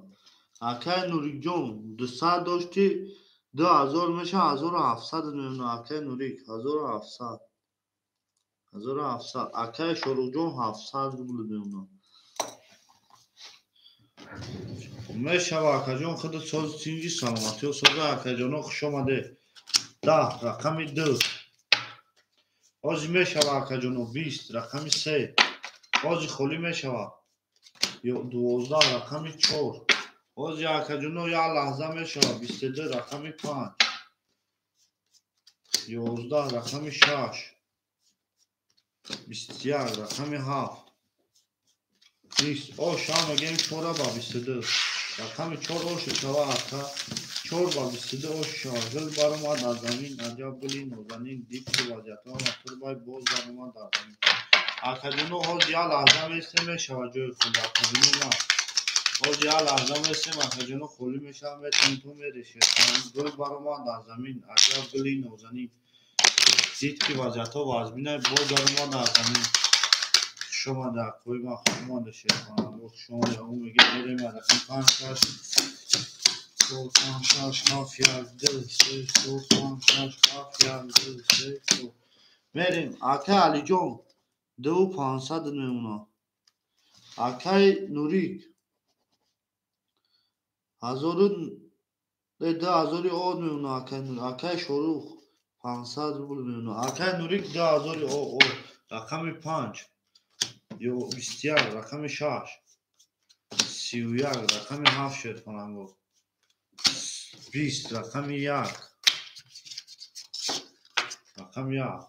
Акай Нурикҷон 200 дошти, 2000 меша, 1700 мемонад. Акай Нурик 1700, 1700. Акай Шорухҷон 700 рубл мемонад. Мешава акаҷон, худат сози тинҷи саломатиё соза. Акаҷоно хуш омаде. 10 рақами 2 ҳозир мешава акаҷоно. 20 рақами 3 ҳозир холӣ мешава. 12 рақами 4 ҳозир акаҷоно як лаҳза мешава. 22 рақами 5, 11 рақами 6, 21 рақами 7, 20. Ош ҳам мегем 4 ба 22, рақами 4 оши шава ака. 4 ба 22 оши шава. Гул баромад аз замин, аҷаб гули нозанин. Дид ки вазъиятҳо турбай боз баромад аз замин. Акаҷоно ҳозир як лаҳза месем мешава ҷои холӣ. Акаҷоно на ҳозир як лаҳза месем, акаҷоно холӣ мешава, метавонӣ ту мерешед. Гул баромад аз замин, аҷаб гули нозанин. Дид ки вазъиятҳо вазминай, боз баромад аз замин. Хуш омада акои ман, хуш омада шерхонанго, хуш омада. Ӯ мегӯяд мерем рақами 5 6 4 5 6 7 1 2 3 4 5 6 7 1 2 3 4. Мерем акаи Алиҷон 2500 мемонад. Акаи Нурик 2000 од мемонад. Акаи Нурик, акаи Шорух 500 рубл мемонад. Акаи Нурик 2000 од, рақами 5 21, рақами 6 31, рақами 7 шерхонанго 20, рақами 1, рақами 1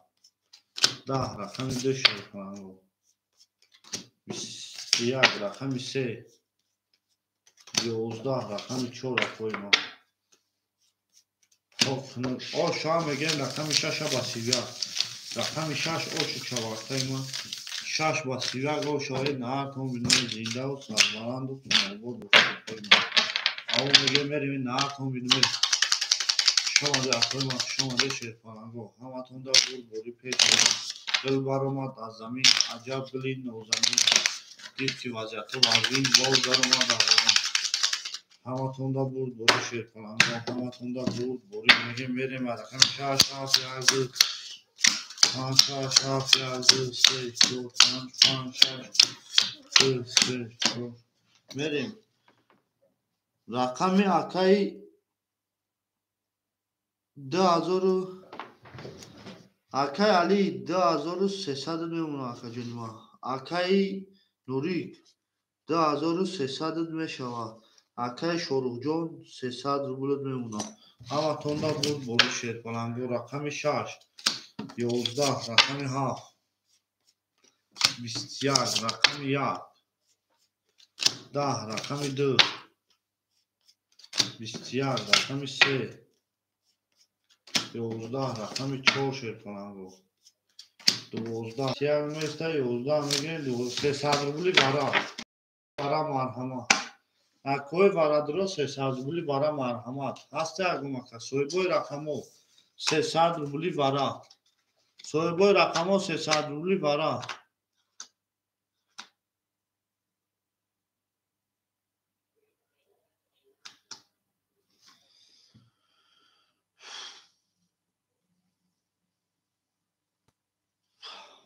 10, рақами 2 шерхонанго 21, рақами 3 11, рақами 4 акои мо. Ош ҳам мегем рақами 6 ба 31, рақами 6 оши чавартаи ма. 6 ба 31 ош шавед. Наҳартон бинои зиндаву сарбаланду хунобод бошед. Аво мегем мерем наҳартон бинои. Хуш омаде акои ман, хуш омаде шерпаланго. Ҳаматон да бурборӣ пеш. Гул баромад аз замин, аҷаб гули нозанин. Дид ки вазъиятҳо вазнин, боз даромад аз замин. Ҳаматонда бурд бори шерпаланго, ҳаматонда бурд бори. Мегем мерем аз рақами 6 7 1 2 5 6 7 1 2 3 4 5 5 6 2 3 4 мерем. Рақами акаи 2000 акаи Али 2300 мемонад акаҷони ман. Акаи Нурик 2300 мешавад. Акаи Шоруҳҷон 300 рублат мемонад. Ҳаматонда бурд бори шерпаланго. Рақами 6 11 рақами 7 21 рақами 1 10 рақами 2 21 рақами 3 11 рақами 4 шерпаланго. 12 1 места 11 мегирем 300 рубли бара. Бара марҳамат. Акои варадро 300 рубли бара марҳамат. Ҳасте агумака соҳибои рақамо 300 рубли бара. Соҳибои рақамо 300 рубли бара.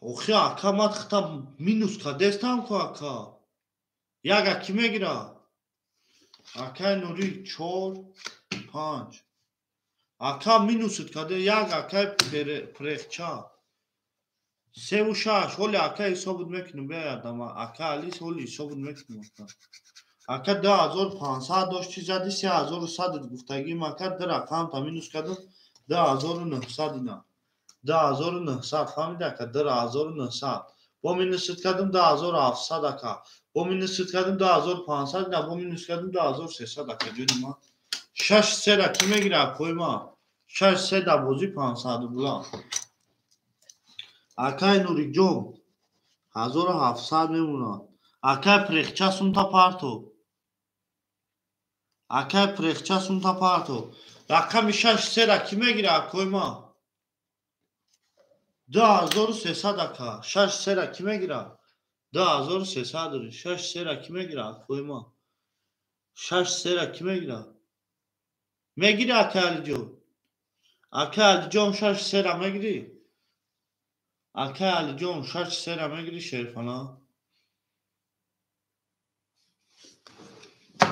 Охи ака ман хита минус кадестам ку ака. Як аки мегира. Акаи Нури 4 5. Ака минусит каде як акаи прехча. 3 6. Ҳоли ака ҳисобут мекунем беядам. Ака Али ҳоли ҳисобут мекунем. Ака 2500 дошт чи зади 3100 гуфтагим ака ду рақам та минус кардам 2900 ина. 2900 фаҳмиди ака 2900. Бо минусит кардам 2700 ака. Бо минусит кардам 2500 ина бо минус кардам 2300 ака ҷони ман. 6 3 ки мегира акои ман? 6 3 да бозӣ 500 рубла. Акаи Нурикҷон 1700 мемонад. Акаи Прехча сумта парто. Акаи Прехча сумта парто. Рақами 6 3 ки мегира акои ман? 2300 ака. 6 3 ки мегира? 2300 6 3 ки мегира акои ман? 6 3 ки мегира? Мегири ака Алиҷон? Ака Алиҷон 6 3 мегири? Ака Алиҷон 6 3 мегири шерфана?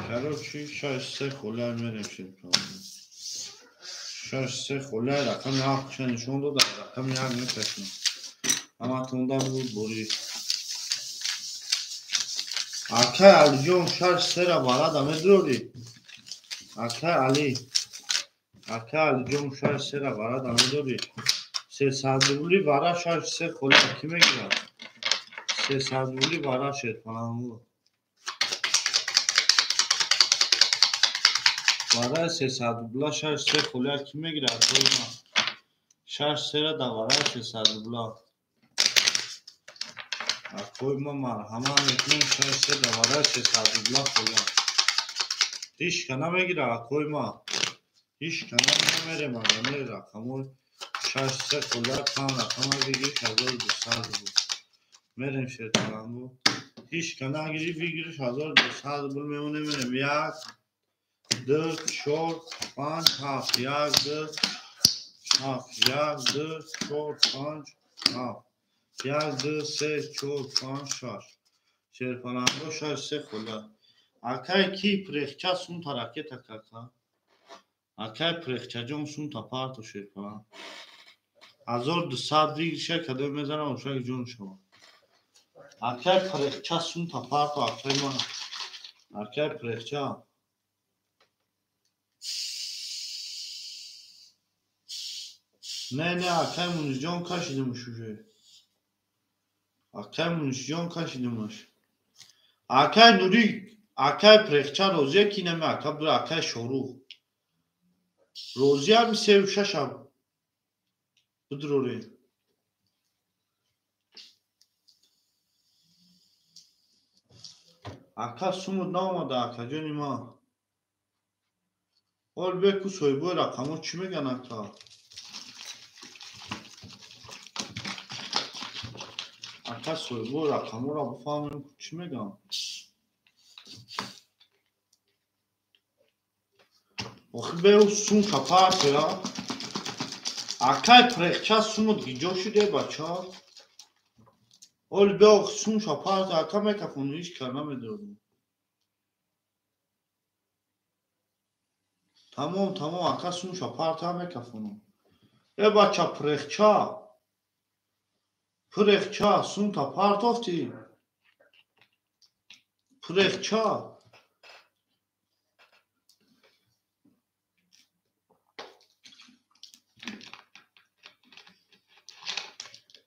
Короче 6 3 холай мерем шерфана. 6 3 холай рақами 7 нишон дод, рақами 1 мекашем. Ҳаматонда буд бори. Акаи Алиҷон 6 3 барада медурӣ? Акаи Али. Акаи Алиҷон 6 3 барада медурӣ? 300 рубли бара 6 3 холай ки мегирад? 300 рубли бара шерпаланго. Бараи 300 рубла 6 3 холай ки мегирад? 6 3 да бараи 300 рубла. Акои ма марҳамат мекунем 6 3 да бараи 300 рубла холай. Ҳеч ка намегира акои ма. Ҳеч ка намерем агар рақамои 6 3 холай панҷ рақама бигириш 1200 рубл. Мерем шерпаланго. Ҳеч ка нагири бигириш 1200 рубл мемонем мерем. 1 2 4 5 7 1 2 7 1 2 4 5 7 1 2 3 4 5 6 шерпаланго 6 3 холай. Акаи ки прехча сумта ракета кака? Акаи Прехчаҷон сумта парто шерпаланг. 1200 бигиша кадом мезанам ошак ҷон шава. Акаи Прехча сумта парто акаи ман. Акаи Прехча. Не, не, акаи Мунисҷон кашидимш уже. Акаи Мунисҷон кашидимш. Акаи Нурик, акаи Прехча розия ки наме ака бура акаи Шорух. Розия ми 3 6 бидурорем. Ака сумуд наомада акаҷони ман. Ҳол беку соҳибои рақамҳо чӣ мегӯянд ака? Ака соҳибо рақамҳоро бифаҳмем, чӣ мегӯям. Охи беу сумка партоя. Акай прехча сумут гиҷо шуде, бача? Оли бео сумша партоя, ака мекафону ҳеҷ кар намедорам. Тамом, тамом, ака сумша партоя мекафону. Э бача прехча. Прехча, сумта партофтӣ. Прехча.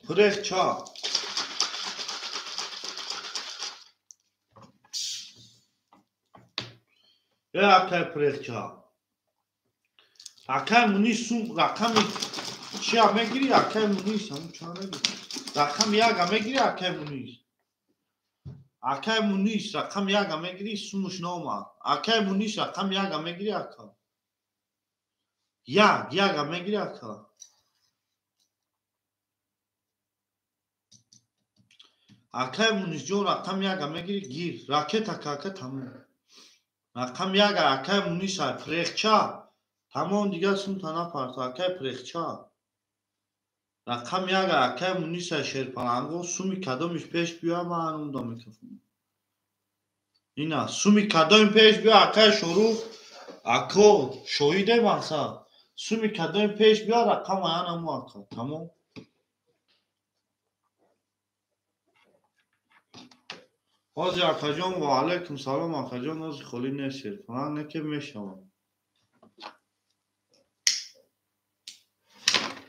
Прехча. Э акай прехча. Акай мунис сум рақами чия мегирӣ, акай мунис, ҳамун ча мегирӣ? Рақами яга мегирӣ, акай мунис. Акай мунис рақами яга мегирӣ, сумуш наомад. Акай мунис рақами яга мегирӣ, ака. Як, яга мегирӣ, ака. Акай мунисҷон рақами яга мегирӣ, гир. Ракета ака тамом. Рақами яга акай мунис ай прехча. Тамом дигар сумта напарто, акай прехча. Рақами яга акай мунис ай шерпаланго, суми кадомиш пеш биёя, ман ҳанӯз мекафонам. Ина, суми кадоми пеш биёя, акай Шорух, ако шоҳиде мақсад. Суми кадоми пеш биёя, рақам аян ҳаму ака. Тамом. Ҳозир акаҷон, ва алайкум салом акаҷон, ҳозир холӣ нест шерпаланг, не ки мешавад.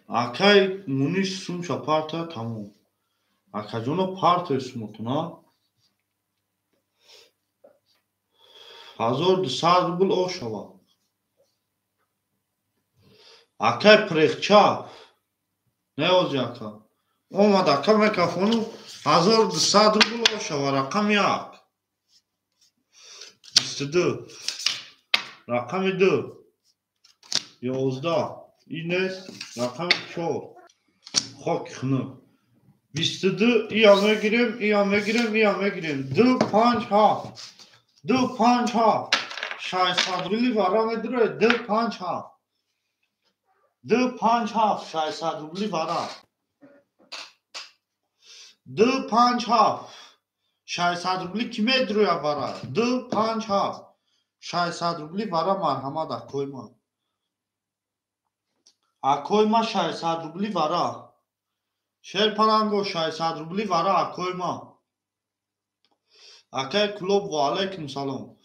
Акай мунис сумша партоя тамом. Акаҷоно партои сумутуна. 1200 рубл ошава. Акай прехча. Не ҳозир ака. Омад ака мекафону 1200 рубл ошава. Рақами як. 22. Рақами 2. 11. Инес рақами 4. Хоки хунук. 22 ия мегирем, ия мегирем, ия мегирем. 2 5 7. 2 5 7. 600 рубли вара медуре. 2 5 7. 2 5 7. 600 рубли вара. 2 5 7. 600 рубли ки медуроя вара? 2 5 7. 600 рубли вара марҳамат акои ман. Акои ма 600 рубли вара. Шерпаланго 600 рубли вара акои ма. Акай Клуб ва алайкум салом.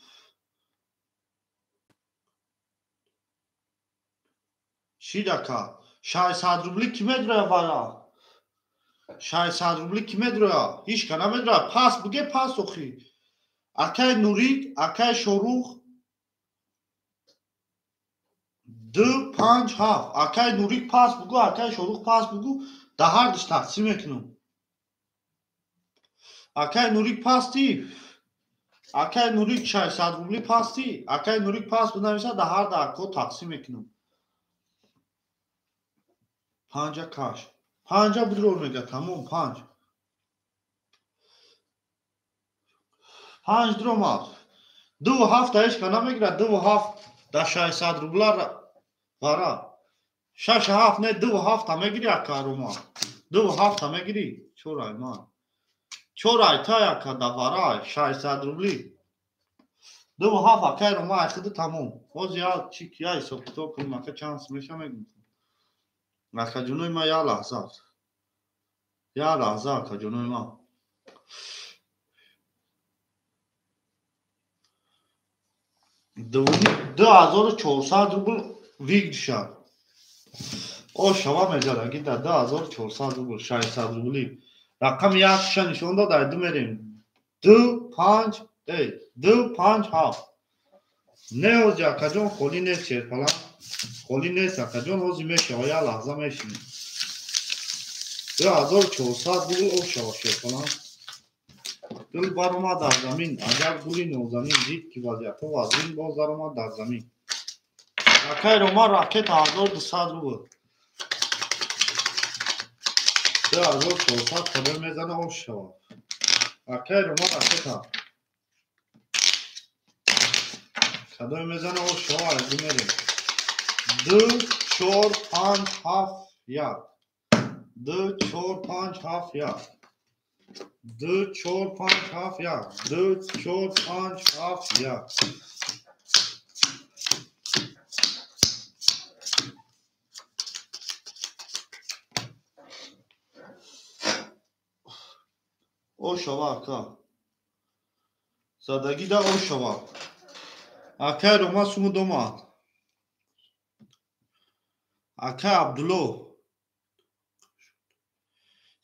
Шид ака. 600 рубли ки медроя вара? 600 рубли ки медроя? Ҳеҷ ка намедроя. Пас буге пас охи. Акай Нурик, акай Шорух 2 5 7. Акай Нурик пас бугу, акай Шорух пас бугу, да ҳардуш тақсим мекунам. Акай Нурик пасти. Акай Нурик 600 рубли пасти. Акай Нурик пас бинависа, да ҳар да ако тақсим мекунам. 5 каш. 5 будрор мега, тамом 5. 5 дромад. 2 7 ҳеҷ ка намегирад, 2 7 да 600 рубла вара. 6 7 не 2 7 мегири ака Рома. 2 7 мегири. Чорай ман. Чорай та ака да вара 600 рубли. 2 7 ака Рома ай худ тамом. Ҳозир я чи я ҳисоб китоб кунам ака чанд меша мегум. Ака ҷонои ма я лаҳза. Я лаҳза ака ҷонои ма. 2400 рубл вигдша. О шава меҷараги да 2400 рубл 600 рубли. Рақами якша нишон дод, ай ду мерем. 2 5 2 5 7. Не ҳозир акаҷон холӣ нест шерпалан. Холӣ нест акаҷон, ҳозир мешава, я лаҳза мешинем. 2400 рубл о шава шерпалан. Гул баромад дар замин, агар гули нозанин дид ки вазъиятҳо вазнин, боз даромад дар замин. Акай Рома ракета 1200 рубл. 2400 кадом мезана ош шавад. Акай Роман акета. Кадом мезана ош шавад, мерем. 2 4 5 7 1. 2 4 5 7 1. 2 4 5 7 1. 2 4 5 7 1. Ошава ака. Задагида ошава. Акай Рома суму домад. Акай Абдулло.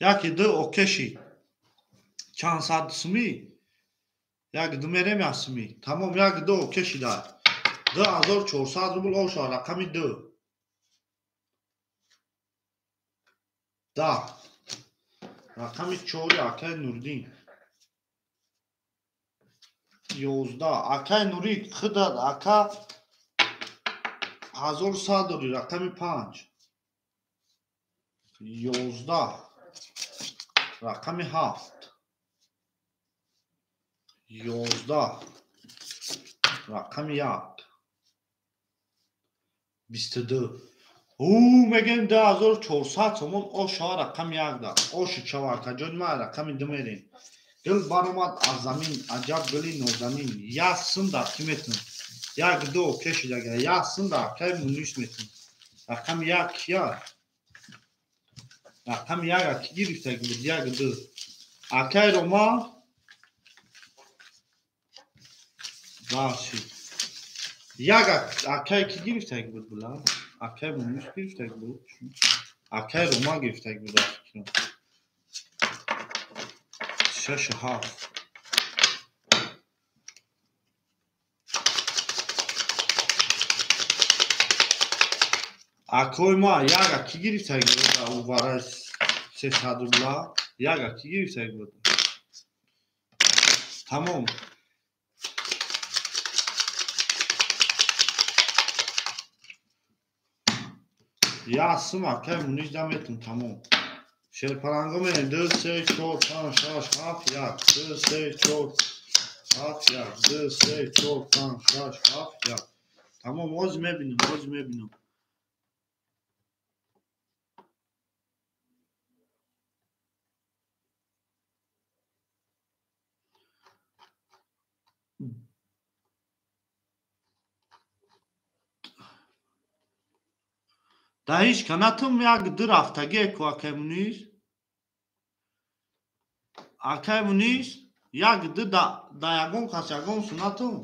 Яки ду океши. Чанд сад суми? Як ду мерем як суми. Тамом як ду океши да. 2400 рубл ошава рақами 2. Да. Рақами 4 акай Нуриддин. 11 акай Нурид худат ака 1100 дори рақами 5. 11 рақами 7. 11 рақами 1. 22. Мегем 2400 сомон ошава рақами 1 да. Оши чава акаҷон ма рақами 2 мерем. Гил баромад аз замин, аҷаб гили нозанин. Як сум дар ки метун? Як ду кешидага. Як сум дар акай мунис метун. Рақами 1 кия? Рақами 1 ки гирифтаги буд? Як ду. Акай Рома бахшид. Як акай ки гирифтаги буд була? Акай мунис гирифтаги буд? Акай Рома гирифтаги буд. 6 7. Акой ма яга ки гирифтаги буд? У вара 300 рубла. Яга ки гирифтаги буд? Тамом. Я сум акай мунис да метун тамом. Шерпаланго мерем 2 3 4 5 6 7 1 2 3 4 7 1 2 3 4 5 6 7 1. Тамом, оз мебинем, оз мебинем. Да ҳеҷ канатум як ду рафтаги ку акай мунис. Акай мунис як ду да ягон кас ягон сунатум.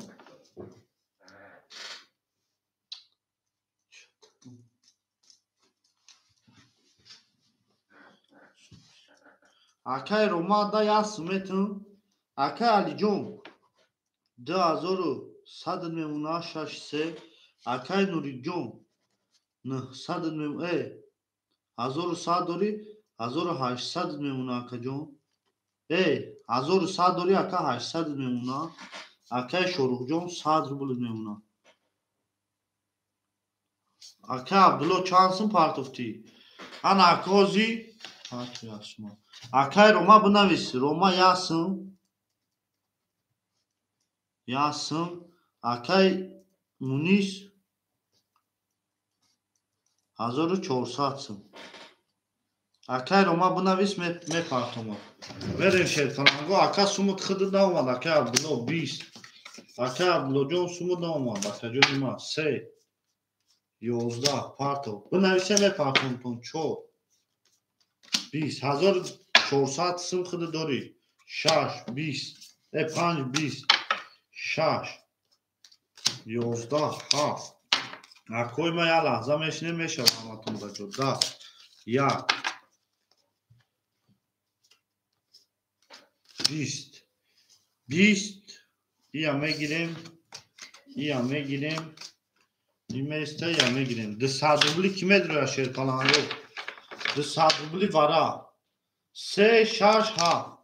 Акай Рома да як суметум. Акай Алиҷон 2100 мемона 6 3. Акай Нуриҷон 900 мемона 1100 дори 1800 мемона акаҷон. 1100 дори ака 800 мемона. Акай Шоруҳҷон 100 рубл мемона. Ака Абдулло чанд сум партофтӣ? Ана акози акай Рома бинавис. Рома як сум. Як сум. Акай Мунис 1400 сум. Акай Рома бинавис мепартома. Мерем шерпаланго. Ака сумут худат наомад. Акай Абдулло 20. Акай Абдуллоҷон сумут наомад. Акаҷони ма 3 11 партов. Бинависе мепартомтон 4 20 1400 сум худат дорӣ. 6 20 5 20 6 11 7. Акой ма як лаҳза мешинем мешавам ҳаматон ба ҷо. 10 1 20 20 ия мегирем, ия мегирем, иместа ия мегирем. 200 рубли ки медроя шерпаланго? 200 рубли вара. 3 6 7.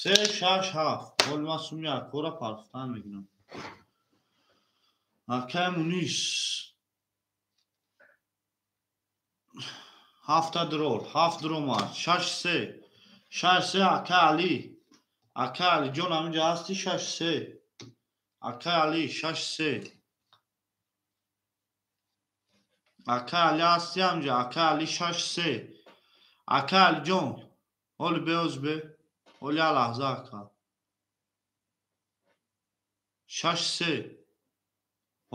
3 6 7. Ҳол ман суми акора партофтан мегирам. Акай Мунис Ҳафта дрор, ҳафт дромад, 6-3. 6-3 ака Али. Ака Алиҷон ҳаминҷа ҳасти 6-3. Ака Али 6-3. Ака Али ҳасти ҳаминҷа, ака Али 6-3. Ака Алиҷон, ҳоли беоз бе, ҳоли як лаҳза ака. 6-3.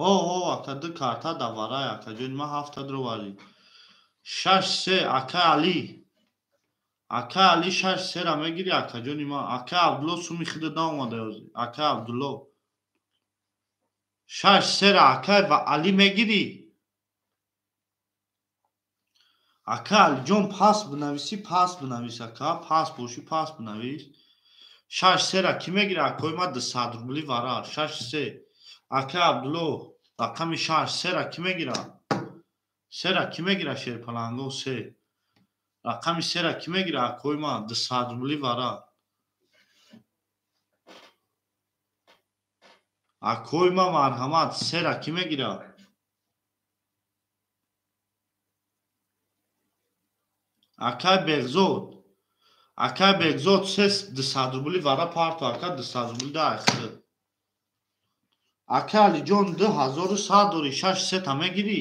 Ҳо, ҳо, ака ду карта даварай, акаҷон, ман ҳафта дроварӣ. 6-3 ака Али. Ака Али 6-3-ра мегирӣ, акаҷони ман. Ака Абдулло суми хида наомада ёзи. Ака Абдулло. 6-3-ра ака ва Али мегирӣ. Ака Алиҷон пас бинависӣ, пас бинавис ака, пас бошӣ, пас бинавис. 6-3-ра кӣ мегирӣ акои ман 200 рубли вара. 6-3. Ака Абдулло рақами 6-3-ра кӣ мегирад? Сера кӣ мегирад шерпаланго 3? Рақами 3-ра кӣ мегирад акои ман 200 рубли вара. Акои ман марҳамат 3-ра кӣ мегирад? Акай Бегзод. Акай Бегзод 3 200 рубли вара парто ака 200 рубли да айхид. Ака Алиҷон 2100 дори 6-3 та мегирӣ?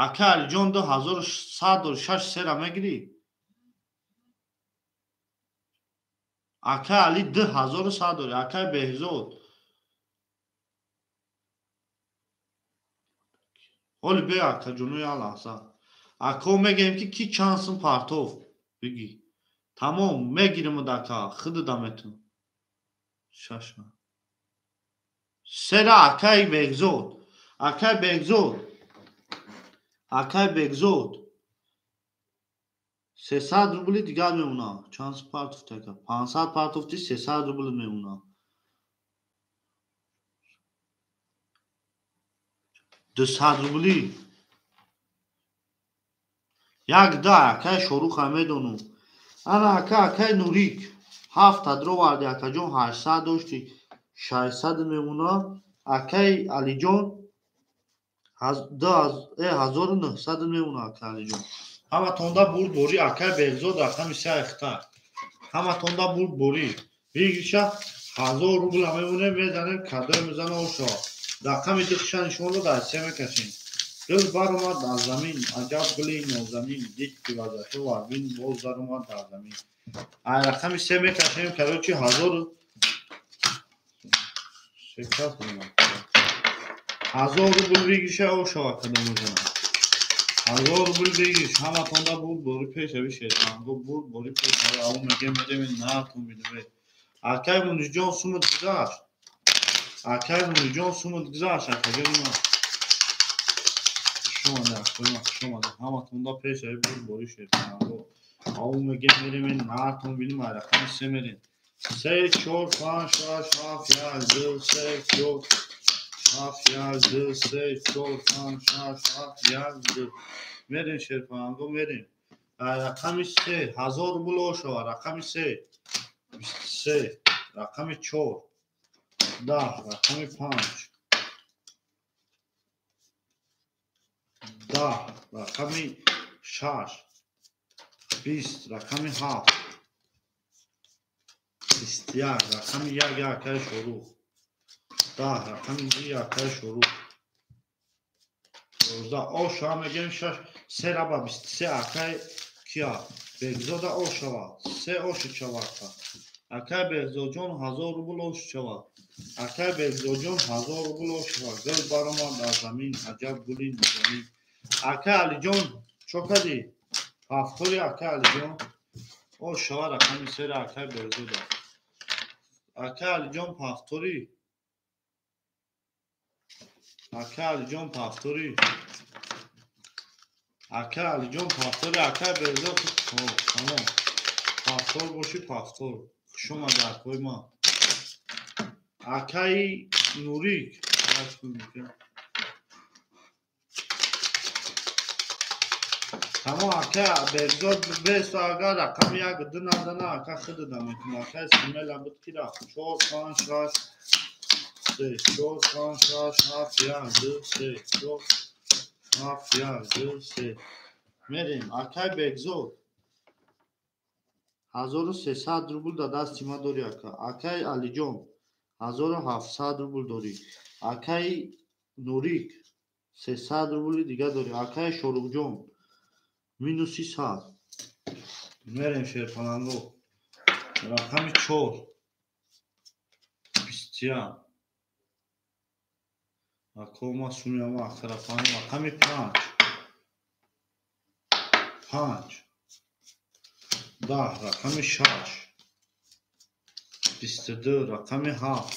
Ака Алиҷон 2100 дори 6-3-ра мегирӣ? Ака Али 2100 дори, акай Беҳзод. Ҳоли бе акаҷону як лаҳза. Ако мегӯем ки ки чанд сум партов бигӣ. Тамом мегирим ака, хидида метун. 6. Сера акай Бегзод. Акай Бегзод. Акай Бегзод. 300 рубли дигар мемона. Чанд сум партофти ака? 500 партофти 300 рубл мемона. 200 рубли. Як да акай Шоруха медонум. Ана ака акай Нурик. 7 дроварди акаҷон 800 дошти. 600 мемона. Акай Алиҷон 1900 мемона ака Алиҷон. Ҳаматонда бурд борӣ акай Бегзод рақами 3 айхта. Ҳаматонда бурд борӣ. Бигиша 1000 рубла мемонем, мезанем, кадое мезана ошо. Рақами 2 хиша нишон дод, аз 3 мекашем. Гул баромад аз замин, аҷаб гули нозанин, дид ки вазато варбин боз даромад дар замин. Ай рақами 3 мекашем, короче 1000 шекаст мемонад. 1000 рубл бигиша ошава кадом мезанад. 1000 рубл бигиш, ҳаматонда бурд бори пешави шерпанго, бурд бори пешави, ау мегем мерем наатон бидуре. Акай Муниҷон сумат гузашт. Акай Муниҷон сумат гузашт, акаҷони ман. Хуш омада, акои ман хуш омада. Ҳаматонда пешави бурд бори шерпанго. Ау мегем мерем наатон биним, ай рақами 3 мерем. 3, 4, 5, 6, 7, 1, 2, 3, 4, 7, 1, 2, 3, 4, 5, 6, 7, 1, 2. Мерем шерпанго, мерем. Рақами 3, 1000 рубл ошава, рақами 3, 23, рақами 4, 10, рақами 5, 10, рақами 6, 20, рақами 7, 21, рақами 1 акай Шорух, 10, рақами 2 акай Шорух, 11, ошава мегем 6, 3 раба 23 акай кия, Бегзода ошава, 3 оши чава ака. Акай Бегзоджон 1000 рубл оши чава. Акай Бегзоджон 1000 рубл ошава. Гул баромад аз замин, аҷаб гули нозанин. Акай Алиҷон чо кардӣ? Ҳафтори акай Алиҷон ошава рақами 3 акай Бегзода. Акай Алиҷон пафтори. Акай Алиҷон пафтори. Акай Алиҷон пафтори, акай Бегзод. Тамом. Пафтор бошӣ, пафтор. Хуш омадӣ акои ман. Акаи Нурик. Тамом ака Бегзод бесто агар рақами 1 2 назана ака хидида метуна. Акай Симела буд ки рафт. 4, 5, 6, 3, 4, 5, 6, 7, 1, 2, 3, 4, 7, 1, 2, 3. Мерем, акай Бекзод. 1300 рубл да дасти ма дорӣ ака. Акай Алиҷон 1700 рубл дорӣ. Акай Нурик 300 рубли дига дорӣ. Акай Шоруқҷон минуси 100. Мерем шерпаланго. Рақами 4. 21. Акома сумяма ахтарафани рақами 5. 5. 10 рақами 6. 22 рақами 7.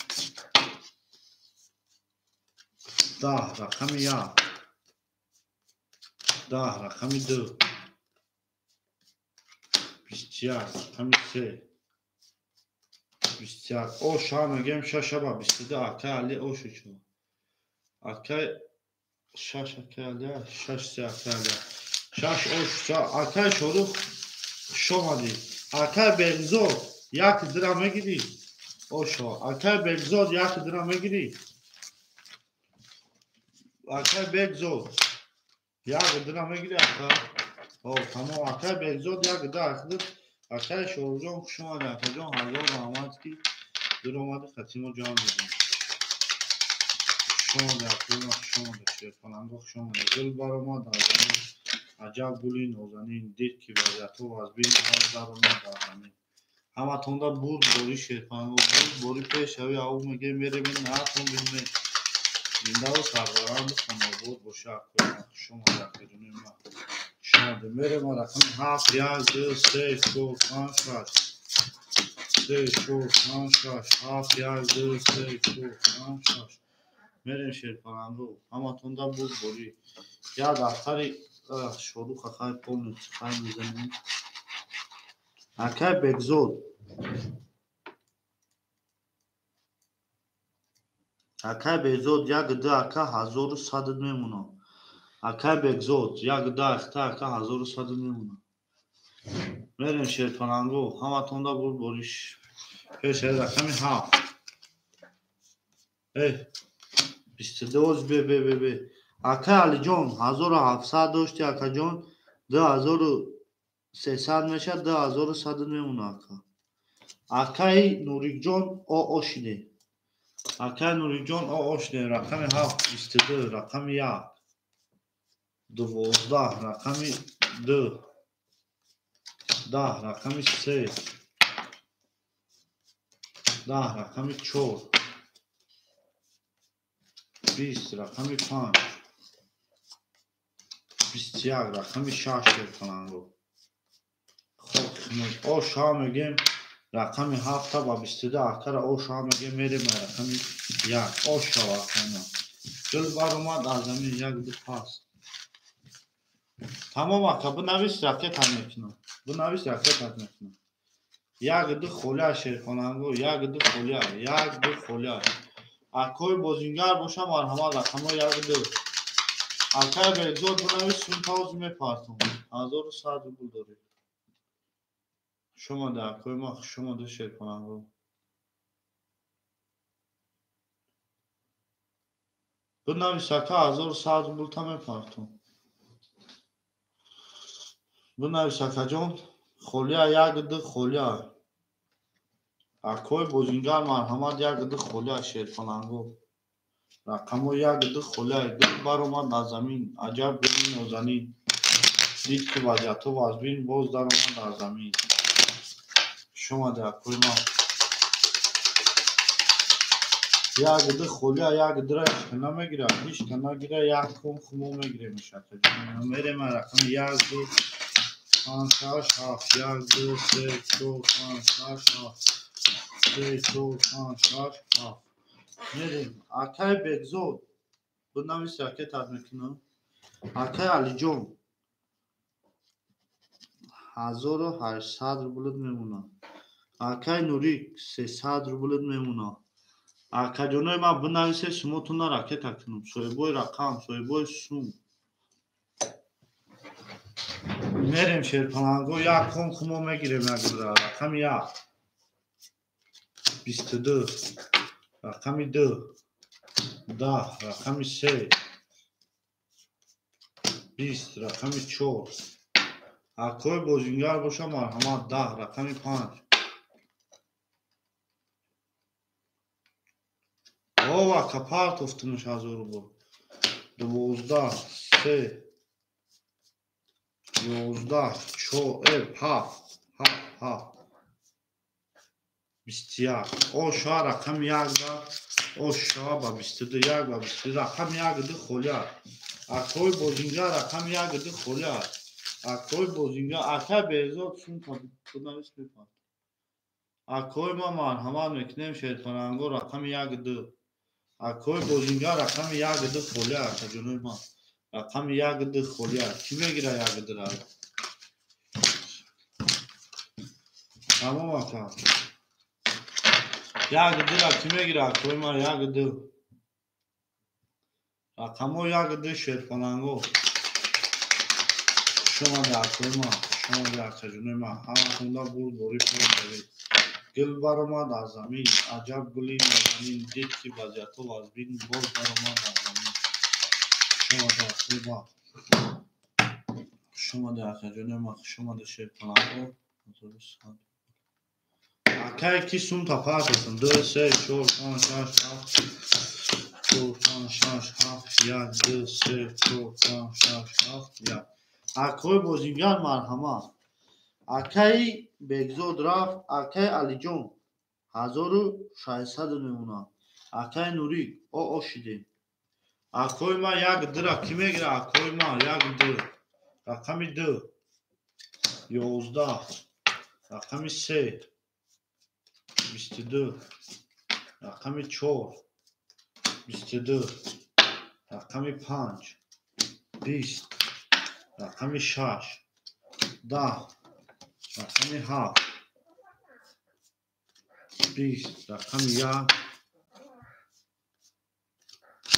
10 рақами 1. 10 рақами 2. 21 рақами 3. 21. О ша мегем 6 ба 22 акай Али ошу чо. Акай 6 акай Али 6 акай Али. 6 ошу чо акай Шорух шомадӣ. Акай Бегзод як дира мегирӣ. Ошо. Акай Бегзод як дира мегирӣ. Акай Бегзод як дира мегирӣ ака. О, тамом. Акай Бегзод як дира ахдир. Акай Шоруқҷон хуш омадӣ. Акаҷон ҳазор раҳмат ки дур омадӣ хатимо ҷамъ медем. Хуш омадӣ акаҷон, хуш омадӣ шерпаланго, хуш омадӣ. Гул баромад аз замин. Аҷаб гули нозанин, дид ки вазъиятҳо вазбин, ҳар даромад дар замин. Ҳаматонда бурд бори шерпаланго, бурд бори пешави ав мегем мерем наатон бинме. Зиндаву сарбаланду хонобод боша акои хуш омадӣ акаҷони ман. Хуш омадӣ. Мерем рақами 7 1 2 3 4 5 6. 3 4 5 6 7 1 2 3 4 5 6. Мерем шерпаланго. Ҳаматонда бурд бори. Я дафтари Шорух акай полностью хай мезанем. Акай Бегзод. Акай Бегзод 1 2 ака 1100 мемона. Акай Бегзод 1 2 ахта ака 1100 мемона. Мерем шерпаланго. Ҳаматонда бурд бориш. Пеш рақами 7. 22 бе бе бе бе. Акай Алиҷон 1700 дошти акаҷон 2300 мешад 2100 мемона ака. Акай Нурикҷон о ошиде. Акай Нурикҷон о ошиде. Рақами 7 22 рақами 1 12 рақами 2 10 рақами 3 10 рақами 4 20 рақами 5 21 рақами 6 шерпаланго. Хоб о ша мегем рақами 7 ба 22 акара о ша мегем мерем рақами 1 о ша акана. Гул баромад аз замин 1 2 пас. Тамом ака бинавис ракета мекунам. Бинавис ракета мекунам. 1 2 холия шерпаланго 1 2 холия 1 2 холия. Акои бозингар боша марҳамат рақамҳо 1 2. Акай Бегзод бинавис сум пауз мепартом. 1100 рубл дорӣ. Хуш омадӣ акои ма, хуш омадӣ шерпаланго. Бинавис ака 1100 рубл та мепартом. Бинавис акаҷон холия 1 2 холия. Акои бозингар марҳамат 1 2 холия шерпаланго. Рақамҳо 1 2 холия. Гул баромад аз замин. Аҷаб гули нозанин. Дид ки вазъиятҳо вазбин, боз даромад дар замин. Хуш омадӣ акои ман. 1 2 холия 1 2 ҳеҷ ка намегирад. Ҳеҷ ка нагира як ком хумо мегирем акаҷон. Мерем рақами 1 2 5 6 7 1 2 3 4 5 6 7 3 4 5 6 7. Мерем. Акай Бегзод бинавис ракетат мекунам. Акай Алиҷон 1800 рублит мемона. Акай Нурик 300 рублит мемона. Акаҷонои ман бинависе сумотона ракета кунам. Соҳибои рақам, соҳибои сум. Мерем шерпаланго як ком хумо мегирем як рақами 1 22 рақами 2 10 рақами 3 20 рақами 4 Акои бозингар боша марҳамат 10 рақами 5. О, ака партофтумш 1000 рубл. 12 3 11 4 7 7 7 21. О, шоа рақами 1 да. О, шоа ба 22 1 ба 22 рақами 1 ду холия. Акои бозингар рақами 1 ду холия. Акои бозингар акай Беҳзод сум табунавис мепард. Акои ма марҳамат мекунем шерпаланго рақами 1 2. Акои бозингар рақами 1 2 холия акаҷонои ман. Рақами 1 2 холия. Кӣ мегира 1 2 ра? Тамом ака. 1 2 ра кӣ мегира акои ман 1 2. Рақамо 1 2 шерпаланго. Хуш омади акои ман, хуш омади акаҷонои ман. Ҳаматонда бурд борӣ пой. Гул баромад аз замин, аҷаб гули нозанин, дид ки вазъиятҳо вазбин, боз баромад аз замин. Хуш омади акои ман, хуш омади акаҷонои ман, хуш омади шерпаланго. Акай ки сумта партофтам? 2 3 4 5 6 7 4 5 6 7 1 2 3 4 5 6 7 1. Акои бозингар марҳамат. Акаи Бегзод рафт, акаи Алиҷон 1600 мемонад. Акаи Нурик о шидем. Акои ман 1 2 ра кӣ мегира? Акои ман 1 2. Рақами 2 11 рақами 3 22 рақами 4 22 рақами 5 20 рақами 6 10 рақами 7 20 рақами 1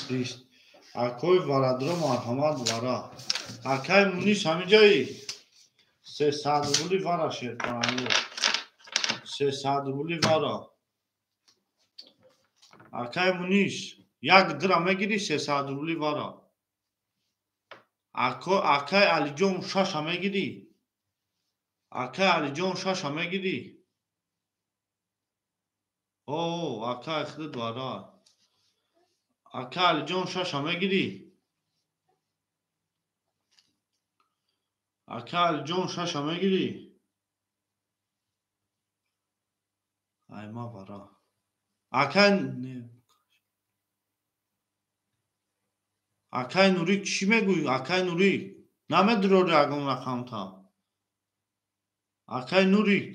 20. Акои варадро марҳамат вара. Акай Мунис ҳамиҷои 300 рубли вара шерпаланго. 300 рубли вара. Акай Мунис 1 дира мегири 300 рубли вара. Акай Алиҷон 6 мегири. Акай Алиҷон 6 мегири. О, акай худат вара. Акай Алиҷон 6 мегири. Акай Алиҷон 6 мегири. Айма вара. Акай Нурик чӣ мегӯӣ? Акай Нурик намедурори ягон рақамта. Акай Нурик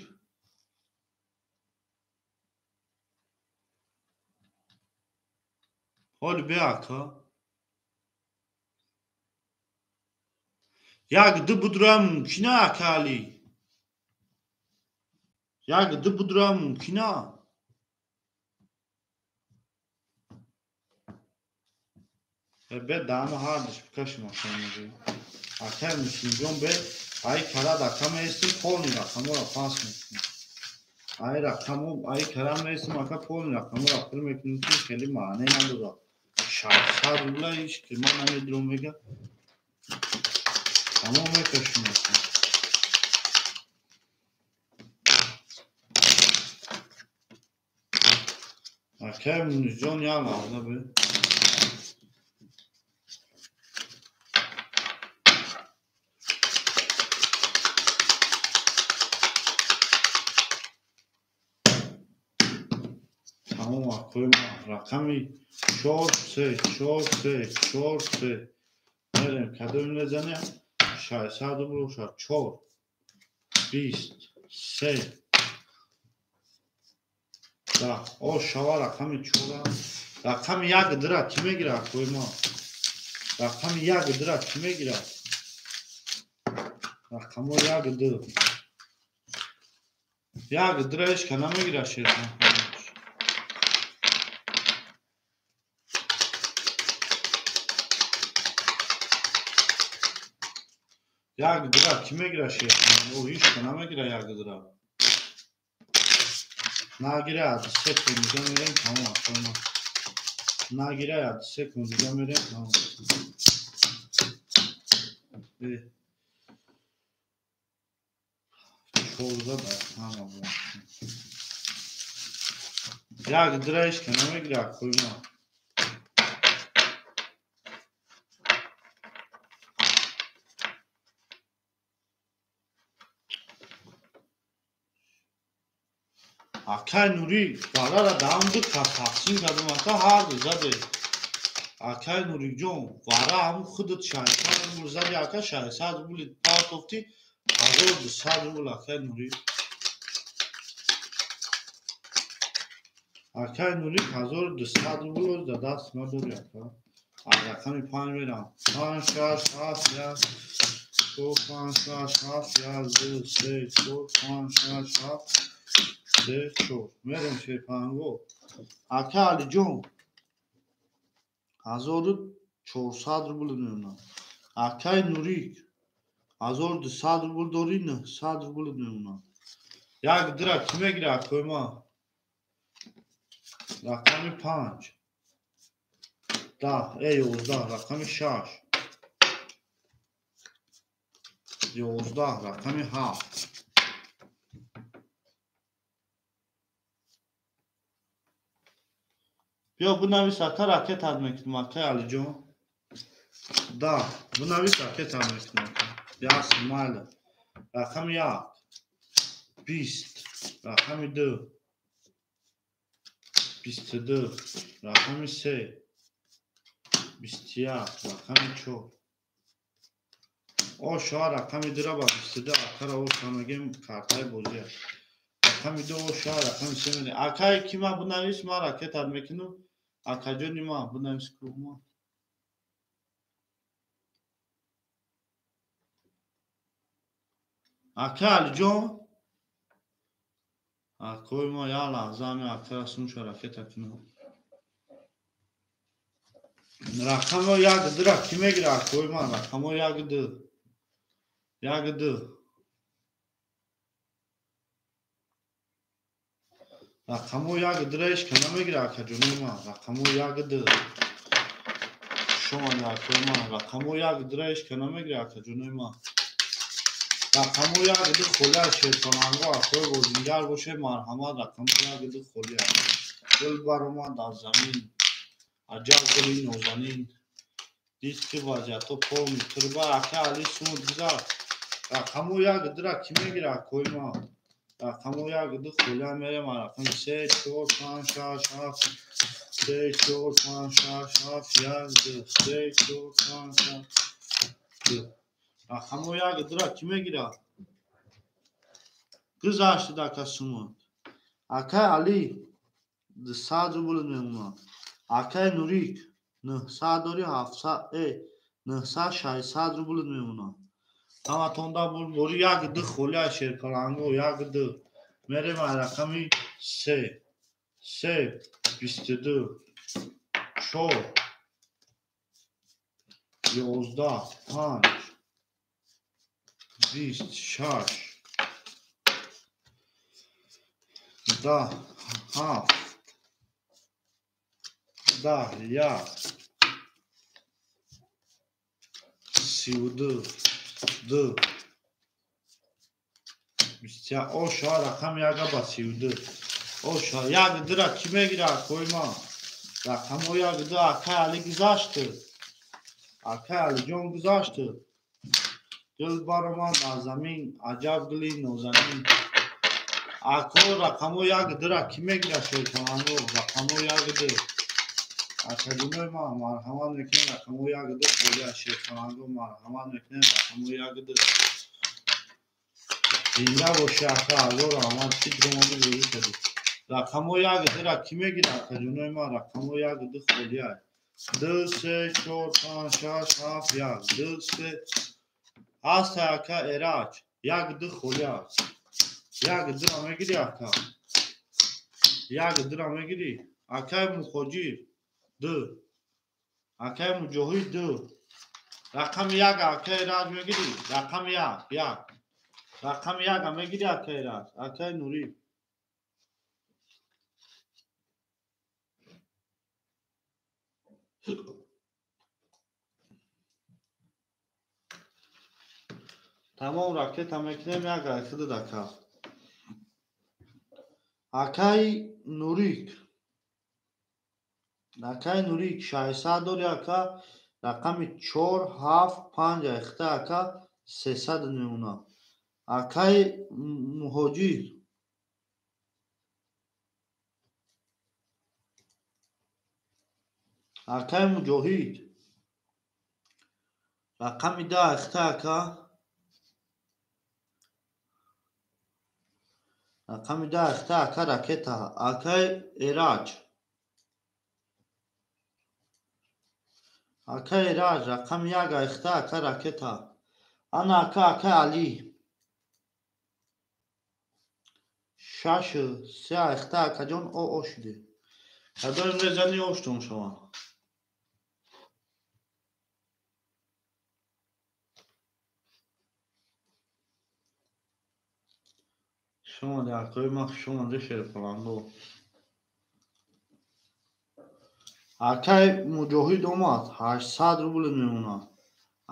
ҳоли бе ака. 1 2 будроя мумкина ака Али. 1 2 будроя мумкина. Бе дама ҳардиш бикашим акай. Акай Муслимҷон бе ай кара рака меистим полни рақаморо пас мекунем. Ай рақамо ай кара меистим ака полни рақаморо пур мекунем ки хеле маъне надорад. 600 рубла ҳеч ки ман намедурам мега. Тамом мекашим ака. Акай Мунисҷон як лаҳза бе. Тамом акои ман рақами 4 3 4 3 4 3 мерем кадоми мезанем 600 рубл бошад 4 20 3 10. О шава рақами 4 рақами 1 дира кӣ мегира акои ман? Рақами 1 дира кӣ мегира? Рақамо 1 2 1 дира ҳеч ка намегира шерхан. 1 дира кӣ мегира шерхан? О ҳеч ка намегира 1 дира. Нагира 3 кунҷа мерем тамом акои ман. Нагира 3 кунҷа мерем тамом. Чорзад ҳама бо. Як драиш ка намегира акои ма. Акай Нурӣ варара даҳам ду кас тақсим кардам, ака ҳар ду заде. Акай Нуриҷон, вара ҳамун худат 600 рубл зади, ака 600 рубли партофти, 1200 рубл акай Нурӣ. Акай Нурӣ 1200 рубл оз дар даст ма дори ака. Аз рақами 5 мерам. 5, 6, 7, 1, 4, 5, 6, 7, 1, 2, 3, 4, 5, 6, 7, 3, 4. Мерем шерпанго. Ака Алиҷон 1400 рубл мемонад. Акай Нурик 1200 рубл дори, 900 рубл мемонад. Як дира кӣ мегира акои ма? Рақами 5, 10, 11, рақами 6, 11, рақами 7. Биё бинавис ака, ракетат мекунем акай Алиҷон. Да, бинавис ракетат мекунем ака. Яс майли. Рақами 1, 20, рақами 2, 22, рақами 3, 21, рақами 4. Ошоа рақами 2-ра ба 22 акара оша мегем картаи бозия. Рақами 2 ошоа рақами 3 мерем. Акай ки ма бинавис, ма ракетат мекунам. Акаҷони ма бинавис кума. Ака Алиҷон, акои ма як лаҳза ами акара сумша ракета кунам. Рақамо як дира кӣ мегира акои ма? Рақамо як ду. Як ду. Рақамо як дира ҳеч ка намегира акаҷони ма. Рақамо як ду. Шомани акои ма. Рақамо як дира ҳеч ка намегира акаҷони ма. Рақамо як ду холӣ аз шерпаланго акои бозингар боше, марҳамат, рақамо як ду холӣ аст. Гул баромад аз замин, аҷаб гули нозанин. Дид ки вазъиятҳо полни турба. Ака Али сумуд гузар. Рақамо як дура кӣ мегира акои ма? Рақамо як ду холӣ мерем. Рақами 3, 4, 5, 6, 7, 3, 4, 5, 6, 7, 1, 2, 3, 4, 5, 6, 2. Рақамо як дура кӣ мегира? Гузаштид ака сумуд. Акай Али 200 рубл мемонад. Акай Нурик 900 дори, 700, 900, 600 рубл мемонад. Ҳаматонда бори як ду холӣ аз шерпаланго, як ду. Мерем аз рақами 3, 3, 22, 4, 11, 5, 26, 10, 7, 10, 1, 32, 2, 21. Ошоа рақами яга ба 32. Ошоа як дура кӣ мегира акои ма? Рақамо як ду. Акай Али гузашту. Акай Алиҷон гузашту. Гул баромад аз замин, аҷаб гули нозанин. Ако рақамо як дура кӣ мегира шерпаланго? Рақамо як ду. Акаҷонои ма марҳамат мекунем, рақамо як ду холӣ аз шерпаланго, марҳамат мекунем, рақамо як ду. Зинда боши ака, ҳазор раҳмат, чӣ дромади бозӣ кардӣ. Рақамо як дура кӣ мегира акаҷонои ма? Рақамо як ду холӣ аст. 2, 3, 4, 5, 6, 7, 1, 2, 3. Ҳаст ака Эраҷ, як ду холӣ аст. Як дура мегирӣ ака? Як дура мегирӣ? Акай Мухоҷир 2, акай Муҷоҳид 2. Рақами як акай Эраҷ мегирӣ? Рақами як, як. Рақами як мегирӣ акай Эраҷ? Акай Нурӣ. Тамом ракета мекунем, як ракета дака. Акай Нурик. Акай Нурик 600 дори ака, рақами 4 7 5 айхта ака 300 мемона. Акай Муҳоҷир. Акай Муҷоҳид. Рақами 10 айхта ака. Рақами 10 айхта ака ракета. Акай Эраҷ. Акай Эраҷ рақами 1 айхта ака ракета. Ана ака акай Али. 6 3 айхта акаҷон о шуде. Кадом мезани оштон шава. Шумо акои ман хуш омаде шерпаландо. Акай Муҷоҳид омад 800 рубл мемонад.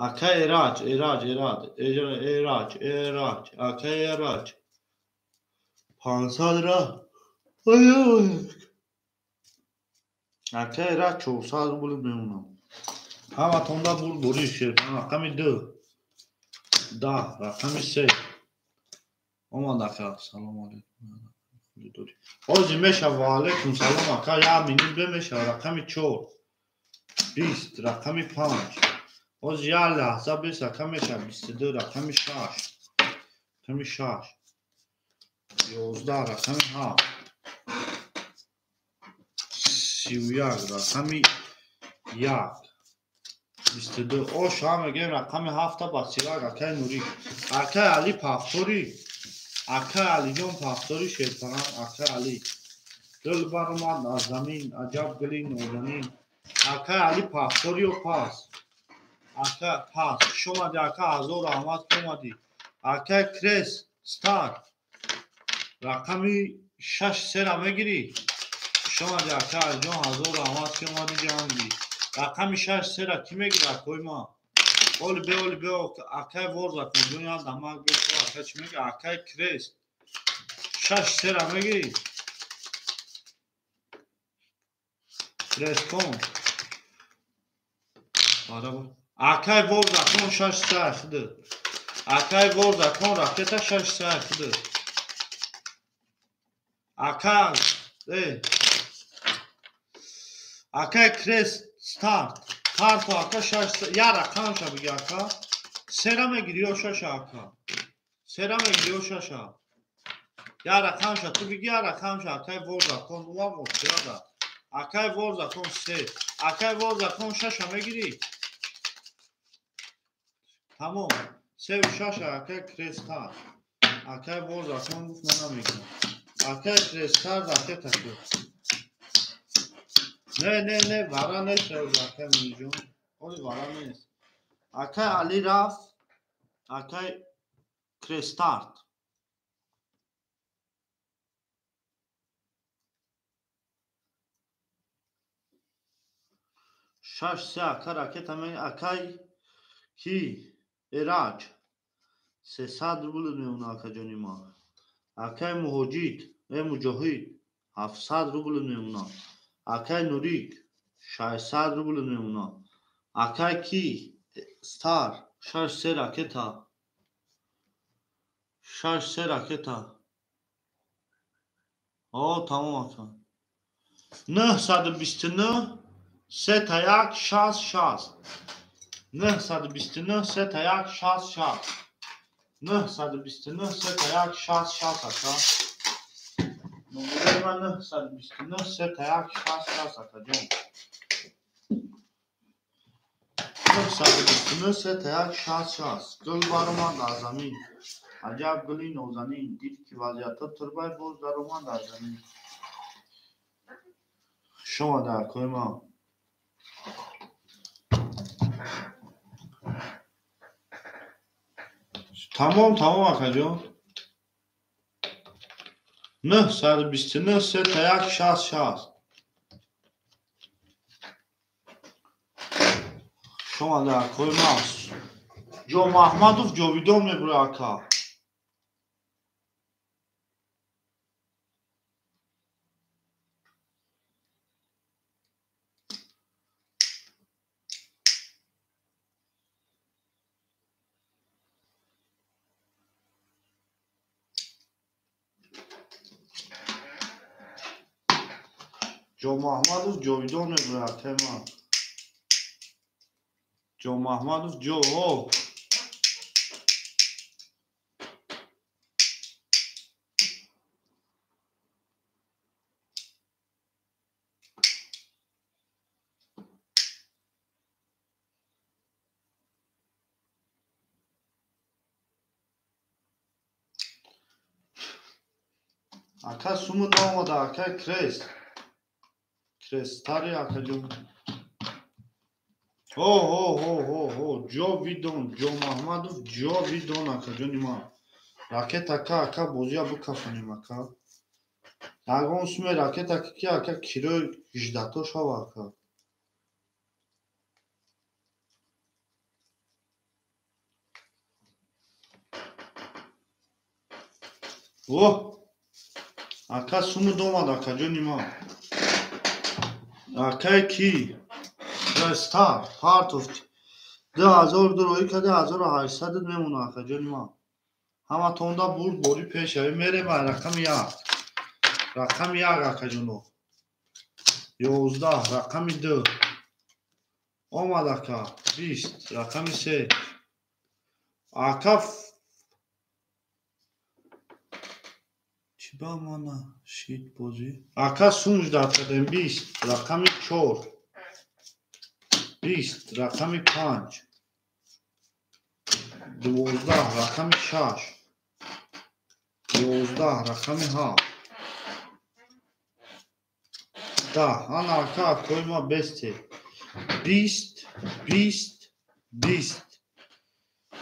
Акай Эраҷ, Эраҷ, Эраҷ, Эраҷ, Эраҷ, акай Эраҷ 500 ра. Акай Эраҷ 400 рубл мемонад. Ҳаматонда бурдборӣ шерпаланд. Рақами 2 10, рақами 3 омад ака. Салом алейкум. Ҳозир мешава. Ва алейкум салом ака. Як минут бемешава. Рақами 4 20, рақами 5. Ҳозир як лаҳза бес ака мешава. 22, рақами 6, рақами 6, 11, рақами 7, 31, рақами 1, 22. Ош ҳам мегӯем рақами 7 ба 31 акаи Нурик. Акаи Али пафторӣ. Акай Алиҷон пафтори шерпаран. Акай Али гул баромад аз замин, аҷаб гули нозанин. Акай Али пафториё пас. Ака пас. Хуш омадӣ ака, ҳазор раҳмат ки омадӣ. Акай Крес Стар рақами 6 3-ра мегирӣ. Хуш омадӣ ака Алиҷон, ҳазор раҳмат ки омадӣ ҷамъ. Рақами 6 3-ра кӣ мегирад акои ман? Оли бе, оли бе, акай ворза кун, ҷон як дамак бе, ака чӣ мегирад? Акай Крест 6 3-ра мегирӣ? Кресткон. Акай ворза кун 6 3 айхиды. Акай ворза кун ракета 6 3 айхиды. Ака, акай Крест старт. Карто ака 6 я рақамша биги ака. 3-ра мегири ё 6 ака? 3-ра мегири ё 6? Я рақамша ту биги, я рақамша акай ворза кун уам охирада. Акай ворза кун 3. Акай ворза кун 6-ша мегири? Тамом. 3 6 акай Крестар. Акай ворза кун гуфт ман намегирам. Акай Крестар ракета шуд. Не, не, не, вара нест, акай Муниҷон. Оли вара нест. Акай Али рафт, акай Крестарт. 6 3 ака ракета ме, акай ки Эраҷ 300 рубл мемона акаҷони ма. Акай Муҳоҷид, Муҷоҳид 700 рубл мемона. Акай Нурик 600 рубл мемона. Акай ки Стар 6 3 ракета. 6 3 ракета. О, тамом ака. 929 3 1 6 6. 929 3 1 6 6. 929 3 1 6 6 ака. Номери ман 929 3 1 6 6 акаҷон. 929 3 1 6 6. Гул баромад аз замин. Аҷаб гули нозанин. Дид ки вазъиятҳо турбай боз даромад аз замин. Хуш омада акои ман. Тамом, тамом акаҷон. 929 3 1 6 6. Хуш омада акои ман. Ҷо Маҳмадов ҷовидон мебурад ака. Ҷомаҳмадов ҷовидон мебурад, акай ман. Ҷомаҳмадов ҷо ҳо. Ака суму наомада, ака крест. Кресттари акаҷон. Ҳо ҳо ҳо ҳо ҳо ҷовидон Ҷомаҳмадов ҷовидон акаҷони ман. Ракетака ака бозия бикафонем ака. Ягон суме ракетака ки ака кирои ҳиждато шава ака. Оҳ! Ака суму домад акаҷони ман. Акай ки? Стар, партофт. 2000 роӣ карда 1800 мемона акаҷони ман. Ҳаматонда бурд бори пешавӣ мерем ай рақами 1. Рақами 1 акаҷоно. 11 рақами 2. Омад ака 20 рақами 3. Ака чӣ ба мана шид бозӣ? Ака сум ждат кардем 20 рақами 4. 20 рақами 5. 12 рақами 6. 11 рақами 7. 10. Ана ака акои ма бесте. 20 20 20.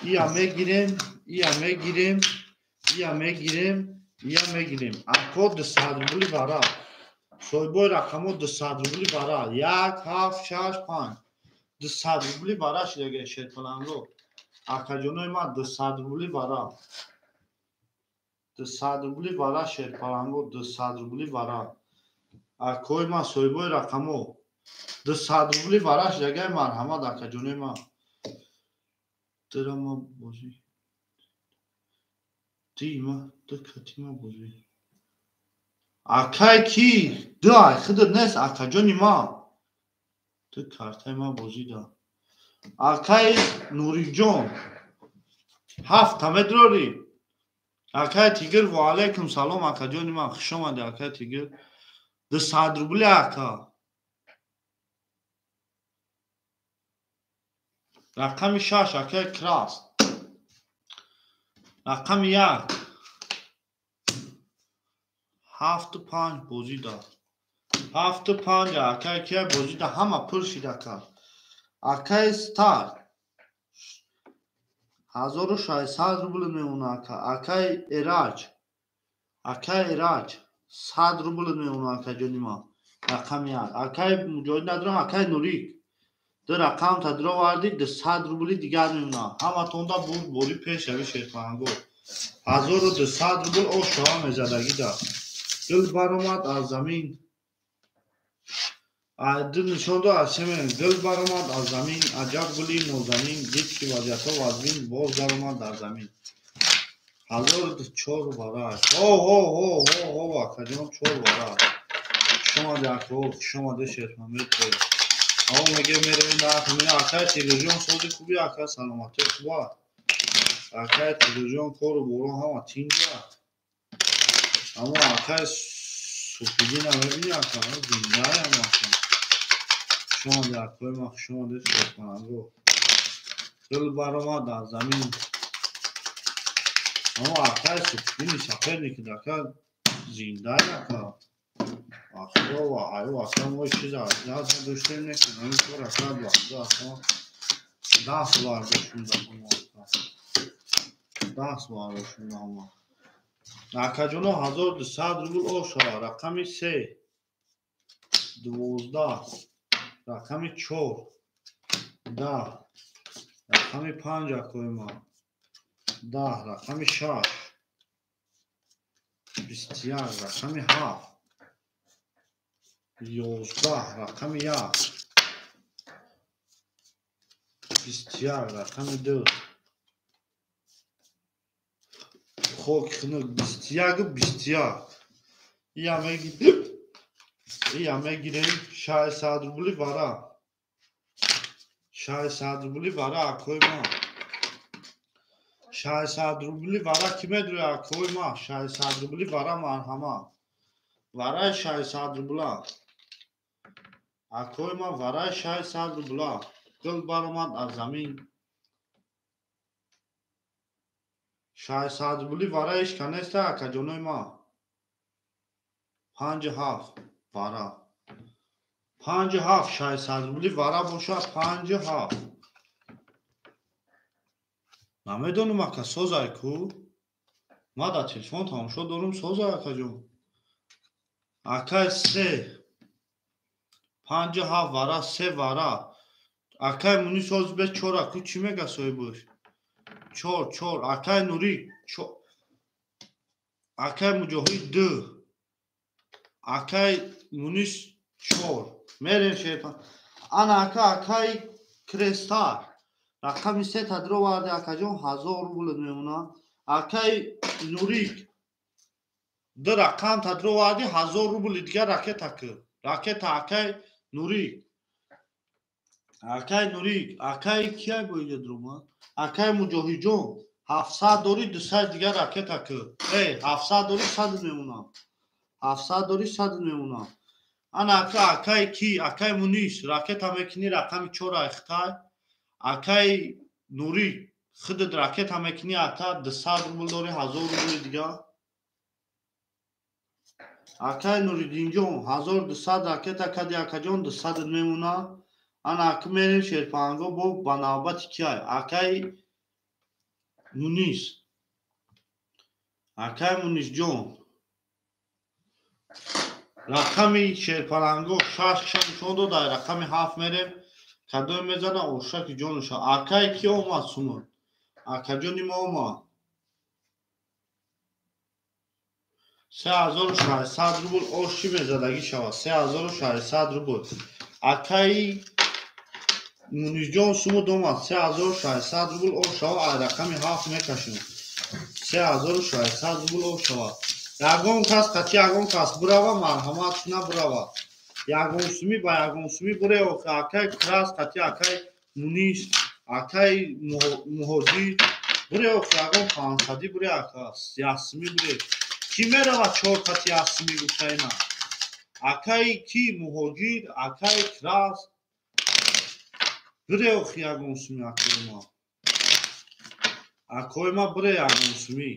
Ия мегирем, ия мегирем, ия мегирем, ия мегирем. Ако 200 рубли бара. Соҳибои рақамҳо 200 рубли бара. 1 7 6 5. 200 рубли бара шидаги шерпаланго. Акаҷонои ман 200 рубли бара. 200 рубли бара шерпаланго 200 рубли бара. Акои ман соҳибои рақамҳо 200 рубли бара шидаги марҳамат акаҷонои ман. Дирама бозӣ. Дима, дикатима бозӣ. Акай ки? Ду ай худат нест акаҷони ман. Ду картаи ман бозида. Акай Нуриҷон. 7 медрорӣ. Акай Тигр ва алайкум салом акаҷони ман. Хуш омадӣ акай Тигр. 200 рубли ака. Рақами 6 акай Краст. Рақами 1. 7 5 бозида. 7 5 акай кия бозида ҳама пур шид ака. Акай Стар 1600 рубл мемона ака. Акай Эраҷ. Акай Эраҷ 100 рубл мемона акаҷони ман. Рақами 1. Акай Муҷоҳид надорам, акай Нурик. Ду рақам тадровардӣ 200 рубли дигар мемона. Ҳаматонда бурд бори пешави шерпаланго. 1200 рубл ошава мезадагида. Гул баромад аз замин. Ду нишон дод аз чемен. Гул баромад аз замин, аҷаб гули нозанин, дид ки вазъиятҳо вазмин, боз даромад дар замин. 1004 вараш. Ҳо ҳо ҳо ҳо ҳо акаҷон 4 вараш. Хуш омадӣ ака, хуш омадӣ Шермамед. Аво меге меравем дар ҳамин акай Тигрҷон сози хуби ака, саломатӣ хуба. Акай Тигрҷон кору боро ҳама тинҷа. Аммо акай Суфидина мебини ака, зиндаям ака. Хуш омадӣ акои ман, хуш омадӣ Шерпаланго. Гул баромад аз замин. Аммо акай Суфидини соперник ака зиндаи ака. Ахиро аю ака мо чиза доштем некунем, кор ака бахда ака. Даст бардоштем мо ака. Даст бардоштем мо. Акаҷоно 1200 рубл ошава. Рақами 3 12 рақами 4 10 рақами 5 акои ман 10 рақами 6 21 рақами 7 11 рақами 1 21 рақами 2 хоки хунук 21 21. Ия мегирем, Ия мегирем 600 рубли вара. 600 рубли вара акои ма. 600 рубли вара ки медрои акои ма? 600 рубли вара марҳама. Вараи 600 рубла. Акои ма вараи 600 рубла. Гул баромад аз замин. 600 рубли вара ишка неста акаҷонои ма. 5 7 вара. 5 7 600 рубли вара боша 5 7. Намедонам ака созай ку. Ма дар телефон тамошо дорум созай акаҷон. Акай се. 5 7 вара се вара. Акай Мунис соз бе чора ку чӣ мега соҳибош? Чор чор. Акай Нурӣ акай Муҷоҳид ду. Акай Мунис чор. Мерем шерпа. Ана ака акай Крестар. Рақами се тадро варди акаҷон 1000 рубл мемонад. Акай Нурик ду рақам тадро варди 1000 рубли дигар ракета кӯ. Ракета акай Нурик. Акай Нурик, акай кияй бо иҷа дуромад? Акай Муҷоҳидҷон 700 дори 200 дигар ракета кӯ. Эй, 700 дори 100 мемонад. 700 дори 100 мемонад. Ана ака акай ки? Акай Мунис ракета мекунӣ рақами чор айхтай. Акай Нурик худат ракета мекунӣ ака 200 рубл дори 1000 рубли дигар. Акай Нуриддинҷон 1200 ракета кади акаҷон 200 мемонад. Ана ака мерем шерпанго бо ба навбати киай? Акай Мунис. Акай Мунисҷон. Рақами шерпаланго шаш киша нишон дод, ай рақами ҳафт мерем. Кадоме мезана ошаки ҷонуша. Акай ки омад сумур? Акаҷони мо омад. 3600 рубл ош чӣ мезадагӣ шавад? 3600 рубл. Акаи Мунисҷон сумуд омад. 3600 рубл ош шавад, ай рақами ҳафт мекашем. 3600 рубл ош шавад. Ягон кас қати ягон кас бирава, марҳамат набирава. Ягон сумӣ ба ягон сумӣ бире охи акай Крас қати акай Мунис, акай Муҳоҷир бире охи ягон панҷсадӣ бире ака, яксумӣ бире. Кӣ мерава чор қати яксумӣ гуфта ина? Акай ки Муҳоҷир, акай Крас бире охи ягон сумӣ акои ма. Акои ма бире ягон сумӣ.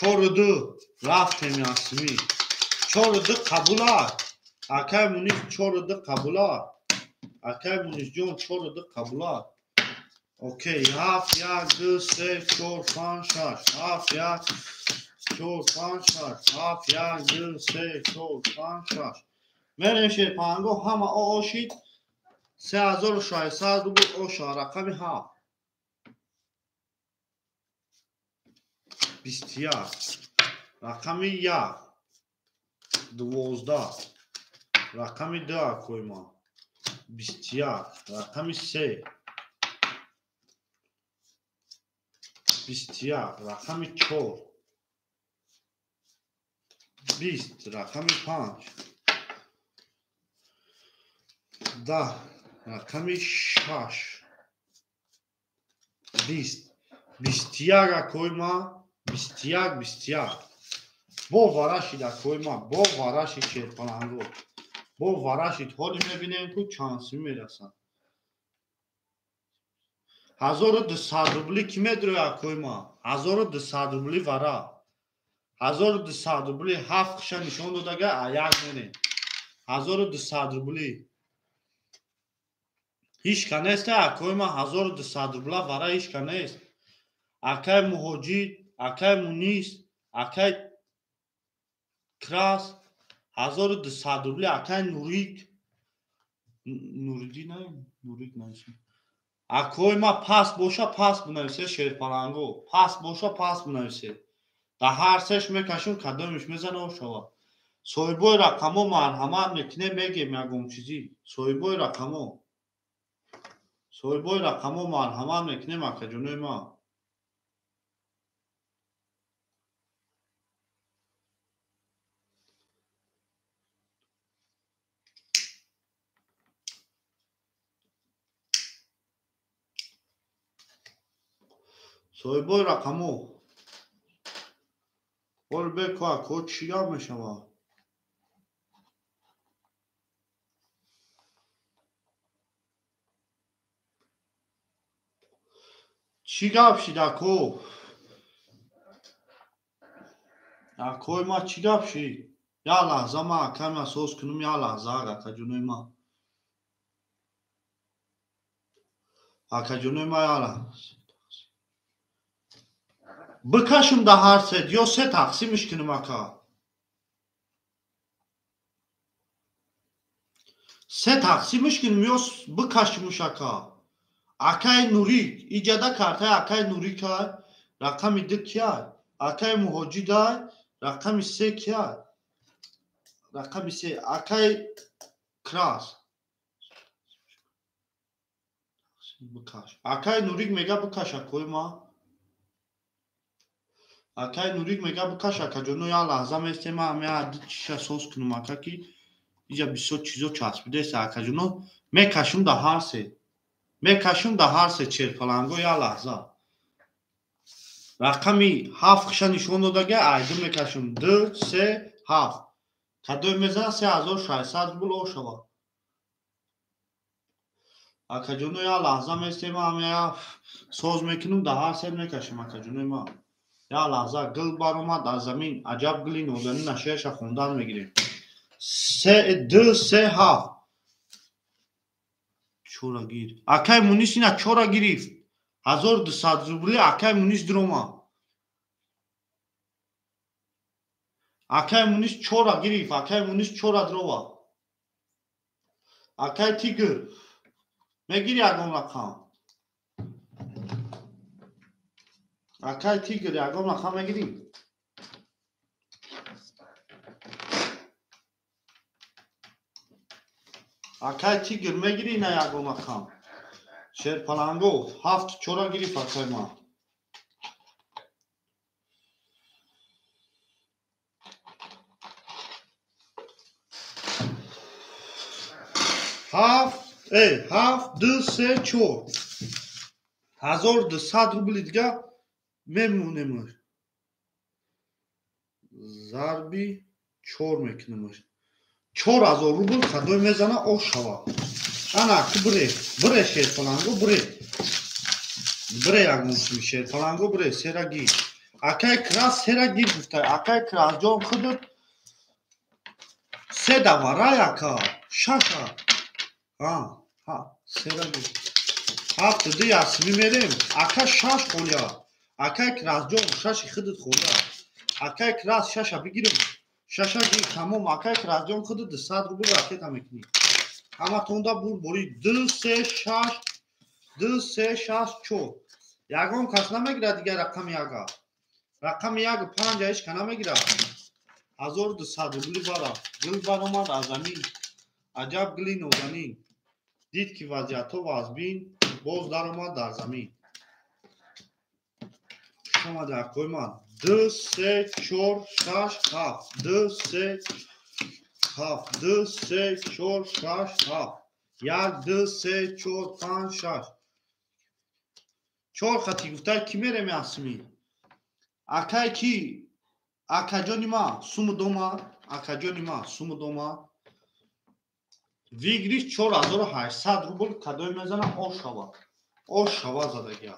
4 2 рафтем яксумӣ. 4 2 қабула. Акай Мунис 4 2 қабула. Акай Мунисҷон 4 2 қабула. Окей, ҳафт як ду се чор панҷ шаш. Ҳафт як чор панҷ шаш. Ҳафт як ду се чор панҷ шаш. Мерем шерпанго ҳама ошид. 3600 рубл оша рақами ҳафт. 21. Рақами як. 12. Рақами ду акои ма. 21. Рақами се. 21. Рақами чор. 20. Рақами панҷ. 10. Рақами шаш. 20. 21 акои ма. 21 21. Бо варашид акои ма, бо варашид шерпаланго. Бо варашид ҳоли мебинем ку чанд сумӣ мерасад. 1200 рубли ки медрои акои ма? 1200 рубли вара. 1200 рубли ҳафт қиша нишон додага, а як мерем. 1200 рубли. Ҳичка нест акои ма 1200 рубла вара ҳичка нест. Акай Муҳоҷир, акай Мунис, акай Крас 1200 рубли акай Нурик. Нуриддин Нурик нависем. Акои ма пас боша пас бинависе шерпаланго. Пас боша пас бинависе. Дар ҳар сеш мекашем кадомиш мезана шавад. Соҳибои рақамо марҳамат мекунем мегем ягон чизӣ. Соҳибои рақамо. Соҳибои рақамо марҳамат мекунем акаҷонои ма. Соҳибои рақамо. Ҳол беко ако чӣ гап мешавад? Чӣ гап шид ако? Акои ма чӣ гап шид? Як лаҳза ма акаме асос кунам, як лаҳза акаҷонои ма. Акаҷонои ма як лаҳза. Бикашум да ҳар сет ё се тақсимиш кунам ака? Се тақсимиш кунам ё бикашумуш ака? Акаи Нурик, иҷада картаи акаи Нурикай, рақами ду кияй? Акаи Муҳоҷидай, рақами се кияй? Рақами се акаи Крас. Бикаш. Акаи Нурик мега бикаш акои ма. Акаи Нурик мега бикаш акаҷоно, як лаҳза местем, ма ҳами ду чиша соз кунам ака ки иҷа бисёр чизо часпидаест акаҷоно. Мекашум да ҳар се. Мекашум да ҳар се черпаланго як лаҳза. Рақами ҳафт хиша нишон додага, айду мекашум. Ду, се, ҳафт. Кадои мезанад 3600 рубл ошава. Акаҷоно як лаҳза местем, ҳами як соз мекунам, да ҳар се мекашем акаҷонои ма. Як лаҳза гил баромад аз замин, аҷаб гили нозанин ашеша хондан мегирем. Се, ду, се, ҳафт. Чора гир. Акаи Мунис ина чора гирифт. 1200 рубли акаи Мунис дирома. Акаи Мунис чора гирифт, акаи Мунис чора дирова. Акаи Тигр мегири ягон рақам? Акаи Тигр ягон рақам мегирӣ? Акаи Тигр мегирӣ на ягон рақам? Шерпаланго ҳафт чора гирифт акаи ман. Ҳафт, ҳафт, ду, се, чор. 1200 рубли дига мемонемаш. Зарби чор мекунемаш. 4000 рубл кадой мезана ош шава. Ана ку бире, бире шерпаланго бире. Бире ягон сими шерпаланго бире, сера гир. Акаи Крас сера гир гуфта, акаи Крас ҷон худат се даварай ака, шаша. Ҳа, ҳа, сера гир. Ҳафт ду ясми мерем, ака шаш холия. Акаи Крас ҷон шаши худат холия. Акаи Крас шаша бигирам. Шаша гир, тамом. Акаи Крас ҷон худат 200 рубл ракета мекунӣ. Ҳаматонда бур бори ду, се, шаш, ду, се, шаш, чор. Ягон кас намегирад дигар рақами яга. Рақами як панҷа ҳеч ка намегирад. 1200 рубли бара. Гил баромад аз замин. Аҷаб гили нозанин. Дид ки вазъиятҳо вазбин, боз даромад дар замин. Хуш омадед акои ман. Ду, се, чор, шаш, ҳафт. Ду, се, ҳафт. Ду, се, чор, шаш, ҳафт. Як, ду, се, чор, панҷ, шаш. Чор хати гуфтай ки мерем ясми? Акай ки? Акаҷони ма суму дома, акаҷони ма суму дома. Выигрыш 4800 рубл кадой мезана ош шава. Ош шава задагия.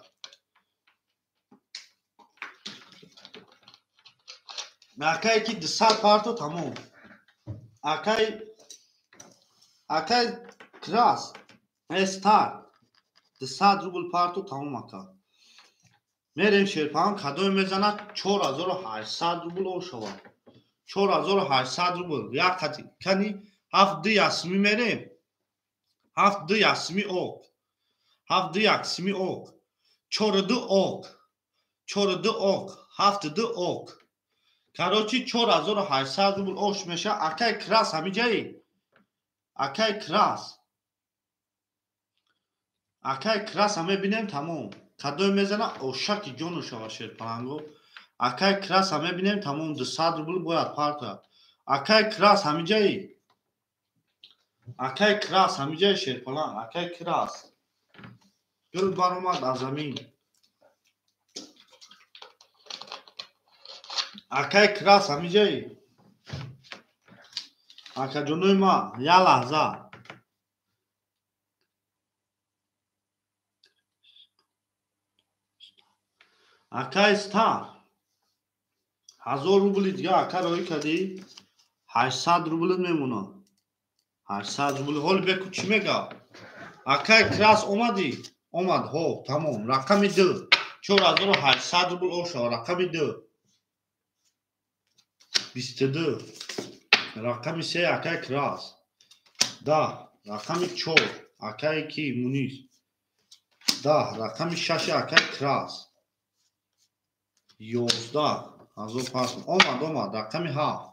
Акай ки 200 парто тамом. Акай акай Крас Эстар 200 рубл парто тамом ака. Мерем шерпаҳан кадой мезанад 4800 рубл ош шава. 4800 рубл як хати кани ҳафт ду ясми мерем. Ҳафт ду ясми ок. Ҳафт ду яксми ок. Чор ду ок. Чор ду ок. Ҳафт ду ок. Короче 4800 рубл ош меша. Акаи Крас ҳамиҷаи? Акаи Крас. Акаи Крас ҳам мебинем тамом. Кадой мезана ошаки ҷону шава шерпаланго. Акаи Крас ҳам мебинем тамом 200 рубл бояд партояд. Акаи Крас ҳамиҷаи? Акаи Крас ҳамиҷаи шерпаланг. Акаи Крас. Гил баромад аз замин. Акай Крас ҳамиҷаи? Акаҷонои ма, як лаҳза. Акай Стар 1000 рубли дига ака роӣ кардӣ, 800 рубл мемонад. 800 рубл. Ҳоли беку чӣ мега? Акай Крас омадӣ? Омад, ҳо, тамом. Рақами 2. 4800 рубл ошава. Рақами 2. 22. Рақами 3 акай Крас. 10. Рақами 4 акай ки Мунис. 10. Рақами 6 акай Крас. 11. 1500. Омад, омад. Рақами 7.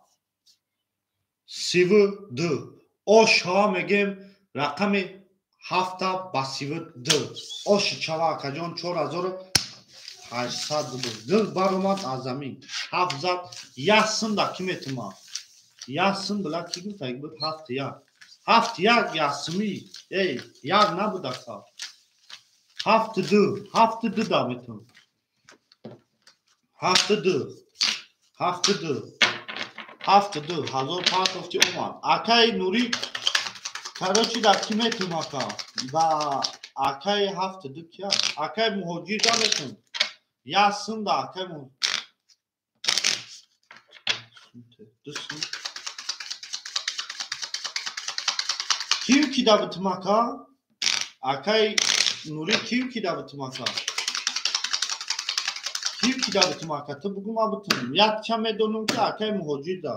32. Ошава мегем рақами 7 ба 32. Оши чава акаҷон 4800 рубл. Дил баромад аз замин. 7 зад. Як сум да ки метума? Як сум била ки гуфта буд 7 як. 7 як як сумӣ. Эй, як набуд ака. 7 2. 7 2 да метум. 7 2. 7 2. 7 2. 1500 омад. Акаи Нурӣ короче да ки метум ака? Ба акаи 7 2 кия? Акаи Муҳоҷир да метум. Як сум да акаи Муҳоҷир. 2 сум. Ким ки да битум ака? Акаи Нурӣ ким ки да битум ака? Ким ки да битум ака? Ту бугу ма битум. Якча медонам ки акаи Муҳоҷир да.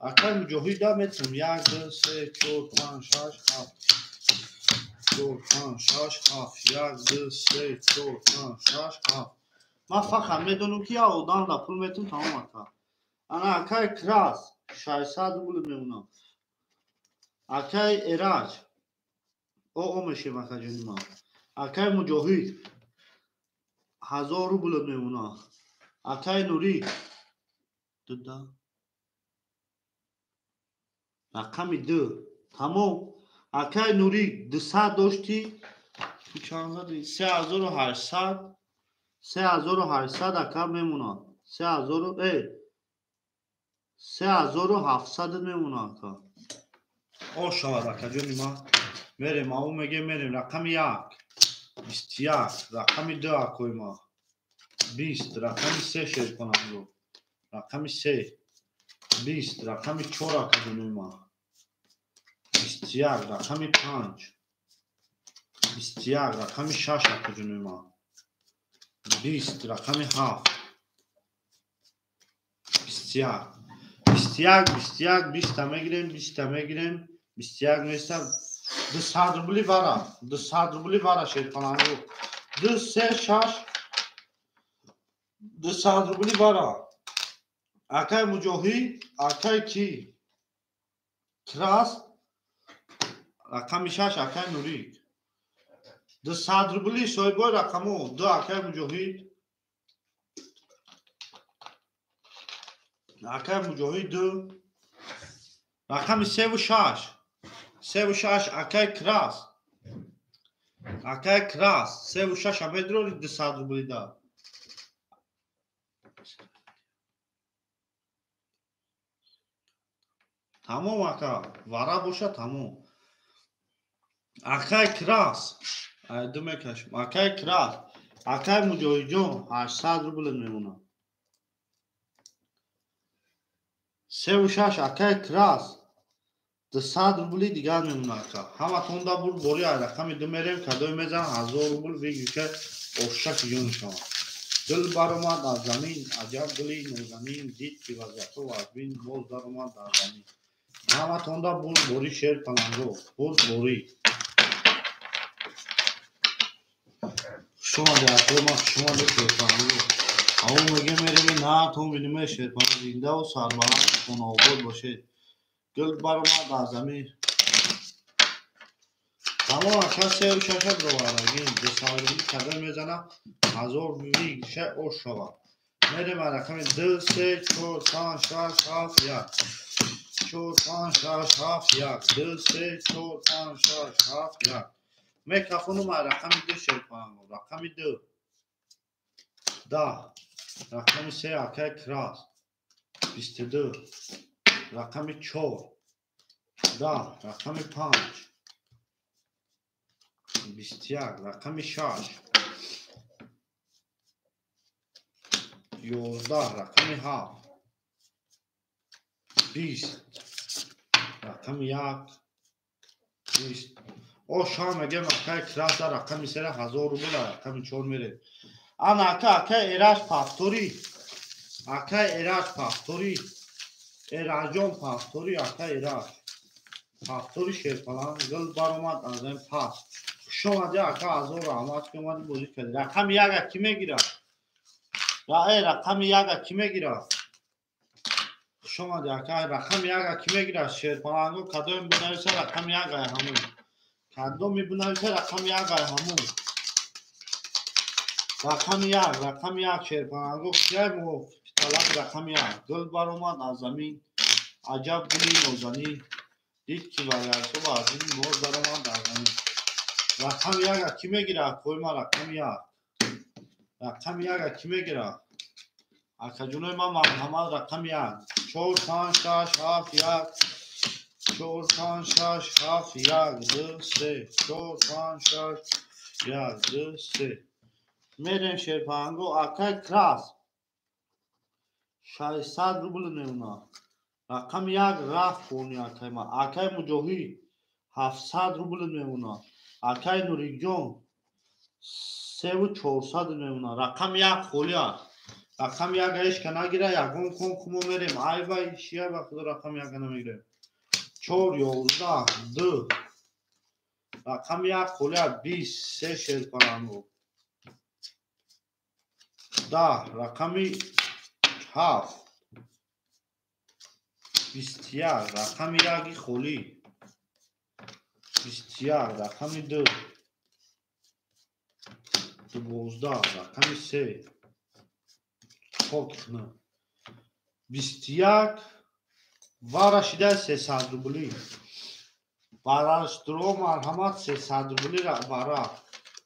Акаи Муҷоҳид да метум. 1 2 3 4 5 6 7. 4 5 6 7. 1 2 3 4 5 6 7. Ман фақат медонам ки як одам да пул метум, тамом ака. Ана акаи Крас 600 рубл мемонам. Акаи Эраҷ о мешем акаҷони ман. Акаи Муҷоҳид 1000 рубл мемонам. Акаи Нурӣ 2 рақами 2 тамом. Акаи Нурӣ 200 доштӣ, ту чанд задӣ? 3800. 3800 ака мемонад. 3700 мемонад ака. О шавад акаҷони ман. Мерем, ау мегем мерем. Рақами 1 21, рақами 2 акои ман 20, рақами 3 шерконамро. Рақами 3 20, рақами 4 акаҷони ман 21, рақами 5 21, рақами 6 акаҷони ман 20, рақами 7 21 21 21 20 мегирем, 20 мегирем, 21 места 200 рубли вара, 200 рубли вара шерконамро. 2 3 6 200 рубли вара. Акай Муҷоҳид, акай ки? Крас, рақами 6 акай Нурӣ. 200 рубли соҳибои рақамо. 2 акай Муҷоҳид. Акай Муҷоҳид 2. Рақами 3 ва 6. 3 ва 6 акай Крас. Акай Крас 3 ва 6 амедрори 200 рубли да. Тамом ака, вара боша тамом. Акай Крас, ай ду мекашам. Акай Крас, акай Муҷоҳидҷон 800 рубл мемонад. 3 ва 6 акай Крас 200 рубли дигар мемонад ака. Ҳаматон да бур бори ай рақами 2 мерем, кадои мезан 1000 рубл вигиша ошак ҷон шавад. Дил баромад аз замин, аҷаб дили нозанин, дид ки вазъиятҳо вазбин, боз даромад дар замин. Ҳаматон да бур бори шер паланго, бур бори. Хуш омадед акои ман, хуш омадед шерпаланго. Ав мегем мерем на тон бинем шерпаланго зиндаву сарбаланд хонаобод бошед. Дил баромад аз замин. Тамом ака 3 ва 6 бировардагим. 200 рубли кадом мезана 1000 вигиша ош шавад. Мерем аз рақами 2 3 4 5 6 7 1. 4 5 6 7 1. 2 3 4 5 6 7 1. Мекафонум аз рақами 2шерпаланго. Рақами 2 10. Рақами 3 акай Крас. 22 рақами 4 10 рақами 5 21 рақами 6 11 рақами 7 20 рақами 1 20. О шам мегем акай краса рақами 3 1000 рубл рақами 4 мерем. Ана ака акай эраш пафтори. Акай эраш пафтори. Эраҷон пафтори акай эраш. Пафтори шерпалан гул баромад аз ин пас. Хуш омадӣ ака, ҳазор раҳмат ки омадӣ бозӣ кардӣ. Рақами 1 ки мегирад? Рақами 1 ки мегирад? Хуш омадӣ ака, рақами 1 ки мегирад? Шерпаланго кадоме бинависа рақами 1 ай ҳамун. Кадоме бинависа рақами 1 ай ҳамун. Рақами 1, рақами 1 шерпаланго кияй мо талаб рақами 1. Гул баромад аз замин, аҷаб гули нозанин. Дид ки вагарсо аз ин боз баромад аз замин. Рақами 1 ки мегирад? Қойма рақами 1. Рақами 1 ки мегирад? Акаҷонои ман марҳамат рақами 1. 4 5 6 7 1 4 5 6 7 1 2 3 4 5 6 1 2 3. Мерем шерпанго акай крас 600 рубл мемонад. Рақами 1 рафт хони акай ман. Акай Муҷоҳид 700 рубл мемонад. Акай Нурикҷон 3400 мемонад. Рақами 1 холӣ аст. Рақами 1 ҳечка нагира, ягон кон кумо мерем. Ай вай шия ба худо рақами 1 намегирем. 4 11 2 рақами 1 холӣ аст. 23 шерпаланго 10 рақами 7 21 рақами 1 холӣ 21 рақами 2 12 рақами 3 хокхна 21 вара шида 300 рубли. Вараш дро марҳамат 300 рубли вара.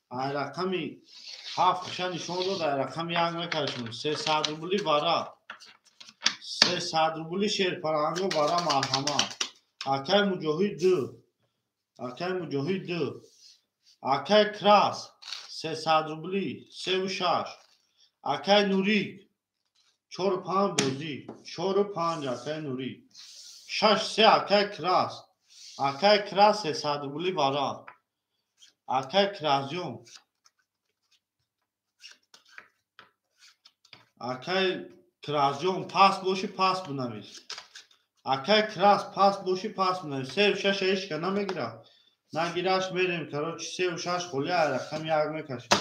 Ай рақами 7 хиша нишон дод, ай рақами 1 мекашем. 300 рубли вара. 300 рубли шерпаранго вара марҳамат. Акай Муҷоҳид 2. Акай Муҷоҳид 2. Акай Крас 300 рубли 3 6. Акай Нурик 4 5 бозӣ 4 5 акай Нурик 6 3 акай Крас. Акай Крас 300 рубли вара. Акай Красҷон. Акай Красҷон пас бошӣ пас бинавис. Акай Крас пас бошӣ пас бинавис. 3 6 ҳечка намегирад. Нагираш мерем короче 3 6 холӣ ай рақами 1 мекашем.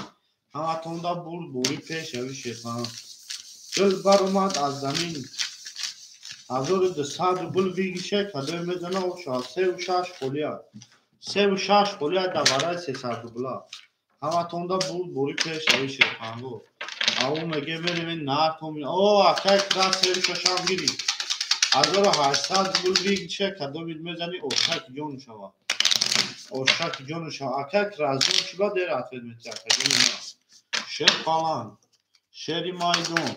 Ҳаматонда бурд бори пеш яви шерпалан. Гул баромад аз замин. 1200 рубл вигише кадоме мезана оша 3 6 холӣ аст. 3 6 холӣ аст дар вараи 300 рубла. Ҳаматонда бурд бори пеш яви шерпаланго. Ау меге мерем нартом. О акай Крас 3 6 ҳам гирӣ. 1800 рубл вигише кадоме мезани ошак ҷон шава. Ошак ҷон шава. Акай Красҷон чӣ ба дер ответ метиҳад акаҷони ман? Шерпалан, шери майдон.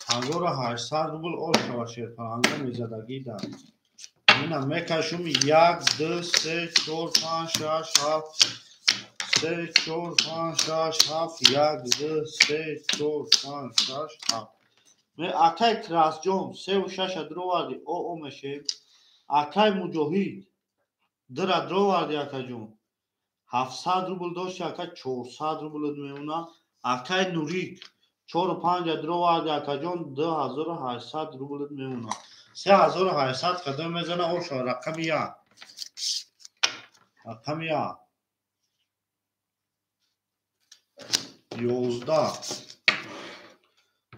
1800 рубл ошава шерпаланго мезадагӣ дар. Ина мекашум 1 2 3 4 5 6 7 3 4 5 6 7 1 2 3 4 5 6 7. Ме акай Красҷон 3 6 дроварди о мешем. Акай Муҷоҳид 2 дроварди акаҷон. 700 рубл дошти ака 400 рубл мемонад. Акай Нурик 4 5 дроварди акаҷон 2800 рубл мемонад. 3800 кадом мезана оша рақами 1. Рақами 1. 11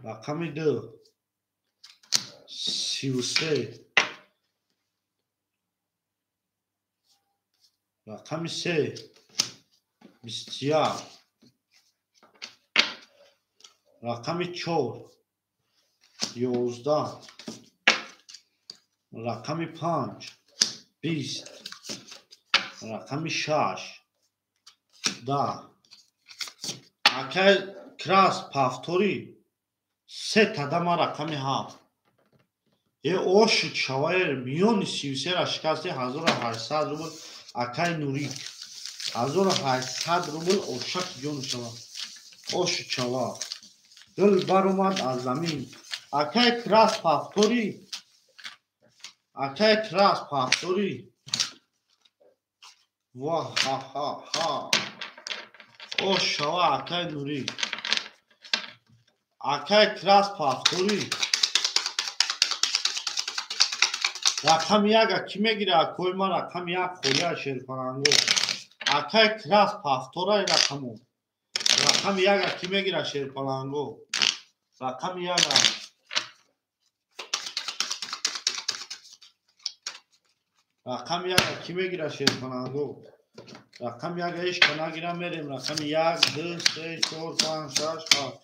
рақами 2 33 рақами 3 21 рақами 4 11 рақами 5 20 рақами 6 10. Акай Крас пафтори Се тадама рақами 7. Е оши чаваер миёни 33-ра шикасти 1800 рубл акай Нурик. 1800 рубл ошак ҷон шава. Оши чава. Дил баромад аз замин. Акай Крас пафтори. Акай Крас пафтори. Ва ха ха ха. Ош шава акай Нурик. Акай Крас пафтори. Рақами 1 ки мегира? Акои ма рақами 1 холия шерпаланго. Акай Крас пафтора рақамо. Рақами 1 ки мегира шерпаланго? Рақами 1. Рақами 1 ки мегира шерпаланго? Рақами 1 ҳеч ка нагира мерем. Рақами 1, 2, 3, 4, 5, 6, 7.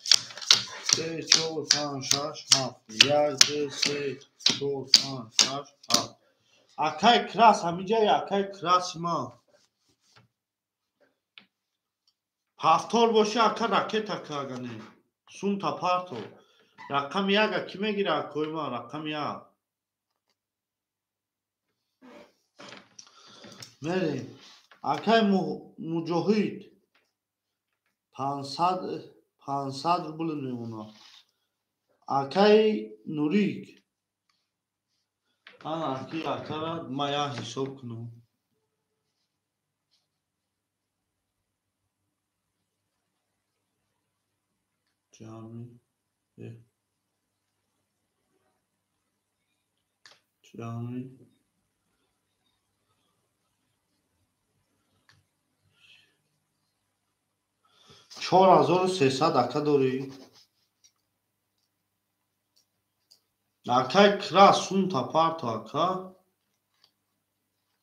3, 4, 5, 6, 7. 1, 2, 3, 4, 5, 6, 7. Акай Крас ҳамиҷа акай Крас ма. Пафтор боша ака ракета кагане. Сунта парто. Рақами 1 ки мегира акои ма? Рақами 1. Мерем. Акай Муҷоҳид 500 рубл мемонад. Акай Нурик. Ана аки акара ма як ҳисоб кунам. Ҷамъи ҷамъи 4300 ака дорӣ. Акай Крас сунта парто ака.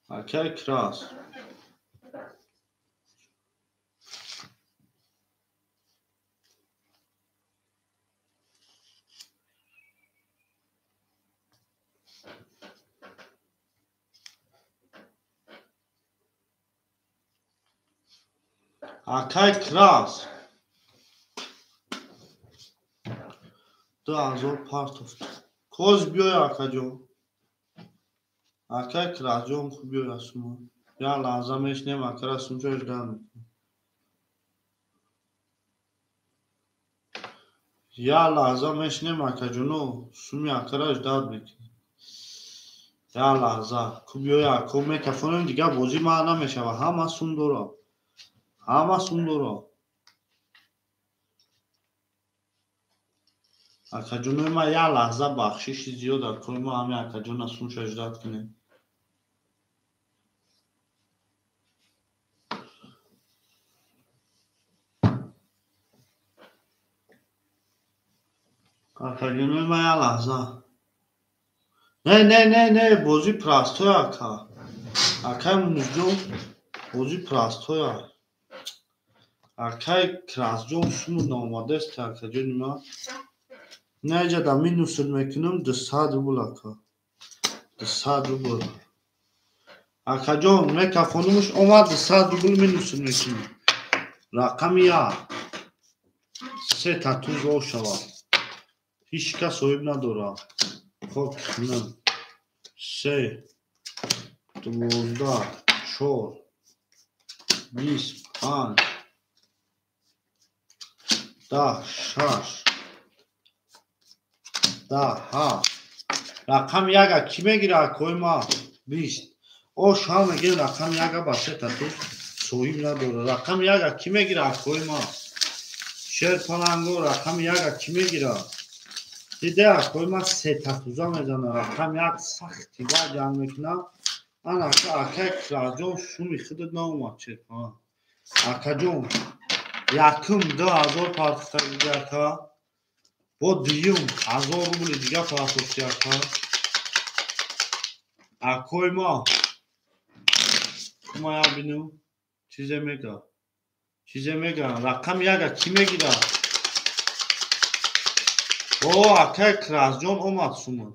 Акай Крас. Акай Крас. 2000 партофт. Коз биёй акаҷон. Акай Красҷон хуб биёй асума. Як лаҳза мешинем акара сумчош гам мекунем. Як лаҳза мешинем акаҷоно суми акараш дад мекунем. Як лаҳза ку биёй ако мекафонем дигар бозӣ ма намешава. Ҳама сум дора. Ҳама сум дора. Акаҷонои ма як лаҳза бахшиши зиёд акои ма ҳами акаҷона сумшаш дад кунем. Акаҷонои ма як лаҳза. Не, не, не, не, бозӣ простоя ака. Акай Мунисҷон бозӣ простоя. Акай Красҷон сумуд наомадааст акаҷони ма. Не, ҷа да минусуд мекунам 200 рубл ака. 200 рубл. Акаҷон мекафонумш омад 200 рубл минусуд мекунам. Рақами 1. Се татуз ошавад. Ҳеҷ кас соҳиб надорад. Хок кунам. 3 12 4 25 10 6 10 7. Рақами 1 ки мегира акои ма? 20. Ош ҳам мегирем рақами 1 ба се татуз соҳиб надорад. Рақами 1 ки мегира акои ма? Шерпаланго рақами 1 ки мегира? Диде акои ма се татуза мезана. Рақами 1 сахти ба ҷанг мекунад. Ана ака акай Красҷон суми худат наомад шерпаланг. Акаҷон якум 2000 партофтаги ака. Бо дуюм 1000 рубли дига партофти ака. Акои ма кума як бинам чизе мега. Чизе мега. Рақами 1 ки мегира? О, акай Красҷон омад сумуд.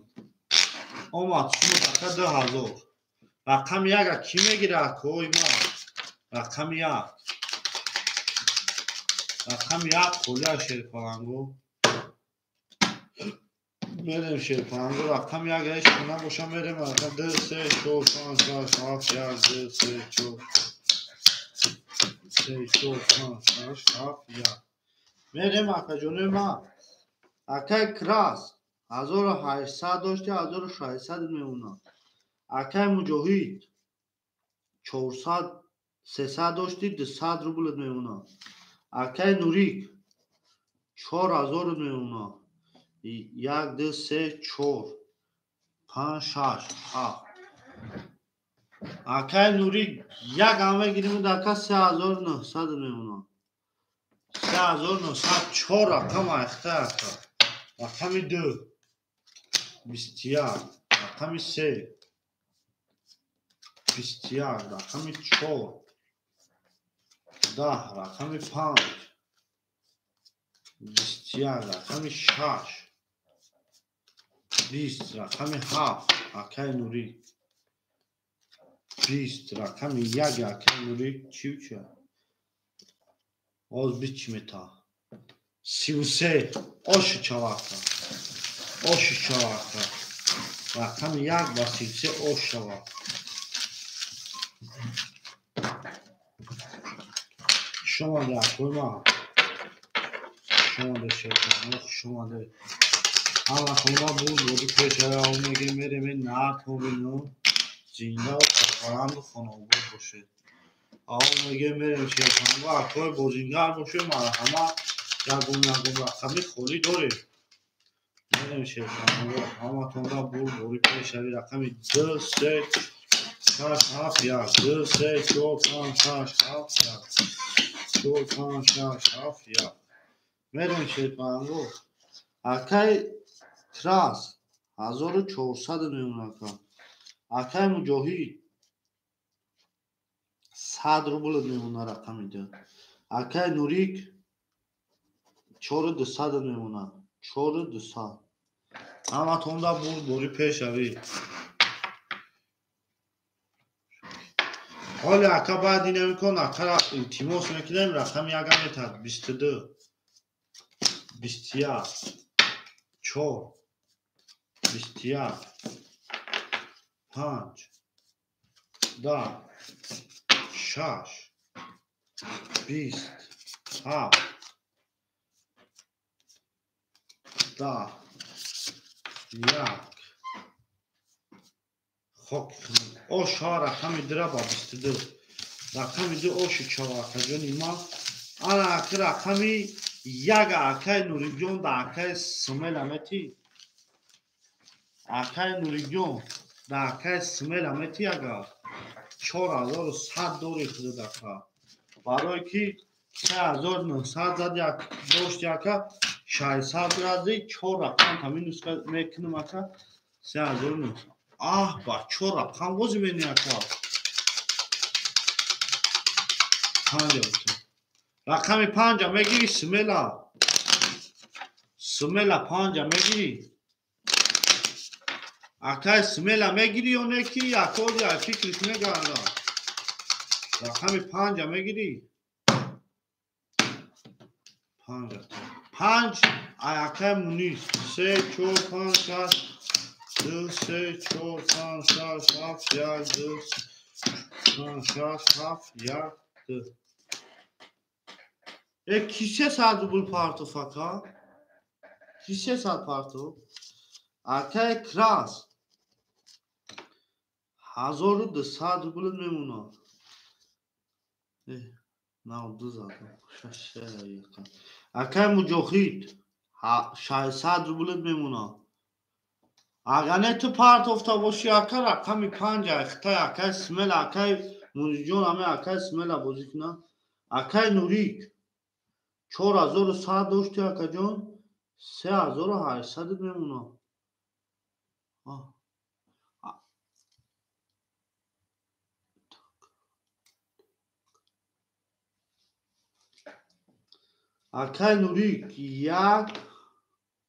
Омад сумуд ака 2000. Рақами 1 ки мегира акои ма? Рақами 1. Рақами 1 холия шерпаланго. Мерем шерпанго рақами як ҳеч набоша мерем рақам 2 3 4 5 6 7 1 2 3 4 3 4 5 6 7 1. Мерем акаҷонои ман. Акай Крас 1800 дошти 1600 мемонад. Акай Муҷоҳид 400 300 дошти 200 рубль мемонад. Акай Нурик 4000 мемонад. 1 2 3 4 5 6 7. Акай Нурик як ҳам мегирим дака 3900 мемонад. 3900 4 рақам айхта ака. Рақами 2 21, рақами 3 21, рақами 4 10, рақами 5 21, рақами 6 20, рақами 7 акай Нурик 20, рақами 1 акай Нурик чӣ чӣ? Оз 20 чӣ мета? 33 оши чавака. Оши чавака. Рақами 1 ба 33 ош шавад. Шумо акои ман. Шумо шерпанго хуш омадед. Ҳама хона буд, боди пешара мегем мерем натобину зинда сарбаланду хонаобод бошед. Ав мегем мерем шерпанго акои бозингар бошед, марҳамат ягон ягон рақами холӣ дорем. Мерем шерпанго ҳаматонда буд, бори пешави рақами 2 3 6 7 1 2 3 4 5 6 7 1 4 5 6 7 1. Мерем шерпанго акай Крас 1400 мемонад. Акай Муҷоҳид 100 рубл мемонад рақами 2. Акай Нурик 4200 мемонад. 4200. Ҳаматонда буд, бори пешавӣ. Ҳоле ака баъд ина мекун, акара илтимос мекунем, рақами 1 метад 22 21 4 21 5 10 6 20 7 10 1. Хок оша рақами 2 ба 22. Рақами 2 оши чава акаҷони ман. Ана аки рақами 1 акай Нурикҷон да акай Смела мети. Акай Нурикҷон да акай Смела мети ага 4100 дори худат ака. Барое ки 3900 зад як дошти ака 600 рази 4 рақам та минус мекунам ака 3900. Аҳ, ба 4 рақам бози мени ака. 5 рақами 5 мегири Смела. Смела 5 мегири. Акай Смела мегири ё не ки акоди ай фикрит мегарда. Рақами 5 мегири. 5 5 ай акай Мунис 3 4 5 6 2 3 4 5 6 7 1 2 5 6 7 1 2. E ки 600 рубл партов ака? Ки 600 партов? Акай Крас 1200 рубл мемонад. 92 Акай Муҷоҳид 600 рубл мемонад. Агар не ту партофта бошӣ ака рақами 5 айхтай акай Смела акай Мунҷон аме акай Смела бозӣ кунад. Акай Нурик 4100 дошти акаҷон 3800 мемонад. Акай Нурик 1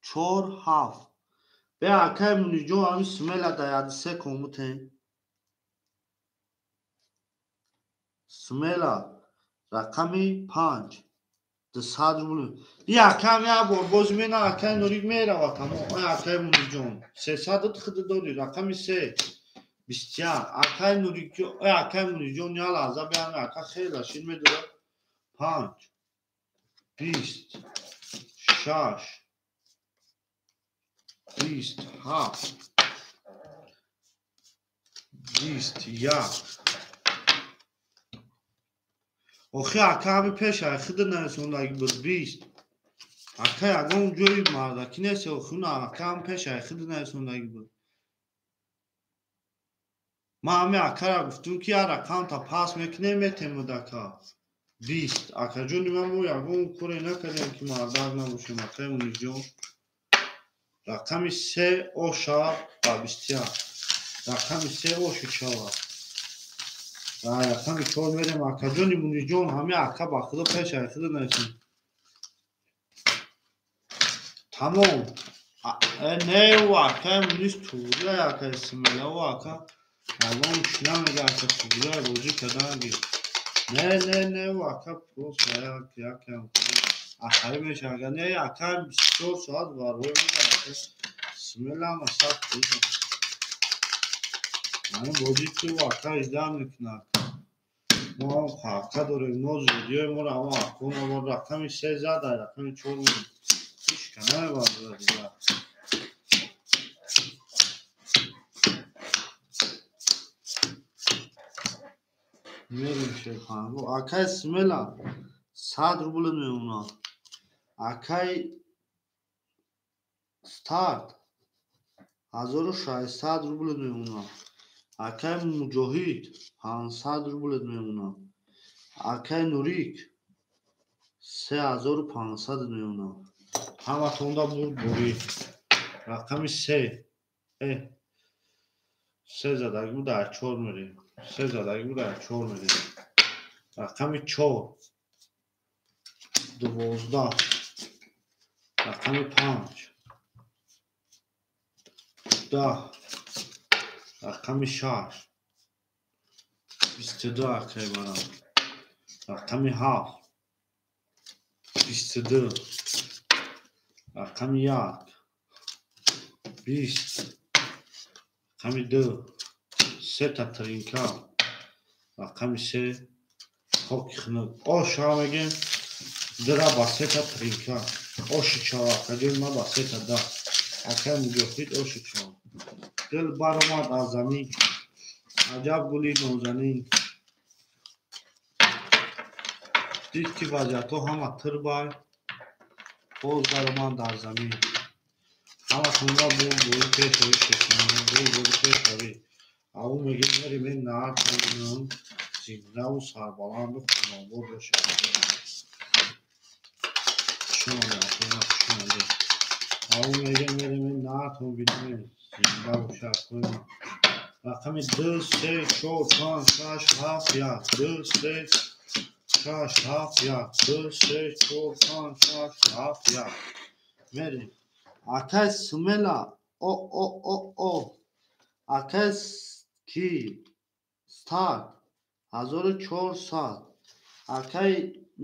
4 7. Бе акай Муниҷон ами Смела да 13 комутен. Смела рақами 5. 200 рубл. Якам як бор боз мена акай Нурик мерава тамом. Ой акай Мунирҷон 300 худ дори рақами 3 21. Акай Нурик, ой акай Мунирҷон я лаҳза биям ака хела шир медора. 5 20 6 27 21. Охи ака ҳами пеш ай хида нарасондаги буд 20. Ака ягон ҷои мардаки нест, охи на ака ҳами пеш ай хида нарасондаги буд. Ман ҳами акара гуфтум ки я рақамта пас мекунем метемуд ака. 20. Акаҷони ман мо ягон коре накардем ки мардак набошем акаи Мунирҷон. Рақами 3 оша ба 21. Рақами 3 оши чава. Рақами 4 мерем акаҷони Мунирҷон ҳами ака ба худо пеш ай худо нарасем. Тамом. Не ӯ акаи Мунис туғрия акаи Смела ӯ ака ягон чӣ намега ака туғрия бозӣ карданги. Не не не ӯ ака просто якам ахари мешава. Не ака 24 соат варвой мега ака Смела ҳама сахт бозӣ. Ҳамин бозӣ ки ӯ ака ижда мекунад. Мо ҳам ака дорем, ноз видеои моро ҳама акона бор рақами 3 зад, ай рақами 4 мерем. Ҳеч ка намебардорад дигар. Мерем шерпанго. Акай Смела 100 рубл мемонад. Акай Старт 1600 рубл мемонад. Акай Муҷоҳид 500 рубл мемонад. Акай Нурик 3500 мемонад. Ҳаматонда бурд бурӣ. Рақами 3. 3 задаги буд, ай 4 мерем. 3 задаги буд, ай 4 мерем. Рақами 4 12. Рақами 5 10. Рақами 6 22 акай барам. Рақами 7 22. Рақами 1 20. Рақами 2 сета тринка. Рақами 3 хоки хунук. Оша мегем дра ба сета тринка. Оши чава акаҷони ма ба сета да. Акай Муҷоҳид оши чава. Дил баромад аз замин, аҷаб гули нозанин. Дид ки вазиятҳо ҳама тирбай, боз баромад дар замин. Ҳаматонда бурд бурӣ пешравӣ шеканам, бурд бурӣ пешравӣ. Аву мегем мерем ин наҳартонам зиндаву сарбаланду хунобод бошед. Хуш омадед, хуш омадед. Аву мегем мерем ин наҳартон бинем зинда бошад. Рақами 2 3 4 5 6 7 1 2 3 6 7 1 2 3 4 5 6 7 1 мерем. Акай Смела о о о о. Акай ки Старт 1400. Акай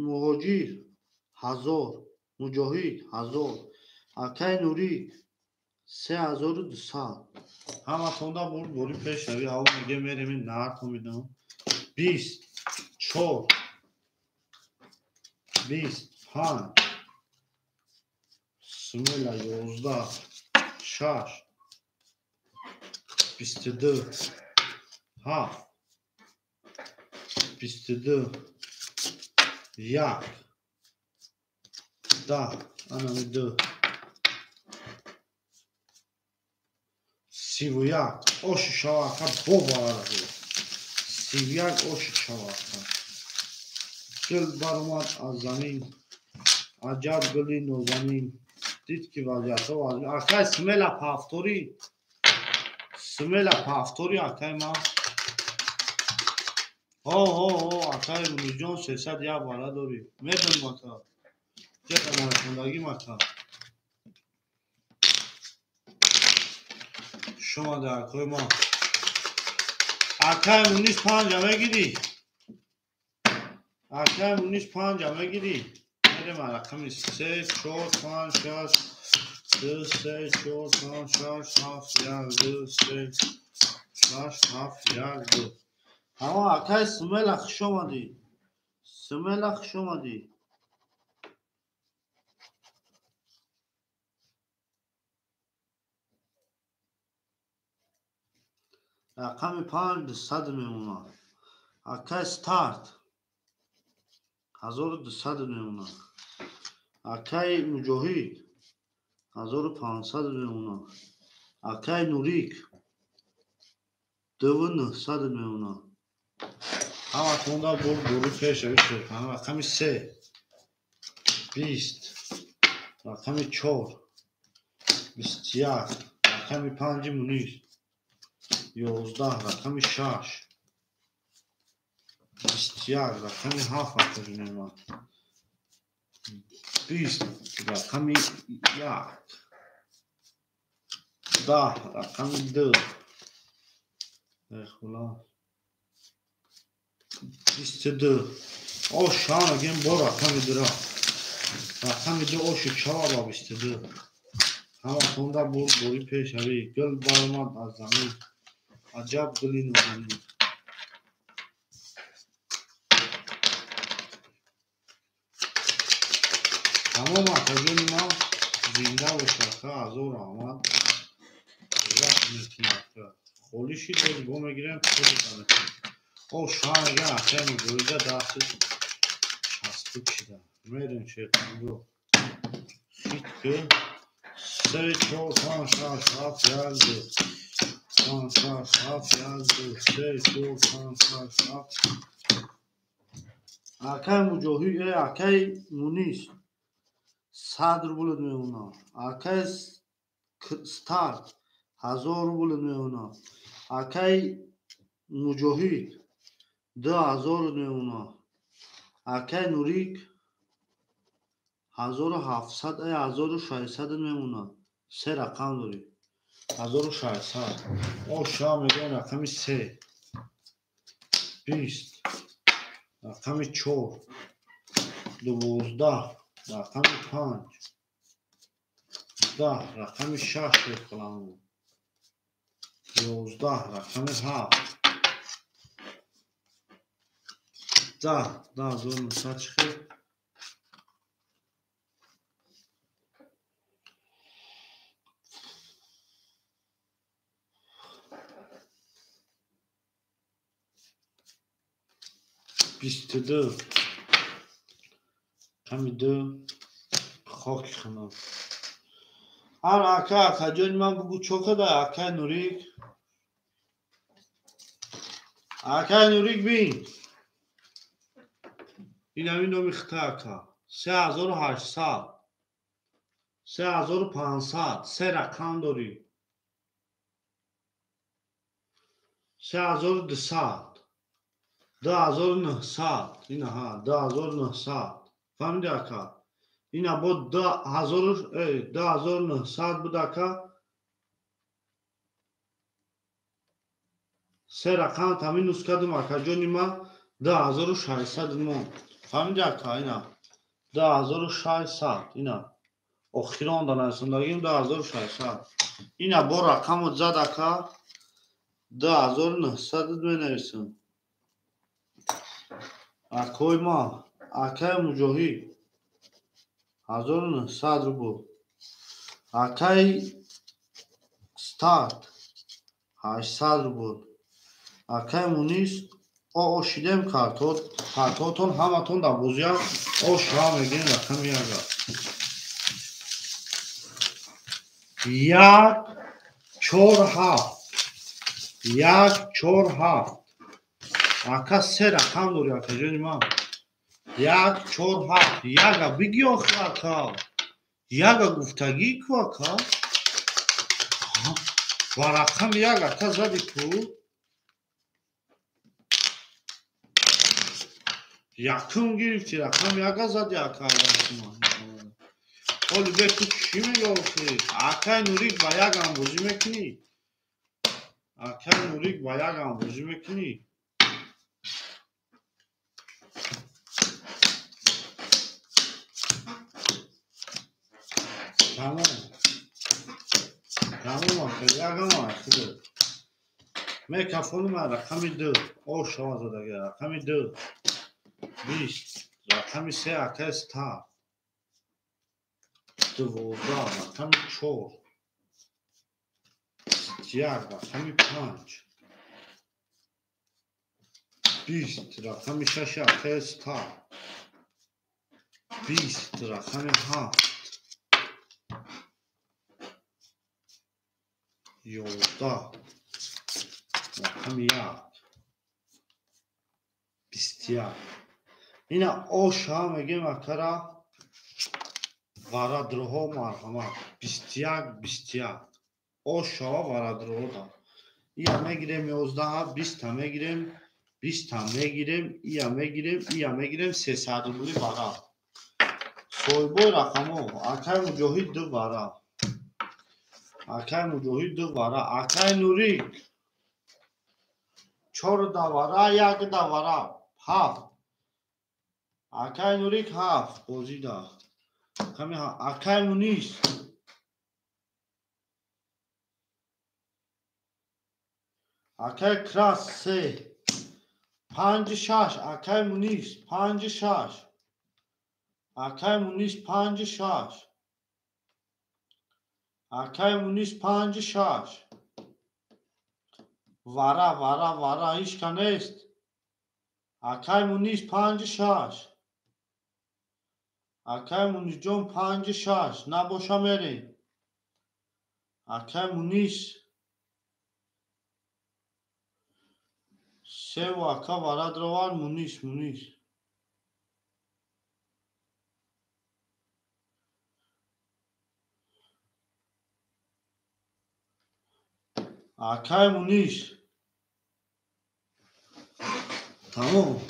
Муҳоҷир 1000. Муҷоҳид 1000. Акай Нурик 3200. Ҳаматонда бурд бурӣ пешравӣ. Аву мегем мерем ин наҳартон бидам. 24 25 Смела 11 6 22 7 22 1 10 анами 2 31 оши шава ака боварду. 31 оши шава ака. Дил баромад аз замин, аҷаб гули нозанин. Дид ки вазиятҳо акай Смела пафторӣ. Смела пафторӣ акай ман. Ҳо ҳо ҳо акай Мунирҷон 301 бара дорӣ. Медонам ака. Ҷака нарасондагим ака. Шумо дар акои ман. Акай Мунис 5 мегирӣ. Акай Мунис 5 мегирӣ. Мерем рақами 3, 4, 5, 6, 2, 3, 4, 5, 6, 7, 1, 2, 3, 6, 7, 1, 2. Ҳамо акай Смела, хуш омадӣ. Смела, хуш омадӣ. Рақами 5 200 мемонад. Акай Старт 1200 мемонад. Акай Муҷоҳид 1500 мемонад. Акай Нурик 2900 мемонад. Ҳаматонда бур бури пешави шуд. Рақами 3 20, рақами 4 21, рақами 5 Мунис 11, рақами 6 21, рақами 7 акаҷонема 20, рақами 1 10, рақами 2 хулос 22. Ош шанагем бо рақами 2. Рақами 2 оши чава ба 22. Ҳаматонда бур бури пешавӣ. Гул баромад аз замин. Аҷаб гули нозанин. Тамом акаҷони ман, зинда бошад, ҳазор раҳмат. Холӣ шид, боз бо мегирем, о шанага акай муҷоҳида дасти часпик шида. Мерем шерқанбо. Хит ки 3, 4, 5, 6, 7, 1, 2. 5, 6, 7, 1, 2, 3, 4, 5, 6, 7. Акай Муҷоҳид, акай Мунис 100 рубл мемонад. Акай Старт 1000 рубл мемонад. Акай Муҷоҳид 2000 мемонад. Акай Нурик 1700, 1600 мемонад. Се рақам дорӣ. 1600. О ша мегӯям рақами 3 20, рақами 4 12, рақами 5 10, рақами 6 мехӯрам 11, рақами 7 10, 10900 чихел. 22, рақами 2 хоки хунук. Ҳар ака акаҷони ман бугӯ чо када акай Нурик. Акай Нурик бин. Ин ҳамин номи хита ака. 3800, 3500, се рақам дорӣ. 3200, 2900, инаҳа 2900. Фаҳмиди ака? Ина бо 2900 буд ака. Се рақам та минус кардум акаҷони ман 2600 монд. Фаҳмиди ака? Ина 2600, ина охирон данасондагим 2600. Ина бо рақамот зад ака 2900 менависам. Акои ма, акаи Муҷоҳид 1900 рубл. Акаи Старт 800 рубл. Акаи Мунис о шидем картотон ҳаматон дар бозиам о ша мегирем рақами яга. 1 4 7, 1 4 7. Ака се рақам дорӣ акаҷони ман. 1 4 7. Яга биги охир ака. Яга гуфтагӣ ку ака. Ва рақами як ака зади ку. Якум гирифти рақами яга зади ака. Ҳоли бе ту чӣ мега охир? Акай Нурик ба ягам бозӣ мекунӣ? Акай Нурик ба ягам бозӣ мекунӣ? Ягама худо. Мекафони ман рақами 2. О шава задага рақами 2. 20 рақами 3 акай стар. 12 рақами 4. 1 рақами 5. 20 рақами 6 акай стар. 20 рақами 7. 11 рақами 1. 21. Ина оша мегем акара варадроҳо марҳамат. 21 21. Ошава варадроҳо да. Ия мегирем 11 20 мегирем 20 мегирем, ия мегирем, ия мегирем 300 рубли вара. Соҳибои рақамҳо акай Муҷоҳид 2 вара. Акай Муҷоҳид 2 вара, акай Нурик 4 вара, 1 вара, 7. Акай Нурик 7 бозида. Акай Мунис акай Крас 3 5 6 акай Мунис 5 6 акай Мунис 5 6 акай Мунис 5 6 вара вара вара ҳеч ка нест. Акай Мунис 5 6 акай Мунисҷон 5 6 набоша мерем. Акай Мунис 3 ака варадровар Мунис Мунис акай Мунис тамом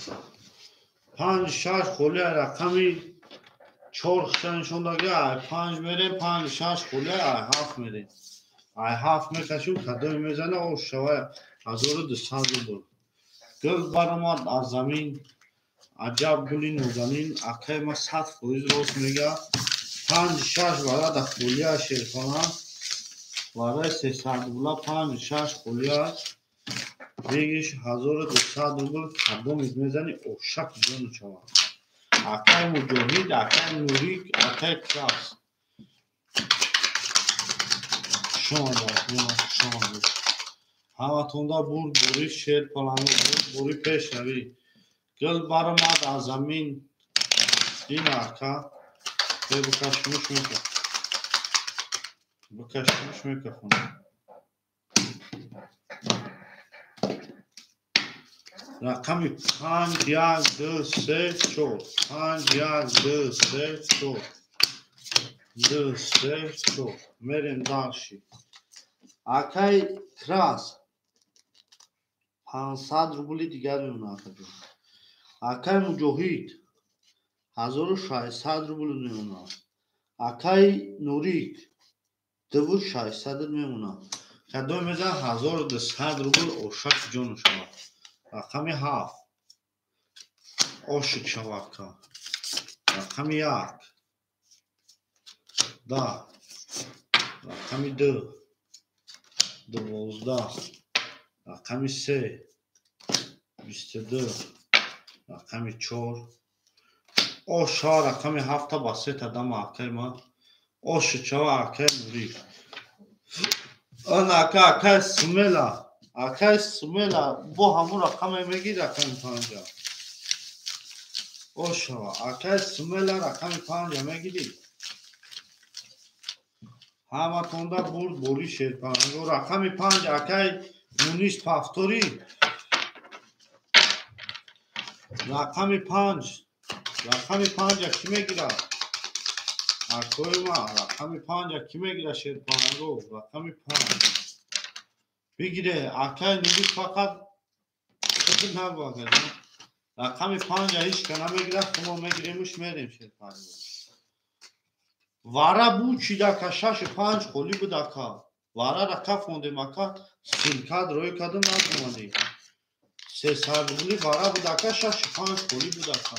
5 6 холия рақами 4 хиша нишондага ай 5 мерем 5 6 холия ай 7 мерем ай 7 мекашим кадоме мезана о шава 1200 рубл. Гул баромад аз замин аҷаб гули нозанин. Акай ма 100% рост мега. 5 6 варада холия шерхона вараи 300 рубла 5 6 холия бегиш 1200 рубл кадомит мезани ошак ҷону шавад. Акай Муҷоҳид, акай Нурик, акай Крас. Шумо ҳаматонда бурд бури шер паланг бурд бури пешравӣ. Гул баромад аз замин ин ака бикашмуш мека бикашмуш мекахун. Рақами 5 1 2 3 4 5 1 2 3 4 2 3 4 мерем дальше. Акай Крас 500 рубли дигар мемонад. Акай Муҷоҳид 1600 рубл мемонад. Акай Нурик 2600 мемонад. Кадом мезан 1200 рубл ошак ҷону шавад. Рақами 7 ошик шавад. Рақами 1 10 рақами 2 12 рақами 3 22 рақами 4 оша рақами 7 ба 3 тадам акай ма оши чава акай Нурик. Ан ака акай Сумела акай Сумела бо ҳамун рақаме мегир рақами 5 ошава акай Сумела рақами 5 мегирӣ. Ҳаматонда бурд бури шерпаланго рақами 5 акай Мунис пафторӣ рақами 5 рақами 5 кӣ мегирад? Акои ма рақами 5 кӣ мегирад шерпаланго? Рақами 5 бигире акай Нурик фақат нагу акай рақами 5 ҳеч ка намегирад, хумо мегиремуш мерем шерпаланго. Вара бучидака 6 5 холӣ будака. Варара кафондем ака силкад рӯй кадам надомадӣ. 300 рубли вара будака 6 5 холӣ будака.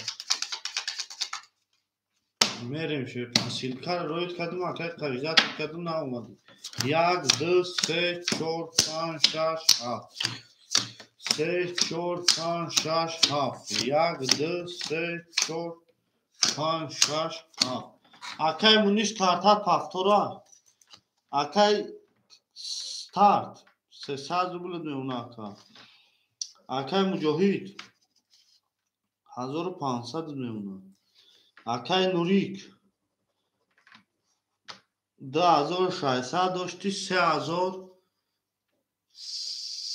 Мерем шерпан силкар рӯй кадам акай қавизат кадам наомадӣ. 1 2 3 4 5 6 7 3 4 5 6 7 1 2 3 4 5 6 7 акай муниш тартар пахтора акай старт 300 рубл мемона ака акай муҷоҳид 1500 мемона акай нурик 2600 дошти 3000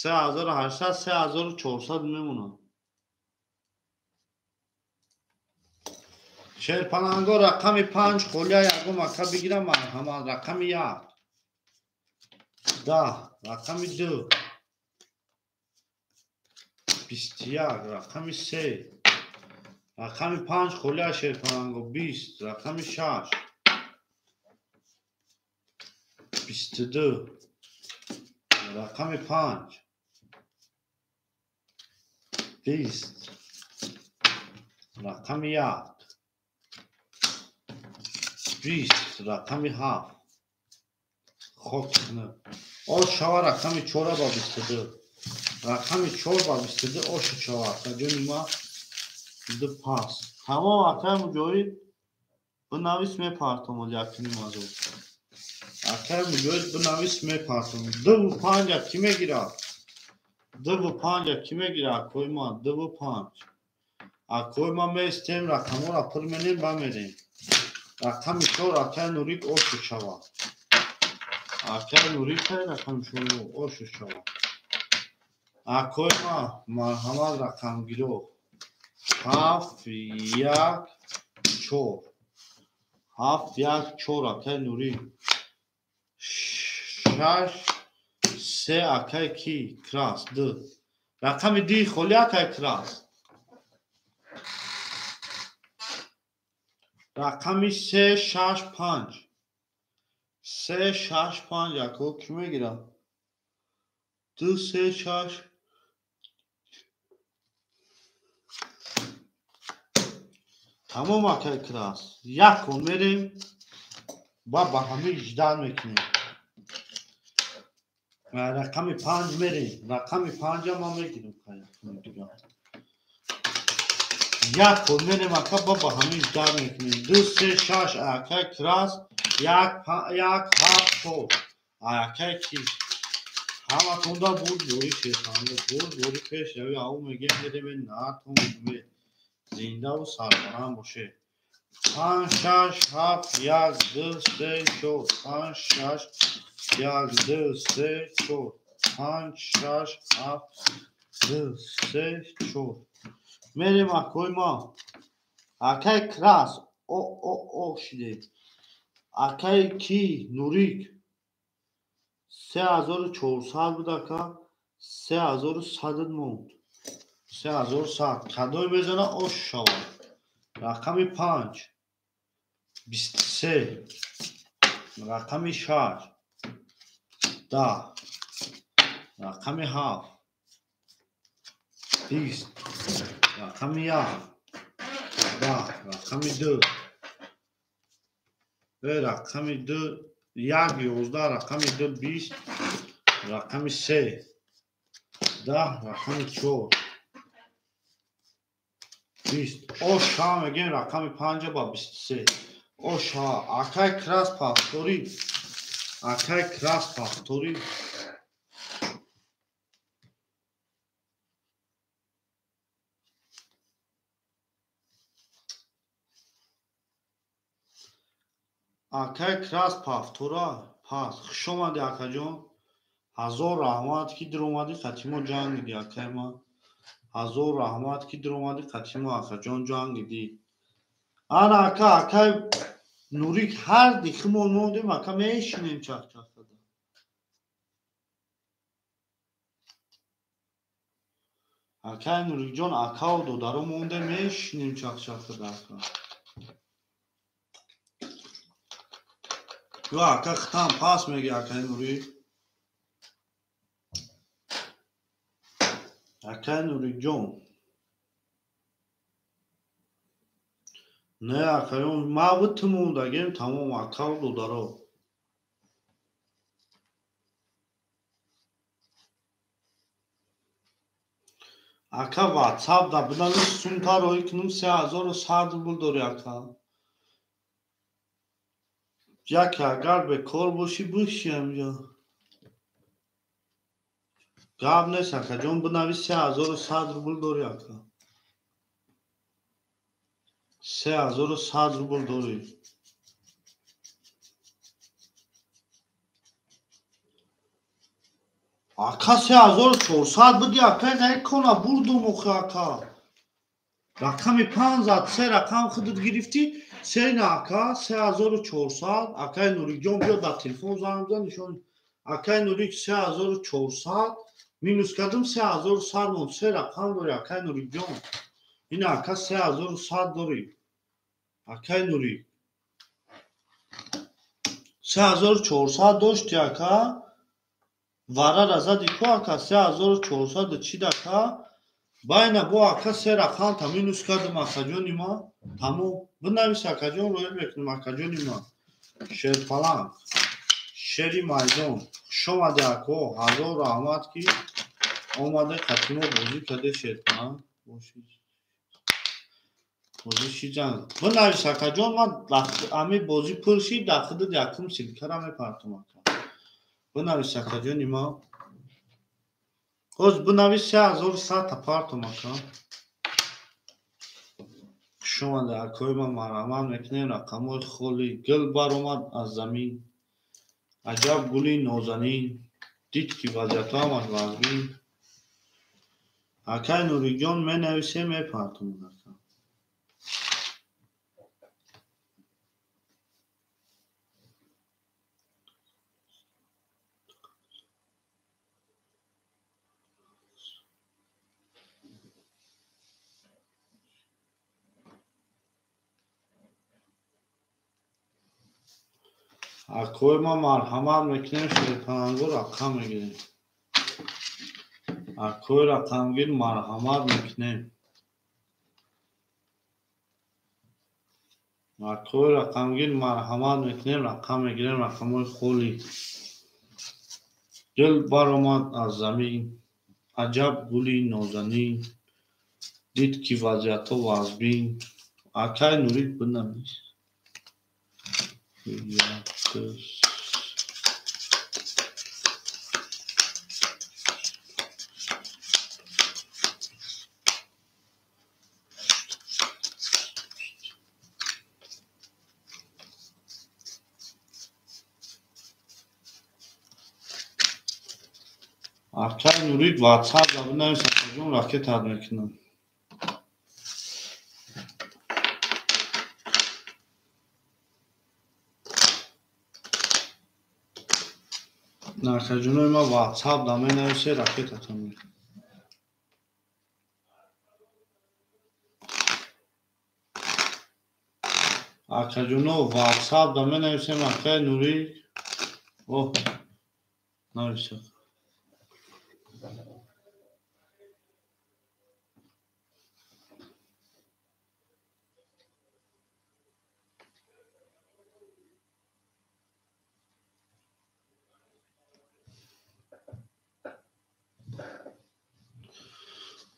3800 3400 мемона шерпаланго рақами 5 холия ягон ака бигирам ҳама рақами 1 10 рақами 2 21 рақами 3 рақами 5 холия шерпаланго 20 рақами 6 22 рақами 5 20 рақами 1 20 рақами 7 хок ош шава рақами 4 ба 22 рақами 4 ба 22 ош шава ҷони ма ду пас тамом акай муҷоҳид бинавис мепартом якним азор акай муҷоҳид бинавис мепартом 2 5 ки мегирад 2 5 ки мегирад акои ма 2 5 акои ма меистем рақамҳоро пур менем бамерем рақами 4 акай нурик ош шава акай нурик рақами 4 ош шава акои ма марҳамат рақамгиро 7 1 4 7 1 4 акай нурик 6 3 акай ки крас 2 рақами 2 холи акай крас рақами 3 6 5 3 6 5 ако ки мегирад 2 3 6 тамом акай крас якон мерем ба ҳамаи ждан мекунем рақами 5 мерем рақами 5 ма мегирем якон мерем ака ба ҳамаи ждан мекунем 2 3 6 акай крас 1 1 7 4 акай ки ҳаматонда буд бори шерханда буд бори пешрави ау мегем мерем наатон зиндаву сарбаланд боше 5 6 7 1 2 3 4 5 6 1 2 3 4 5 6 7 2 3 4 мерем акои ма акай крас о о о шиде акай ки нурик 3400 буд ака 3100 монд 3100 кадой мезана ош шавад рақами 5 23 рақами 6 10 рақами 7 20 рақами 1 10 рақами 2 рақами 2 1 11 рақами 2 20 рақами 3 10 рақами 4 20 ош ша мегем рақами 5 ба 23 ош ша акай крас пахтори акай крас пахтори акай крас пахтора пас хуш омадӣ акаҷон ҳазор раҳмат ки диромадӣ қатимо ҷанг дидӣ акай ма ҳазор раҳмат ки диромадӣ қатимо акаҷон ҷанг дидӣ ана ака акай нурик ҳар дихимон мондем ака мешинем чахчах када акай нурикҷон акау додаро мондем мешинем чахчах када ака ё ака хитам пас меги акай нурик акай нурикҷон не акаён маву ту мондагем тамом акау додаро Ака WhatsApp да бинавис сумта роҳӣ кунам 3100 рубл дорӣ ака. Яке агар бекор бошӣ биши ҳамҷо. Гап нест акаҷон, бинавис 3100 рубл дорӣ ака. 3100 рубл дорӣ. Ака 3400 буди ака, накона бурдум охи ака. Рақами 5 зад, се рақам худат гирифтӣ, се на ака 3400. Акаи Нурикҷон биё дар телефон занг бизан нишон. Акаи Нурик 3400 минус кардам 3100 монд. Се рақам дорӣ акаи Нурикҷон. Ина ака 3100 дорӣ. Акаи Нурик 3400 дошти ака. Варара зади ку ака 3400 чид ака. Байна бо ака се рақам та минус кардам акаҷони ма. Тамом. Бинавис акаҷон, роҳӣ мекунам акаҷони ма. Шерпаланг, шери майдон. Хуш омадӣ ако, ҳазор раҳмат ки омаде қати мо бозӣ карде шерпаланг. Бозӣ шиҷан. Бинавис акаҷон, ман ами бозӣ пур шид, дар худат якум силкара мепартам ака. Бинавис акаҷони ма. Ҳоз бинавис 3100 та партам ака. Хуш омада акои ман, марҳамат мекунем рақамҳои холи. Гул баромад аз замин, аҷаб гули нозанин, дид ки вазъиятҳо ҳамаш вазмин. Акаи Нурикҷон менависем мепартам ака. Акои ма марҳамат мекунем шерпаланго рақам мегирем. Акои рақамгир марҳамат мекунем. Акои рақамгир марҳамат мекунем, рақам мегирем, рақамҳои холи. Гул баромад аз замин, аҷаб гули нозанин, дид ки вазъиятҳо вазмин. Акаи Нурик бинавис. Акаи Нурик WhatsApp да бинавис акаҷон, ракетат мекунам. Акаҷонои ман WhatsApp да менависе ракетатон мекунам. Акаҷоно WhatsApp да менависем акаи Нурик. Оҳ, навис ака.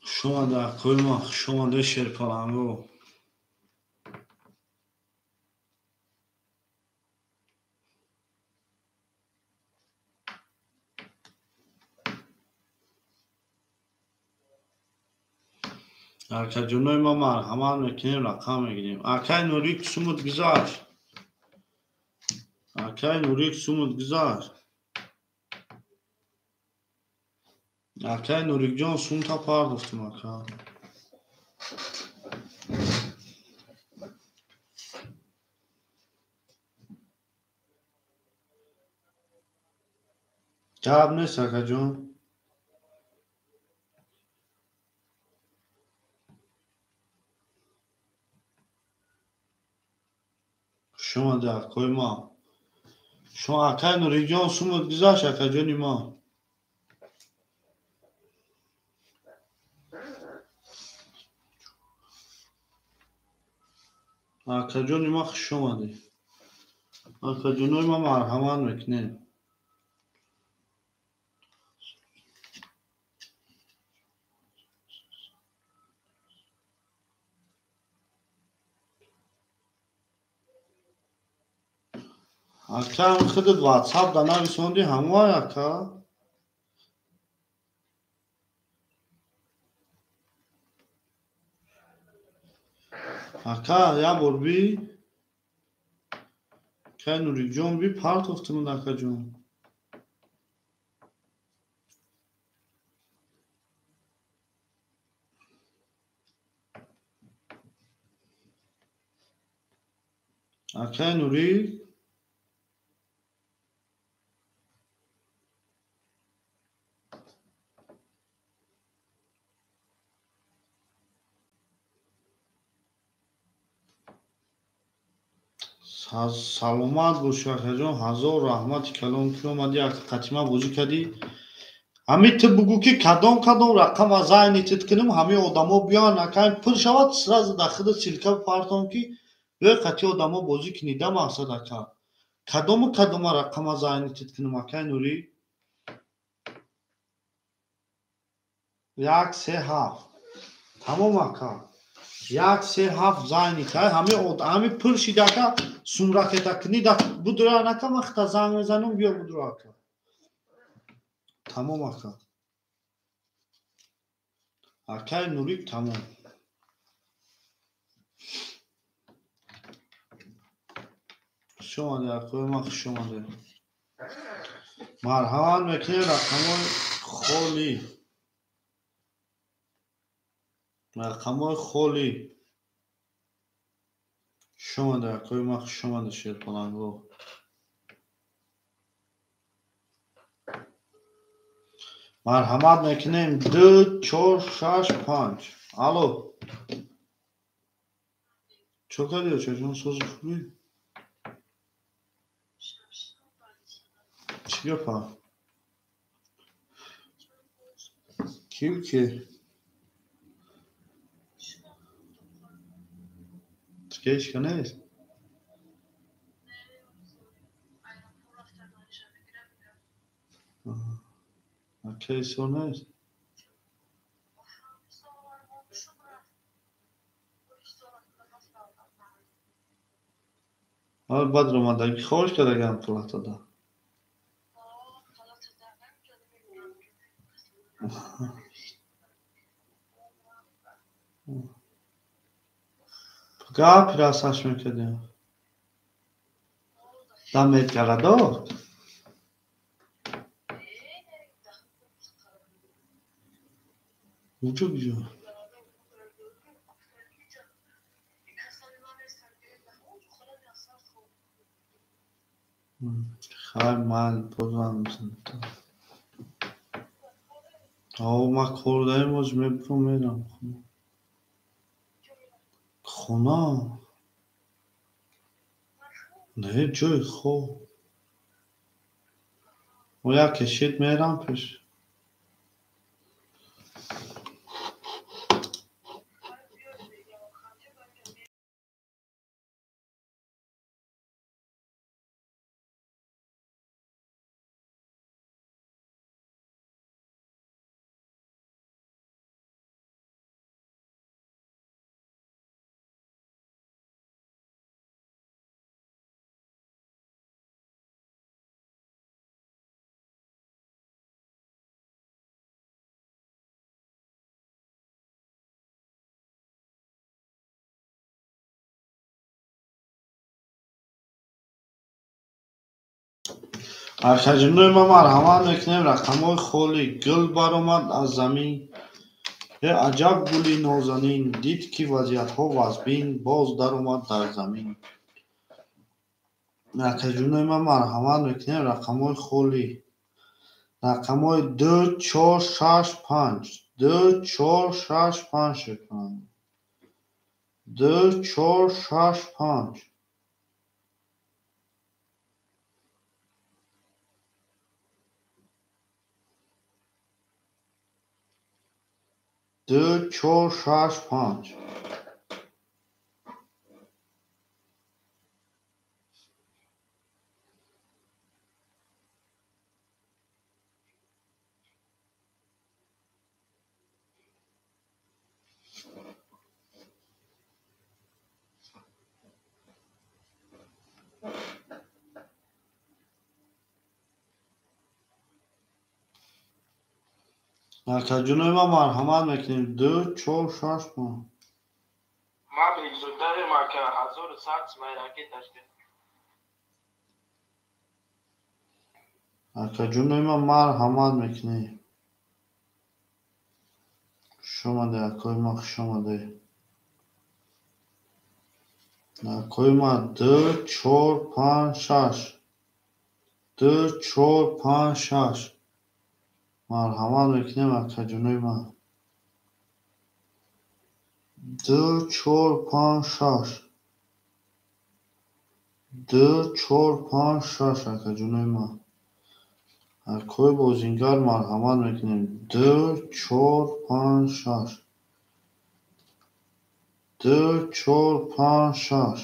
Хуш омада акои ман, хуш омада шерпаланго. Акаҷонои ма марҳамат мекунем, рақам мегирем. Акаи Нурик сумут гузашт. Акаи Нурик сумут гузашт. Акаи Нурикҷон сумта пардохтум ака. Гап нест акаҷон. Хуш омада акои ма. Шумо акаи Нурикҷон сумут гузашт акаҷони ма. Акаҷони ма хуш омадед. Акаҷонои ма марҳамат мекунем. Ака худат WhatsApp да нависонди ҳамвай ака? Ака як бор би кай Нурикҷон би партофтимуд акаҷон. Акай Нурик саломат бошӣ акаҷон, ҳазор раҳмати калон ки омадӣ қатима бозӣ кардӣ. Ҳамин ту бугӯ ки кадом кадом рақама зайни тит кунем, ҳамин одамо биёянд акай пур шавад, сразу дар худа ссылка партом ки биёй қати одамо бозӣ кунӣ да мақсад ака. Кадому кадома рақама зайни тит кунем акай Нурӣ? 1 3 7. Тамом ака. 1 3 7 зайни кай ҳамин пур шида ака сумракета кунӣ да будура ака ман хита занг мезанам биё будура ака. Тамом ака. Акай Нурик тамом. Хуш омадед акои ман, хуш омадед. Марҳамат мекунем рақамҳои холӣ. Рақамҳои холӣ. Хуш омадед акои ман, хуш омадед шерпаланго. Марҳамат мекунем 2 4 6 5. Алло. Чо кардӣ очаҷон, сози хубӣ? Чӣ гапа? Кию ки? Ҳеч нест? Ака исо нест? Баъд ромадагӣ хоҳиш кардагам пулатада. Гапи расаш мекардем. Да медгарадок? Уҷо куҷо? Хайр, ман бозам ман кор дарем, боз мебурам мерам хона. Не, ҷои хоб. Мо як кашид мерам пеш. Акаҷонои ман марҳамат мекунем рақамҳои холӣ. Гул баромад аз замин. Э аҷаб гули нозанин, дид ки вазъиятҳо вазбин, боз даромад дар замин. Акаҷонои ман марҳамат мекунем рақамҳои холӣ. Рақамҳои 2 4 6 5. 2 4 6 5 шекунанд. 2 4 6 5. 2 4 6 5. Акаҷонои ман марҳамат мекунем. 2, 4, 6 панҷ. Ман бегзударем ака, 1100 сумай ракеташ. Акаҷонои ман марҳамат мекунем. Хуш омадед, акои ман, хуш омадед. Акои ман 2, 4, 5, 6. 2, 4, 5, 6. Марҳамат мекунем, акаҷонои ман. 2, 4, 5, 6. 2, 4, 5, 6, акаҷонои ман. Акои бозингар марҳамат мекунем. 2, 4, 5, 6. 2, 4, 5, 6.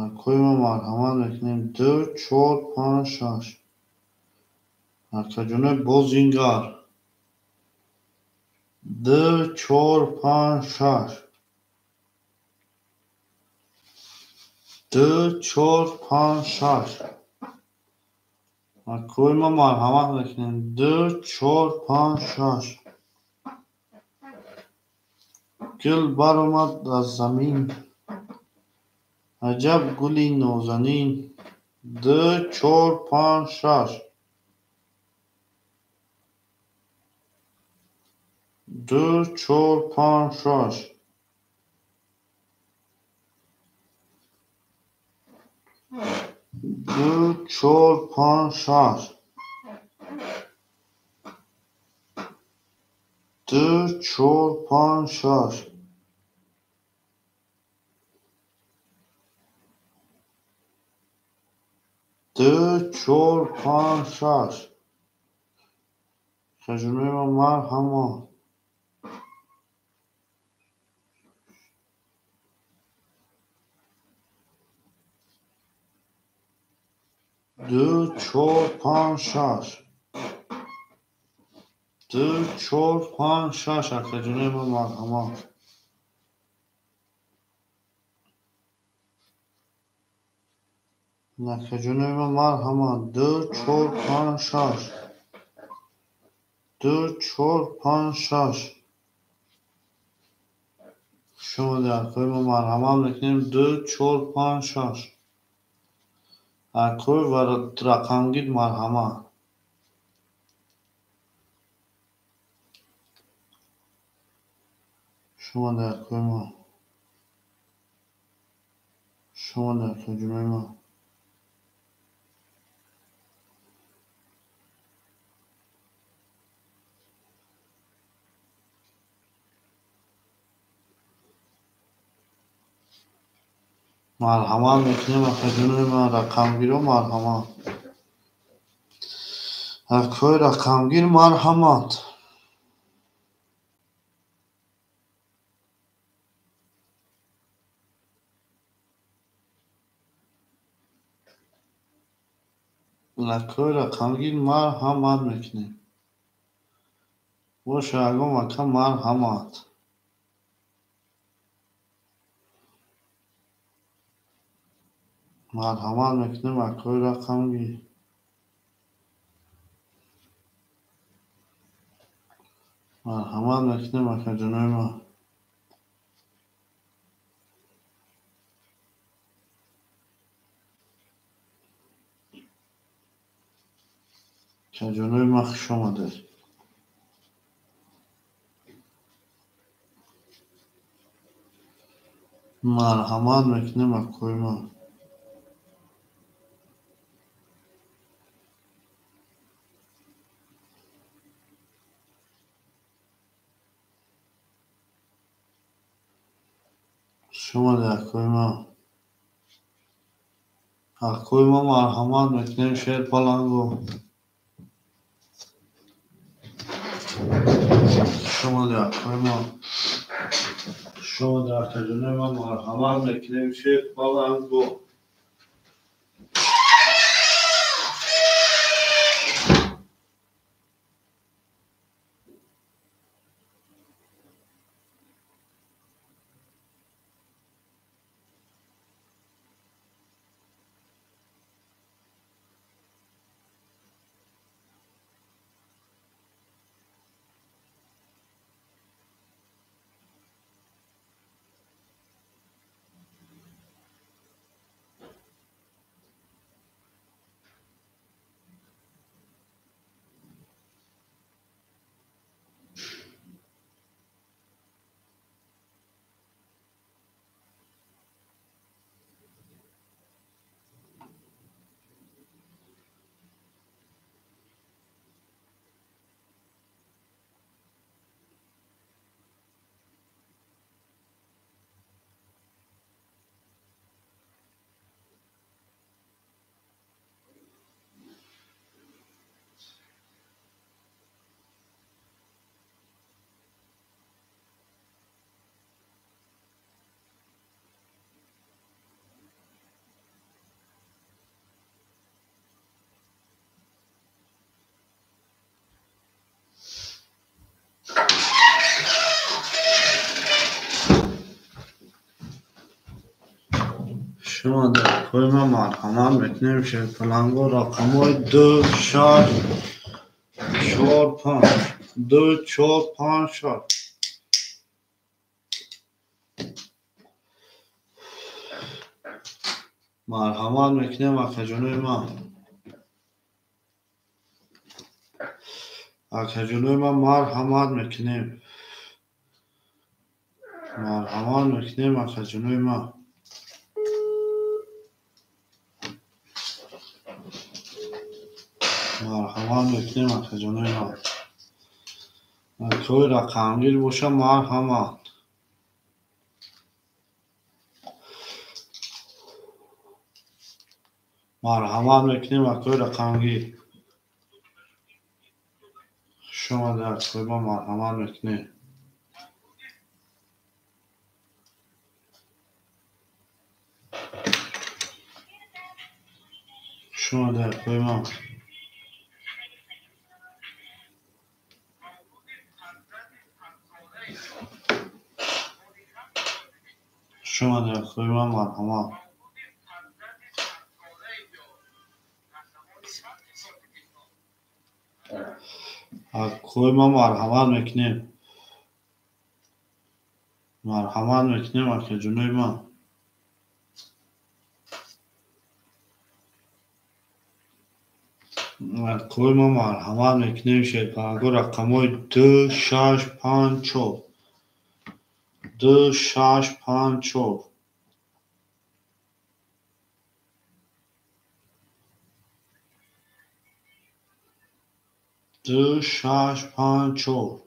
Акои ман марҳамат мекунем. 2, 4, 5, 6. Акаҷонои бозингар. 2, 4, 5, 6. 2, 4, 5, 6. Акои ман марҳамат мекунем. 2, 4, 5, 6. Гул баромад аз замин. Аҷаб гули нозанин. 2, 4, 5, 6. 2, 4, 5, 6. 2, 4, 5, 6. 2, 4, 5, 6. 2, 4, 5, 6. Акаҷонои ман марҳамат. 2, 4, 5, 6. 2, 4, 5, 6. Акаҷонои ман марҳамат. Акаҷонои ман марҳамат. 2, 4, 5, 6. 2, 4, 5, 6. Хуш омадед, акои ман, марҳамат мекунем. 2, 4, 5, 6. Акои ва рақамгир марҳамат. Хуш омадед, акои ман. Хуш омадед, акаҷонои ман. Марҳамат мекунем, акаҷонои ман, рақамгиро марҳамат. Акои рақамгир марҳамат. Акои рақамгир марҳамат мекунем. Боша, ягон ака марҳамат. Марҳамат мекунем, акои рақамгир. Марҳамат мекунем, акаҷонои ман. Акаҷонои ман, хуш омадед. Марҳамат мекунем, акои ман. Хуш омадед, акои ман. Акои ман марҳамат мекунем, шер паланго. Хуш омадед, акои ман. Хуш омадед, акаҷонои ман, марҳамат мекунем, шер паланго. Шумо дар кӯи ма марҳамат мекунем шерпаланго рақамҳои 2, 6, 4, 5, 2, 4, 5, 6. Марҳамат мекунем акаҷонои ман. Акаҷонои ман марҳамат мекунем. Марҳамат мекунем акаҷонои ман. Марҳамат мекунем акаҷонои ман. Акои рақамгир боша марҳамат. Марҳамат мекунем акои рақамгир. Хуш омадед акои ман, марҳамат мекунем. Хуш омадед акои ман. Хуш омадед акои ман, марҳамат. Акои ман марҳамат мекунем. Марҳамат мекунем акаҷонои ман. Акои ман марҳамат мекунем шерпаланго рақамҳои 2, 6, 5, 4. 2, 6, 5, 4. 2, 6, 5, 4.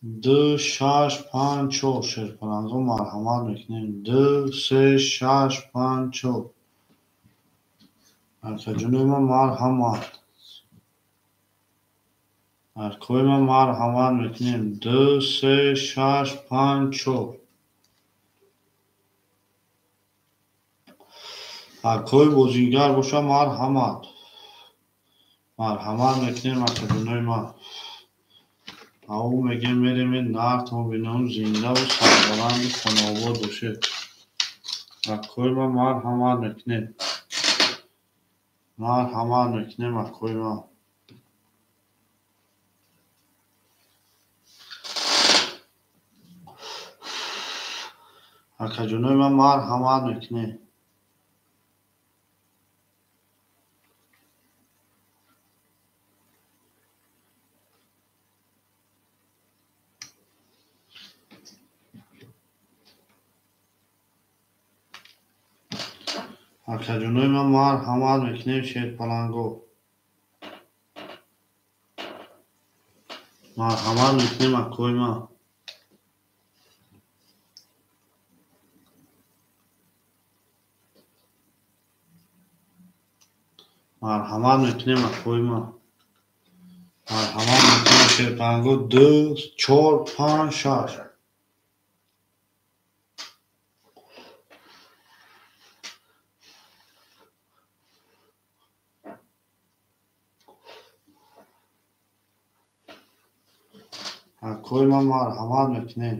2, 6, 5, 4. Шерпаланго марҳамат мекунем. 2, 3, 6, 5, 4. Акаҷонои ман марҳамат. Акои ман марҳамат мекунем. 2, 3, 6, 5, 4. Акои бозингар боша марҳамат. Марҳамат мекунем акаҷонои ман. Ав мегем мерем нартон бинам зиндаву сарбаланду хонаобод бошед. Акои ман марҳамат мекунем. Марҳамат мекунем акои ман. Акаҷонои ман марҳамат мекунем. Акаҷонои ман марҳамат мекунем шерпаланго. Марҳамат мекунем акои ман. Марҳамат мекунем акои ман. Марҳамат мекунем шерпаланго 2, 4, 5, 6. Акои ман марҳамат мекунем.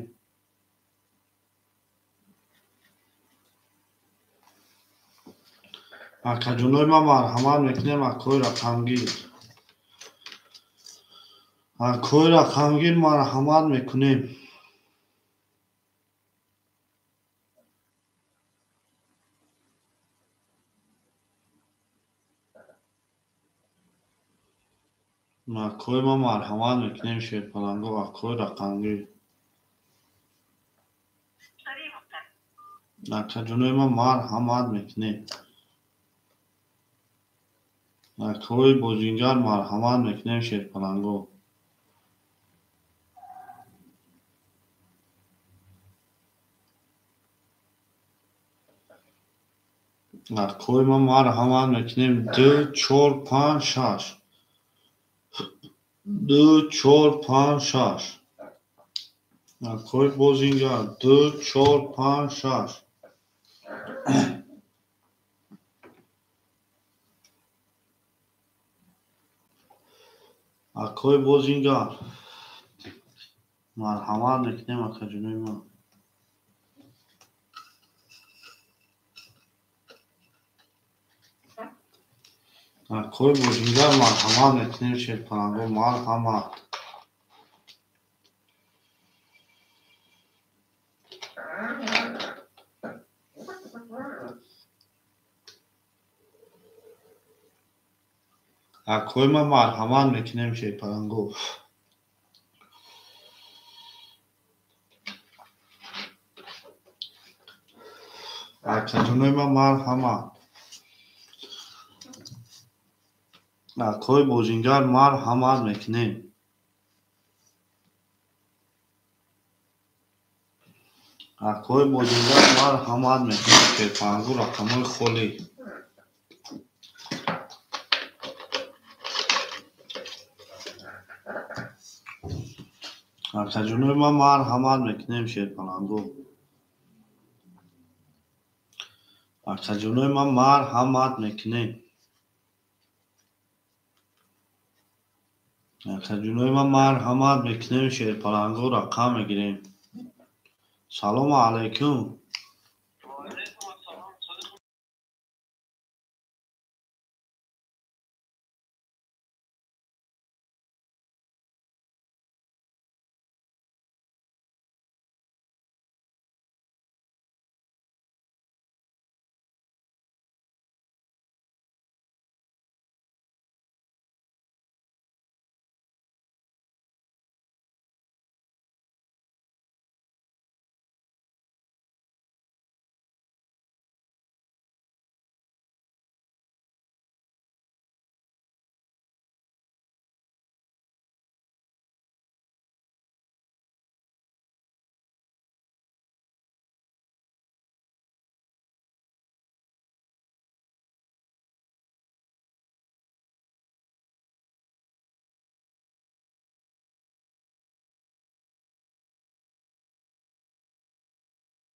Акаҷонои ман марҳамат мекунем акои рақамгир. Акои рақамгир марҳамат мекунем. Акои ман марҳамат мекунем шерпаланго акои рақамгир. Акаҷонои ман марҳамат мекунем. Акои бозингар марҳамат мекунем шерпаланго. Акои ман марҳамат мекунем 2, 4, 5, 6. 2, 4, 5, 6. Акои бозингар 2, 4, 5, 6. Акои бозингар марҳамат мекунем акаҷонои ман. Акои бозингар, марҳамат мекунем, шерпаланго, марҳамат. Акои ма, марҳамат мекунем, шерпаланго. Акаҷонои ма, марҳамат. Акои бозингар, марҳамат мекунем. Акои бозингар, марҳамат мекунем, шерпаланго, рақамҳои холӣ. Акаҷонои ма, марҳамат мекунем, шерпаланго. Акаҷонои ма, марҳамат мекунем. Акаҷонои ма, марҳамат мекунем, шерпаланго, рақам мегирем. Салому алайкум.